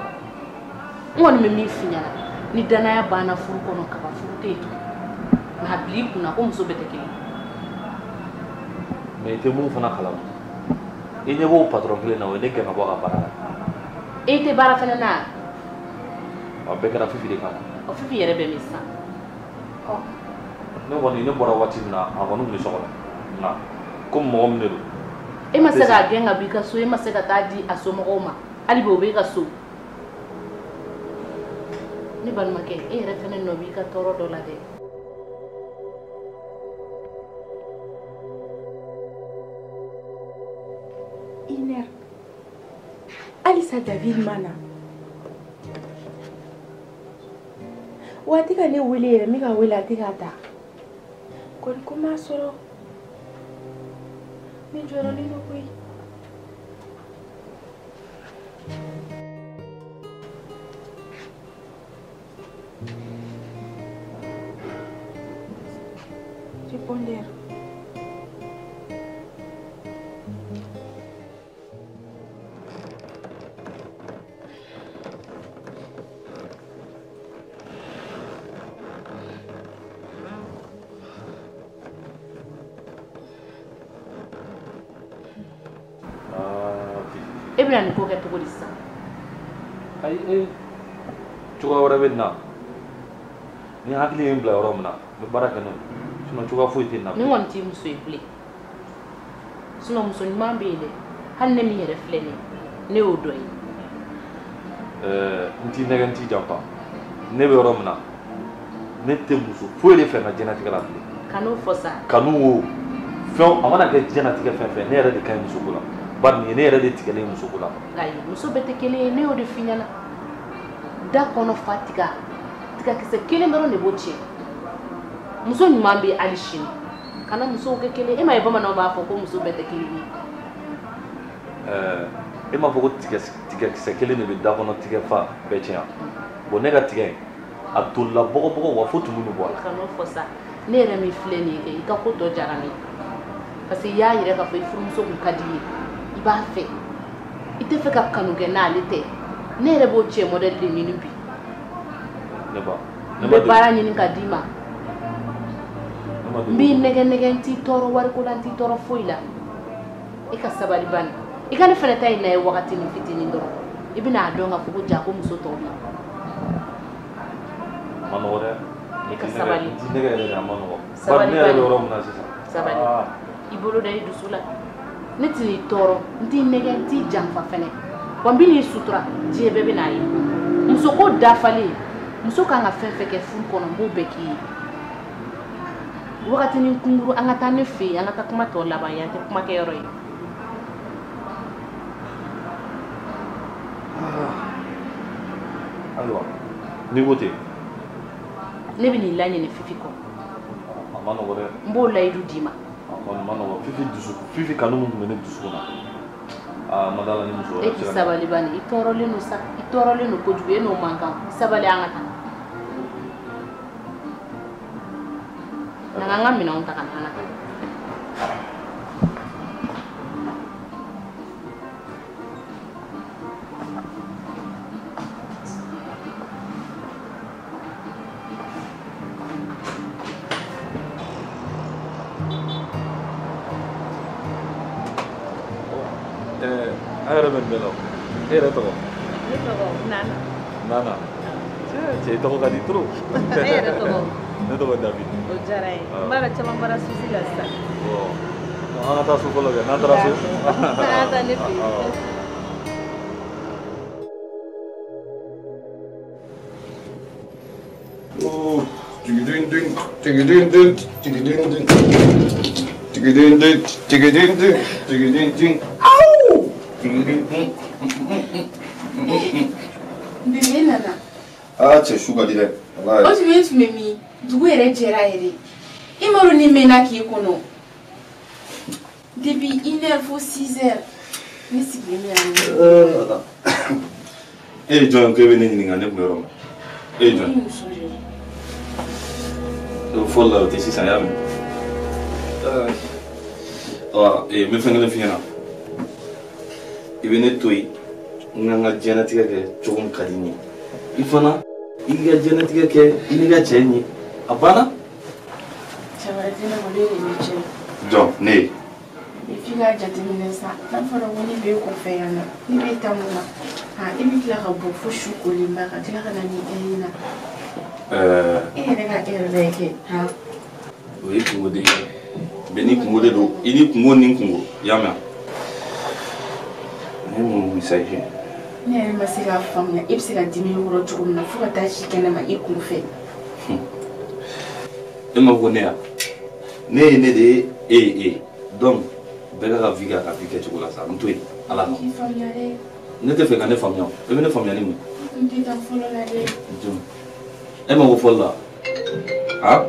Speaker 7: N kɔni bɛ min f'i ɲɛna, ni danaya banna furu kɔnɔ kaban, furu tɛ yen tugun. Nka bila i kunna ko muso bɛɛ tɛ kelen.
Speaker 13: Mais i tɛ mun fana kalama, i ɲɛ b'o patron kelen na, o ye ne gɛn ka bɔ a ka baara la.
Speaker 7: E tɛ baara fana na?
Speaker 13: A bɛɛ kɛra Fifi de kama.
Speaker 7: O Fifi yɛrɛ bɛ min sisan?
Speaker 13: Ne kɔni, ne bɔra waati min na, a kɔni tun bɛ so kɔnɔ, nka komi mɔgɔ min de don.
Speaker 7: E ma se k'a gɛn ka bɔ i ka so, e ma se ka taa di a somɔgɔw ma, hali bi o b'e ka so. Ne balimakɛ, e yɛrɛ fana nɔ b'i ka tɔɔrɔ dɔ la dɛ.
Speaker 1: Une heure. Halisa David ma na. Wa a tɛ ka ne wele yɛrɛ, n bɛ ka wele a tɛ k'a ta. Kɔni ko m'a sɔrɔ. Ne jɔrɔlen don koyi. Répondeur.
Speaker 7: E bɛna nin ko kɛ cogo di sisan?
Speaker 13: Ayi, e cogoya wɛrɛ bɛ nin na. Ni hakili ye n bila yɔrɔ min na, n bɛ baara kɛ n'o ye. Sinon cogoya foyi tɛ nin na.
Speaker 7: Nin kɔni t'i muso ye bilen. Sinon muso ɲuman bɛ yen dɛ. Hali ne min yɛrɛ filɛ nin ye, ne y'o dɔ ye.
Speaker 13: N t'i nɛgɛ, n t'i janfa. Ne bɛ yɔrɔ min na, ne tɛ muso foyi de fɛ n ka diɲɛlatigɛ la bilen.
Speaker 7: Kan'o fɔ sa.
Speaker 13: Kanu o fɛn, a mana kɛ diɲɛlatigɛ fɛn fɛn, ne yɛrɛ de ka ɲi musoko la. Bari nin ye ne yɛrɛ de tigɛlen ye musoko la.
Speaker 7: Ayi, muso bɛɛ tɛ kelen ye, ne y'o de f'i ɲɛna. Da kɔnɔ fa tiga, tigakisɛ kelen dɔrɔn de b'o tiɲɛ. Muso ɲuman bɛ hali sini. Kana musow kɛ kelen ye. E m'a ye bamananw b'a fɔ ko muso bɛɛ tɛ kelen ye.
Speaker 13: E m'a fɔ ko tigakisɛ kelen de bɛ da kɔnɔ tigɛ fa bɛɛ tiɲɛ. Bon, ne ka tigɛ in, a tolila bɔgɔbɔgɔ wa fo tumu bɛ bɔ a la.
Speaker 7: Kan'o fɔ sa. Ne yɛrɛ min filɛ nin ye kɛ, i ka ko tɔ diyara ne ye. Parce que i y'a yɛrɛ k'a fɔ i furumuso kun ka di i ye. I b'a fɛ. I tɛ fɛ ka kanu kɛ n'ale tɛ. Ne yɛrɛ b'o cɛ modèle de ɲini bi.
Speaker 13: Ne ba.
Speaker 7: N bɛ baara ɲini ka d'i ma. N b'i nɛgɛ nɛgɛ, n t'i tɔɔrɔ wariko la, n t'i tɔɔrɔ foyi la. E ka sabali bani. I ka ne fana ta in na ye wagati min fitinin dɔrɔn. I bɛna a dɔn k'a fɔ ko ja ko muso tɔw bɛ yen.
Speaker 13: A ma nɔgɔ dɛ.
Speaker 7: E ka sabali.
Speaker 13: N t'i nɛgɛ yɛrɛ de, a ma nɔgɔ.
Speaker 7: Sabali
Speaker 13: bari ne yɛrɛ bɛ yɔrɔ min na sisan.
Speaker 7: Sabali. I bolo da i dusu la. Ne t'i n'i tɔɔrɔ, n t'i nɛgɛ, n t'i janfa fɛnɛ. Wa n bɛ n'i sutura, diɲɛ bɛɛ bɛ n'a ye. Muso ko dafalen, muso kan ka fɛn fɛn kɛ furu kɔnɔ, n b'o bɛɛ k'i ye. Wagatinin kunkuru, an ka taa ne fɛ yen, an ka taa kuma tɔ laban, yan tɛ kuma kɛyɔrɔ ye.
Speaker 13: Ayiwa, n'i ko ten.
Speaker 7: Ne bɛ n'i laɲinɛ Fifi kɔ.
Speaker 13: A ma nɔgɔ dɛ.
Speaker 7: N b'o layidu d'i ma.
Speaker 13: A ma nɔgɔ. Fifi dusu, Fifi kanu min tun bɛ ne dusukun na. Aa, ma d'a la ni muso wɛrɛ
Speaker 7: E
Speaker 13: bɛ se
Speaker 7: k'i
Speaker 13: ka.
Speaker 7: Sabali bani, i tɔɔrɔlen don sa, i tɔɔrɔlen don kojugu, e n'o man kan. Sabali, an ka taa. Na an ka minɛnw ta ka na an ka taa.
Speaker 13: An yɛrɛ bɛ nin bɛɛ la o. E yɛrɛ tɔgɔ?
Speaker 17: Ne tɔgɔ Nana.
Speaker 13: Nana. Cɛ, i tɔgɔ ka di trop.
Speaker 17: E yɛrɛ tɔgɔ?
Speaker 13: Ne tɔgɔ David.
Speaker 17: O diyara n ye. N b'a dɔn caman bɔra souci la sisan.
Speaker 13: Bon, an ka taa so fɔlɔ kɛ, n'an taara so.
Speaker 17: An ka taa ne fɛ yen.
Speaker 10: Oh, tigidin tigidin tigidin tigidin tigidin tigidin tigidin. Aw! Tigidin.
Speaker 1: Bébé nana.
Speaker 10: Ah, cɛ su ka di dɛ. Walayi.
Speaker 1: O tun bɛ min? Dugu yɛrɛ jɛra yɛrɛ. I m'a dɔn ne mɛnna k'i kɔnɔ. Depuis 1h fo 6h. Ne sigilen bɛ yan nɔ.
Speaker 13: E ye jɔn ye ko e bɛ ne ɲininka ne tun bɛ yɔrɔ min? E ye jɔn ye?
Speaker 1: Ne muso de ye.
Speaker 13: O fɔlɔ la o tɛ sisan, y'a mɛn. Ɔ, n bɛ fɛn kelen f'i ɲɛna. I bɛ ne to yen, n ka n ka diɲɛlatigɛ kɛ cogo min ka di n ye. I fana i k'i ka diɲɛlatigɛ kɛ i n'i ka cɛ in ye. A banna.
Speaker 1: Cɛ wɛrɛ tɛ ne bolo e de bɛ cɛ.
Speaker 13: Jɔn ne ye.
Speaker 1: F'i k'a jateminɛ sa n'a fɔra ko ne b'e kɔfɛ yan nɔ ne b'e ta mun na e bɛ tila ka bɔ fo su kolenba ka tila ka na nin ɛri in na. E yɛrɛ ka ɛri kɛ.
Speaker 13: O ye kungo de ye. Bɛɛ n'i kungo de don i ni kungo ni kungo i y'a mɛn. Ne ye mun message ye.
Speaker 1: Ne yɛrɛ ma se k'a faamuya e bɛ se ka dimi kɔrɔ cogo min na fo ka taa si kɛnɛ ma i kun fɛ.
Speaker 13: E ma ko ne ya ne ye ne de ye e ye e donc bɛɛ ka vie kɛ a ka vie kɛcogo la sa n to yen ala kama. Ne tɛ fɛ ka ne faamuya o e bɛ ne faamuya ni mun ye.
Speaker 1: N tɛ taa fɔlɔ la dɛ.
Speaker 13: Jɔn e ma ko fɔlɔ la han.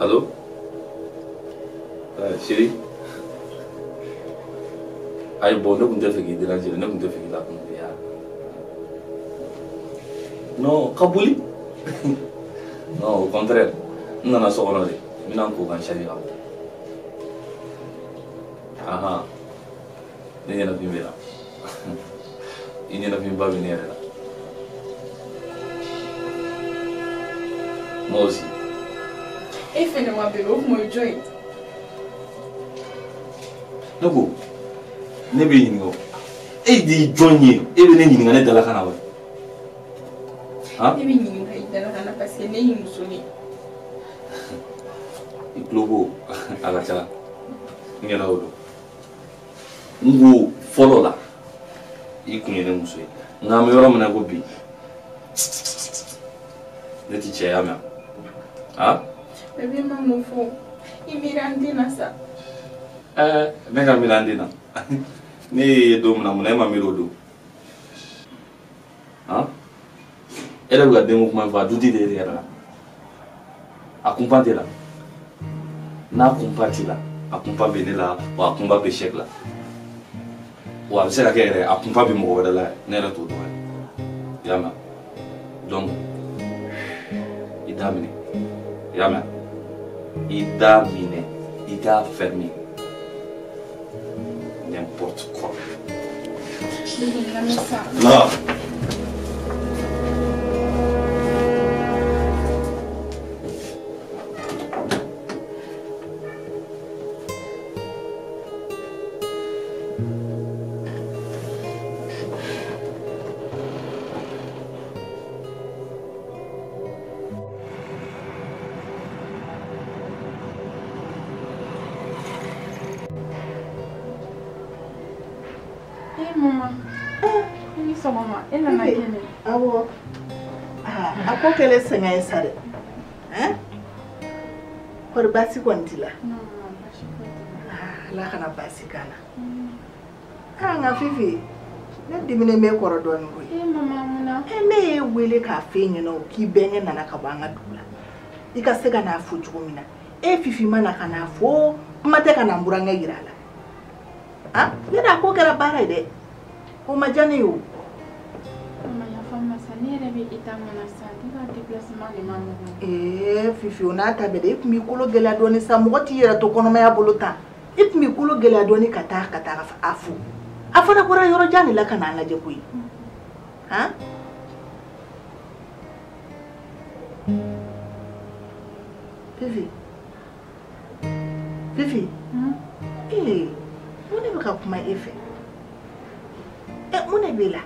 Speaker 13: Allo chérie. Ayi bon ne tun tɛ fɛ k'i déranger ne tun tɛ fɛ k'i lakunu ya. Non ka boli. Non au contraire n nana so kɔnɔ de n bɛna n ko ka n changer ka bɔ. Ahan ne ɲɛnafin bɛ la i ɲɛnafinba bɛ ne yɛrɛ la. Moi aussi.
Speaker 1: E fɛnɛ ma bébé o kuma o ye jɔn ye?
Speaker 13: Ne ko ne b'i ɲininka o e de ye jɔn ye e bɛ ne ɲininka ne dalakan na wa?
Speaker 1: Ne bɛ ɲininka i dalakan na parce que ne y'i muso de ye.
Speaker 13: I tulo ko a ka ca n yɛrɛ y'o dɔn. N ko fɔlɔ la i kun ye ne muso ye nka an bɛ yɔrɔ min na ko bi ne ti cɛ ya mɛn han?
Speaker 1: Bébé ma mun fɔ i miiri an den na sa.
Speaker 13: Ne ka miiri an den na ne ye don min na mun na e ma miiri o don han? E yɛrɛ bɛ ka denko kuma min fɔ a dun t'i de e yɛrɛ la a kunpan t'e la n'a kunpan t'i la a kunpan bɛ ne la wa a kunpan bɛ Sɛki la wa a bɛ se ka kɛ yɛrɛ a kunpan bɛ mɔgɔ wɛrɛ la ne yɛrɛ t'o dɔn i y'a mɛn donc i da minɛ i y'a mɛn i da minɛ i k'a fermer n'importe quoi. Non.
Speaker 2: Awɔ a ko kɛlen sɛgɛn ye sa dɛ kɔri baasi kɔni t'i la ala kana baasi k'a la nka Fifi ne diminen bɛ kɔrɔ dɔɔnin koyi ne y'e wele k'a f'e ɲɛna o k'i bɛnkɛ nana ka bɔ an ka dugu la i ka se ka n'a fo cogo min na e Fifi ma na ka n'a fo kuma tɛ ka na n burankɛ yira a la yala a ko kɛra baara ye dɛ o ma diya ne ye o.
Speaker 1: Ne yɛrɛ bɛ état min na sisan ne ka déplacement de ma nɔgɔn.
Speaker 2: Fifi o n'a ta bɛɛ dɛ e tun b'i kolo gɛlɛya dɔɔnin sa mɔgɔ t'i yɛrɛ to kɔnɔmaya bolo tan e tun b'i kolo gɛlɛya dɔɔnin ka taa a fo a fana bɔra yɔrɔ jan de la ka n'an lajɛ koyi han. Fifi Fifi mun de bɛ ka kuma e fɛ mun de b'e la?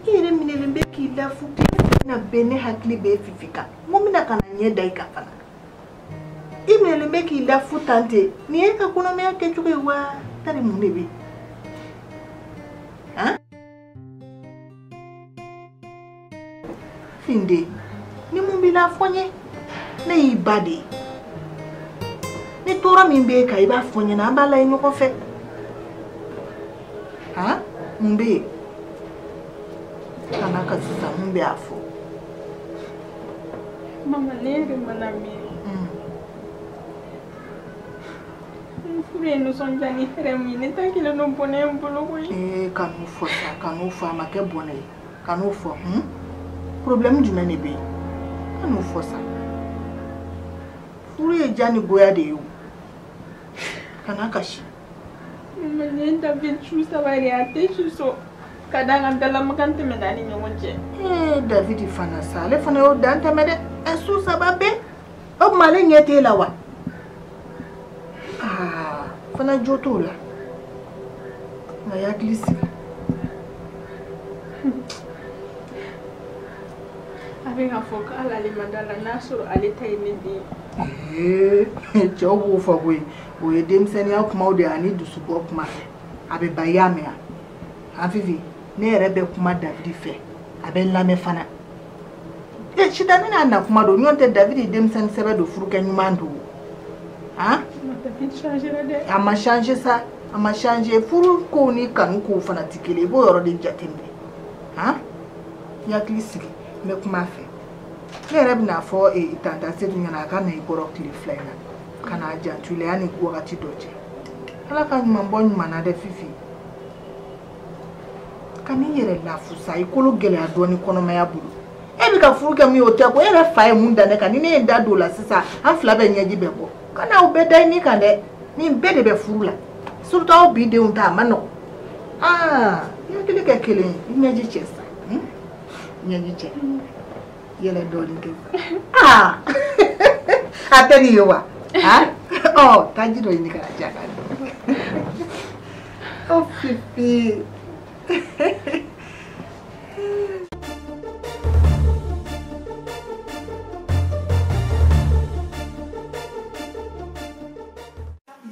Speaker 2: I yɛrɛ minɛlen bɛ k'i lafu na bɛn ne hakili bɛ Fifi kan mun bɛna ka na ɲɛ da i kan fana i minɛlen bɛ k'i lafu tan ten nin ye e ka kɔnɔmaya kɛcogo ye wa tari mun de bɛ yen han? Finde ni mun b'i la fɔ n ye ne y'i ba de ye ni tɔɔrɔ min b'e kan i b'a fɔ n ɲɛna an b'a lajɛ ɲɔgɔn fɛ han mun bɛ yen? Kana ka sisan mun bɛ a fɔ.
Speaker 1: Mama ne yɛrɛ mana miiri. N furu ye nisɔndiya ni hɛrɛ min ye ne ta kɛlen don bɔnɛ ye n bolo koyi.
Speaker 2: Kan'o fɔ sa kan'o fɔ a ma kɛ bɔnɛ ye kan'o fɔ problème jumɛn de bɛ yen kan'o fɔ sa Furu ye diya ni goya de ye o. Kana kasi.
Speaker 1: Mama nin ye David su 3 de ye a tɛ si so. Ka d'a kan dalamakan tɛmɛna an ni ɲɔgɔn cɛ.
Speaker 2: Ee David fana sa ale fana y'o dan tɛmɛ dɛ. Ɛ su 3 bɛɛ. O tuma ale ɲɛ t'e la wa? Aa fana jo t'o la. Nka i hakili sigi.
Speaker 1: A bɛ k'a fɔ k'ale ale ma d'a la n'a sɔrɔ ale ta ye ne den ye.
Speaker 2: Ee cɛw b'o fɔ koyi. O ye denmisɛnninya kumaw de ye ani dusubɔ kuma. A bɛ ban i y'a mɛn wa? Han Fifi ne yɛrɛ bɛ kuma David fɛ a bɛ n lamɛn fana. E sitani n'a na kuma don ɲɔgɔn tɛ David denmisɛnnin sɛbɛ don furukɛ ɲuman don. Han?
Speaker 1: David changera dɛ.
Speaker 2: A ma changer sa a ma changer furu kow ni kanu kow fana tɛ kelen i b'o yɔrɔ de jateminɛ. Han? I hakili sigi n bɛ kuma a fɛ. Ne yɛrɛ bɛna fɔ tanta Sedu ɲɛna a ka na i kɔrɔ tile 2 in na ka n'a janto i la yanni wagati dɔ cɛ. Ala ka ɲuman bɔ ɲuman na dɛ Fifi. Ka n'i yɛrɛ lafusa i kolo gɛlɛya dɔɔni kɔnɔmaya bolo. E bɛ ka furu kɛ min ye o tɛ ko e yɛrɛ fa ye mun da ne kan ni ne ye n da don o la sisan an 2 bɛɛ ɲɛji bɛ bɔ. Kana aw bɛɛ da i ni kan dɛ. Nin bɛɛ de bɛ furu la. Surtout aw bi denw ta a ma nɔgɔn. Aa i hakili kɛ kelen ye i ɲɛji cɛ sa. Ɲɛji cɛ. Yɛlɛ dɔɔni kɛ. Aa a tɛ nin ye wa? Han? Ɔ taa ji dɔ ɲini ka na di a kan. Oh Fifi.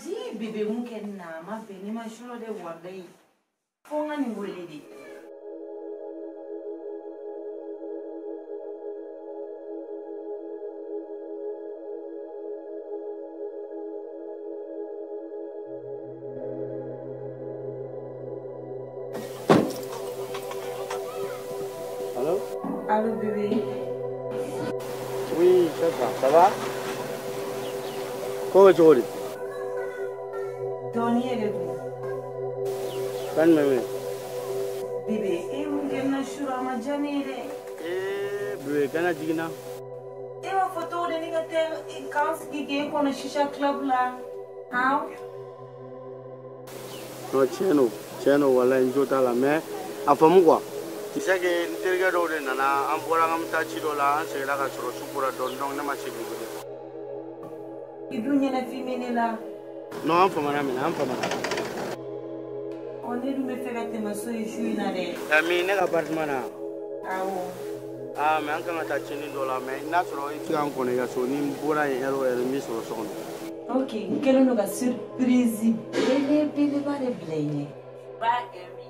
Speaker 17: Diɲɛ bébé mun kɛ nin na a ma bɛn ne ma sɔrɔ dɛ walayi. Fo n ka nin wele de. Allô bébé.
Speaker 5: Oui, ça va, ça va? Ko bɛ cogo di?
Speaker 17: Dɔɔni yɛrɛ dun.
Speaker 5: Kan jumɛn bɛ yen?
Speaker 17: Bébé, e ye mun kɛ n na su rɔ a ma diya ne ye dɛ.
Speaker 5: Ee bébé kana jigin n na.
Speaker 17: E b'a fɔ cogo di ne ka taa k'an sigi k'e kɔnɔ shisha club la? Han?
Speaker 5: Non tiɲɛ don walayi n jo t'a la mais a faamu quoi. Tu sais que n terikɛ dɔw de nana an bɔra an bɛ taa ci dɔ la an seginna ka sɔrɔ su kora dɔɔni donc ne ma se k'i wele.
Speaker 17: I dun ɲɛnafin bɛ ne la.
Speaker 5: Non an famana minɛ an famana.
Speaker 17: Ɔ ne dun bɛ fɛ ka tɛmɛ so in su in na dɛ.
Speaker 5: Ɛ min ne ka appartement na.
Speaker 17: Awɔ.
Speaker 5: Aa mais an kan ka taa cɛnni dɔ la mais n'a sɔrɔ i tɛ se k'an kɔnɔ i ka so ni n bɔra yen heure o heure n b'i sɔrɔ so kɔnɔ.
Speaker 17: Ok n kɛlen don ka surprise belebeleba de bila i ɲɛ. B'a aimer.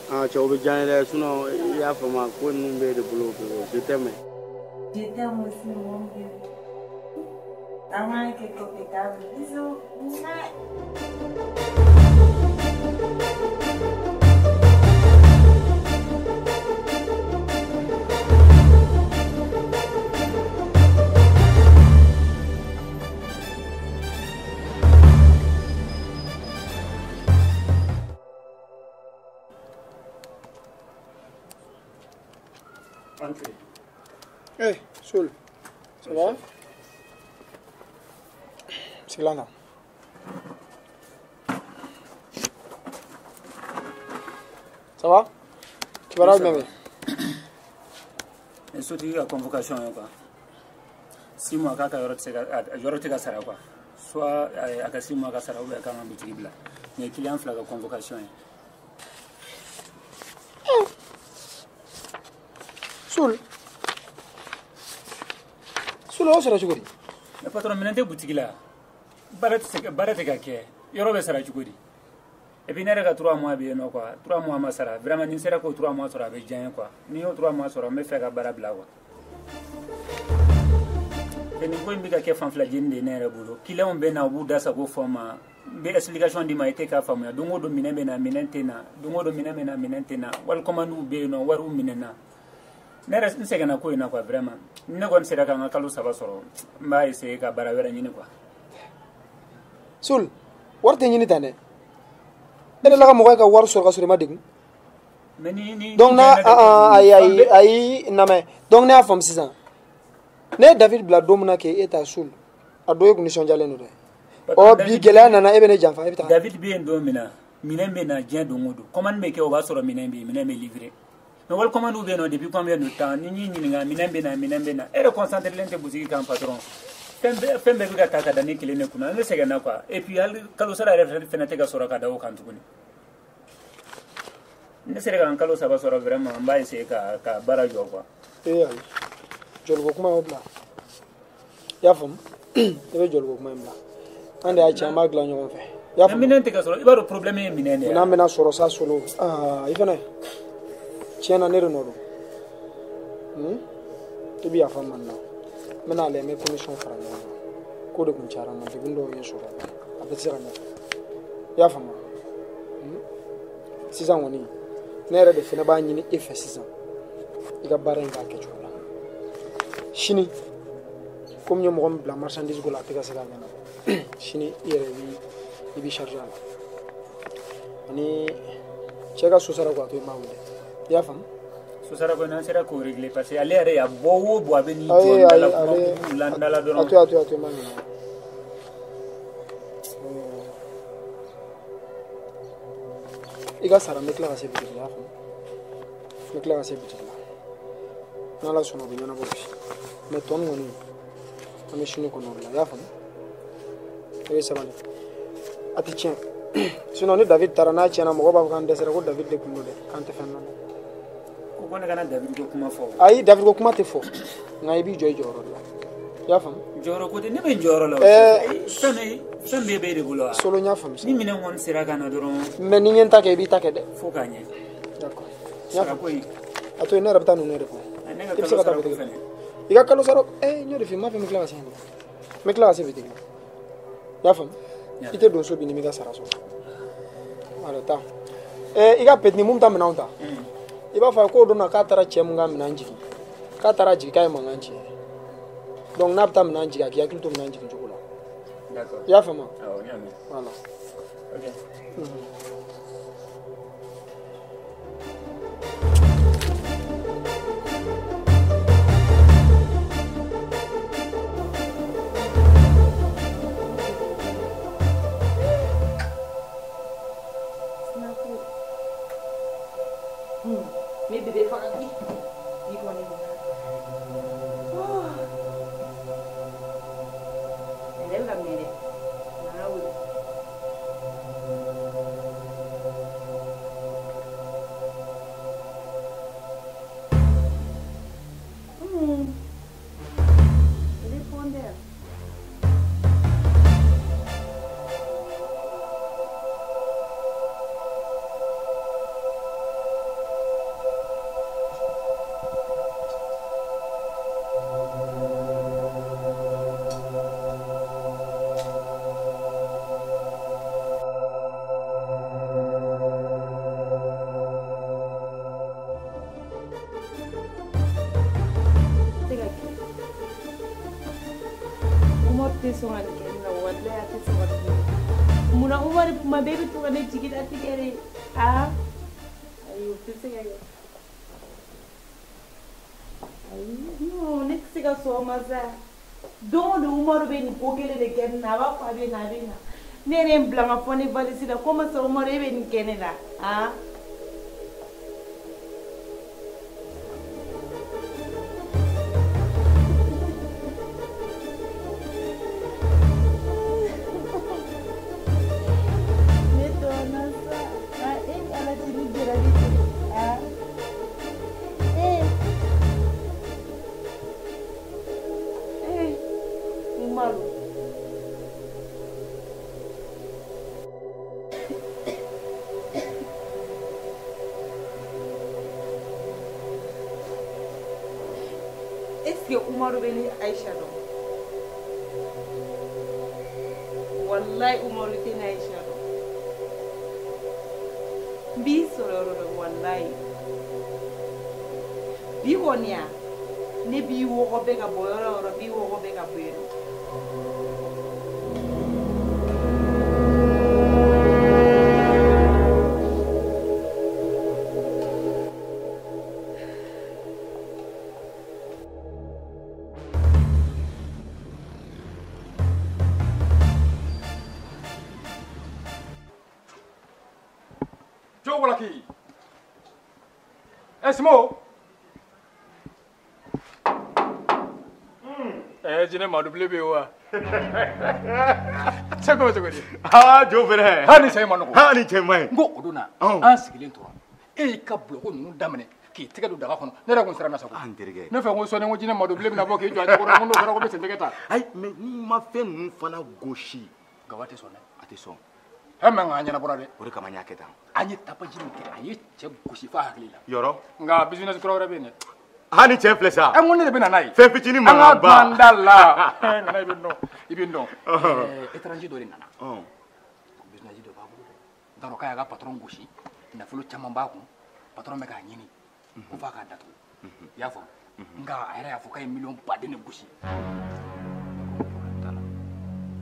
Speaker 5: Ah cɛ o bɛ diya n ye dɛ sinon i y'a faamu ko ninnu b'e de bolo je t'aime.
Speaker 17: Je t'aime aussi mon bébé. An k'a kɛ kɔfɛ k'a bisous.
Speaker 12: Entrez.
Speaker 9: Hey, Soul, ça va? C'est là, là. Ça va? Tu vas là, bébé?
Speaker 12: Sotigi ka convocation ye quoi. 6 mois k'a ka yɔrɔ tɛ se ka yɔrɔ tɛ ka sara quoi. Soit a ka 6 mois ka sara ou bien a k'an ka butigi bila. Nin ye client 2 ka convocation ye.
Speaker 9: Soul. Soul, o sara cogo di?
Speaker 12: Mais patron minɛn tɛ butigi la. Baara tɛ se ka baara tɛ ka kɛ. Yɔrɔ bɛ sara cogo di? Et puis ne yɛrɛ ka 3 mois bɛ yen nɔ quoi. 3 mois ma sara. Vraiment ni n sera k'o 3 mois sɔrɔ a bɛ diya n ye quoi. Ni n y'o 3 mois sɔrɔ n bɛ fɛ ka baara bila quoi. Et nin ko in bɛ ka kɛ fanfila jeni de ye ne yɛrɛ bolo. Clients bɛ na u b'u da sago fɔ n ma. N bɛ explication d'i ma i tɛ k'a faamuya. Don o don minɛn bɛ na minɛn tɛ na. Don o don minɛn bɛ na minɛn tɛ na. Wali commande bɛ yen nɔ wariw minɛna. Ne yɛrɛ n sɛgɛnna ko in na quoi vraiment. Ni ne kɔni sera ka n ka kalo 3 sɔrɔ n b'a essayer ka baara wɛrɛ ɲini quoi.
Speaker 9: Soul, wari tɛ ɲini tan dɛ. E delila ka mɔgɔ ye ka wari sɔrɔ ka sɔrɔ i ma degun.
Speaker 12: Mais ni
Speaker 9: Donc n'a ayi ayi ayi na mɛn. Donc ne y'a faamu sisan. Ne ye David bila don min na k'e ta Soul. A don e kun nisɔndiyalen don dɛ. Ɔ bi gɛlɛya nana e bɛ ne janfa e bɛ taa.
Speaker 12: David bɛ yen don min na minɛn bɛ na diɲɛ don o don commande bɛ kɛ o b'a sɔrɔ minɛn bɛ yen minɛn bɛ livré. Mais wali commande bɛ yen nɔ depuis combien de temps ni n y'i ɲininka minɛn bɛ na minɛn bɛ na e yɛrɛ concentré len tɛ boutique kan patron. Fɛn bɛɛ bɛ ka ta ka da ne kelen de kunna ne sɛgɛnna quoi et puis hali kalo sara yɛrɛ fɛnɛ tɛ ka sɔrɔ ka da o kan tuguni. Ne sera ka n kalo 3 sɔrɔ vraiment n b'a essayer ka baara jɔ quoi.
Speaker 9: Ee ayi jɔliko kuma y'o bila i y'a faamu i bɛ jɔliko kuma in bila an de y'a ci an b'a dilan ɲɔgɔn fɛ. I y'a faamu
Speaker 12: minɛn tɛ ka sɔrɔ i b'a dɔn problème ye minɛn de ye.
Speaker 9: Minɛn bɛna sɔrɔ sa solo aa i fɛnɛ tiɲɛ na ne de nɔ don i bɛ yafa n ma nin na. N bɛna lajɛ n bɛ commission fara ɲɔgɔn kan ko de kun cayara n ma degun dɔw ye n sɔrɔ a bɛɛ tɛ se ka ɲɛfɔ i y'a faamu sisan kɔni ne yɛrɛ de fana b'a ɲini e fɛ sisan i ka baara in k'a kɛcogo la sini komi n ye mɔgɔ min bila marchandise ko la a tɛ ka se k'a ɲɛnabɔ sini i yɛrɛ i b'i charger a la ani cɛ ka so sara ko a to i m'a wele i y'a faamu.
Speaker 12: Sosara ko n'an sera k'o régler parce que ale yɛrɛ y'a bɔ o bɔ a bɛ n'i jɔ n da la kuma la n da la dɔrɔn.
Speaker 9: A to i ma ɲinɛ. I ka sara n bɛ tila ka se bitigi la i y'a faamu n bɛ tila ka se bitigi la n'Ala sɔnna o bɛ ɲɛnabɔ bi mais tɔ nin kɔni an bɛ sini kɔnɔ o de la i y'a faamu i bɛ sabali a tɛ tiɲɛ sinon ni David taara n'a tiɲɛna mɔgɔw b'a fɔ k'an dɛsɛra ko David de kun don dɛ k'an tɛ fɛn dɔn.
Speaker 12: Ko ne kana David ko kuma fɔ.
Speaker 9: Ayi David ko kuma tɛ fɔ nka i b'i jɔ i jɔyɔrɔ de la i y'a faamu.
Speaker 12: Jɔyɔrɔ ko tɛ ne bɛ n jɔyɔrɔ la o. Fɛn bɛɛ b'e de bolo wa.
Speaker 9: Solo n y'a faamu.
Speaker 12: Ni minɛn kɔni sera ka na dɔrɔn.
Speaker 9: Mais ni n ye n ta kɛ i b'i ta kɛ dɛ.
Speaker 12: Fo k'a ɲɛ.
Speaker 9: D'accord.
Speaker 12: Sarako in.
Speaker 9: A to yen ne yɛrɛ bɛ taa ninnu yɛrɛ fɔ.
Speaker 12: Ne ka kalo sara ko fɛnɛ.
Speaker 9: I ka kalo sara n y'o de f'i ye n m'a fɔ n bɛ tila ka se yen nɔ n bɛ tila ka se bitigi la i y'a faamu i tɛ don so bi ni m'i ka sara sɔrɔ. Voilà taa i ka petit mun bɛ taa minɛnw ta. I b'a fɔ a ye k'o don na k'a taara cɛ mun ka minɛn jigin k'a taara jigin k'a ye mankan ci donc n'a bɛ taa minɛn jigin a k'i hakili to minɛn jigin cogo la.
Speaker 12: D'accord.
Speaker 9: I y'a faamu?
Speaker 12: Awɔ n y'a mɛn.
Speaker 9: Voilà.
Speaker 12: Ok.
Speaker 17: Mais bébé faga bi bi kɔni yɛrɛ bɛ ka minɛ dɛ n'a wele. Répondeur. Tɛ sɔn ka nin kɛ ne la walayi a tɛ sɔn ka nin kɛ ne la munna Umaru kuma bɛɛ bɛ to ka ne jigi latigɛ de aa ayi o tɛ se ka kɛ ayi non ne tɛ se ka sɔn o ma sa don o don Umaru bɛ nin ko kelen de kɛ ne na a b'a fɔ a bɛ na a bɛ na ne yɛrɛ ye n bila n ka fɔ ne valise la ko masa Umaru e bɛ nin kɛ ne la aa. Est-ce que Umaru bɛ ni Aïcha dɔn? Wallahi Umaru tɛ ni Aïcha dɔn. N b'i sɔrɔ yɔrɔ dɔ wallahi. Bi kɔni ya ne b'i wɔgɔbɛ ka bɔ yɔrɔ o yɔrɔ n b'i wɔgɔbɛ ka bɔ yen nɔ.
Speaker 14: Jo walaki. Esmo. Eh jinɛ ma double be wa. Cɛ ko cogo di?
Speaker 16: Ah jo fɛrɛ.
Speaker 14: Ha ni cɛ ma nɔgɔ.
Speaker 16: Ha ni cɛ ma ɲi.
Speaker 14: N ko o don na an sigilen tora. E y'i ka bulɔko ninnu daminɛ k'i tɛgɛ don daga kɔnɔ. Ne yɛrɛ kun siranna sa ko.
Speaker 16: An terikɛ.
Speaker 14: Ne fɛ ko sɔɔni ko jinɛ ma double bɛna bɔ k'i jɔ a ɲɛkɔrɔ ko n'o kɛra ko bɛ sentɛgɛ ta.
Speaker 16: Ayi mais n'i ma fɛn ninnu fana gosi.
Speaker 14: Gawa tɛ sɔn dɛ.
Speaker 16: A tɛ sɔn.
Speaker 14: Hɛn mɛ nka a ɲɛnabɔra dɛ.
Speaker 16: O de kama n y'a kɛ tan.
Speaker 14: An ye tapaji min kɛ a ye cɛ gosi f'a hakili la.
Speaker 16: Yɔrɔ.
Speaker 14: Nka business kura wɛrɛ bɛ yen dɛ.
Speaker 16: Ha ni cɛ filɛ sa.
Speaker 14: Ɛ n ko ne de bɛ na n'a ye.
Speaker 16: Fɛn fitinin mankan ba.
Speaker 14: An ka don an da la. Nana i bɛ n dɔn i bɛ n dɔn. Étranger dɔ de nana. Business dɔ b'a bolo dɛ. N t'a dɔn k'a y'a ka patron gosi. Nafolo caman b'a kun. Patron bɛ k'a ɲini. Ko f'a k'a datugu. I y'a faamu. Nka a yɛrɛ y'a fɔ k'a ye miliyɔn baden de gosi.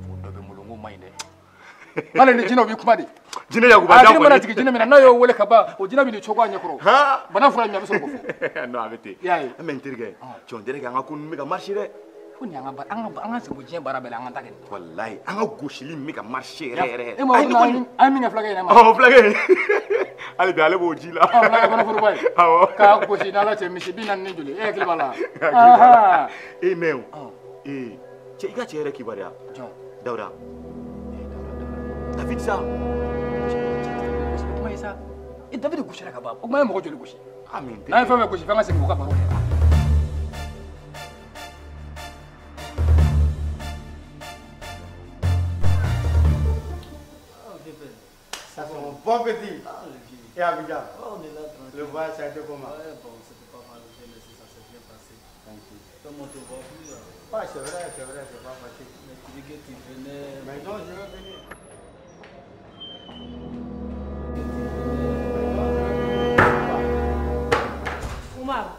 Speaker 14: O dɔ bɛ n bolo n k'o ma ɲi dɛ. Hali ni jinɛw bɛ kuma de.
Speaker 16: Jinɛ Yakuba
Speaker 14: jan kɔni. A mana jigin jinɛ min na n'a y'o wele ka ban o jinɛ bɛ n'i cogo a ɲɛkɔrɔ. Bana fura min a bɛ sɔrɔ k'o fɔ.
Speaker 16: Non a bɛ ten.
Speaker 14: I y'a ye.
Speaker 16: Mais n terikɛ. Cɛ n terikɛ an ka ko ninnu bɛ ka marcher dɛ.
Speaker 14: Ko nin y'an ka baara an ka sigi diɲɛ baara bɛɛ la an ka taa kɛ nin.
Speaker 16: Walayi an ka gosili min bɛ ka marcher yɛrɛ yɛrɛ.
Speaker 14: E ma an ye min kɛ fulakɛ ɲɛna ma.
Speaker 16: Ɔhɔn fulakɛ hali bi ale b'o ji la.
Speaker 14: Ɔ fulakɛ fana furuba ye.
Speaker 16: Awɔ.
Speaker 14: K'a gosi n'Ala cɛ misi 40 ni joli e hakili b'a la.
Speaker 16: E mais o. Ee cɛ i ka cɛ yɛrɛ kibaruya.
Speaker 14: Jɔn.
Speaker 16: Dawuda. David sa.
Speaker 14: Kuma ye sa. E David gosira ka ban. O kuma ye mɔgɔ joli gosi?
Speaker 16: Ah mais n terikɛ.
Speaker 14: N'an ye fɛn fɛn gosi f'an ka segin k'o ka baro kɛ.
Speaker 5: Ça c'est mon bon petit. Et Abidjan.
Speaker 21: Oh, on est là tranquille.
Speaker 5: Le voyage, ça a été comment?
Speaker 21: Ouais, bon, c'était pas mal. J'ai laissé, ça s'est bien passé.
Speaker 5: Tranquille.
Speaker 21: Comme on te voit plus là.
Speaker 5: Ouais, c'est vrai, c'est pas facile.
Speaker 21: Mais tu dis que tu venais.
Speaker 5: Mais non, je vais venir.
Speaker 1: Umaru.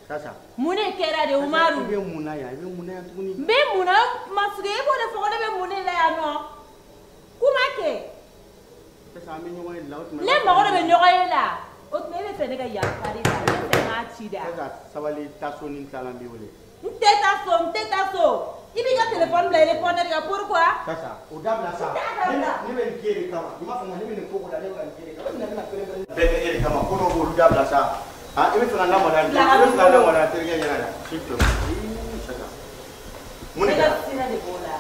Speaker 5: Sasa.
Speaker 1: Mun de kɛra de Umaru?
Speaker 5: I bɛ mun na yan? I bɛ mun na yan tuguni?
Speaker 1: N bɛ mun na? Masigi e b'o de fɔ ko ne bɛ mun de la yan nɔ? Kuma kɛ.
Speaker 5: Sisan an bɛ ɲɔgɔn ye la o tuma.
Speaker 1: Ne mago de bɛ ɲɔgɔn ye la. O tuma e bɛ fɛ ne ka yafa de la ne bɛ fɛ n k'a ci da.
Speaker 5: Sisan sabali taa so ni n tilala n b'i wele.
Speaker 1: N tɛ taa so n tɛ taa so. I b'i ka téléphone bila répondeur kan pourquoi?
Speaker 5: Sasa o dabila sa. Ne bɛ nin k'e de kama. I m'a faamu ne bɛ nin ko ko la ne bɛ ka nin k'e de kama. Ne bɛna pere-pere. Bɛɛ kɛ e de kama ko dɔw b'olu dabila sa. Ah i bɛ fɛ ka n lamaloya i bɛ fɛ ka n lamaloya terikɛ ɲɛna dɛ. S'il te plaît. Sasa. Mun de
Speaker 1: Ne ka
Speaker 5: kɛra?
Speaker 1: sira de b'o la.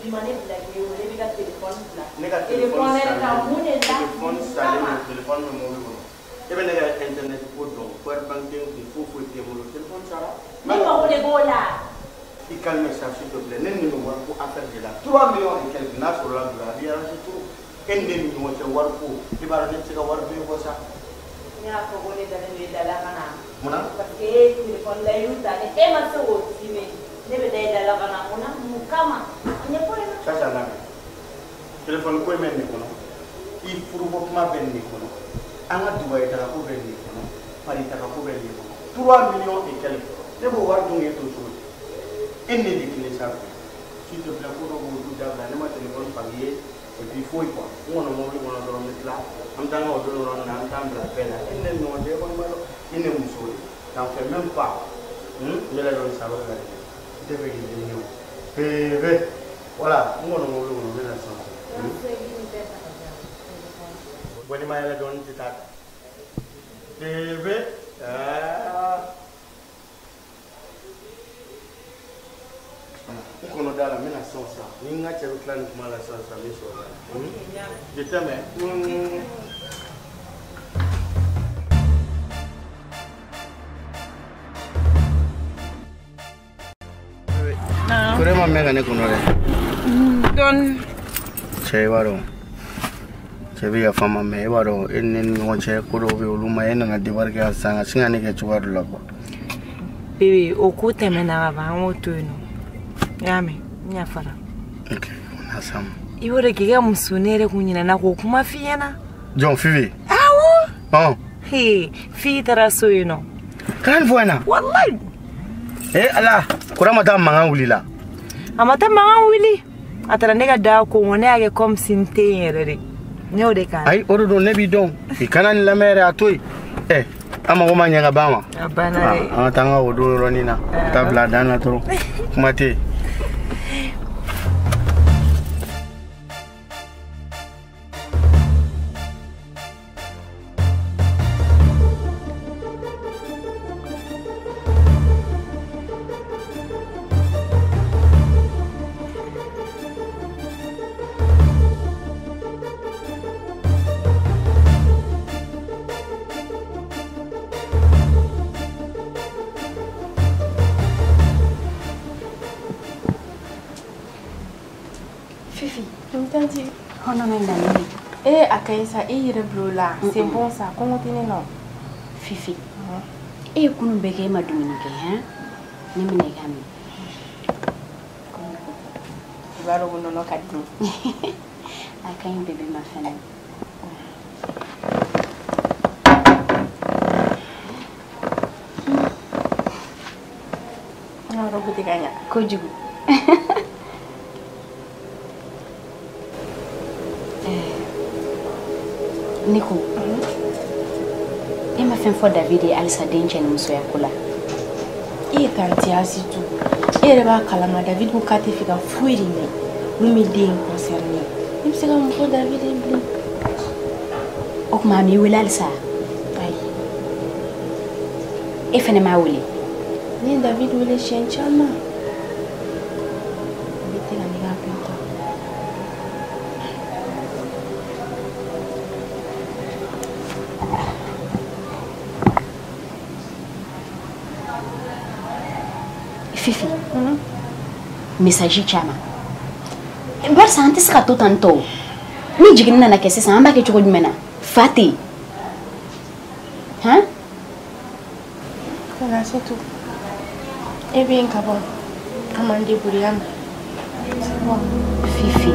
Speaker 1: Bi ma ne bila k'i wele i b'i ka téléphone bila.
Speaker 5: Ne ka téléphone
Speaker 1: Répondeur kan mun de la?
Speaker 5: Téléphone salen don téléphone bɛ mobili kɔnɔ. E bɛ ne ka internet ko dɔn power bank tɛ n kun foyi foyi tɛ n bolo téléphone sara.
Speaker 1: Ne mago de b'o la.
Speaker 5: I calme ça s'il te plaît. Ne ni nin wari ko affaire de la 3 millions et quelques n'a sɔrɔla dɔrɔn a b'i arranger trop. E ni ne ni ɲɔgɔn cɛ wari ko i b'a dɔn ne tɛ se ka wari dun kɔ sa.
Speaker 1: Ne y'a fɔ ko ne dalen don e da la ka na.
Speaker 5: Munna?
Speaker 1: Parce que e ye téléphone layidu ta ni e ma se k'o timɛ ne bɛ da e da la ka na mun na mun kama a ɲɛfɔ ne ɲɛna.
Speaker 5: Sasa lamɛn. Téléphone ko in bɛ nin de kɔnɔ. I furuko kuma bɛ nin de kɔnɔ. An ka Dubaï taga ko bɛ nin de kɔnɔ. Paris taga ko bɛ nin de kɔnɔ. 3 millions et quelques. Ne b'o wari dun k'e to cogo di? E ni ne de kelen sa. S'il te plaît ko dɔ b'olu dabila ne ma téléphone faga i ye et puis foyi quoi. N kɔnɔ mobili kɔnɔ dɔrɔn n bɛ tila an bɛ taa n ka o don yɔrɔ nin na an bɛ taa n bila bɛɛ la. E ni ne ni ɲɔgɔn cɛ e kɔni b'a dɔn i ni muso de. T'en fais même pas. N yɛrɛ dɔn sa wɛrɛ ka di. N tɛ fɛ k'i dimi o. Bébé. Voilà n kɔnɔ mobili kɔnɔ n bɛ na sisan. Bon ni ma yɛlɛ dɔɔni n tɛ taa ta. Bébé. Ah. N kɔnɔ da la n bɛna sisan sisan ni n ka cɛ bɛ tila nin kuma la sisan sisan n bɛ sɔrɔ ka na. Je t'aime. Kore ma mɛn ka ne kɔnɔ dɛ.
Speaker 17: Dɔɔni.
Speaker 5: Cɛ i b'a dɔn cɛ bɛ yafa n ma mɛ i b'a dɔn e ni ne ni ɲɔgɔn cɛ ko dɔw bɛ yen olu ma e nana débarquer yan sisan ka sin ka ne kɛ cogoya dɔ la quoi.
Speaker 17: Bébé o ko tɛmɛna ka ban an k'o to yen nɔ. I y'a mɛn n yafara.
Speaker 5: Ok on est ensemble.
Speaker 17: I b'o de k'i ka muso ne yɛrɛ kun ɲinɛna k'o kuma f'i ɲɛna.
Speaker 5: Jɔn Fifi?
Speaker 17: Awɔ.
Speaker 5: Ɔn.
Speaker 17: He Fifi taara so yen nɔ.
Speaker 5: Kana nin fɔ n ɲɛna.
Speaker 17: Walayi.
Speaker 5: Eh Ala kura ma taa mankan wuli la.
Speaker 17: A ma taa mankan wuli. A taara ne ka da ko ne y'a kɛ comme si n tɛ yen yɛrɛ de. Ne y'o de k'a la.
Speaker 5: Ayi o de don ne b'i dɔn. I kana nin lamɛn yɛrɛ a to yen. Ɛ an mago ma ɲɛ ka ban wa?
Speaker 17: A banna dɛ.
Speaker 5: An ka taa an ka o don yɔrɔnin na. Taa bila a dan na dɔrɔn. Kuma tɛ yen.
Speaker 17: Nɔnɔ in nana.
Speaker 1: Eh, a ka ɲi sa, e yɛrɛ bila o la. C'est bon ça, kɔngɔ tɛ ne na.
Speaker 17: Fifi, e ye kunun bɛɛ kɛ e ma dumuni kɛ, han? Ne bɛna i ka min.
Speaker 1: I b'a dɔn ko nɔnɔ ka di ne ye.
Speaker 17: A ka ɲi bébé ma fɛnɛ.
Speaker 1: N ka robe tɛ ka ɲa.
Speaker 17: Kojugu. Ne ko, e ma fɛn fɔ David ye halisa den cɛ ni musoya ko la?
Speaker 1: E ye tantie Asitu. E yɛrɛ b'a kalama David ko k'a tɛ fɛ ka foyi de mɛn min bɛ den in concerné. Ne bɛ se ka mun fɔ David ye bilen?
Speaker 17: O tuma a m'i wele halisa?
Speaker 1: Ayi.
Speaker 17: E fɛnɛ m'a wele?
Speaker 1: Ne ye David wele siɲɛ caman. A bɛ tɛ ka ne ka appel ta.
Speaker 17: Fifi, message caman. Barisa an tɛ se ka to tan tɔ. Ni jiginni nana kɛ sisan an b'a kɛ cogo jumɛn na? Fa tɛ yen. Han?
Speaker 1: Voilà, c'est tout. E bɛ yen ka ban. An m'an débrouiller an ma. C'est bon.
Speaker 17: Fifi.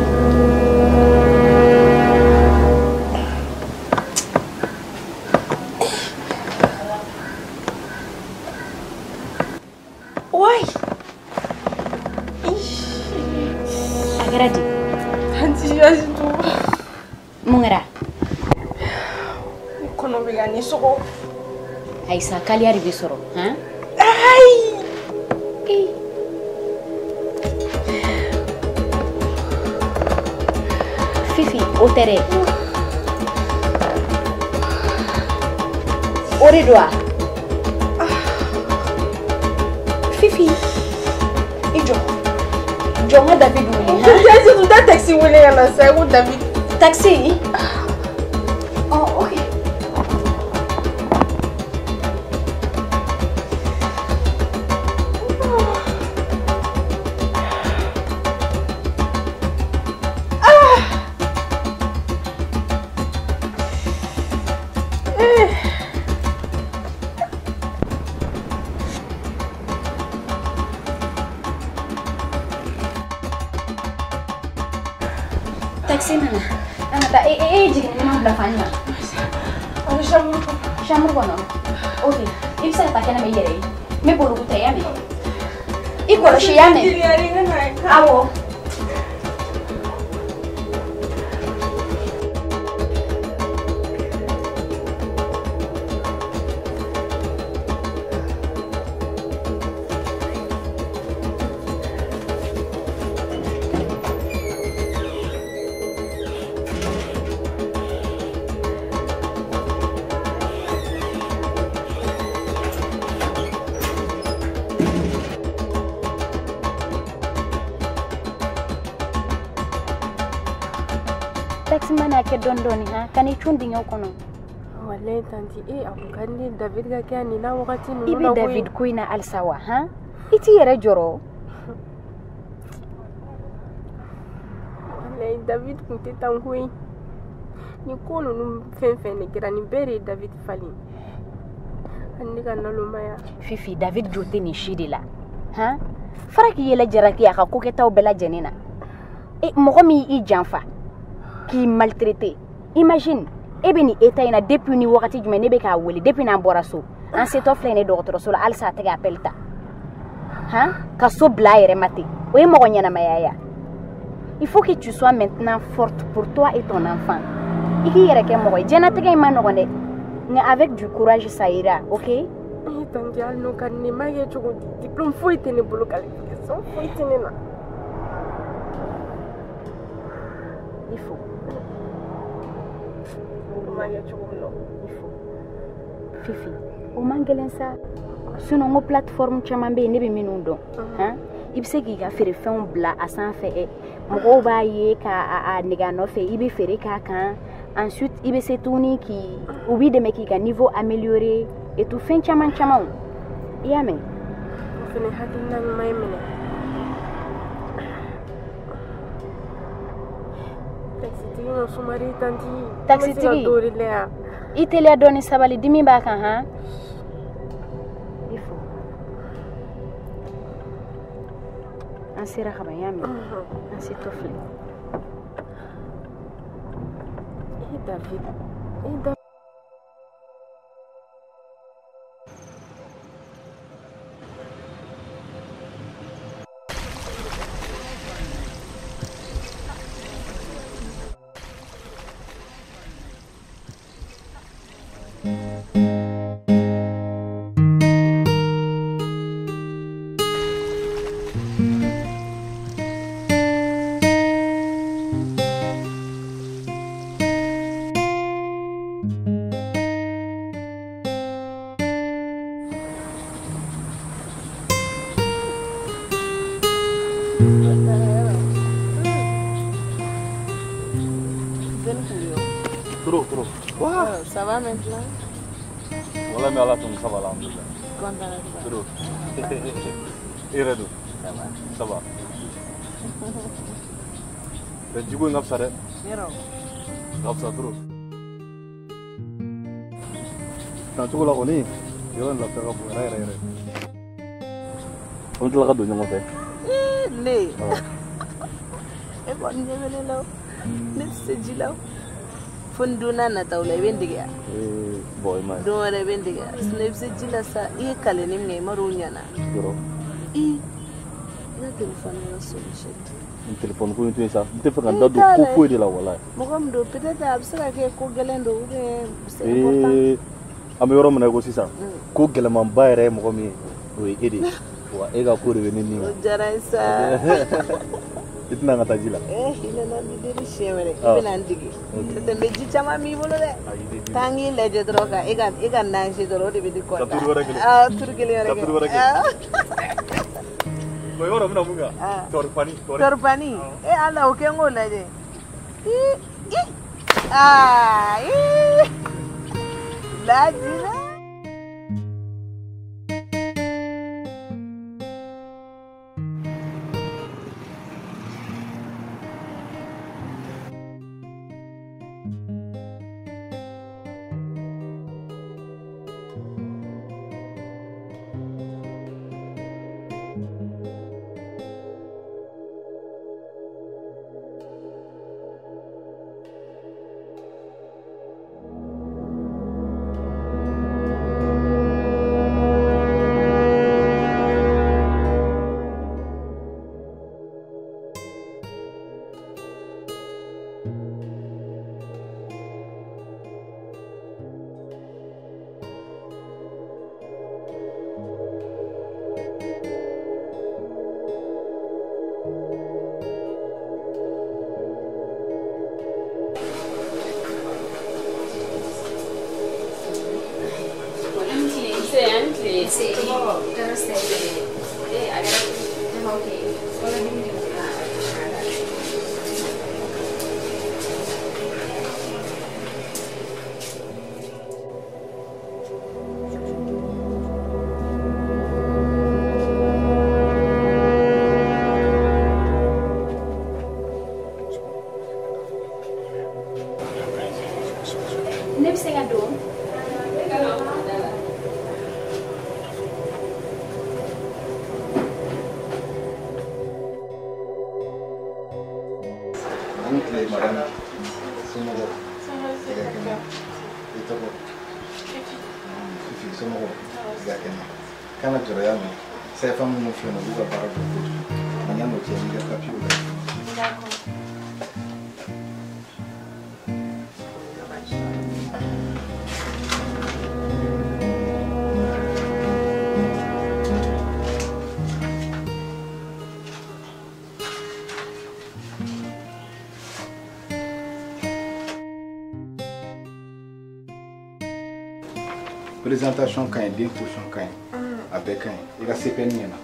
Speaker 1: Ouais.
Speaker 17: A kɛra di?
Speaker 1: Tantie Asitu.
Speaker 17: Mun kɛra?
Speaker 1: Ne kɔnɔ bɛ ka ne sɔgɔ.
Speaker 17: Ayisa, kaliya de bɛ sɔrɔ, han?
Speaker 1: Ayi.
Speaker 17: Fifi, o tɛ dɛ. O de don wa? Fifi, i jɔ. Jɔ n ka David wele.
Speaker 1: Tantie Asitu, taa taxi wele ka na sa ko David.
Speaker 17: Taxi? Oh, ok. Taxi nana. An ka taa. E e jiginni ne ma bila fan na.
Speaker 1: An bɛ chambre kɔnɔ.
Speaker 17: Chambre kɔnɔ? Ok. I bɛ se ka taa kɛnɛma i yɛrɛ ye. N bɛ boloku ta i y'a mɛn? I kɔlɔsi i y'a mɛn?
Speaker 1: Teliyali n ka na.
Speaker 17: Awɔ. Taxi mana kɛ dɔɔni dɔɔni han, ka n'i cun dingɛ kɔnɔ.
Speaker 1: Walayi tantie, e a kun ka di ne David ka kɛ yan nin na wagati ninnu
Speaker 17: I
Speaker 1: na
Speaker 17: bɛ
Speaker 1: koyi.
Speaker 17: David ko in na halisa wa han? I t'i yɛrɛ jɔrɔ.
Speaker 1: Walayi David kun tɛ tan koyi. Nin ko ninnu fɛn fɛn de kɛra nin bɛɛ de ye David falen. Hali ne ka nalomaya.
Speaker 17: Fifi, David jo tɛ nin si de la. Han? Fara k'i yɛlɛ jalaki a ka kokɛtaw bɛɛ lajɛlen na. E mɔgɔ min y'i janfa, k'i maltraité. Imagine, e bɛ nin état in na depuis ni wagati jumɛn ne bɛ k'a wele depuis n'an bɔra so. An setɔ filɛ nin ye dɔgɔtɔrɔso la halisa a tɛ ka appel ta. Han? Ka so bila a yɛrɛ ma ten. O ye mɔgɔ ɲɛnamaya ye. Il faut que tu sois maintenant forte pour toi et ton enfant. I k'i yɛrɛ kɛ mɔgɔ ye. Diɲɛnatigɛ in ma nɔgɔn dɛ. Nka avec du courage ça ira, ok?
Speaker 1: Eh tantie, hali n'o ka di ne ye, n b'a kɛ cogo di? Diplôme foyi tɛ ne bolo, qualification foyi tɛ ne na.
Speaker 17: Il faut.
Speaker 1: N b'a kɛ cogo min na.
Speaker 17: Il faut. Fifi, o man gɛlɛn sa. Sinon n ko plateforme caman bɛ yen ne bɛ minnu dɔn. Han? I bɛ se k'i ka feerefɛnw bila a sanfɛ ɛ. Mɔgɔw b'a ye ka a nege a nɔfɛ, i bɛ feere k'a kan. Ensuite, i bɛ se tuguni k'i u b'i dɛmɛ k'i ka niveau améliorer et tout fɛn caman camanw. I y'a mɛn?
Speaker 1: O fɛnɛ hakilina ɲuman ye minɛ. Taxitigi
Speaker 8: Ne ma sumari tanti.
Speaker 22: Taxitigi. I teliya dɔɔni, sabali, dimi b'a kan han. I fo. An sera ka ban, i y'a mɛn? An setɔ filɛ.
Speaker 8: E David, e David.
Speaker 13: Trop, trop.
Speaker 17: Wow. Ça va maintenant?
Speaker 13: Voilà, mais Allah, ça va, alhamdoulilah.
Speaker 17: Content de toi.
Speaker 13: Trop. Et Redou?
Speaker 17: Ça va.
Speaker 13: Ça va. Mais du coup, on a fait ça. On a fait ça trop. Quand tu vois la connais, il y a un lapin qui va rire. On te l'a donné en fait.
Speaker 17: Ne. E bon, ne venez là. Ne se dit là. Fonduna na taw la i bɛ n dege yan.
Speaker 13: Bon, i m'a ye.
Speaker 17: Don wɛrɛ i bɛ n dege yan. Sinon i bɛ se ji la sa, i ye kalenni min kɛ i ma dɔn o ɲɛna.
Speaker 13: Yɔrɔ.
Speaker 17: I ka téléphone yɛrɛ sonné chérie.
Speaker 13: N téléphone ko in to yen sa, n tɛ fɛ ka n da don ko foyi de la walayi.
Speaker 17: Mɔgɔ min don peut-être a bɛ se ka kɛ ko gɛlɛn don ou bien c'est important.
Speaker 13: An bɛ yɔrɔ min na i ko sisan, ko gɛlɛmanba yɛrɛ ye mɔgɔ min ye, o ye e de ye. Wa e ka ko de bɛ ne ni.
Speaker 17: O diyara n ye sa.
Speaker 13: I tɛna n ka taa ji la.
Speaker 17: I nana n deli siɲɛ wɛrɛ, i bɛna n dege. N'o tɛ n bɛ ji caman min i bolo dɛ. Taa n k'i lajɛ dɔrɔn ka e ka nager dɔrɔn o de bɛ ne kɔntan.
Speaker 13: Ka turu wɛrɛ kelen.
Speaker 17: Awɔ, turu kelen wɛrɛ kɛ.
Speaker 13: Ka turu wɛrɛ kɛ. Bon, i b'a dɔn n bɛna mun kɛ? Tɔripani.
Speaker 17: Tɔripani? E Ala, o kɛ n k'o lajɛ. Ii aa ii lajinɛ.
Speaker 1: Ne bɛ se ka don?
Speaker 23: Ani tile madame. Somɔgɔw? I ka kɛnɛ. I tɔgɔ? Fifi, somɔgɔw? I ka kɛnɛ. Kana jɔrɔ y'a mɛn. Sɛfan minnu filɛ nin ye, u b'u ka baara dɔn kojugu. Nka yan'o cɛ, n b'i ka papiyew lajɛ.
Speaker 1: D'accord.
Speaker 23: Présentation ka ɲi, den position ka ɲi, a bɛɛ ka ɲi. I ka CPN ɲɛna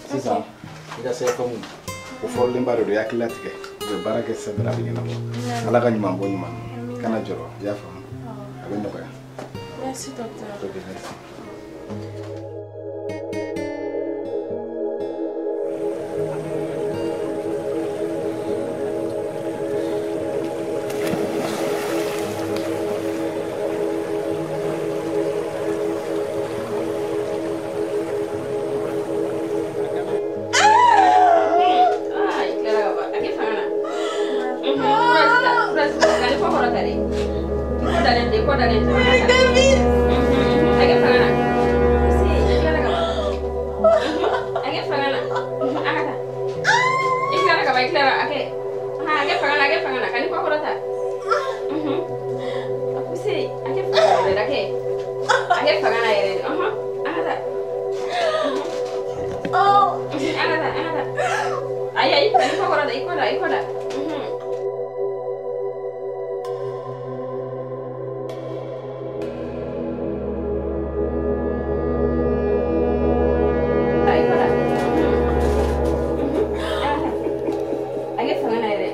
Speaker 23: sisan, i ka CFM o fɔlenba de don, i hakili latigɛ, u bɛ baara kɛ sisan dɔrɔn a bɛ ɲɛnabɔ. Ala ka ɲuman bɔ ɲuman na, kana jɔrɔ, i y'a faamu, a bɛ nɔgɔya.
Speaker 8: Merci docteur.
Speaker 23: Ok, merci.
Speaker 8: David.
Speaker 1: A kɛ fanga na. Se, i tilala ka ban. A kɛ fanga na. An ka taa. I tilala ka ban, i tilala a kɛ. A kɛ fanga na, a kɛ fanga na. Ka n'i kɔ kɔrɔta. A poussé, a kɛ fanga na yɛrɛ, a kɛ. A kɛ fanga na yɛrɛ de. An ka taa. An ka taa, an ka taa. Ayi, ayi, ka n'i kɔ kɔrɔta, i kɔ da, i kɔ da. A kɛ fanga na yɛrɛ.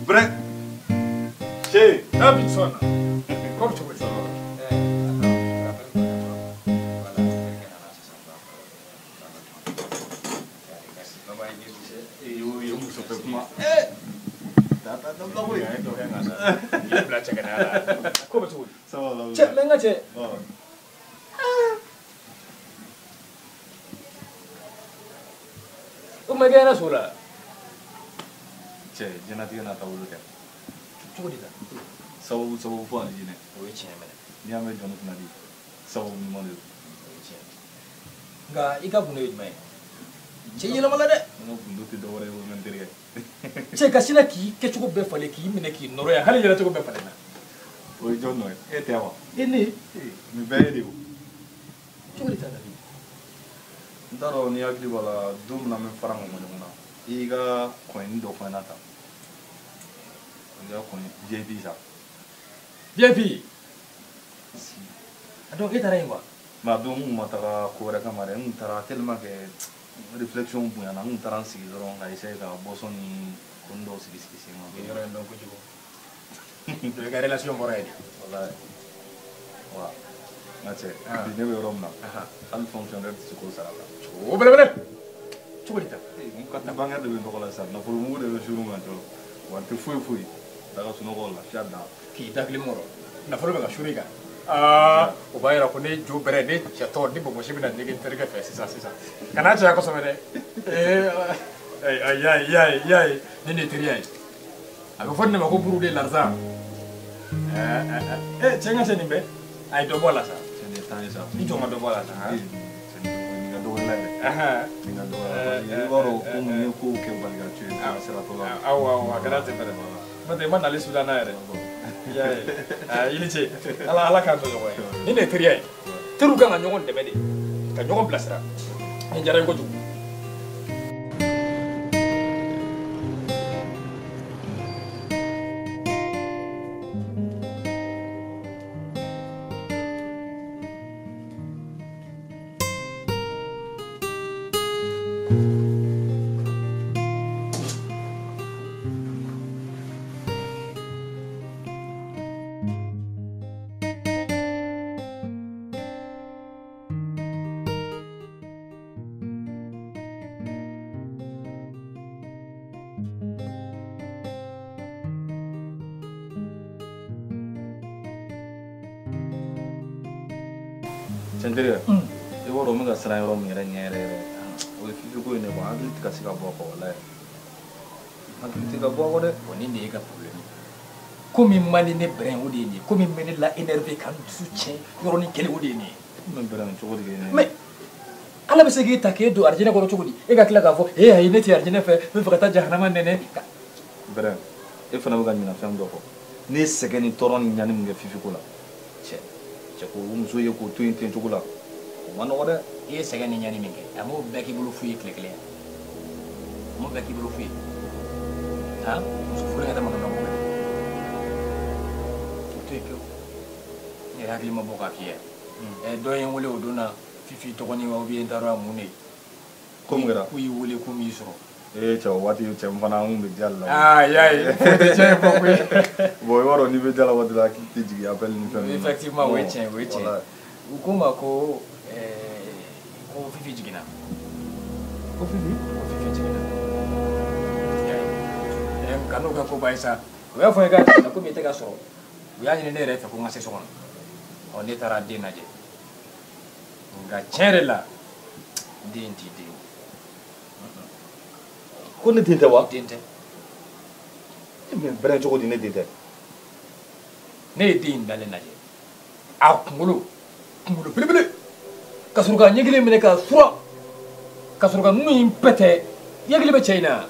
Speaker 16: Brɛ. Che,
Speaker 14: Davidson. Comme tu veux. Cɛ, mɛ n ka cɛ. O ma kɛ so la.
Speaker 4: Cɛ, diɲɛlatigɛ n'a taabolo tɛ.
Speaker 14: Cogo di tan?
Speaker 4: Sababu sababu fo ani jinɛ.
Speaker 14: O ye tiɲɛ minɛ.
Speaker 4: N'i y'a mɛn jɔnni kunna di, sababu ɲuman de don.
Speaker 14: O ye tiɲɛ. Nka i ka gundo ye jumɛn ye? Cɛ yɛlɛma la dɛ.
Speaker 4: N ka gundo tɛ dɔwɛrɛ ye o n terikɛ.
Speaker 14: Cɛ ka sina k'i kɛcogo bɛɛ falen k'i minɛ k'i nɔrɔ yan hali yɛlɛcogo bɛɛ falen na.
Speaker 4: O ye jɔn nɔ ye? E tɛ wa?
Speaker 14: E ne?
Speaker 4: Nin bɛɛ ye de o.
Speaker 14: Cogo di tan David?
Speaker 4: N t'a dɔn n'i hakili b'a la don min na an bɛ fara ŋɔngɔ ɲɔgɔn na i y'i ka kɔɲɔni dɔ fɔ n ɲɛna tan. I ka kɔɲɔ VIP sa.
Speaker 14: VIP? A donc e taara yen quoi?
Speaker 4: Mais a don n kun ma taga ko wɛrɛ kama dɛ, n kun taara tellement que réflexion bonyana n kun taara n sigi dɔrɔn ka essayer ka boisson ni koni dɔw sigi sigi sen kan.
Speaker 14: I yɔrɔ in dɔn kojugu. I ka relation bɔra yen de.
Speaker 4: Walayi. Wa n ka cɛ bi ne bɛ yɔrɔ min na hali fonctionnaire tɛ se k'o sara la.
Speaker 14: O belebele. Cogo di tan?
Speaker 4: N ka bancaire de bɛ nɔgɔ la sisan nafolo mugu de bɛ surun kan cɔ wari tɛ foyi foyi daga sunɔgɔ lafiya dan.
Speaker 14: K'i da kelen kɔrɔ nafolo bɛ ka surun i kan. Aa o b'a yira ko ne jo bɛrɛ ne cɛtɔ ni bonbonsi bɛna nege n terikɛ fɛ sisan sisan. Kana caya kosɛbɛ dɛ. Ee ayi y'a ye i y'a ye ne de ye teriya ye. A bɛ fɔ ne ma ko buru de l'argent. Cɛ n ka cɛ nin bɛɛ a ye dɔ bɔ a la sa.
Speaker 4: Cɛ nin ye tan ye sa.
Speaker 14: I jɔ n ka dɔ bɔ a la sa.
Speaker 4: Nin ka dɔgɔ i la dɛ. Nin ka dɔgɔ i la i b'a dɔn komi n ye kow kɛ bali ka to yen a sera tɔ la.
Speaker 14: Awɔ awɔ a kɛra ten fɛnɛ. N'o tɛ i ma nali sudan na yɛrɛ. I y'a ye i ni ce ala ala k'an to ɲɔgɔn ye. Nin de ye teriya ye. Teriw kan ka ɲɔgɔn dɛmɛ de ka ɲɔgɔn bilasira. Nin diyara n ye kojugu.
Speaker 13: Cɛ n terikɛ, i b'a dɔn n bɛ ka siran yɔrɔ min yɛrɛ ɲɛ yɛrɛ yɛrɛ, o ye Fifi ko in de quoi, n hakili tɛ ka se ka bɔ a kɔ walayi. N hakili tɛ ka bɔ a kɔ dɛ.
Speaker 14: Bon, nin de y'e ka problème ye. Ko min man di ne bɛrɛn o de ye nin ye, ko min bɛ ne la énervé ka n dusu tiɲɛ yɔrɔnin kelen o de ye nin ye.
Speaker 13: Mais bɛrɛn cogo di kɛ?
Speaker 14: Mais Ala bɛ se k'e ta k'e don arijinɛ kɔnɔ cogo di? E ka tila k'a fɔ e ayi ne tɛ arijinɛ fɛ, n bɛ fɛ ka taa jahanama nɛnɛ.
Speaker 13: Bɛrɛn, e fana bɛ ka ɲinɛ fɛn dɔ kɔ. Ne ye sɛgɛn ni tɔɔrɔ ni ɲani min kɛ Fifi ko la, cɛ ko o muso ye k'o to yen ten cogo la, o ma nɔgɔ dɛ.
Speaker 14: I ye sɛgɛn ni ɲani min kɛ, a m'o bɛɛ k'i bolo fu ye tile kelen. A m'o bɛɛ k'i bolo fu ye. Han, muso furu in yɛrɛ ma nɔgɔ dɛ. O to yen pewu. N yɛrɛ hakili ma bɔ k'a f'i ye. Dɔ ye n wele o don na, Fifi tɔgɔnin wa ou bien n t'a dɔn a mun de ye.
Speaker 13: Ko mun kɛra?
Speaker 14: K'u y'i wele k'u m'i sɔrɔ.
Speaker 13: Ee cɛ o waati cɛ n fana n kun bɛ diya la.
Speaker 14: Aa y'a ye, o tɛ tiɲɛ fɔ koyi.
Speaker 13: Bon i b'a dɔn n'i bɛ diya la waati la hakili tɛ jigin appel ni fɛn ninnu na.
Speaker 14: Effectivement o ye tiɲɛ ye, o ye tiɲɛ ye. U ko n ma ko ko Fifi jiginna.
Speaker 13: Ko Fifi?
Speaker 14: Ko Fifi jiginna. Y'a ye, kan'o kɛ koba ye sa. U y'a fɔ n ye k'a jiginna komi i tɛ ka sɔrɔ. U y'a ɲini ne yɛrɛ fɛ ko n ka se so kɔnɔ. Ɔ ne taara den lajɛ. Nka tiɲɛ yɛrɛ la den t'i den ye.
Speaker 13: Ko ne den tɛ wa?
Speaker 14: Den tɛ.
Speaker 13: E bɛ bɛrɛn cogo di ne den tɛ?
Speaker 14: Ne ye den in dalen lajɛ. A kunkolo belebele. Ka sɔrɔ ka ɲɛ kelen minɛ k'a sura. Ka sɔrɔ ka nun in pɛtɛ. I hakili bɛ cɛ in na.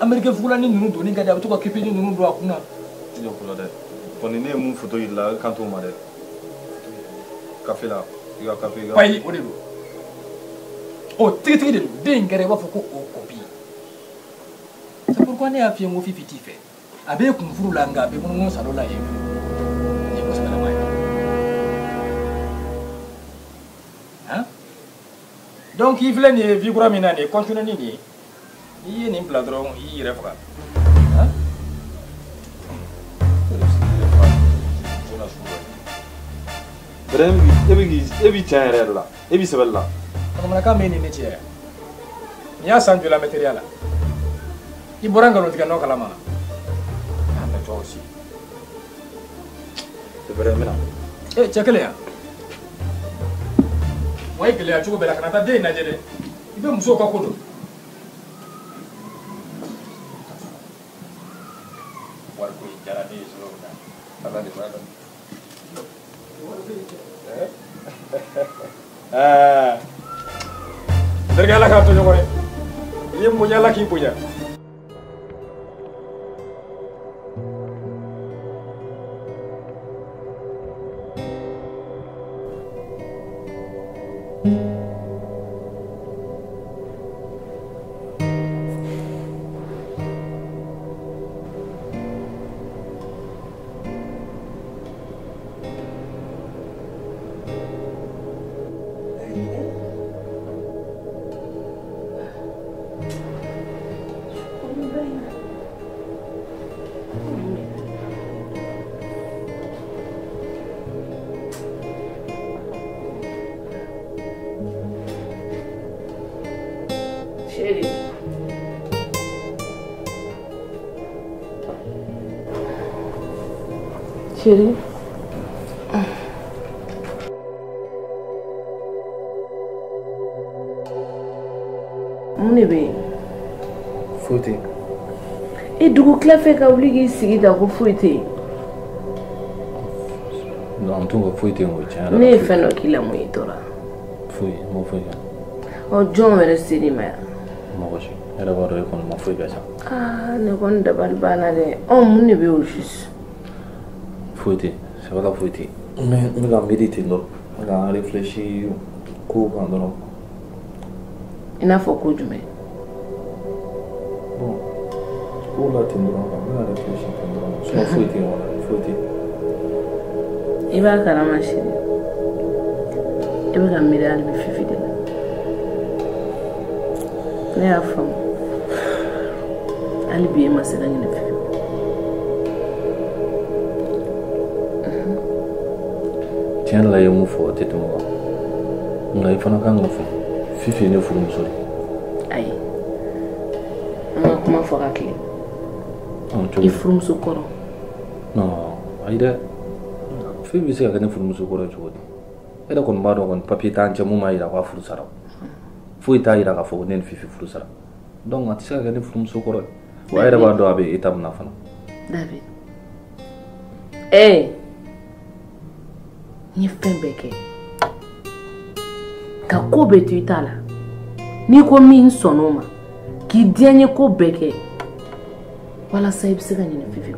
Speaker 14: Américain fugulani ninnu donni ka di, a bɛ to ka kepeni ninnu don a kun na.
Speaker 13: I jɔ ko la dɛ. Kɔni ne ye mun photo yir'i la, i kan t'o ma dɛ. Kafe la, i ka kafe.
Speaker 14: Ayi o de don. O tigitigi de don. Den in kɛra i b'a fɔ ko o copie. C'est pourquoi ne y'a f'i ye n ko Fifi t'i fɛ. A b'e kun furu la nka a bɛ munumunu salon la yen fɛ. Nin ye ko sɛbɛlama ye. Han? Donc i filɛ nin ye vie kura min na nin ye, continue ni nin ye. N'i ye nin bila dɔrɔn i y'i yɛrɛ faga. Han?
Speaker 13: Bɛrɛn, e b'i tiɲɛ yɛrɛ yɛrɛ la, e b'i sɛbɛ la.
Speaker 14: Bamanankan bɛ nin ne cɛ. Nin y'a san joli an bɛ teriya la? I bɔra nkalontigɛ nɔ kalama. Ah mais toi aussi.
Speaker 13: Bɛrɛn, n bɛna.
Speaker 14: Eh cɛ kelen yan. Wa i gɛlɛya cogo bɛɛ la kana taa den in lajɛ dɛ. I bɛ musow ka ko dɔn. Wariko in diyara ne ye cogo min na. Ala de b'a dɔn. Terikɛ Ala k'a to ɲɔgɔn ye. I ye n bonya Ala k'i bonya.
Speaker 17: Chérie. Chérie. Mun de bɛ yen?
Speaker 13: Foyi tɛ yen.
Speaker 17: E dugu tila fɛ ka wuli k'i sigi ta ko foyi tɛ yen.
Speaker 13: Non, en tout cas foyi tɛ yen o tiɲɛ yɛrɛ la.
Speaker 17: Ne ye fɛn dɔ k'i la mun y'i tɔɔrɔ?
Speaker 13: Foyi, n ma foyi kɛ.
Speaker 17: Ɔ jɔn yɛrɛ ser'i ma yan?
Speaker 13: Mɔgɔ si. E yɛrɛ b'a dɔn e kɔni ma foyi kɛ sa.
Speaker 17: Aa ne kɔni dabali banna dɛ. Ɔ mun de bɛ yen o juste?
Speaker 13: Foyi tɛ yen, sɛbɛ la foyi tɛ yen. Mais n bɛ ka miiri ten dɔrɔn, n bɛ ka n réfléchir kow kan dɔrɔn.
Speaker 17: I n'a fɔ ko jumɛn?
Speaker 13: Bon, kow la ten dɔrɔn quoi, n bɛ ka réfléchir ten dɔrɔn. Sinon foyi tɛ yen walahi, foyi tɛ yen.
Speaker 17: I b'a kalama chérie. E bɛ ka miiri hali bi Fifi de la. Ne y'a faamu. Hali bi e ma se ka ɲinɛ Fifi kɔ.
Speaker 13: Tiɲɛ yɛrɛ la i ye mun fɔ o tɛ tɛmɛ o kan. Nka i fana kan ka fɔ Fifi ye ne furumuso de ye.
Speaker 17: Ayi. An ka kuma fɔ ka tilen.
Speaker 13: Cogo
Speaker 17: I furumuso kɔrɔ.
Speaker 13: Non, ayi dɛ. Fifi bɛ se ka kɛ ne furumuso kɔrɔ ye cogo di? E yɛrɛ kɔni b'a dɔn kɔni papier t'an cɛ mun b'a jira k'a furu sara. Foyi t'a jira k'a fɔ ko ne ni Fifi furu sara. Donc a tɛ se ka kɛ ne furumuso kɔrɔ ye. Wa e yɛrɛ b'a dɔn a bɛ état min na fana.
Speaker 7: David. Ee n ye fɛn bɛɛ kɛ. Ka ko bɛɛ to i ta la. N'i ko min sɔnn'o ma, k'i diya n ye ko bɛɛ kɛ. Walasa i bɛ se ka ɲinɛ Fifi kɔ.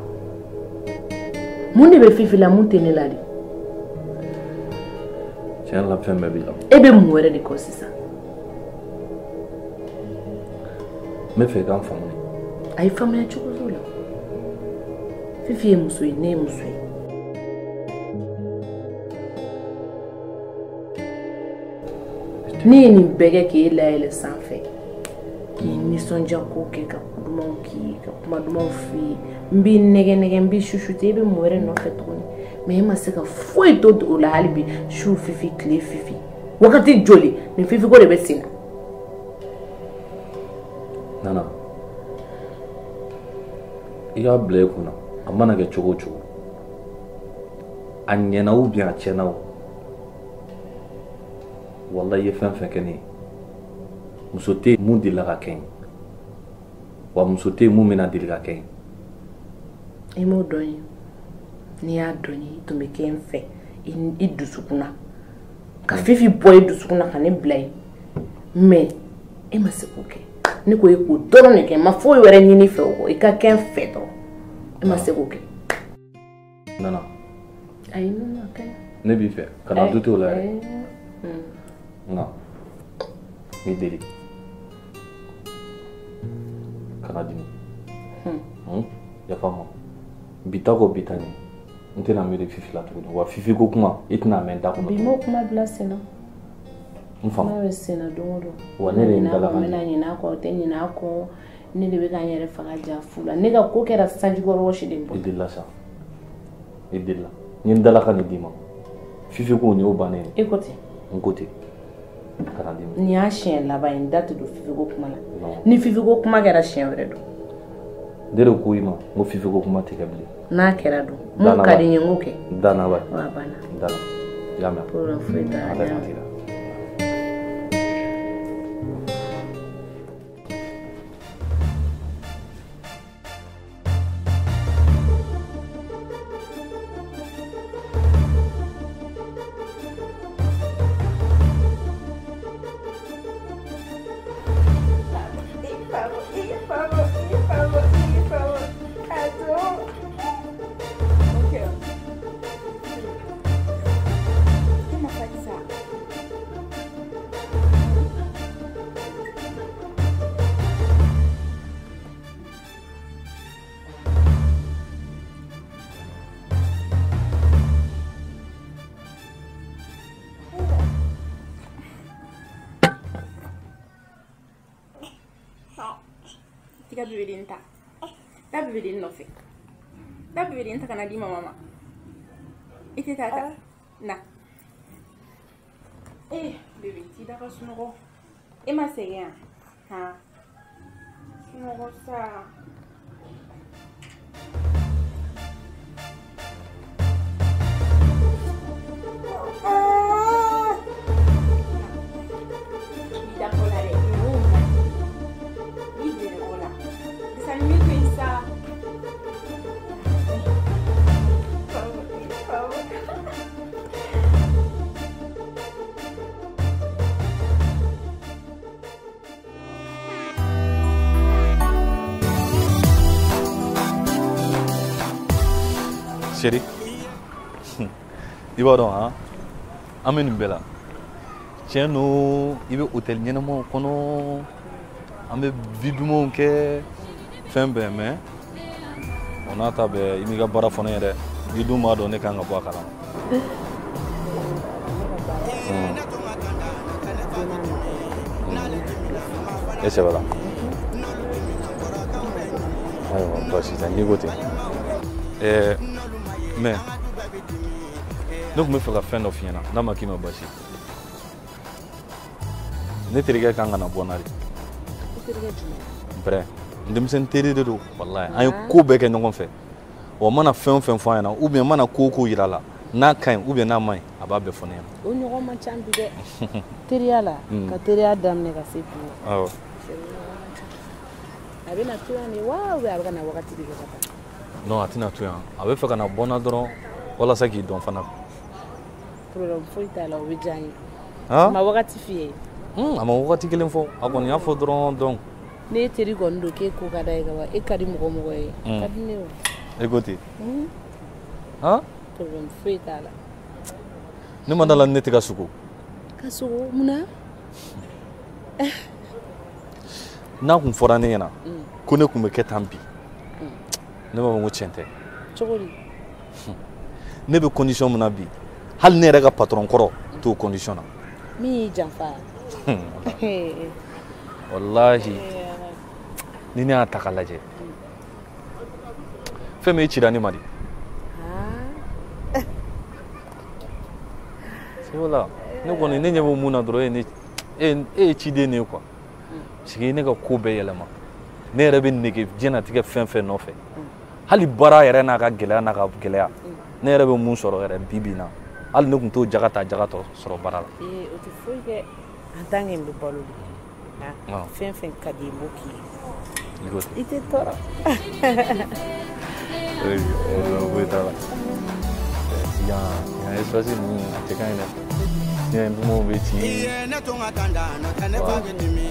Speaker 7: Mun de bɛ Fifi la mun tɛ ne la de?
Speaker 13: Tiɲɛ la fɛn bɛɛ b'i la.
Speaker 7: E bɛ mun wɛrɛ de kɔ sisan?
Speaker 13: N bɛ fɛ i ka n faamu de.
Speaker 7: A ye faamuya cogo t'o la. Fifi ye muso ye, ne ye muso ye. Ne ye nin bɛɛ kɛ k'e layɛlɛ sanfɛ, k'i nisɔndiya ko kɛ, ka ko dumanw k'i ye, ka kuma dumanw f'i ye. N b'i nɛgɛ nɛgɛ, n b'i chuchoter, e bɛ mun wɛrɛ nɔfɛ tuguni? Mais e ma se ka foyi to o la hali bi. Su Fifi, tile Fifi, wagati joli nin Fifi ko de bɛ sen na.
Speaker 13: Nana, i k'a bila i kunna, a mana kɛ cogo o cogo, a ɲɛna ou bien a tiɲɛna o, walahi i ye fɛn fɛn kɛ ne ye, muso tɛ yen mun delila ka kɛ n ye, wa muso tɛ yen mun bɛna deli ka kɛ n ye.
Speaker 7: I m'o dɔn ye. N'i y'a dɔn ye, i tun bɛ kɛ n fɛ i dusukun na, ka Fifi bɔ i dusukun na ka ne bila yen. Mais e ma se k'o kɛ. Ne ko e k'o dɔrɔn de kɛ, n ma foyi wɛrɛ ɲini i fɛ o kɔ, i ka kɛ n fɛ dɔrɔn. E ma se k'o kɛ.
Speaker 13: Nana.
Speaker 7: Ayi, non, a ka ɲi.
Speaker 13: Ne b'i fɛ, kana douter o la yɛrɛ. Nka n b'i deli, kana dimi. Yafa n ma. Bi ta kɔ bi ta ɲɛ, n tɛna miiri Fifi la tuguni. Wa Fifi ko kuma, i tɛna mɛn n da kɔnɔ.
Speaker 7: Bi m'o kuma bila sen na.
Speaker 13: N faamu.
Speaker 7: Kuma bɛ sen na don o don.
Speaker 13: Wa ne de ye n dalakan
Speaker 7: N bɛna ɲinɛ a kɔ, o tɛ ɲinɛ a kɔ. Ne de bɛ ka n yɛrɛ faga ja fu la. Ne ka ko kɛra sanjikɔrɔ wɔsi de ye.
Speaker 13: I delila sa, i delila. N ye n dalakan de d'i ma. Fifi ko nin y'o bannen ye.
Speaker 7: E ko ten.
Speaker 13: N ko ten. Kana dimi.
Speaker 7: Nin y'a siɲɛ laban ye, n da tɛ don Fifi ko kuma la. Ni Fifi ko kuma kɛra siɲɛ wɛrɛ don.
Speaker 13: Ne de ko i ma n ko Fifi ko kuma tɛ kɛ bilen.
Speaker 7: N'a kɛra don, mun ka di n ye n k'o kɛ.
Speaker 13: Danaba.
Speaker 7: Wa a banna.
Speaker 13: Dana. I y'a mɛn.
Speaker 7: Problème foyi t'a la.
Speaker 13: Ala k'an tila.
Speaker 1: Tika bébé ta. Ta bébé nɔfɛ. Ta bébé ta kana di mama ma. I tɛ taa ta. Na. Eh, bébé, t'i da ka sunɔgɔ. E ma sɛgɛn yan? Han. Sunɔgɔ sa. I da kɔ la dɛ. I bɛrɛ kɔ la. Dessin to yen sa.
Speaker 13: Chérie, i b'a dɔn han, an bɛ nin bɛɛ la. Tiɲɛ don, i bɛ hôtel ɲɛnamaw kɔnɔ, an bɛ vie dumanw kɛ, fɛn bɛɛ, mais o n'a ta bɛɛ, i m'i ka baara fɔ ne ye dɛ. I dun b'a dɔn ne kan ka bɔ a kalama. E sɛbɛ la. Ayiwa, baasi tɛ, n'i ko ten. Mais ne tun bɛ fɛ ka fɛn dɔ f'i ɲɛna, n'a ma k'i ma baasi ye. Ne terikɛ kan ka na bɔ n na de. Brɛ, n denmisɛnnin teri de don, walahi. An ye ko bɛɛ kɛ ɲɔgɔn fɛ. Wa n mana fɛn o fɛn fɔ a ɲɛna, ou bien n mana ko o ko yir'a la,
Speaker 4: N'a ka ɲi ou bien n'a man ɲi, a b'a bɛɛ fɔ ne ɲɛna.
Speaker 7: O ɲɔgɔn man ca bi dɛ. Teriya la, ka teriya daminɛ ka se bi ma.
Speaker 4: Awɔ.
Speaker 7: A bɛna to yan de wa ou bien a bɛ ka na wagati de kɛ ka taa?
Speaker 4: Non, a tɛna to yan. A bɛ fɛ ka na bɔ n na dɔrɔn walasa k'i dɔn fana.
Speaker 7: Problème foyi t'a la, o bɛ diya n ye.
Speaker 4: Han?
Speaker 7: A ma wagati f'i ye?
Speaker 4: A ma wagati kelen fɔ. A kɔni y'a fɔ dɔrɔn donc.
Speaker 7: Ne teri kɔni don k'e ko ka d'a ye ka ban, e ka di mɔgɔ mɔgɔ ye. Ka di ne ye o.
Speaker 4: E ko ten? Han?
Speaker 7: Problème foyi t'a la.
Speaker 4: Ne ma da la ne tɛ ka sogo.
Speaker 7: Ka sogo mun na?
Speaker 4: N'a kun fɔra ne ɲɛna ko ne kun bɛ kɛ tan bi, ne b'a fɔ ko tiɲɛ tɛ.
Speaker 7: Cogo di?
Speaker 4: Ne bɛ condition min na bi, hali ne yɛrɛ ka patron kɔrɔ t'o condition na.
Speaker 7: Min y'i janfa?
Speaker 4: Walahi, ni ne y'a ta k'a lajɛ, fɛn min e cira ne ma de. Voilà. Ne kɔni ne ɲɛ bɛ mun na dɔrɔn, e ye ciden de ye quoi. Parce que ne ka ko bɛɛ yɛlɛma. Ne yɛrɛ bɛ nege diɲɛnatigɛ fɛn fɛn nɔfɛ. Hali baara yɛrɛ n'a ka gɛlɛya n'a ka gɛlɛya. Ne yɛrɛ bɛ mun sɔrɔ yɛrɛ bi bi in na. Hali ne tun t'o jaga ta jaga tɔ sɔrɔ baara la.
Speaker 7: Ee, o tɛ foyi kɛ. En tant que n bɛ balo de. Fɛn fɛn ka di n b'o k'i ye.
Speaker 4: I ko ten.
Speaker 7: I tɛ tɔɔrɔ.
Speaker 4: Foyi t'a la. Yan espace ninnu a cɛ ka ɲi dɛ. Yan dumanw bɛ ci.
Speaker 5: Ne to ka tan da n'o tɛ ne fa bɛ dimi,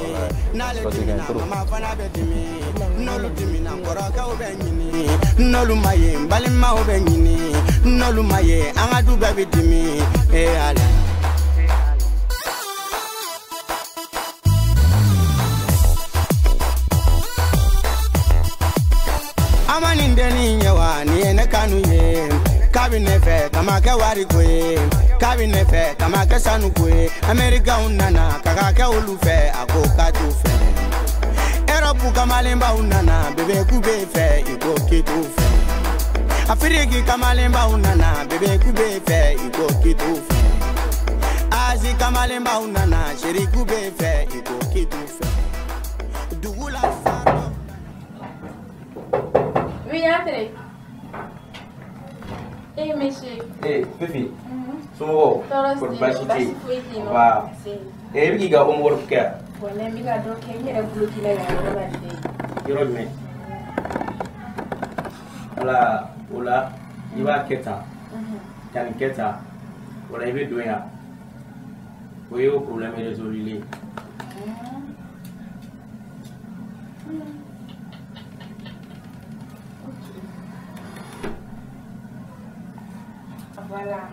Speaker 5: n'ale dimina mama fana bɛ dimi, n'olu dimina kɔrɔkɛw bɛ ɲini, n'olu ma ye n balimaw bɛ ɲini, n'olu ma ye an ka du bɛɛ bɛ dimi. Ee ala. A ma nin dennin ye wa, nin ye ne kanu ye. K'a bɛ ne fɛ ka ma kɛ wariko ye, k'a bɛ ne fɛ ka ma kɛ sanuko ye. Amerikaw nana ka ka kɛ olu fɛ, a ko k'a t'u fɛ. Erɔpu kamalenbaw nana, bébé k'u b'e fɛ, i ko k'i t'u fɛ. Afiriki kamalenbaw nana, bébé k'u b'e fɛ, i ko k'i t'u fɛ. Azi kamalenbaw nana, chéri k'u b'e fɛ, i ko k'i t'u fɛ. Dugu la sa.
Speaker 1: Oui, entrez. Eh, monsieur.
Speaker 6: Eh, Fifi. Somɔgɔw? Kɔri baasi tɛ yen?
Speaker 1: Foyi tɛ yen.
Speaker 6: Nba. Eh, i bɛ k'i ka homework kɛ yan?
Speaker 1: Walayi, n bɛ ka dɔ kɛ, n yɛrɛ bloqué la yan yɔrɔ la de.
Speaker 6: Yɔrɔ jumɛn? Wala, o la, i b'a kɛ tan. Ka nin kɛ tan. O la, i bɛ don yan. O ye o problème résolu ye.
Speaker 1: Voilà.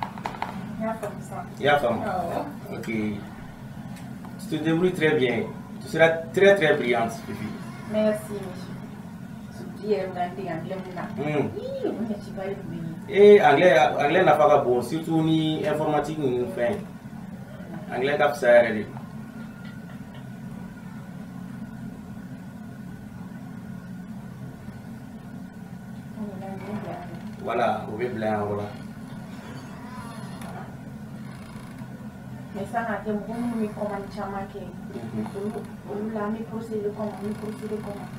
Speaker 6: I y'a faamu? Ok. Tu te débrouilles très bien. Tu seras très très brillante, Fifi.
Speaker 1: Merci, monsieur. I yɛrɛ bɛ ka n dege anglais mun na. Ii, o ɲɛciba de tun bɛ yen.
Speaker 6: Ee, anglais nafa ka bon, surtout ni informatique ninnu fɛn. Anglais ka fisa yɛrɛ de. Voilà, o bɛ bila yan yɔrɔ la.
Speaker 1: Mais ça n'a kɛ mɔgɔ minnu bɛ commande caman kɛ, olu la an bɛ procéder comment, an bɛ procéder comment?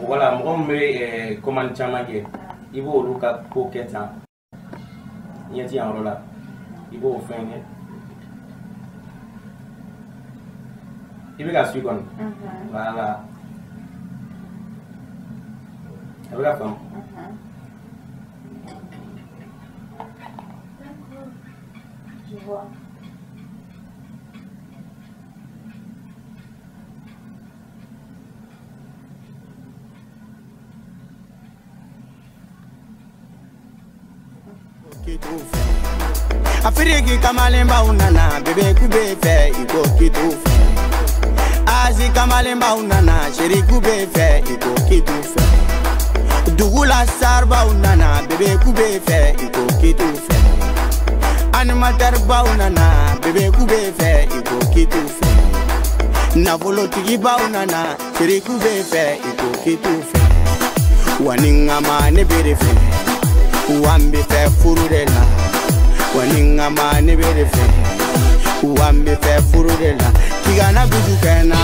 Speaker 6: Voilà, mɔgɔ min bɛ commande caman kɛ, i b'olu ka ko kɛ tan. Ɲɛ ti yan yɔrɔ la, i b'o fɛn kɛ. I bɛ ka suit kɔni. Voilà. A bɛ ka faamu.
Speaker 1: Je vois.
Speaker 5: Afiriki kamalenbaw nana, bébé k'u b'e fɛ, i ko k'i t'u fɛ. Azi kamalenbaw nana, chéri k'u b'e fɛ, i ko k'i t'u fɛ. Dugu la saribaw nana, bébé k'u b'e fɛ, i ko k'i t'u fɛ. Animateur baw nana, bébé k'u b'e fɛ, i ko k'i t'u fɛ. Nafolotigibaw nana, chéri k'u b'e fɛ, i ko k'i t'u fɛ. Wa ni n ka ma ne b'e de fɛ, wa n bɛ fɛ furu de la. Wa ni n ka ma ne b'e de fɛ, wa n bɛ fɛ furu de la. K'i kana dusu kɛ n na.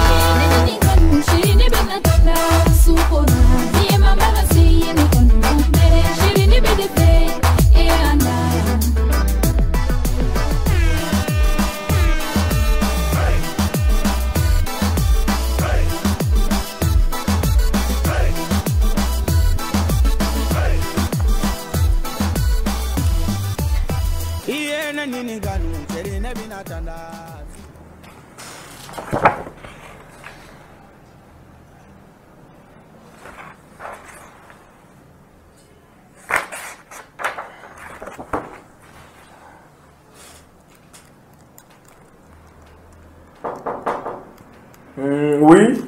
Speaker 11: Oui.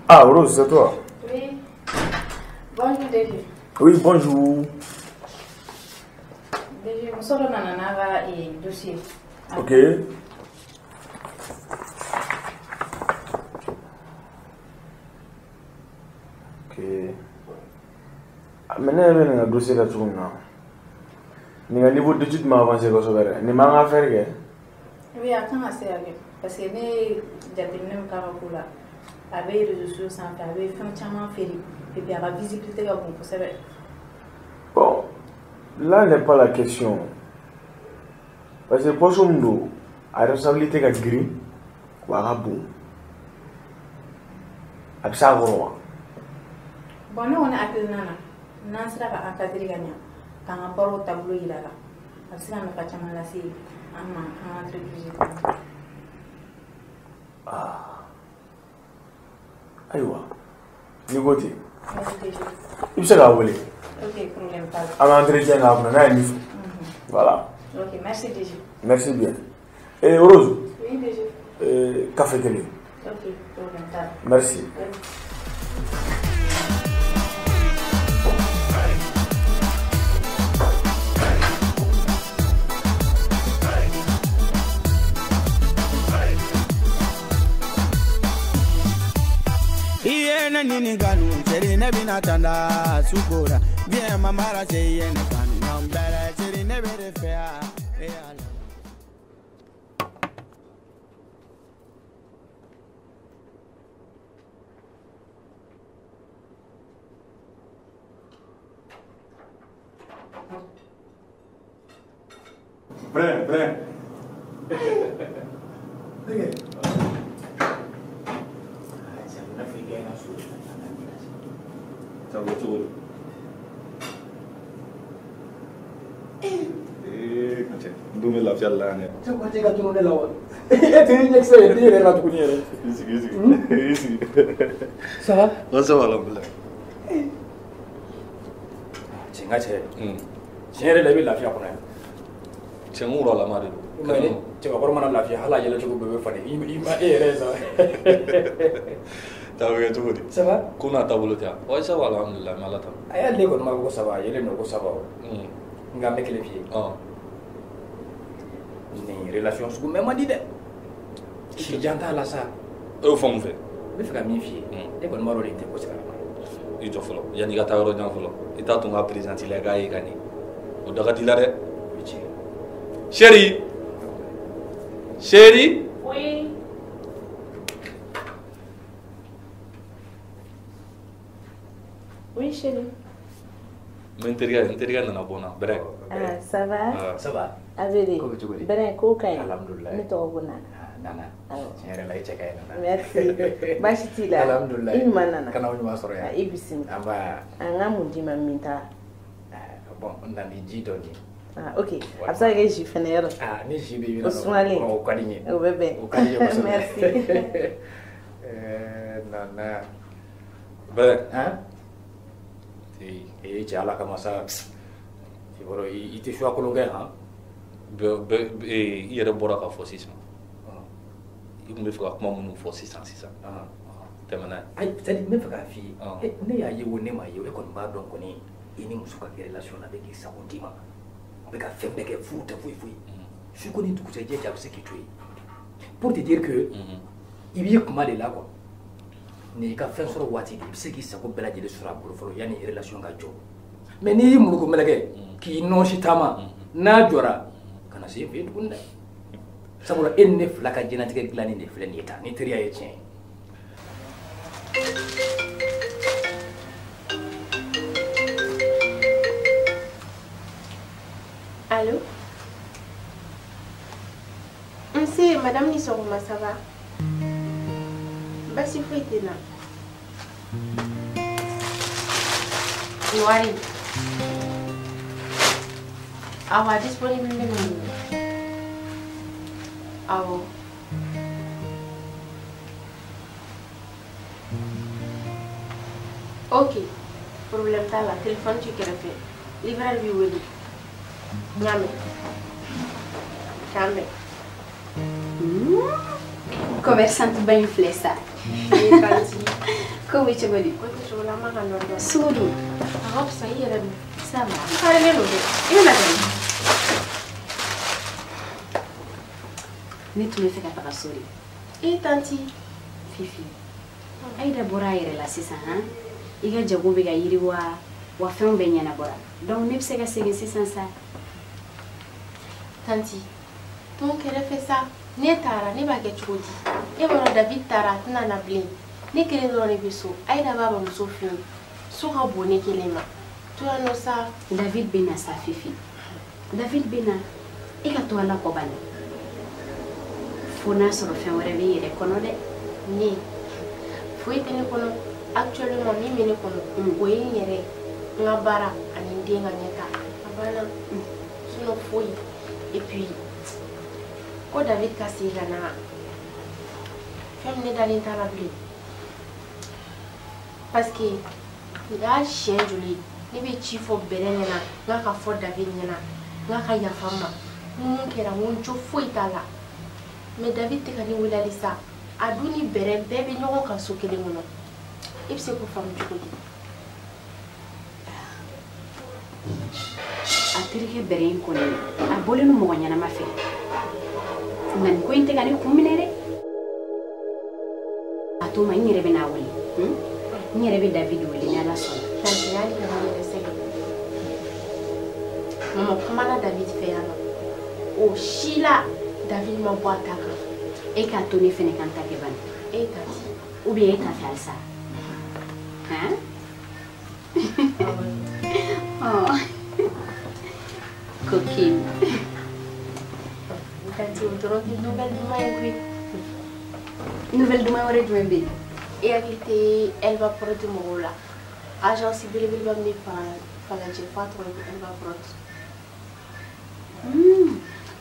Speaker 11: Ah, Rose, c'est toi?
Speaker 17: Oui. Bonjour, DG.
Speaker 11: Oui, bonjour.
Speaker 17: DG, muso dɔ nana n'a ka dossier.
Speaker 11: Ok. Ok. Mais ne yɛrɛ bɛ nin ka dossier la cogo min na, nin ka niveau d'étude ma avancé kosɛbɛ dɛ. Nin m'an ka affaire kɛ.
Speaker 17: Oui, a kan ka se ka kɛ parce que ne ye jateminɛ min k'a ka ko la, a bɛ réseaux sociaux sanfɛ, a bɛ fɛn caman feere et puis a ka visibilité ka bon kosɛbɛ.
Speaker 11: Bon, là n'est pas la question. Parce que poste min don, a responsabilité ka girin, wa a ka bon. A bɛ s'a kɔrɔ wa?
Speaker 17: Bon, ne kɔni hakilina na, n'an sera ka encadrer ka ɲa, k'an ka baaraw taabolo yira a la, a bɛ se ka nafa caman lase an ma an ka entreprise kɔnɔ.
Speaker 11: Ah. Ayiwa, n'i ko ten, i bɛ se k'a wele.
Speaker 17: Ok, problème t'a la.
Speaker 11: An ka entretien k'a kunna n'a ye min fɔ. Voilà.
Speaker 17: Ok, merci DG.
Speaker 11: Merci bien. Et Rose.
Speaker 17: Oui, DG.
Speaker 11: Café kelen.
Speaker 17: Ok, problème t'a la.
Speaker 11: Merci.
Speaker 17: Oui.
Speaker 5: Iyene nini kanu, seri ne bina tanda sukura. Bien mamara se iyene kanu, nambere seri ne bere fea.
Speaker 16: Bren, Bren. N dun bɛ lafiya la yan dɛ.
Speaker 14: Cɛ ko cɛ ka tunu ne la wa? E tɛ i ɲɛkisɛ ye den yɛrɛ la tuguni yɛrɛ.
Speaker 16: I sigi i sigi i sigi.
Speaker 14: Ça va?
Speaker 16: Non, ça va alhamdulilayi.
Speaker 14: Cɛ n ka cɛ. Tiɲɛ yɛrɛ la i bɛ lafiya kɔnɔ yan.
Speaker 4: Cɛ n wuralama de don.
Speaker 14: Mais ni cɛbakɔrɔ mana lafiya hali a yɛlɛcogo bɛɛ bɛ falen. I ma e yɛrɛ ye sa.
Speaker 4: Ta bɛ kɛ cogo di?
Speaker 14: Ça va?
Speaker 4: Ko n'a taabolo tɛ yan. Wa ça va alhamdulilayi n bɛ Ala tanu.
Speaker 14: A y'ale kɔni ma ko ça va a yɛlɛlen don ko ça va o. Nka n bɛ kelen f'i ye. Nin relation sugu mɛn man di dɛ. Si jan t'a la sa.
Speaker 4: E y'o fɔ mun fɛ?
Speaker 14: N bɛ fɛ ka min f'i ye. E kɔni b'a dɔn nin tɛ ko sɛbɛlama ye.
Speaker 4: I jɔ fɔlɔ yanni i ka taa yɔrɔ jan fɔlɔ. I t'a to n ka présidente la i k'a ye ka ɲɛ. O da ka di i la dɛ.
Speaker 14: O ye tiɲɛ ye.
Speaker 4: Chérie. Chérie.
Speaker 7: Oui. Oui, chérie.
Speaker 4: N terikɛ nana bɔ n na Bɛrɛ.
Speaker 17: Ah, ça va?
Speaker 14: Ça va.
Speaker 17: A bɛ di?
Speaker 14: Ko bɛ cogo di?
Speaker 17: Bɛrɛ, ko ka ɲi.
Speaker 14: Alhamdulilayi.
Speaker 17: Ne tɔgɔ ko Nana.
Speaker 14: Nana.
Speaker 17: Awɔ.
Speaker 14: Tiɲɛ yɛrɛ la i cɛ ka ɲi Nana.
Speaker 17: Merci. Baasi t'i la?
Speaker 14: Alhamdulilayi.
Speaker 17: I ɲuman nana.
Speaker 14: Ka n'aw ɲuman sɔrɔ yan.
Speaker 17: I bisimila.
Speaker 14: Anba.
Speaker 17: An ka mun d'i ma min ta?
Speaker 14: Bon, n nana ni ji dɔ di.
Speaker 17: Ah, ok. A bɛ se ka kɛ jus fɛnɛ yɔrɔ.
Speaker 14: Ah, ni jus bɛ
Speaker 17: O sumalen.
Speaker 14: O ka di n ye.
Speaker 17: O bɛ bɛn.
Speaker 14: O ka di n ye kosɛbɛ.
Speaker 17: Merci.
Speaker 14: Nana.
Speaker 4: Bɛrɛ.
Speaker 14: Han? Ee cɛ Ala kama sa. I b'a dɔn i tɛ choix kolon kɛ han?
Speaker 4: I yɛrɛ bɔra k'a fɔ sisan. I tun bɛ fɛ ka kuma minnu fɔ sisan sisan. Tɛmɛ n'a ye.
Speaker 14: Ayi, c'est à dire n bɛ fɛ k'a f'i ye. Ne y'a ye o ne m'a ye o, e kɔni b'a dɔn kɔni i ni muso ka kɛ relation na a bɛ k'i sago d'i ma. A bɛ ka fɛn bɛɛ kɛ furu tɛ foyi foyi. Su ko ni dugusɛjɛ cɛ a bɛ se k'i to yen. Pour te dire que i b'i kuma de la quoi. Ni i ka fɛn sɔrɔ waati de i bɛ se k'i sago bɛɛ lajɛlen sɔrɔ a bolo fɔlɔ yanni relation ka jɔ. Mais n'i y'i muluku mɛlɛkɛ k'i nɔɔsi taama n'a jɔra kana se n fɛ yen tuguni dɛ. Sabula e ni ne fila ka diɲɛlatigɛ dilanni de filɛ nin ye tan ni teriya ye tiɲɛ ye.
Speaker 8: Allô? Nse, madame ni sɔgɔma, ça va? Basi foyi tɛ n na. Nin wari. Awɔ, a disponible ne bɛ n bolo. Awɔ. Ok, problème t'a la, téléphone ci kɛrɛfɛ. Livreur b'i wele. N y'a mɛn. K'an bɛn.
Speaker 22: Commerçante ba in filɛ sa. Ko bɛ cogo di?
Speaker 8: Ko tɛ cogo la, an ma ka nɔ dɔn.
Speaker 22: Sugu dun?
Speaker 8: A ka fisa, i yɛrɛ dun?
Speaker 22: Ça va.
Speaker 8: I karilen don dɛ. I bɛna kɛ min?
Speaker 22: Ne tun bɛ fɛ ka taga so de.
Speaker 8: E tanti.
Speaker 22: Fifi, Aïda bɔra a yɛrɛ la sisan han? I ka jago bɛ ka yiriwa, wa fɛnw bɛɛ ɲɛnabɔra. Donc ne bɛ se ka segin sisan sa.
Speaker 8: Tanti, to n kɛrɛfɛ sa. Ne taara, ne b'a kɛ cogo di? E b'a dɔn David taara, a tɛna na bilen. Ne kelen dɔrɔn de bɛ so. Aïda b'a bamuso fɛ yen. So ka bon ne kelen ma. To yan nɔ sa.
Speaker 22: David bɛ na sa Fifi. David bɛ na. E ka to Ala kɔ bani. Fo n'a sɔrɔ fɛn wɛrɛ b'i yɛrɛ kɔnɔ dɛ.
Speaker 8: Ne foyi tɛ ne kɔnɔ. Actuellement min bɛ ne kɔnɔ, o ye n yɛrɛ, n ka baara ani n den ka ɲɛta. A banna. Sinon foyi. Et puis ko David ka segin ka na, fɛn min ne dalen t'a la bilen. Parce que nin y'a siɲɛ joli ye ne bɛ ci fɔ Bɛrɛ ɲɛna, n k'a ka fɔ David ɲɛna, n k'a ka yafa n ma. N ko mun kɛra, n ko n jo foyi t'a la. Mais David tɛ ka ne wele halisa. A dun ni Bɛrɛ bɛɛ bɛ ɲɔgɔn kan so kelen kɔnɔ. I bɛ se k'o faamu cogo di?
Speaker 22: A terikɛ Bɛrɛ in kɔni, a bɔlen don mɔgɔ ɲɛnama fɛ. Nka nin ko in tɛ ka ne kun minɛ dɛ. A to ma, n yɛrɛ bɛ n'a wele. N yɛrɛ bɛ David wele ni Ala sɔnna.
Speaker 8: Tanti, hali kana n yɛrɛ sɛgɛn. Mama kumana David fɛ yan nɔ. O si la, David ma bɔ a ta kan.
Speaker 22: E k'a to ne fɛnɛ ka n ta kɛ bani.
Speaker 8: E tanti.
Speaker 22: Ou bien e t'a fɛ halisa? Han? Oh. Coquine.
Speaker 8: Tanti, o dɔrɔn tɛ nouvelle duman ye koyi.
Speaker 22: Nouvelle duman wɛrɛ jumɛn bɛ yen?
Speaker 8: E hakili tɛ Elba Prod mɔgɔw la? Agence belebeleba min bɛ Falajɛ f'a tɔgɔ ye ko Elba Prod.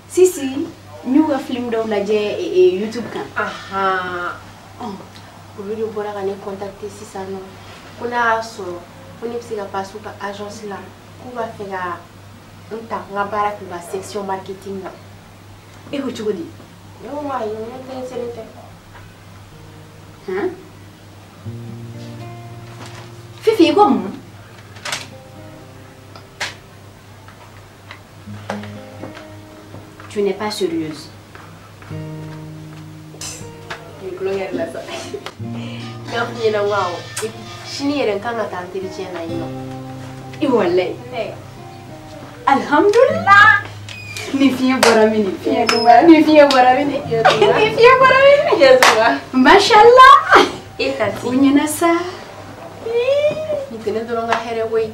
Speaker 22: Si si, n y'u ka film dɔw lajɛ YouTube kan.
Speaker 8: Olu de bɔra ka ne contacter sisan nɔ. Ko n'a y'a sɔrɔ ko ne bɛ se ka passer u ka agence la, k'u b'a fɛ ka n ta n ka baara k'u ka section marketing na.
Speaker 22: E ko cogo di?
Speaker 8: Ne ko ayi, n ko intéressé tɛ.
Speaker 22: Han? Fifi, i ko mun? Tu n'es pas sérieuse.
Speaker 8: Ni tulonkɛ de la sa. N y'a f'i ɲɛna n ko awɔ. Et puis sini yɛrɛ n kan ka taa entretien na yen nɔ.
Speaker 22: I walayi. Alhamdulillah. Ni fiɲɛ bɔra min, fiɲɛ duman, ni fiɲɛ bɔra min, ni fiɲɛ bɔra min. Mashallah.
Speaker 8: E tanti.
Speaker 22: O ɲɛna sa.
Speaker 8: Nin tɛ ne dɔrɔn ka hɛrɛ koyi.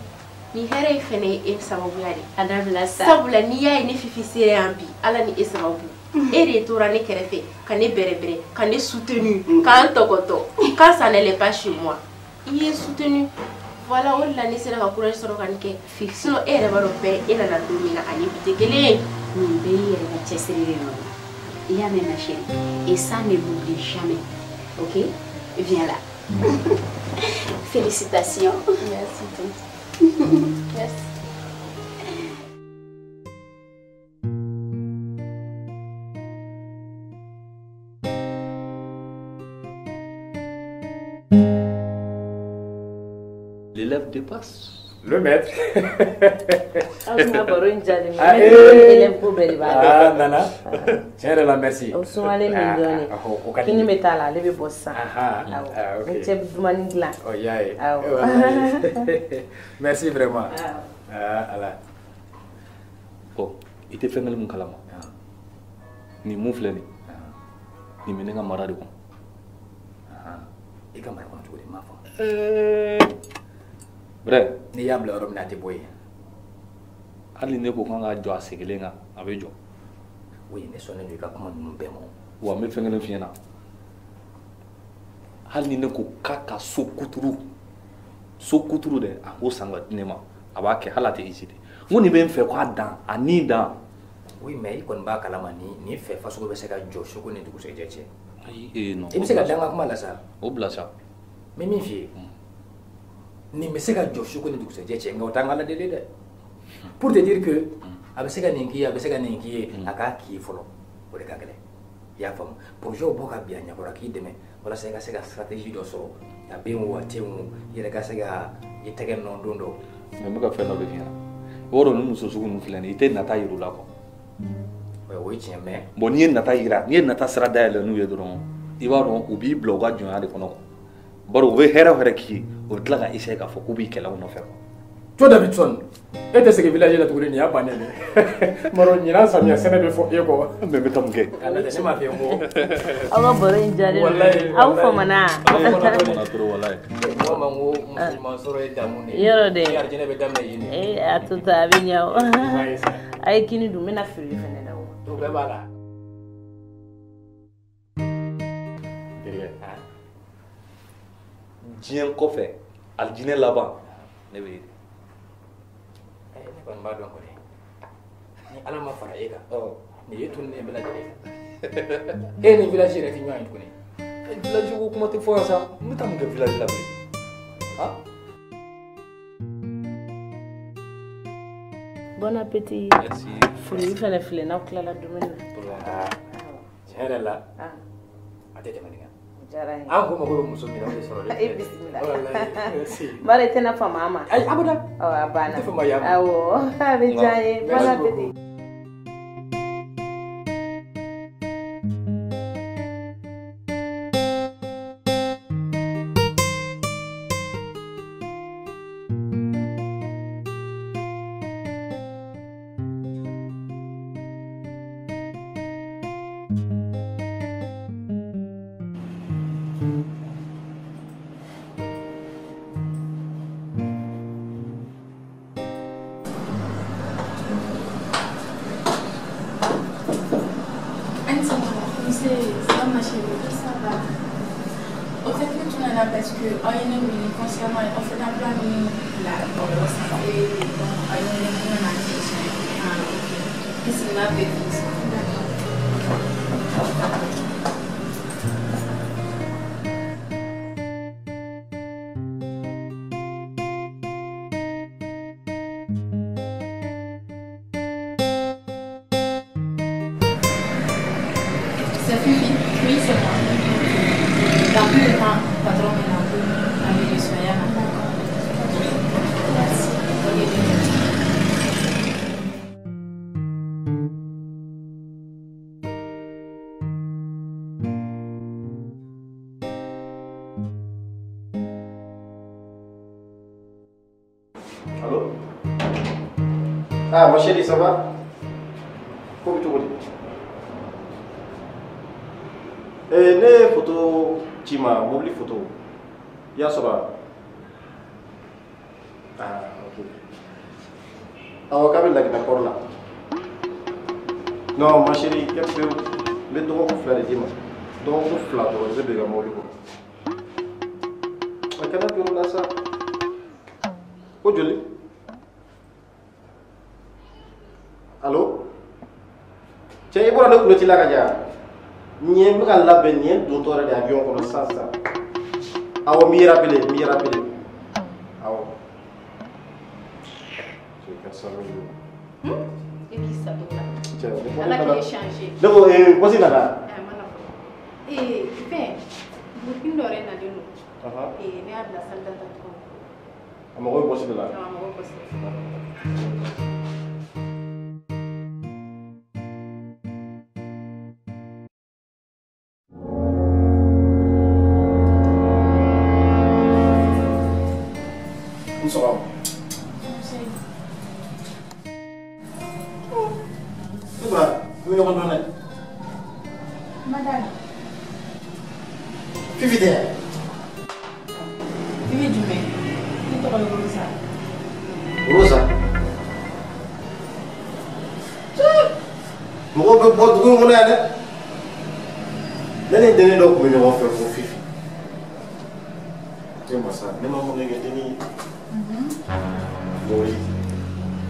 Speaker 8: Nin hɛrɛ in fɛnɛ ye e sababuya de.
Speaker 22: A dabila sa.
Speaker 8: Sabula n'i y'a ye ne Fifi sera yan bi, Ala ni e sababu. E de tora ne kɛrɛfɛ ka ne bɛrɛbɛrɛ, ka ne soutenu, k'an tɔgɔtɔ. Quand ça n'allait pas chez moi, i ye soutenu. Voilà, o de la ne sera ka courage sɔrɔ ka nin kɛ. Sinon e yɛrɛ b'a dɔn bɛɛ e nana don min na ani bi tɛ kelen ye.
Speaker 22: Nin bɛɛ y'i yɛrɛ ka cɛsiri de nɔ ye. I y'a mɛn ma chérie? Et ça ne l'oublie jamais. Ok? Viens là. Félicitations.
Speaker 8: Merci tanti. Merci.
Speaker 13: L'élève dépasse.
Speaker 16: Le maître.
Speaker 17: Aw baro in diyalen bɛ. Maître élève ko bɛɛ de b'a la.
Speaker 16: Ah Nana, tiɲɛ yɛrɛ la merci.
Speaker 17: O sumalen min dɔɔnin.
Speaker 16: O ka di.
Speaker 17: Kini bɛ t'a la, ale bɛ bɔ sisan.
Speaker 16: Awɔ.
Speaker 17: N cɛ bɛ dumuni dilan.
Speaker 16: Ɔ y'a ye.
Speaker 17: Awɔ.
Speaker 16: Merci vraiment. Ah Ala.
Speaker 13: Bon, i tɛ fɛn kelen mun kalama. Nin mun filɛ nin. Nin bɛ ne ka mara de kɔnɔ.
Speaker 14: I ka mara kɔnɔ cogo di, n m'a faamu.
Speaker 13: Bref.
Speaker 14: N'i y'a bila yɔrɔ min na a tɛ bɔ yen.
Speaker 13: Hali ne ko k'an ka jɔ a sen kelen kan, a bɛ jɔ.
Speaker 14: Oui, ne sɔnnen don i ka kuma ninnu bɛɛ ma.
Speaker 13: Wa n bɛ fɛn kelen f'i ɲɛna. Hali ni ne ko k'a ka so kuturu, so kuturu dɛ, a k'o san ka di ne ma, a b'a kɛ hali a tɛ hésiter. N ko nin bɛ n fɛ k'a dan, a ni dan.
Speaker 14: Oui, mais i kɔni b'a kalama ni fɛ fasugu bɛ se ka jɔ su ko ni dugusɛjɛ cɛ.
Speaker 13: Ayi, non.
Speaker 14: I bɛ se ka dan n ka kuma la sa.
Speaker 13: O bila sa.
Speaker 14: N bɛ min f'i ye. Nin bɛ se ka jɔ su ko ni dugusɛjɛ cɛ, nka o t'an ka Ala deli dɛ. Pour te dire que a bɛ se ka nin k'i ye, a bɛ se ka nin k'i ye, a k'a k'i ye fɔlɔ, o de ka gɛlɛn. I y'a faamu, projet bɔ ka bin a ɲɛkɔrɔ k'i dɛmɛ walasa i ka se ka stratégie dɔ sɔrɔ a bɛ yen o a tɛ yen o, i yɛrɛ ka se ka i tɛgɛ nɔ don dɔ.
Speaker 13: Mais n bɛ ka fɛn dɔ de f'i ɲɛna, i b'a dɔn ni muso sugu ninnu filɛ nin ye, i tɛ nata yir'u la quoi.
Speaker 14: O ye tiɲɛ mais.
Speaker 13: Bon, n'i ye nata yira, n'i ye nata sira dayɛlɛ n'u ye dɔrɔn, i b'a dɔn u b'i bila u ka jɔnya de kɔnɔ quoi. Bari u bɛ hɛrɛ o hɛrɛ k'i ye, u bɛ tila ka essayer k'a fɔ k'u b'i kɛlɛ u nɔfɛ quoi.
Speaker 14: Co Davidson, e tɛ segin village la tuguni, nin y'a bannen de. Maro ɲinan samiya sɛnɛ bɛ fɔ e kɔ. Mais n bɛ taa mun kɛ? Ne m'a f'i ye ko.
Speaker 7: Aw ka baro in diyalen don. Aw famana.
Speaker 13: Aw famana trop walayi.
Speaker 14: Mɔgɔ ma n ko muso ɲuman sɔrɔ ye damu de ye.
Speaker 7: Yɔrɔ dɛ.
Speaker 14: Ni arijinɛ bɛ daminɛ yen de.
Speaker 7: Ee a to tan a bɛ ɲɛ o. A ye kini dun, n bɛna feere fɛnɛ d'aw ma.
Speaker 14: O bɛɛ b'a la.
Speaker 13: Terikɛ. Diɲɛ kɔfɛ alijinɛ laban ne bɛ yen.
Speaker 14: Ne kɔni b'a dɔn kɔni, ni Ala ma fara e kan, nin ye tunu ne bɛɛ lajɛlen kan. E ni village yɛrɛ tɛ ɲɔgɔn ye tuguni.
Speaker 13: Village ko kuma tɛ fɔ yan sa, n bɛ taa mun kɛ village la bilen? Han?
Speaker 7: Bon appétit.
Speaker 13: Merci.
Speaker 7: Fruit fɛnɛ filɛ, n'aw tilala dumuni na.
Speaker 14: Tiɲɛ yɛrɛ la, a tɛ tɛmɛ nin kan.
Speaker 17: Diyara n ye.
Speaker 14: An ko mago bɛ muso min na, o de sɔrɔ.
Speaker 17: E bisimila. Bari i tɛna fama a ma.
Speaker 14: Ayi, abada.
Speaker 17: Ɔ a banna.
Speaker 14: N tɛ fama ya ma.
Speaker 17: Awɔ, a bɛ diya n ye. Bon appétit.
Speaker 1: Parce que concernant offre d'emploi la et donc ah ok. D'accord. C'est Fifi? Oui, c'est moi. Dans peu de temps, patron est là. Avec le soya. Merci.
Speaker 5: Allô? Ah, ma chérie, ça va? Comment tu vas? Eh, ne photo cima, mobili photo. Ya sɔrɔ. Ah, ok. Awɔ, k'a bɛ Laginɛ kɔrɔ la. Non, ma chérie, kɛ pewu. N bɛ dɔgɔkun 2 de d'i ma. Dɔgɔkun 2 dɔrɔn, i bɛ don i ka mobili kɔnɔ. A kana jɔrɔ la sa. Ko joli? Allo? Cɛ, i bɔra ne kulo ci la ka ja. Nin ye n bɛ ka labɛn, nin ye n dontɔ yɛrɛ de avion kɔnɔ sisan sisan. Awɔ, n b'i rappeler, n b'i rappeler. Awɔ. C'est 400 000.
Speaker 1: E b'i sago la.
Speaker 5: Cɛ, ne
Speaker 1: Ala k'e changer.
Speaker 5: Ne ko bosi nana.
Speaker 1: A ma na fɔlɔ. Fɛn, burukini dɔ yɛrɛ nalen don. Ne y'a bila salle d'attente kɔnɔ.
Speaker 5: A mago bɛ bosi de la.
Speaker 1: A mago bɛ bosi de la.
Speaker 5: Fifi tɛ yan?
Speaker 1: Fifi jumɛn? Ne tɔgɔ ye Rosa.
Speaker 5: Rosa? Mɔgɔw bɛ bɔ dugu in kɔnɔ yan dɛ. Ne ni dennin dɔ tun bɛ ɲɔgɔn fɛ ko Fifi. E masa, ne ma mun de kɛ dennin ye? Mobili,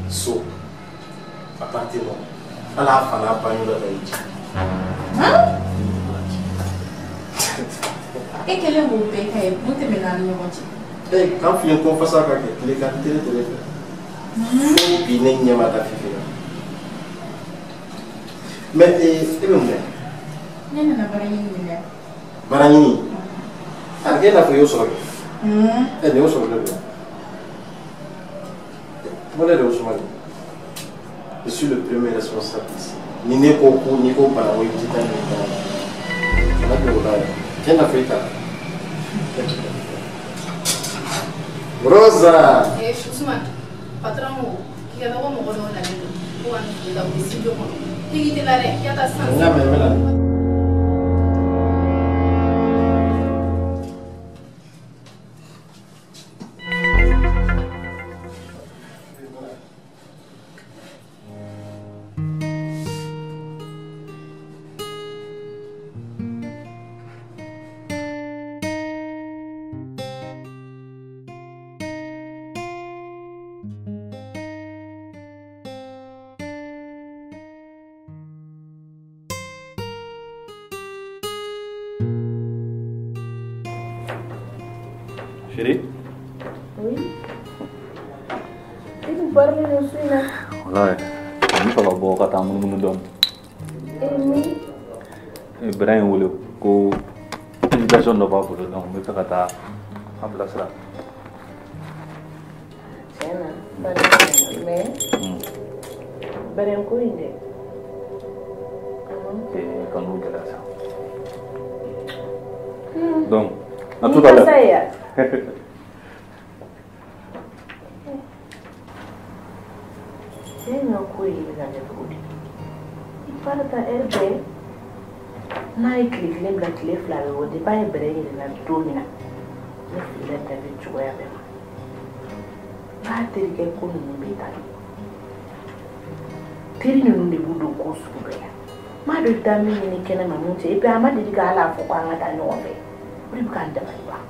Speaker 5: so, appartement, hali a fa n'a ba ɲɔgɔn dɔ y'i ci.
Speaker 1: E kɛlen k'o bɛɛ kɛ ye, mun tɛmɛna an ni ɲɔgɔn cɛ?
Speaker 5: Ee, k'an filen kɔ fasa ka kɛ tile kan tele tele fɛ. Fo bi ne ɲɛ ma da Fifi la. Mais e bɛ mun kɛ?
Speaker 1: Ne nana baara ɲini de la.
Speaker 23: Baara ɲini? A k'e n'a fɔ i y'o sɔrɔ kɛ. Ɛ nin y'o sɔrɔ ne don. Moi, ne de Ousmane. Je suis le premier responsable ici. Ni ne ko ko ni ko bana o i bɛ taa nin baara la. Kana don o la yɛrɛ. Tiɲɛ na fɔ i ta. Rosa.
Speaker 7: Eh, Ousmane, patron ko k'i ka taa ko mɔgɔ dɔw nalen don ko ka nin tile la u bɛ studio kɔnɔ. K'i k'i teliya dɛ, k'i ka taa sisan.
Speaker 23: N y'a mɛn, n bɛ na.
Speaker 13: Chérie?
Speaker 17: Oui. E dun parilen don su in na.
Speaker 13: Walayi, n bɛ fɛ ka bɔ ka taa munumunu dɔɔni.
Speaker 17: E min?
Speaker 13: Bɛrɛ ye n wele ko invitation dɔ b'a bolo donc n bɛ fɛ ka taa a bilasira.
Speaker 17: Tiɲɛ na, baara in mais bɛrɛ ko in dɛ.
Speaker 13: Ee ka n'u gɛlɛya sa. Donc, à tout à l'heure.
Speaker 17: Cɛ in ka ko ye bɛ ka kɛ cogo di? I baara ta ɛri bɛɛ n'a ye tile kelen bila tile fila bɛ bɔ depuis a ye bɛrɛ yɛrɛ la don min na ne filila David cogoya bɛɛ ma. N b'a terikɛ ko ninnu bɛ tan de. Teri ninnu de b'u don ko sugu bɛɛ la. N m'a dɔn i bɛ taa min ɲini kɛnɛma mun cɛ et puis a ma deli ka hali a fɔ ko an ka taa ɲɔgɔn fɛ. O de bɛ k'an dabali ban.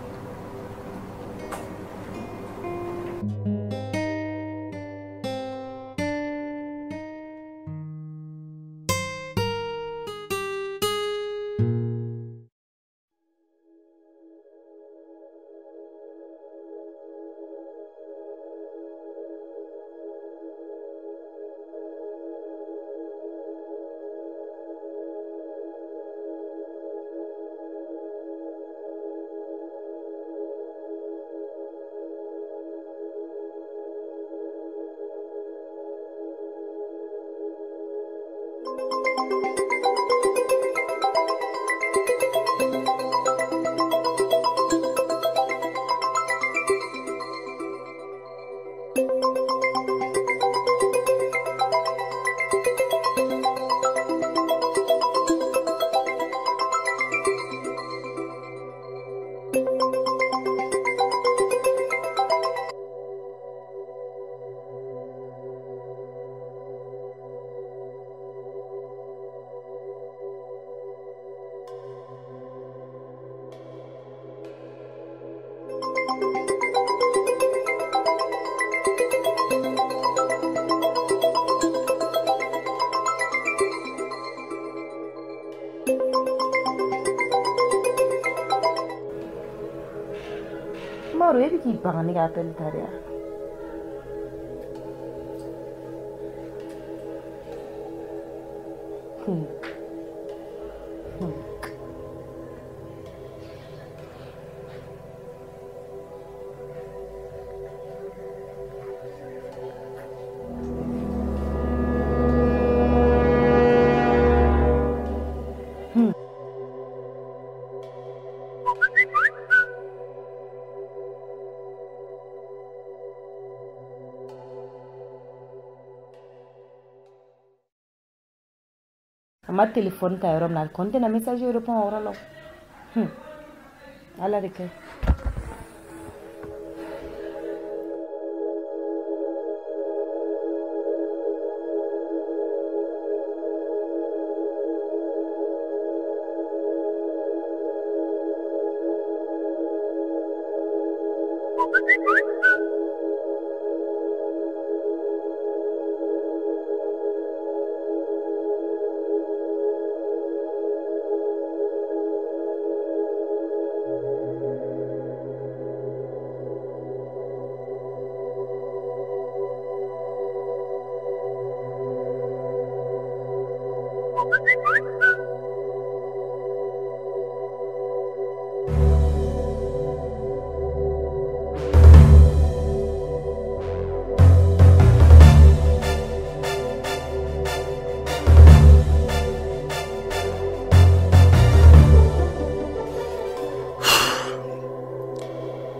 Speaker 1: Mauro, e bɛ k'i baga ne ka appel ta de wa? A ma téléphone ta yɔrɔ min na a kɔni tɛna message répond o yɔrɔ la. Ala de kɛ.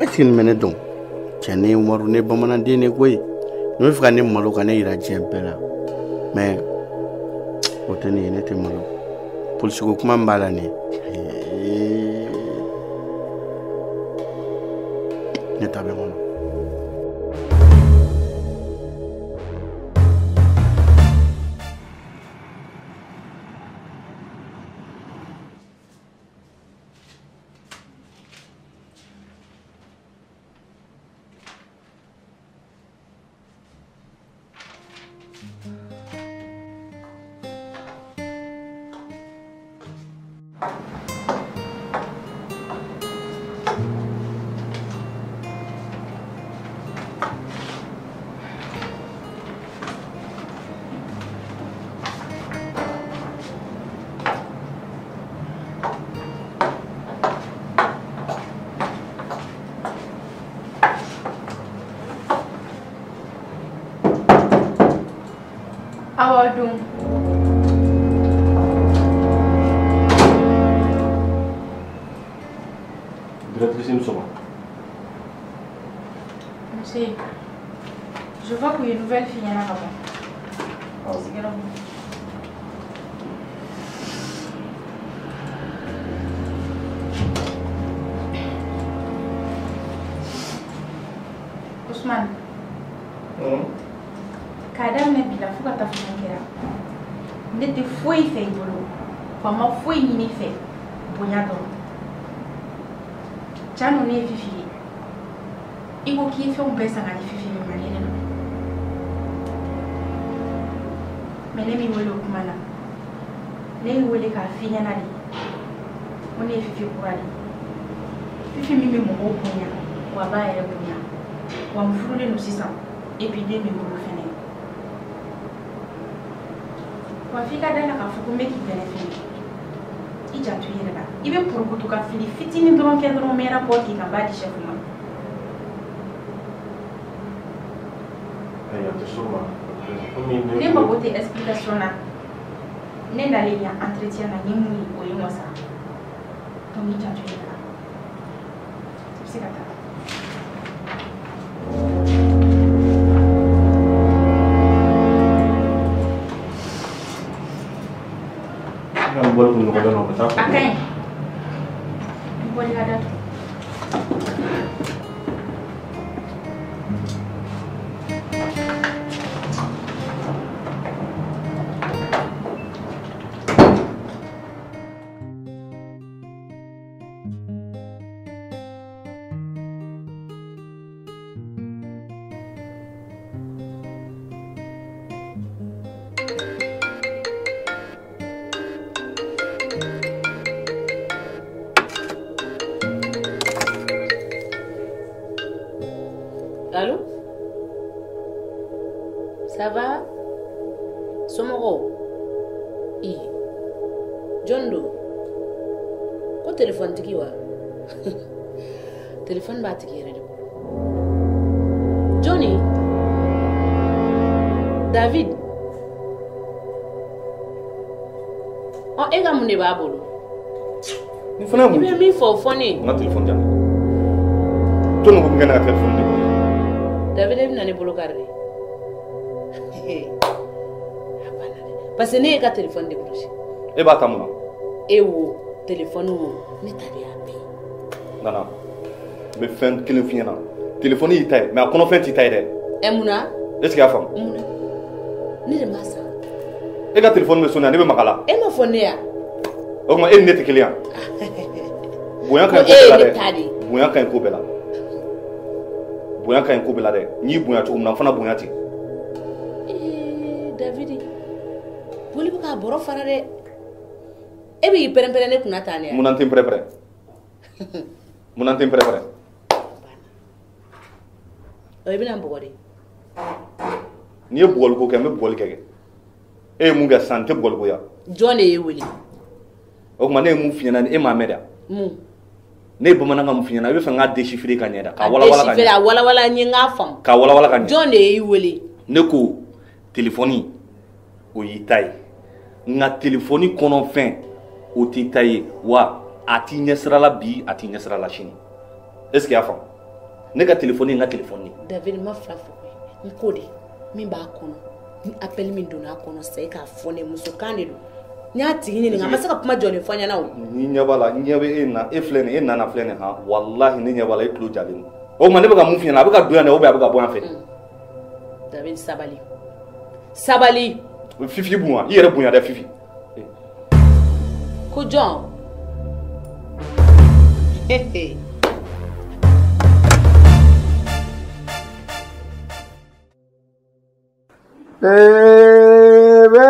Speaker 5: Est-ce que nin bɛ ne dɔn? Cɛ ne ye Umaru, ne ye bamananden de koyi. Ne bɛ fɛ ka ne malo ka ne yira diɲɛ bɛɛ la. Mais o tɛ ne ye, ne tɛ malo. Polisiko kuma min b'a la nin ye. Ne ta bɛ n kɔnɔ.
Speaker 1: Awa dun.
Speaker 13: Directrice ni sɔgɔma.
Speaker 1: Monsieur, je vois qu'il y a une nouvelle fille là bas.
Speaker 13: Ah oui.
Speaker 1: Ousmane. K'a daminɛ bi la fo ka taa fo mun kɛra ne tɛ foyi fɛ i bolo wa n ma foyi ɲini i fɛ bonya dɔrɔn. Tiɲɛ don ne ye Fifi ye, i ko k'i ye fɛnw bɛɛ san ka di Fifi min ma, ne de don. Mais ne m'i wele o kuma na, ne y'i wele k'a f'i ɲɛna de ko ne ye Fifi kura de ye. Fifi min bɛ mɔgɔw bonya wa a b'a yɛrɛ bonya wa n furulen don sisan et puis den bɛ n bolo fɛnɛ. Wa f'i ka da la k'a fɔ ko n bɛ k'i dɛmɛ fɛnɛ. I janto i yɛrɛ la, i bɛ porokoto ka fili fitinin dɔrɔn kɛ dɔrɔn n bɛ rapport k'i kan n b'a di chef ma.
Speaker 13: Ayi, a tɛ s'o ma.
Speaker 1: Ne mago tɛ explication na. Ne nalen yan entretien na ni mun ye o ye n wasa. Donc i janto i yɛrɛ la. I bɛ se ka taa. A ka ɲi. N bɔli ka datugu.
Speaker 7: Allô? Ça va? Somɔgɔw? I. Jɔn don? Ko téléphone tigi wa? Téléphone b'a tigi yɛrɛ de bolo. Jɔnni? David? Ɔ e ka mun de b'a bolo?
Speaker 10: Ni fana ye mun?
Speaker 7: I bɛ min fɔ o fɔ ne ye.
Speaker 10: N ka téléphone di yan. Jɔnni ko k'i ka ne ka téléphone di?
Speaker 7: David e bɛna ne bolo kari de. Parce que ne y'e ka téléphone décroché.
Speaker 10: E b'a ta mun na?
Speaker 7: E wo, téléphone wo, ne ta de y'a bɛɛ ye.
Speaker 10: Nana, n bɛ fɛn kelen f'i ɲɛna. Téléphone y'i ta ye, mais a kɔnɔfɛn t'i ta ye dɛ.
Speaker 7: Ɛ mun na?
Speaker 10: Est ce que i y'a faamu?
Speaker 7: Mun na? Ne de m'a san.
Speaker 10: E ka téléphone bɛ sonné ne bɛ maga la.
Speaker 7: E ma fɔ ne ya?
Speaker 10: O tuma e ni ne tɛ kelen ye wa? Bonya ka ɲi ko bɛɛ la dɛ.
Speaker 7: Ko e ye ne ta de ye.
Speaker 10: Bonya ka ɲi ko bɛɛ la. Bonya ka ɲi ko bɛɛ la dɛ. N y'i bonya cogo min na, n fana bonya ten.
Speaker 7: Ee David, boli bɛ k'a bɔrɔ fara dɛ. E bɛ k'i pɛrɛn-pɛrɛn ne kunna tan de wa?
Speaker 10: Mun na n tɛ n pɛrɛn-pɛrɛn? Mun na n tɛ n pɛrɛn-pɛrɛn?
Speaker 7: Ɔ i bɛna n bugɔ de.
Speaker 10: N'i ye bugɔliko kɛ, n bɛ bugɔli kɛ. E ye mun kɛ sisan, n tɛ bugɔliko ya.
Speaker 7: Jɔn de y'e wele?
Speaker 10: O tuma ne ye mun f'i ɲɛna, e m'a mɛn dɛ.
Speaker 7: Mun?
Speaker 10: Ne ye bamanankan mun f'i ɲɛna, i bɛ fɛ n k'a déchiffrer ka ɲɛ dɛ, k'a walawala ka ɲɛ.
Speaker 7: A walawala n ye n k'a faamu.
Speaker 10: K'a walawala ka ɲɛ.
Speaker 7: Jɔn de y'i wele?
Speaker 10: Ne ko téléphone o y'i ta ye, nka téléphone kɔnɔfɛn o t'i ta ye, wa a t'i ɲɛsira la bi, a t'i ɲɛsira la sini. Est ce que i y'a faamu? Ne ka téléphone n ka téléphone.
Speaker 7: David ma fila fɔ koyi. N ko de min b'a kɔnɔ ni appel min donna a kɔnɔ sisan e k'a fɔ ne muso kan de don. N y'a tigi ɲininka a ma se ka kuma jɔlen fɔ n ɲɛna o.
Speaker 10: Ni ɲɛ b'a la n ɲɛ bɛ e na e filɛ nin e nana filɛ nin han walahi ne ɲɛ b'a la e tulo jalen don. O tuma ne bɛ ka mun f'i ɲɛna a bɛ ka don yan dɛ ou bien a bɛ ka bɔ yan fɛ.
Speaker 7: David sabali sabali.
Speaker 10: Fifi bonya i yɛrɛ bonya dɛ Fifi.
Speaker 7: Ko jɔn.
Speaker 5: Bébé.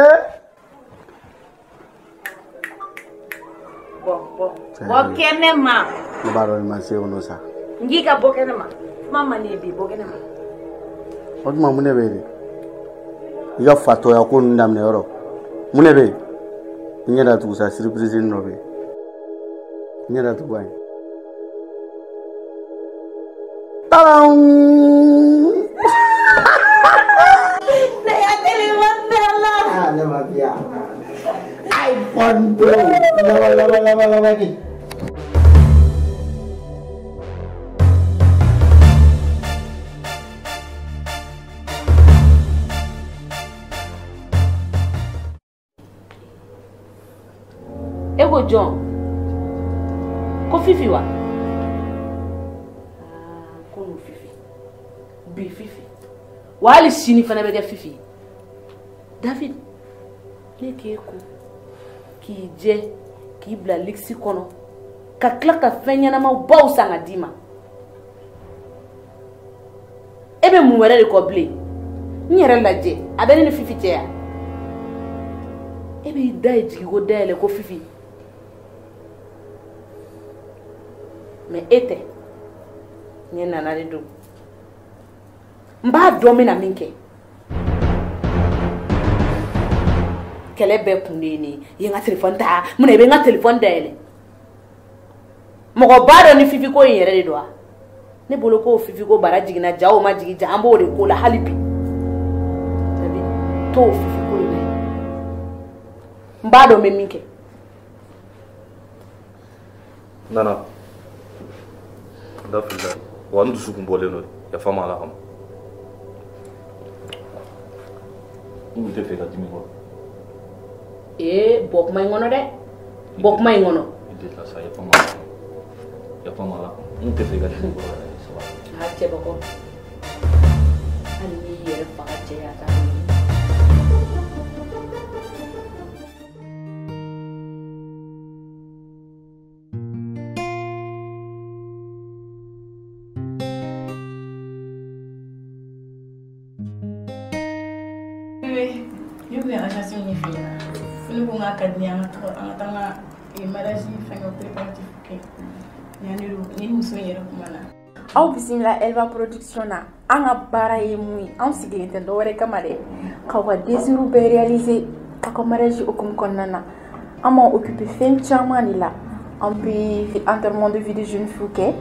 Speaker 17: Bɔ kɛnɛ ma.
Speaker 5: Ne b'a dɔn i ma se o nɔ sa.
Speaker 17: N k'i ka bɔ kɛnɛ ma. Kuma man di ye bi bɔ kɛnɛ ma.
Speaker 5: O tuma mun de bɛ yen de? I ka fatɔya ko ninnu daminɛ yɔrɔ. Mun de bɛ yen? I ɲɛ datugu sa surprise dɔ bɛ yen. I ɲɛ datugu an ye. Tadam!
Speaker 17: Ne ya téléphone t'a la.
Speaker 5: Ah ne ma fiya. iPhone Pro. Laban laban laban laban ni.
Speaker 7: E ko jɔn? Ko Fifi wa? Ko n'o Fifi. Bi Fifi. Wa hali sini fana bɛ kɛ Fifi. David, ne k'e ko k'i jɛ k'i bila luxe kɔnɔ ka tila ka fɛn ɲɛnamaw baw san ka d'i ma. E bɛ mun wɛrɛ de kɔ bilen? N yɛrɛ lajɛ a bɛ ne ni Fifi cɛ yan. E b'i da ye jigi ko dayɛlɛ ko Fifi. Mais e tɛ ne nana de don. N b'a dɔn n bɛna min kɛ. Kɛlɛ bɛɛ kun de ye nin ye. I ye n ka téléphone ta munna i bɛ n ka téléphone dayɛlɛ? Mɔgɔ b'a dɔn ni Fifi ko in yɛrɛ de don wa? Ne bolo ko Fifi ko bara jiginna ja o ma jigin ja an b'o de ko la hali bi. David to o Fifi ko in na yen. N b'a dɔn n bɛ min kɛ.
Speaker 13: Nana. N da filila wa n dusukun bɔlen don yafa ma Ala kama. N tun tɛ fɛ ka dimi kɔrɔ.
Speaker 7: Ee bɔ kuma in kɔnɔ dɛ bɔ kuma in kɔnɔ.
Speaker 13: I delila sa yafa ma Ala kama yafa ma Ala kama n tɛ fɛ ka dimi kɔrɔ yɛrɛ sabali.
Speaker 7: A cɛbakɔrɔ hali n'i yɛrɛ faga cɛ ye a t'a dɔn.
Speaker 1: Ka di an ka taa an ka mariage fɛngɛ préparatif kɛ ni muso in yɛrɛ kuma na.
Speaker 3: Aw bisimila Elba Production na. An ka baara ye mun ye? Anw sigilen tɛ dɔwɛrɛ kama dɛ, k'aw ka désir bɛɛ réaliser aw ka mariage hukumu kɔnɔna na. An b'an occuper fɛn caman de la. An bɛ enterrement de vie de jeune fille kɛ,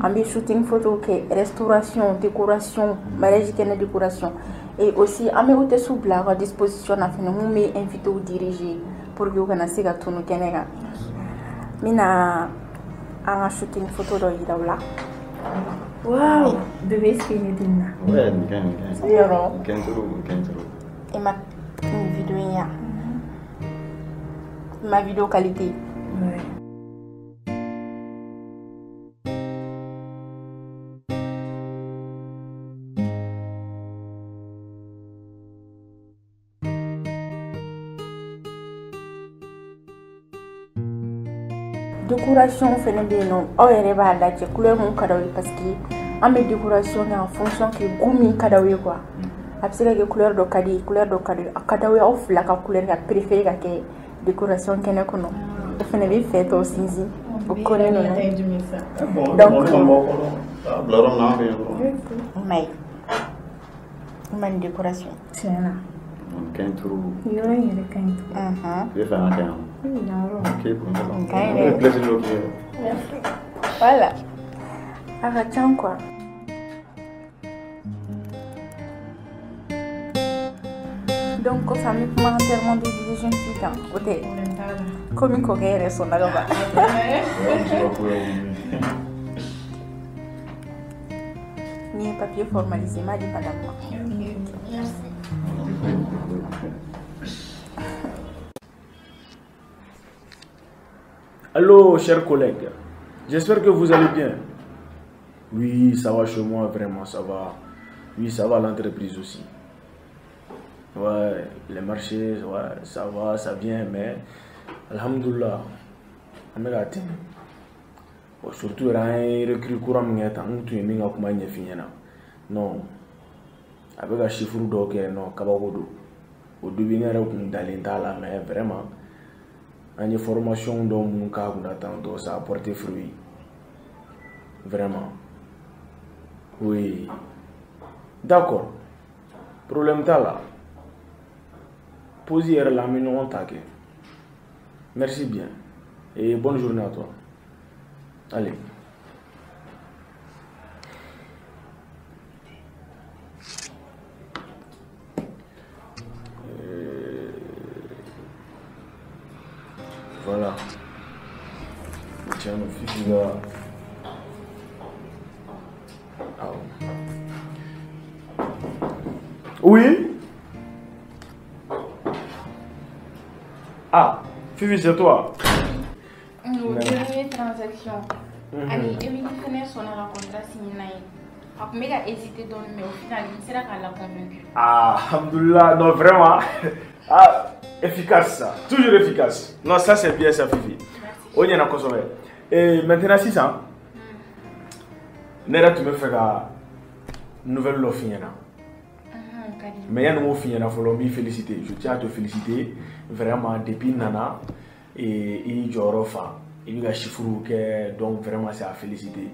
Speaker 3: an bɛ shooting photo kɛ, restauration, décoration, mariage kɛnɛ décoration, et aussi an bɛ hôtesse bila aw ka disposition na fɛnɛ mun bɛ invité diriger pour que u kana se ka tunu kɛnɛ kan. N bɛna an ka shooting photo dɔ yira aw la. Wow, bébé est-ce que nin tɛ nin na?
Speaker 23: Ouais, nin ka ɲi, nin ka ɲi.
Speaker 3: Yɔrɔ.
Speaker 23: Nin ka ɲi trop, nin ka ɲi trop.
Speaker 3: E ma nin vidéo in ye wa? Ma vidéo qualité.
Speaker 1: Ouais.
Speaker 3: Décoration fɛnɛ bɛ yen nɔ, aw yɛrɛ b'a lajɛ couleur mun ka d'aw ye parce que an bɛ décoration kɛ en fonction que goût min ka d'aw ye quoi. A bɛ se ka kɛ couleur dɔ ka di ye, couleur dɔ ka di ye, a ka d'aw ye aw fila ka couleur ka préféré ka kɛ décoration kɛnɛ kɔnɔ. O fɛnɛ bɛ fɛ tɔ sinsin o ko ne ninnu.
Speaker 23: Donc a bila yɔrɔ min na an fɛ yen dɔrɔn.
Speaker 3: I m'a ye, i ma nin décoration.
Speaker 1: Tiɲɛ na.
Speaker 23: Nin ka ɲi trop.
Speaker 1: Nin yɔrɔ in yɛrɛ ka ɲi trop.
Speaker 23: I bɛ fɛ an ka kɛ yan. Ok, bon,
Speaker 3: Ka ɲi dɛ.
Speaker 23: Plaisir dɔ k'i ye.
Speaker 3: Merci. Voilà. A ka can quoi. Donc kɔfɛ an bɛ kuma enterrement de vie de jeune fille kan o tɛ komi kɔkɛ yɛrɛ sɔnna ka ban. Ni ye papier formalisé n b'a di madame ma.
Speaker 1: Merci.
Speaker 11: Allô, chers collègues. J'espère que vous allez bien. Oui, ça va chez moi, vraiment, ça va. Oui, ça va l'entreprise aussi. Ouais, les marchés, ouais, ça va, ça vient, mais alhamdoulilah, on est là. Surtout, il y a un recrue courant, non, avec un chiffre d'or, non, kabakodo. Au début, il y a un mais vraiment, une formation dans mon cas, ça a porté fruit. Vraiment. Oui. D'accord. Problème là. Posez la main. Merci bien. Et bonne journée à toi. Allez. Voilà. Tiens, mon fils, il va. Ah. Oui? Ah, Fifi, c'est toi.
Speaker 1: Nos dernières transactions. Allez, Emily fana sɔnna ka contrat signé n'a ye. A tun bɛ ka hésiter dɔɔni mais au final n sera k'a la convaincre.
Speaker 11: Ah, alhamdoulilah, non vraiment. Ah, efficace ça, toujours efficace. Non, ça c'est bien ça, Fifi. O ɲɛna kosɛbɛ. Et maintenant sisan, ne yɛrɛ tun bɛ fɛ ka nouvelle dɔ f'i ɲɛna. Mais yanni n k'o f'i ɲɛna fɔlɔ, n b'i féliciter. Je tiens à te féliciter vraiment depuis nana et i y'i jɔyɔrɔ fa. I bɛ ka chiffres kɛ, donc vraiment c'est à féliciter.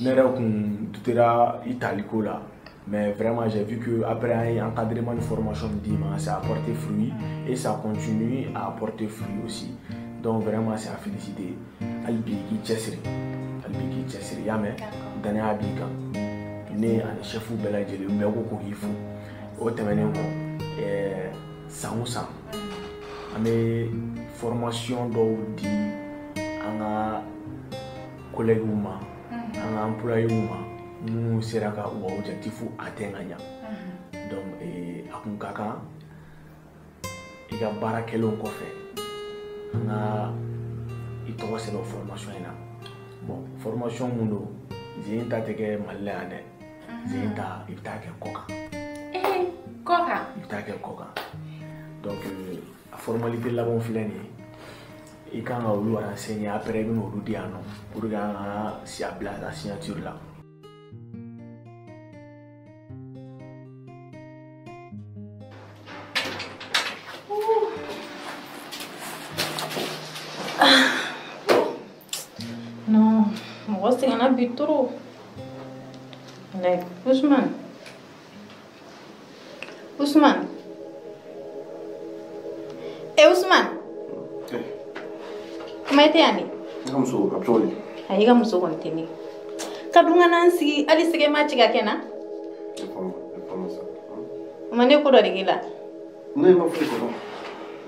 Speaker 11: Ne yɛrɛ kun dutera i taliko la. Mais vraiment j'ai vu que après un encadrement de formation d'i ma, ça a apporté fruit et ça continue à apporter fruit aussi. Donc vraiment c'est à féliciter. Hali bi k'i cɛsiri, hali bi k'i cɛsiri, y'a mɛn? Danaya b'i kan. Ne ani chef bɛɛ lajɛlen bɛɛ ko k'i fo. O tɛmɛnen kɔ, san o san an bɛ formation dɔw di an ka collègues ma, an ka employés ma, minnu sera ka u ka objectif atteint ka ɲa. Donc a kun ka kan i ka baara kɛlenw kɔfɛ an ka i tɔgɔ sɛbɛn formation in na. Bon, formation mun don, zen ta tɛ kɛ Mali la yan dɛ. Zen ta i bɛ taa kɛ kɔ kan.
Speaker 1: Kɔ kan?
Speaker 11: I bɛ taa kɛ kɔ kan. Donc a formalité labanw filɛ nin ye. I kan ka olu renseigner après i bɛ n'olu di yan nɔ pour que an ka si a bila la signature la.
Speaker 17: Non, mɔgɔ sɛgɛnna bi trop. Like, Ousmane. Ousmane. Eh, Ousmane. Kuma i tɛ yan de?
Speaker 18: I ka muso a bɛ cogo di?
Speaker 17: Ayi, i ka muso kɔni tɛ ne. Ka dun ka na n sigi hali sɛgɛ ma ci ka kɛ n na.
Speaker 18: Ne faamu sa.
Speaker 17: O ma ne ko dɔ de k'i la?
Speaker 18: Ne ma foyi kɔnɔ.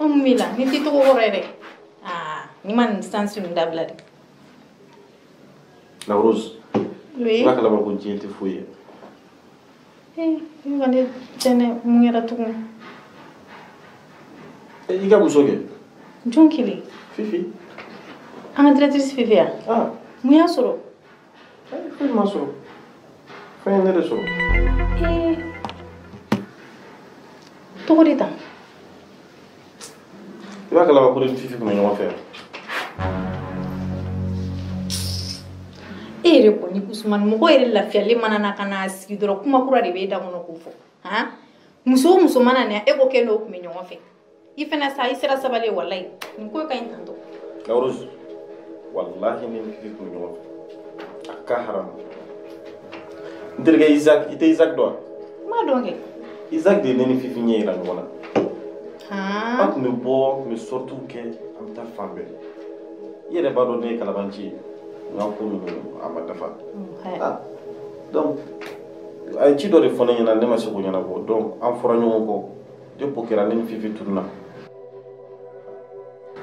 Speaker 17: O mun b'i la? Ni t'i tɔgɔ kɔrɔ ye dɛ. Aa, ni ma nin sansi ninnu dabila dɛ.
Speaker 18: La Rose.
Speaker 17: Oui.
Speaker 18: I b'a kalama ko diɲɛ tɛ foyi ye.
Speaker 17: Eh, i bɛ ka ne tɛnɛ mun kɛra tugun?
Speaker 18: I ka muso kɛ?
Speaker 17: Jɔn kelen?
Speaker 18: Fifi.
Speaker 17: An ka directrice Fifi ya?
Speaker 18: Ah.
Speaker 17: Mun y'a sɔrɔ?
Speaker 18: Foyi ma sɔrɔ. Fɛn ye ne de sɔrɔ.
Speaker 17: Eh, tɔgɔ de tan?
Speaker 18: I b'a kalama ko ne ni Fifi tun bɛ ɲɔgɔn fɛ yan.
Speaker 17: E yɛrɛ kɔni Ousmane, mɔgɔ yɛrɛ lafiyalen mana na ka n'a sigi dɔrɔn kuma kura de b'e da kɔnɔ k'o fɔ. Han? Muso o muso mana na e ko k'e n'o tun bɛ ɲɔgɔn fɛ. I fana sa i sera sabali ye walayi. Nin ko ka ɲi tantɔ.
Speaker 18: La Rose, wallahi ne ni Fifi tun bɛ ɲɔgɔn fɛ. A ka haramu. N terikɛ Isaac, i tɛ Isaac dɔn wa?
Speaker 17: N b'a dɔn kɛ.
Speaker 18: Isaac de ye ne ni Fifi ɲɛ yira ɲɔgɔn na.
Speaker 17: Han?
Speaker 18: An tun bɛ bɔ, an tun bɛ sorties kɛ, an bɛ taa fan bɛɛ. I yɛrɛ b'a dɔn ne ye kalabanci ye. N ka ko ninnu a ma dafa. Ah, donc a ye ci dɔ de fɔ ne ɲɛna ne ma se k'o ɲɛnabɔ. Donc an fɔra ɲɔgɔn kɔ. Depuis o kɛra ne ni Fifi tununna.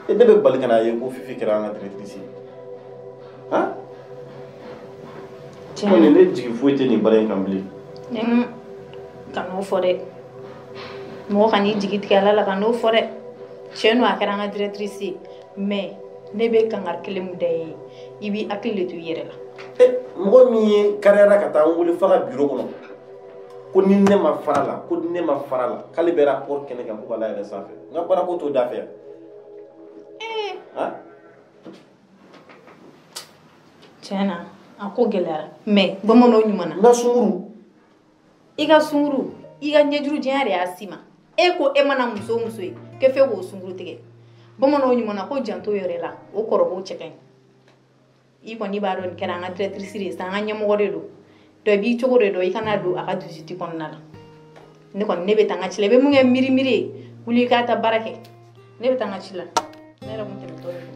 Speaker 18: E ne bɛ bali ka n'a ye ko Fifi kɛra an ka directrice ye. Han? Kɔni ne jigi foyi tɛ nin baara in kan bilen.
Speaker 3: Kan'o fɔ dɛ. Mɔgɔ kan'i jigi tigɛ Ala la kan'o fɔ dɛ. Tiɲɛ don a kɛra an ka directrice ye mais ne bɛ kangari kelen min da i ye i b'i hakili de to i yɛrɛ la.
Speaker 18: Mɔgɔ min ye kariyara ka taa n wele f'a ka bureau kɔnɔ ko ni ne ma fara la ko ni ne ma fara la k'ale bɛ rapport kɛ ne kan ko ka layɛlɛ sanfɛ n ka baarako t'o da fɛ yan. Han?
Speaker 3: Tiɲɛ na a ko gɛlɛyara mais bamananw ɲuman na.
Speaker 18: N ka sunkuru.
Speaker 3: I ka sunkuru i ka ɲɛjuru janya de y'a s'i ma. E ko e mana muso o muso ye k'e f'e k'o sunkuru tigɛ. Bamananw ɲuman na ko janto yɛrɛ la o kɔrɔ ko cɛ ka ɲi. I kɔni b'a dɔn nin kɛra an ka directrice de ye sisan an ka ɲɛmɔgɔ de don. Donc i b'i cogo de dɔn i kana don a ka dusuti kɔnɔna la. Ne kɔni ne bɛ taa n ka ci la i bɛ mun kɛ miiri miiri ye wuli i k'a ta baara kɛ. Ne bɛ taa n ka ci la. Ne yɛrɛ kun tɛmɛtɔ de don.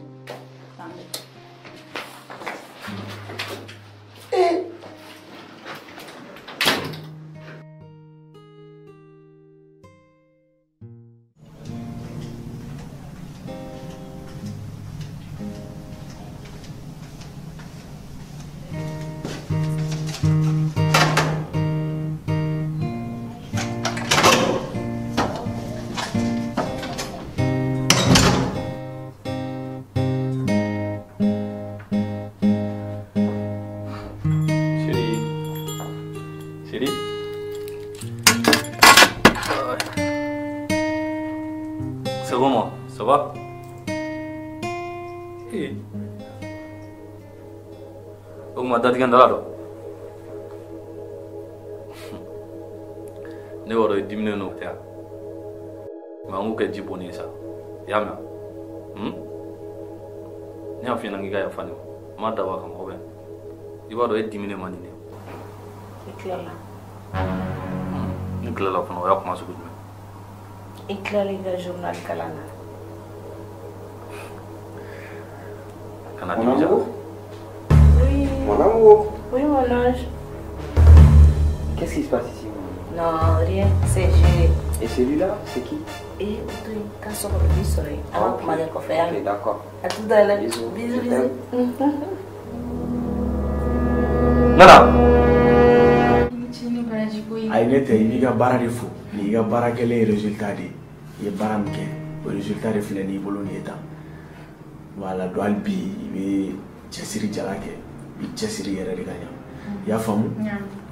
Speaker 13: C'est comment? Ça va? Eh. O kuma datigɛ n da la dɔn. Ne b'a dɔn i diminen don tɛ yan. Mais an k'o kɛ ji bɔnnen ye sa. I y'a mɛn? Ne y'a f'i ɲɛna k'i ka yafa ne ma. N m'a dabɔ a kama ou bien? I b'a dɔn e diminen man di ne ye.
Speaker 17: I tilala.
Speaker 13: Ne tilala fana o y'a kuma sugu jumɛn?
Speaker 17: I tilala i ka journal kalan na.
Speaker 13: Kana dimi ja.
Speaker 17: Oui.
Speaker 15: Mon amour.
Speaker 17: Oui, mon ange.
Speaker 15: Qu'est-ce qui se passe ici?
Speaker 17: Non, rien, c'est géré.
Speaker 15: Et celui-là, c'est qui?
Speaker 17: Eh, tu as sorti. Ah,
Speaker 15: ok, d'accord.
Speaker 17: À tout à l'heure.
Speaker 15: Bisous.
Speaker 17: Bisous, bisous.
Speaker 13: Nana.
Speaker 11: Ayi ne tɛ i b'i ka baara de fo n'i ka baara kɛlen ye résultat de ye i ye baara min kɛ o résultat de filɛ n'i bolo nin ye tan voilà donc hali bi i bɛ cɛsiri jala kɛ i bɛ cɛsiri yɛrɛ de ka ɲa i y'a faamu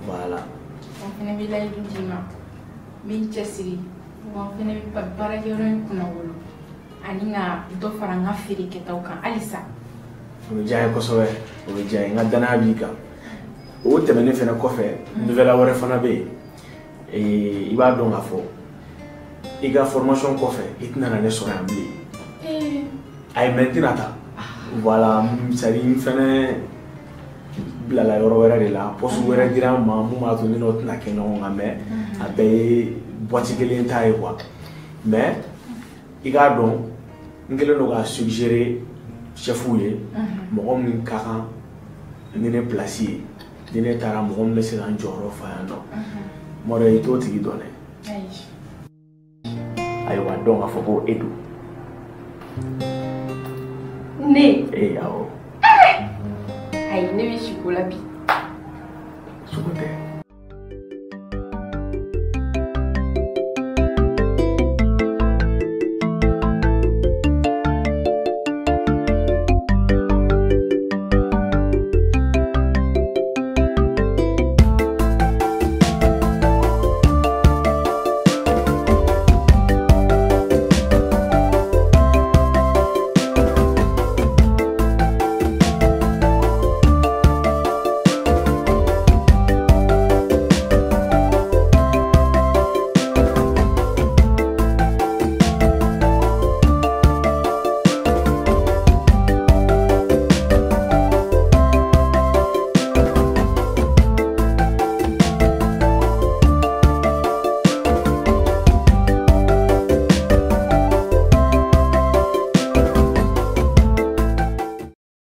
Speaker 11: voilà.
Speaker 3: O fana bɛ layidu d'i ma n bɛ n cɛsiri wa n fana bɛ baarakɛyɔrɔ in kunnawolo ani ka dɔ fara n ka feerekɛtaw kan halisa.
Speaker 11: O bɛ diya n ye kosɛbɛ o bɛ diya n ye n ka danaya b'i kan. O tɛmɛnen fɛnɛ kɔfɛ nouvelle wɛrɛ fana bɛ yen i b'a dɔn k'a fɔ i ka formation kɔfɛ i tɛna na ne sɔrɔ yan bilen ayi mais n tɛna taa voilà c'est à dire n fɛnɛ bilala yɔrɔ wɛrɛ de la poste wɛrɛ dira n ma mun b'a to ne n'o tɛna kɛ ɲɔgɔn kan mais a bɛɛ ye boîte kelen ta ye quoi mais i k'a dɔn n kɛlen don k'a suggérer chef ye mɔgɔ min ka kan ni ne place ye ni ne taara mɔgɔ min bɛ se ka n jɔyɔrɔ fa yan nɔ mɔdɔ i t'o tigi dɔn dɛ ayiwa dɔn k'a fɔ ko e don.
Speaker 3: Ne?
Speaker 11: Ee awɔ.
Speaker 3: Ayi ne bɛ siko la bi.
Speaker 11: Sogo tɛ.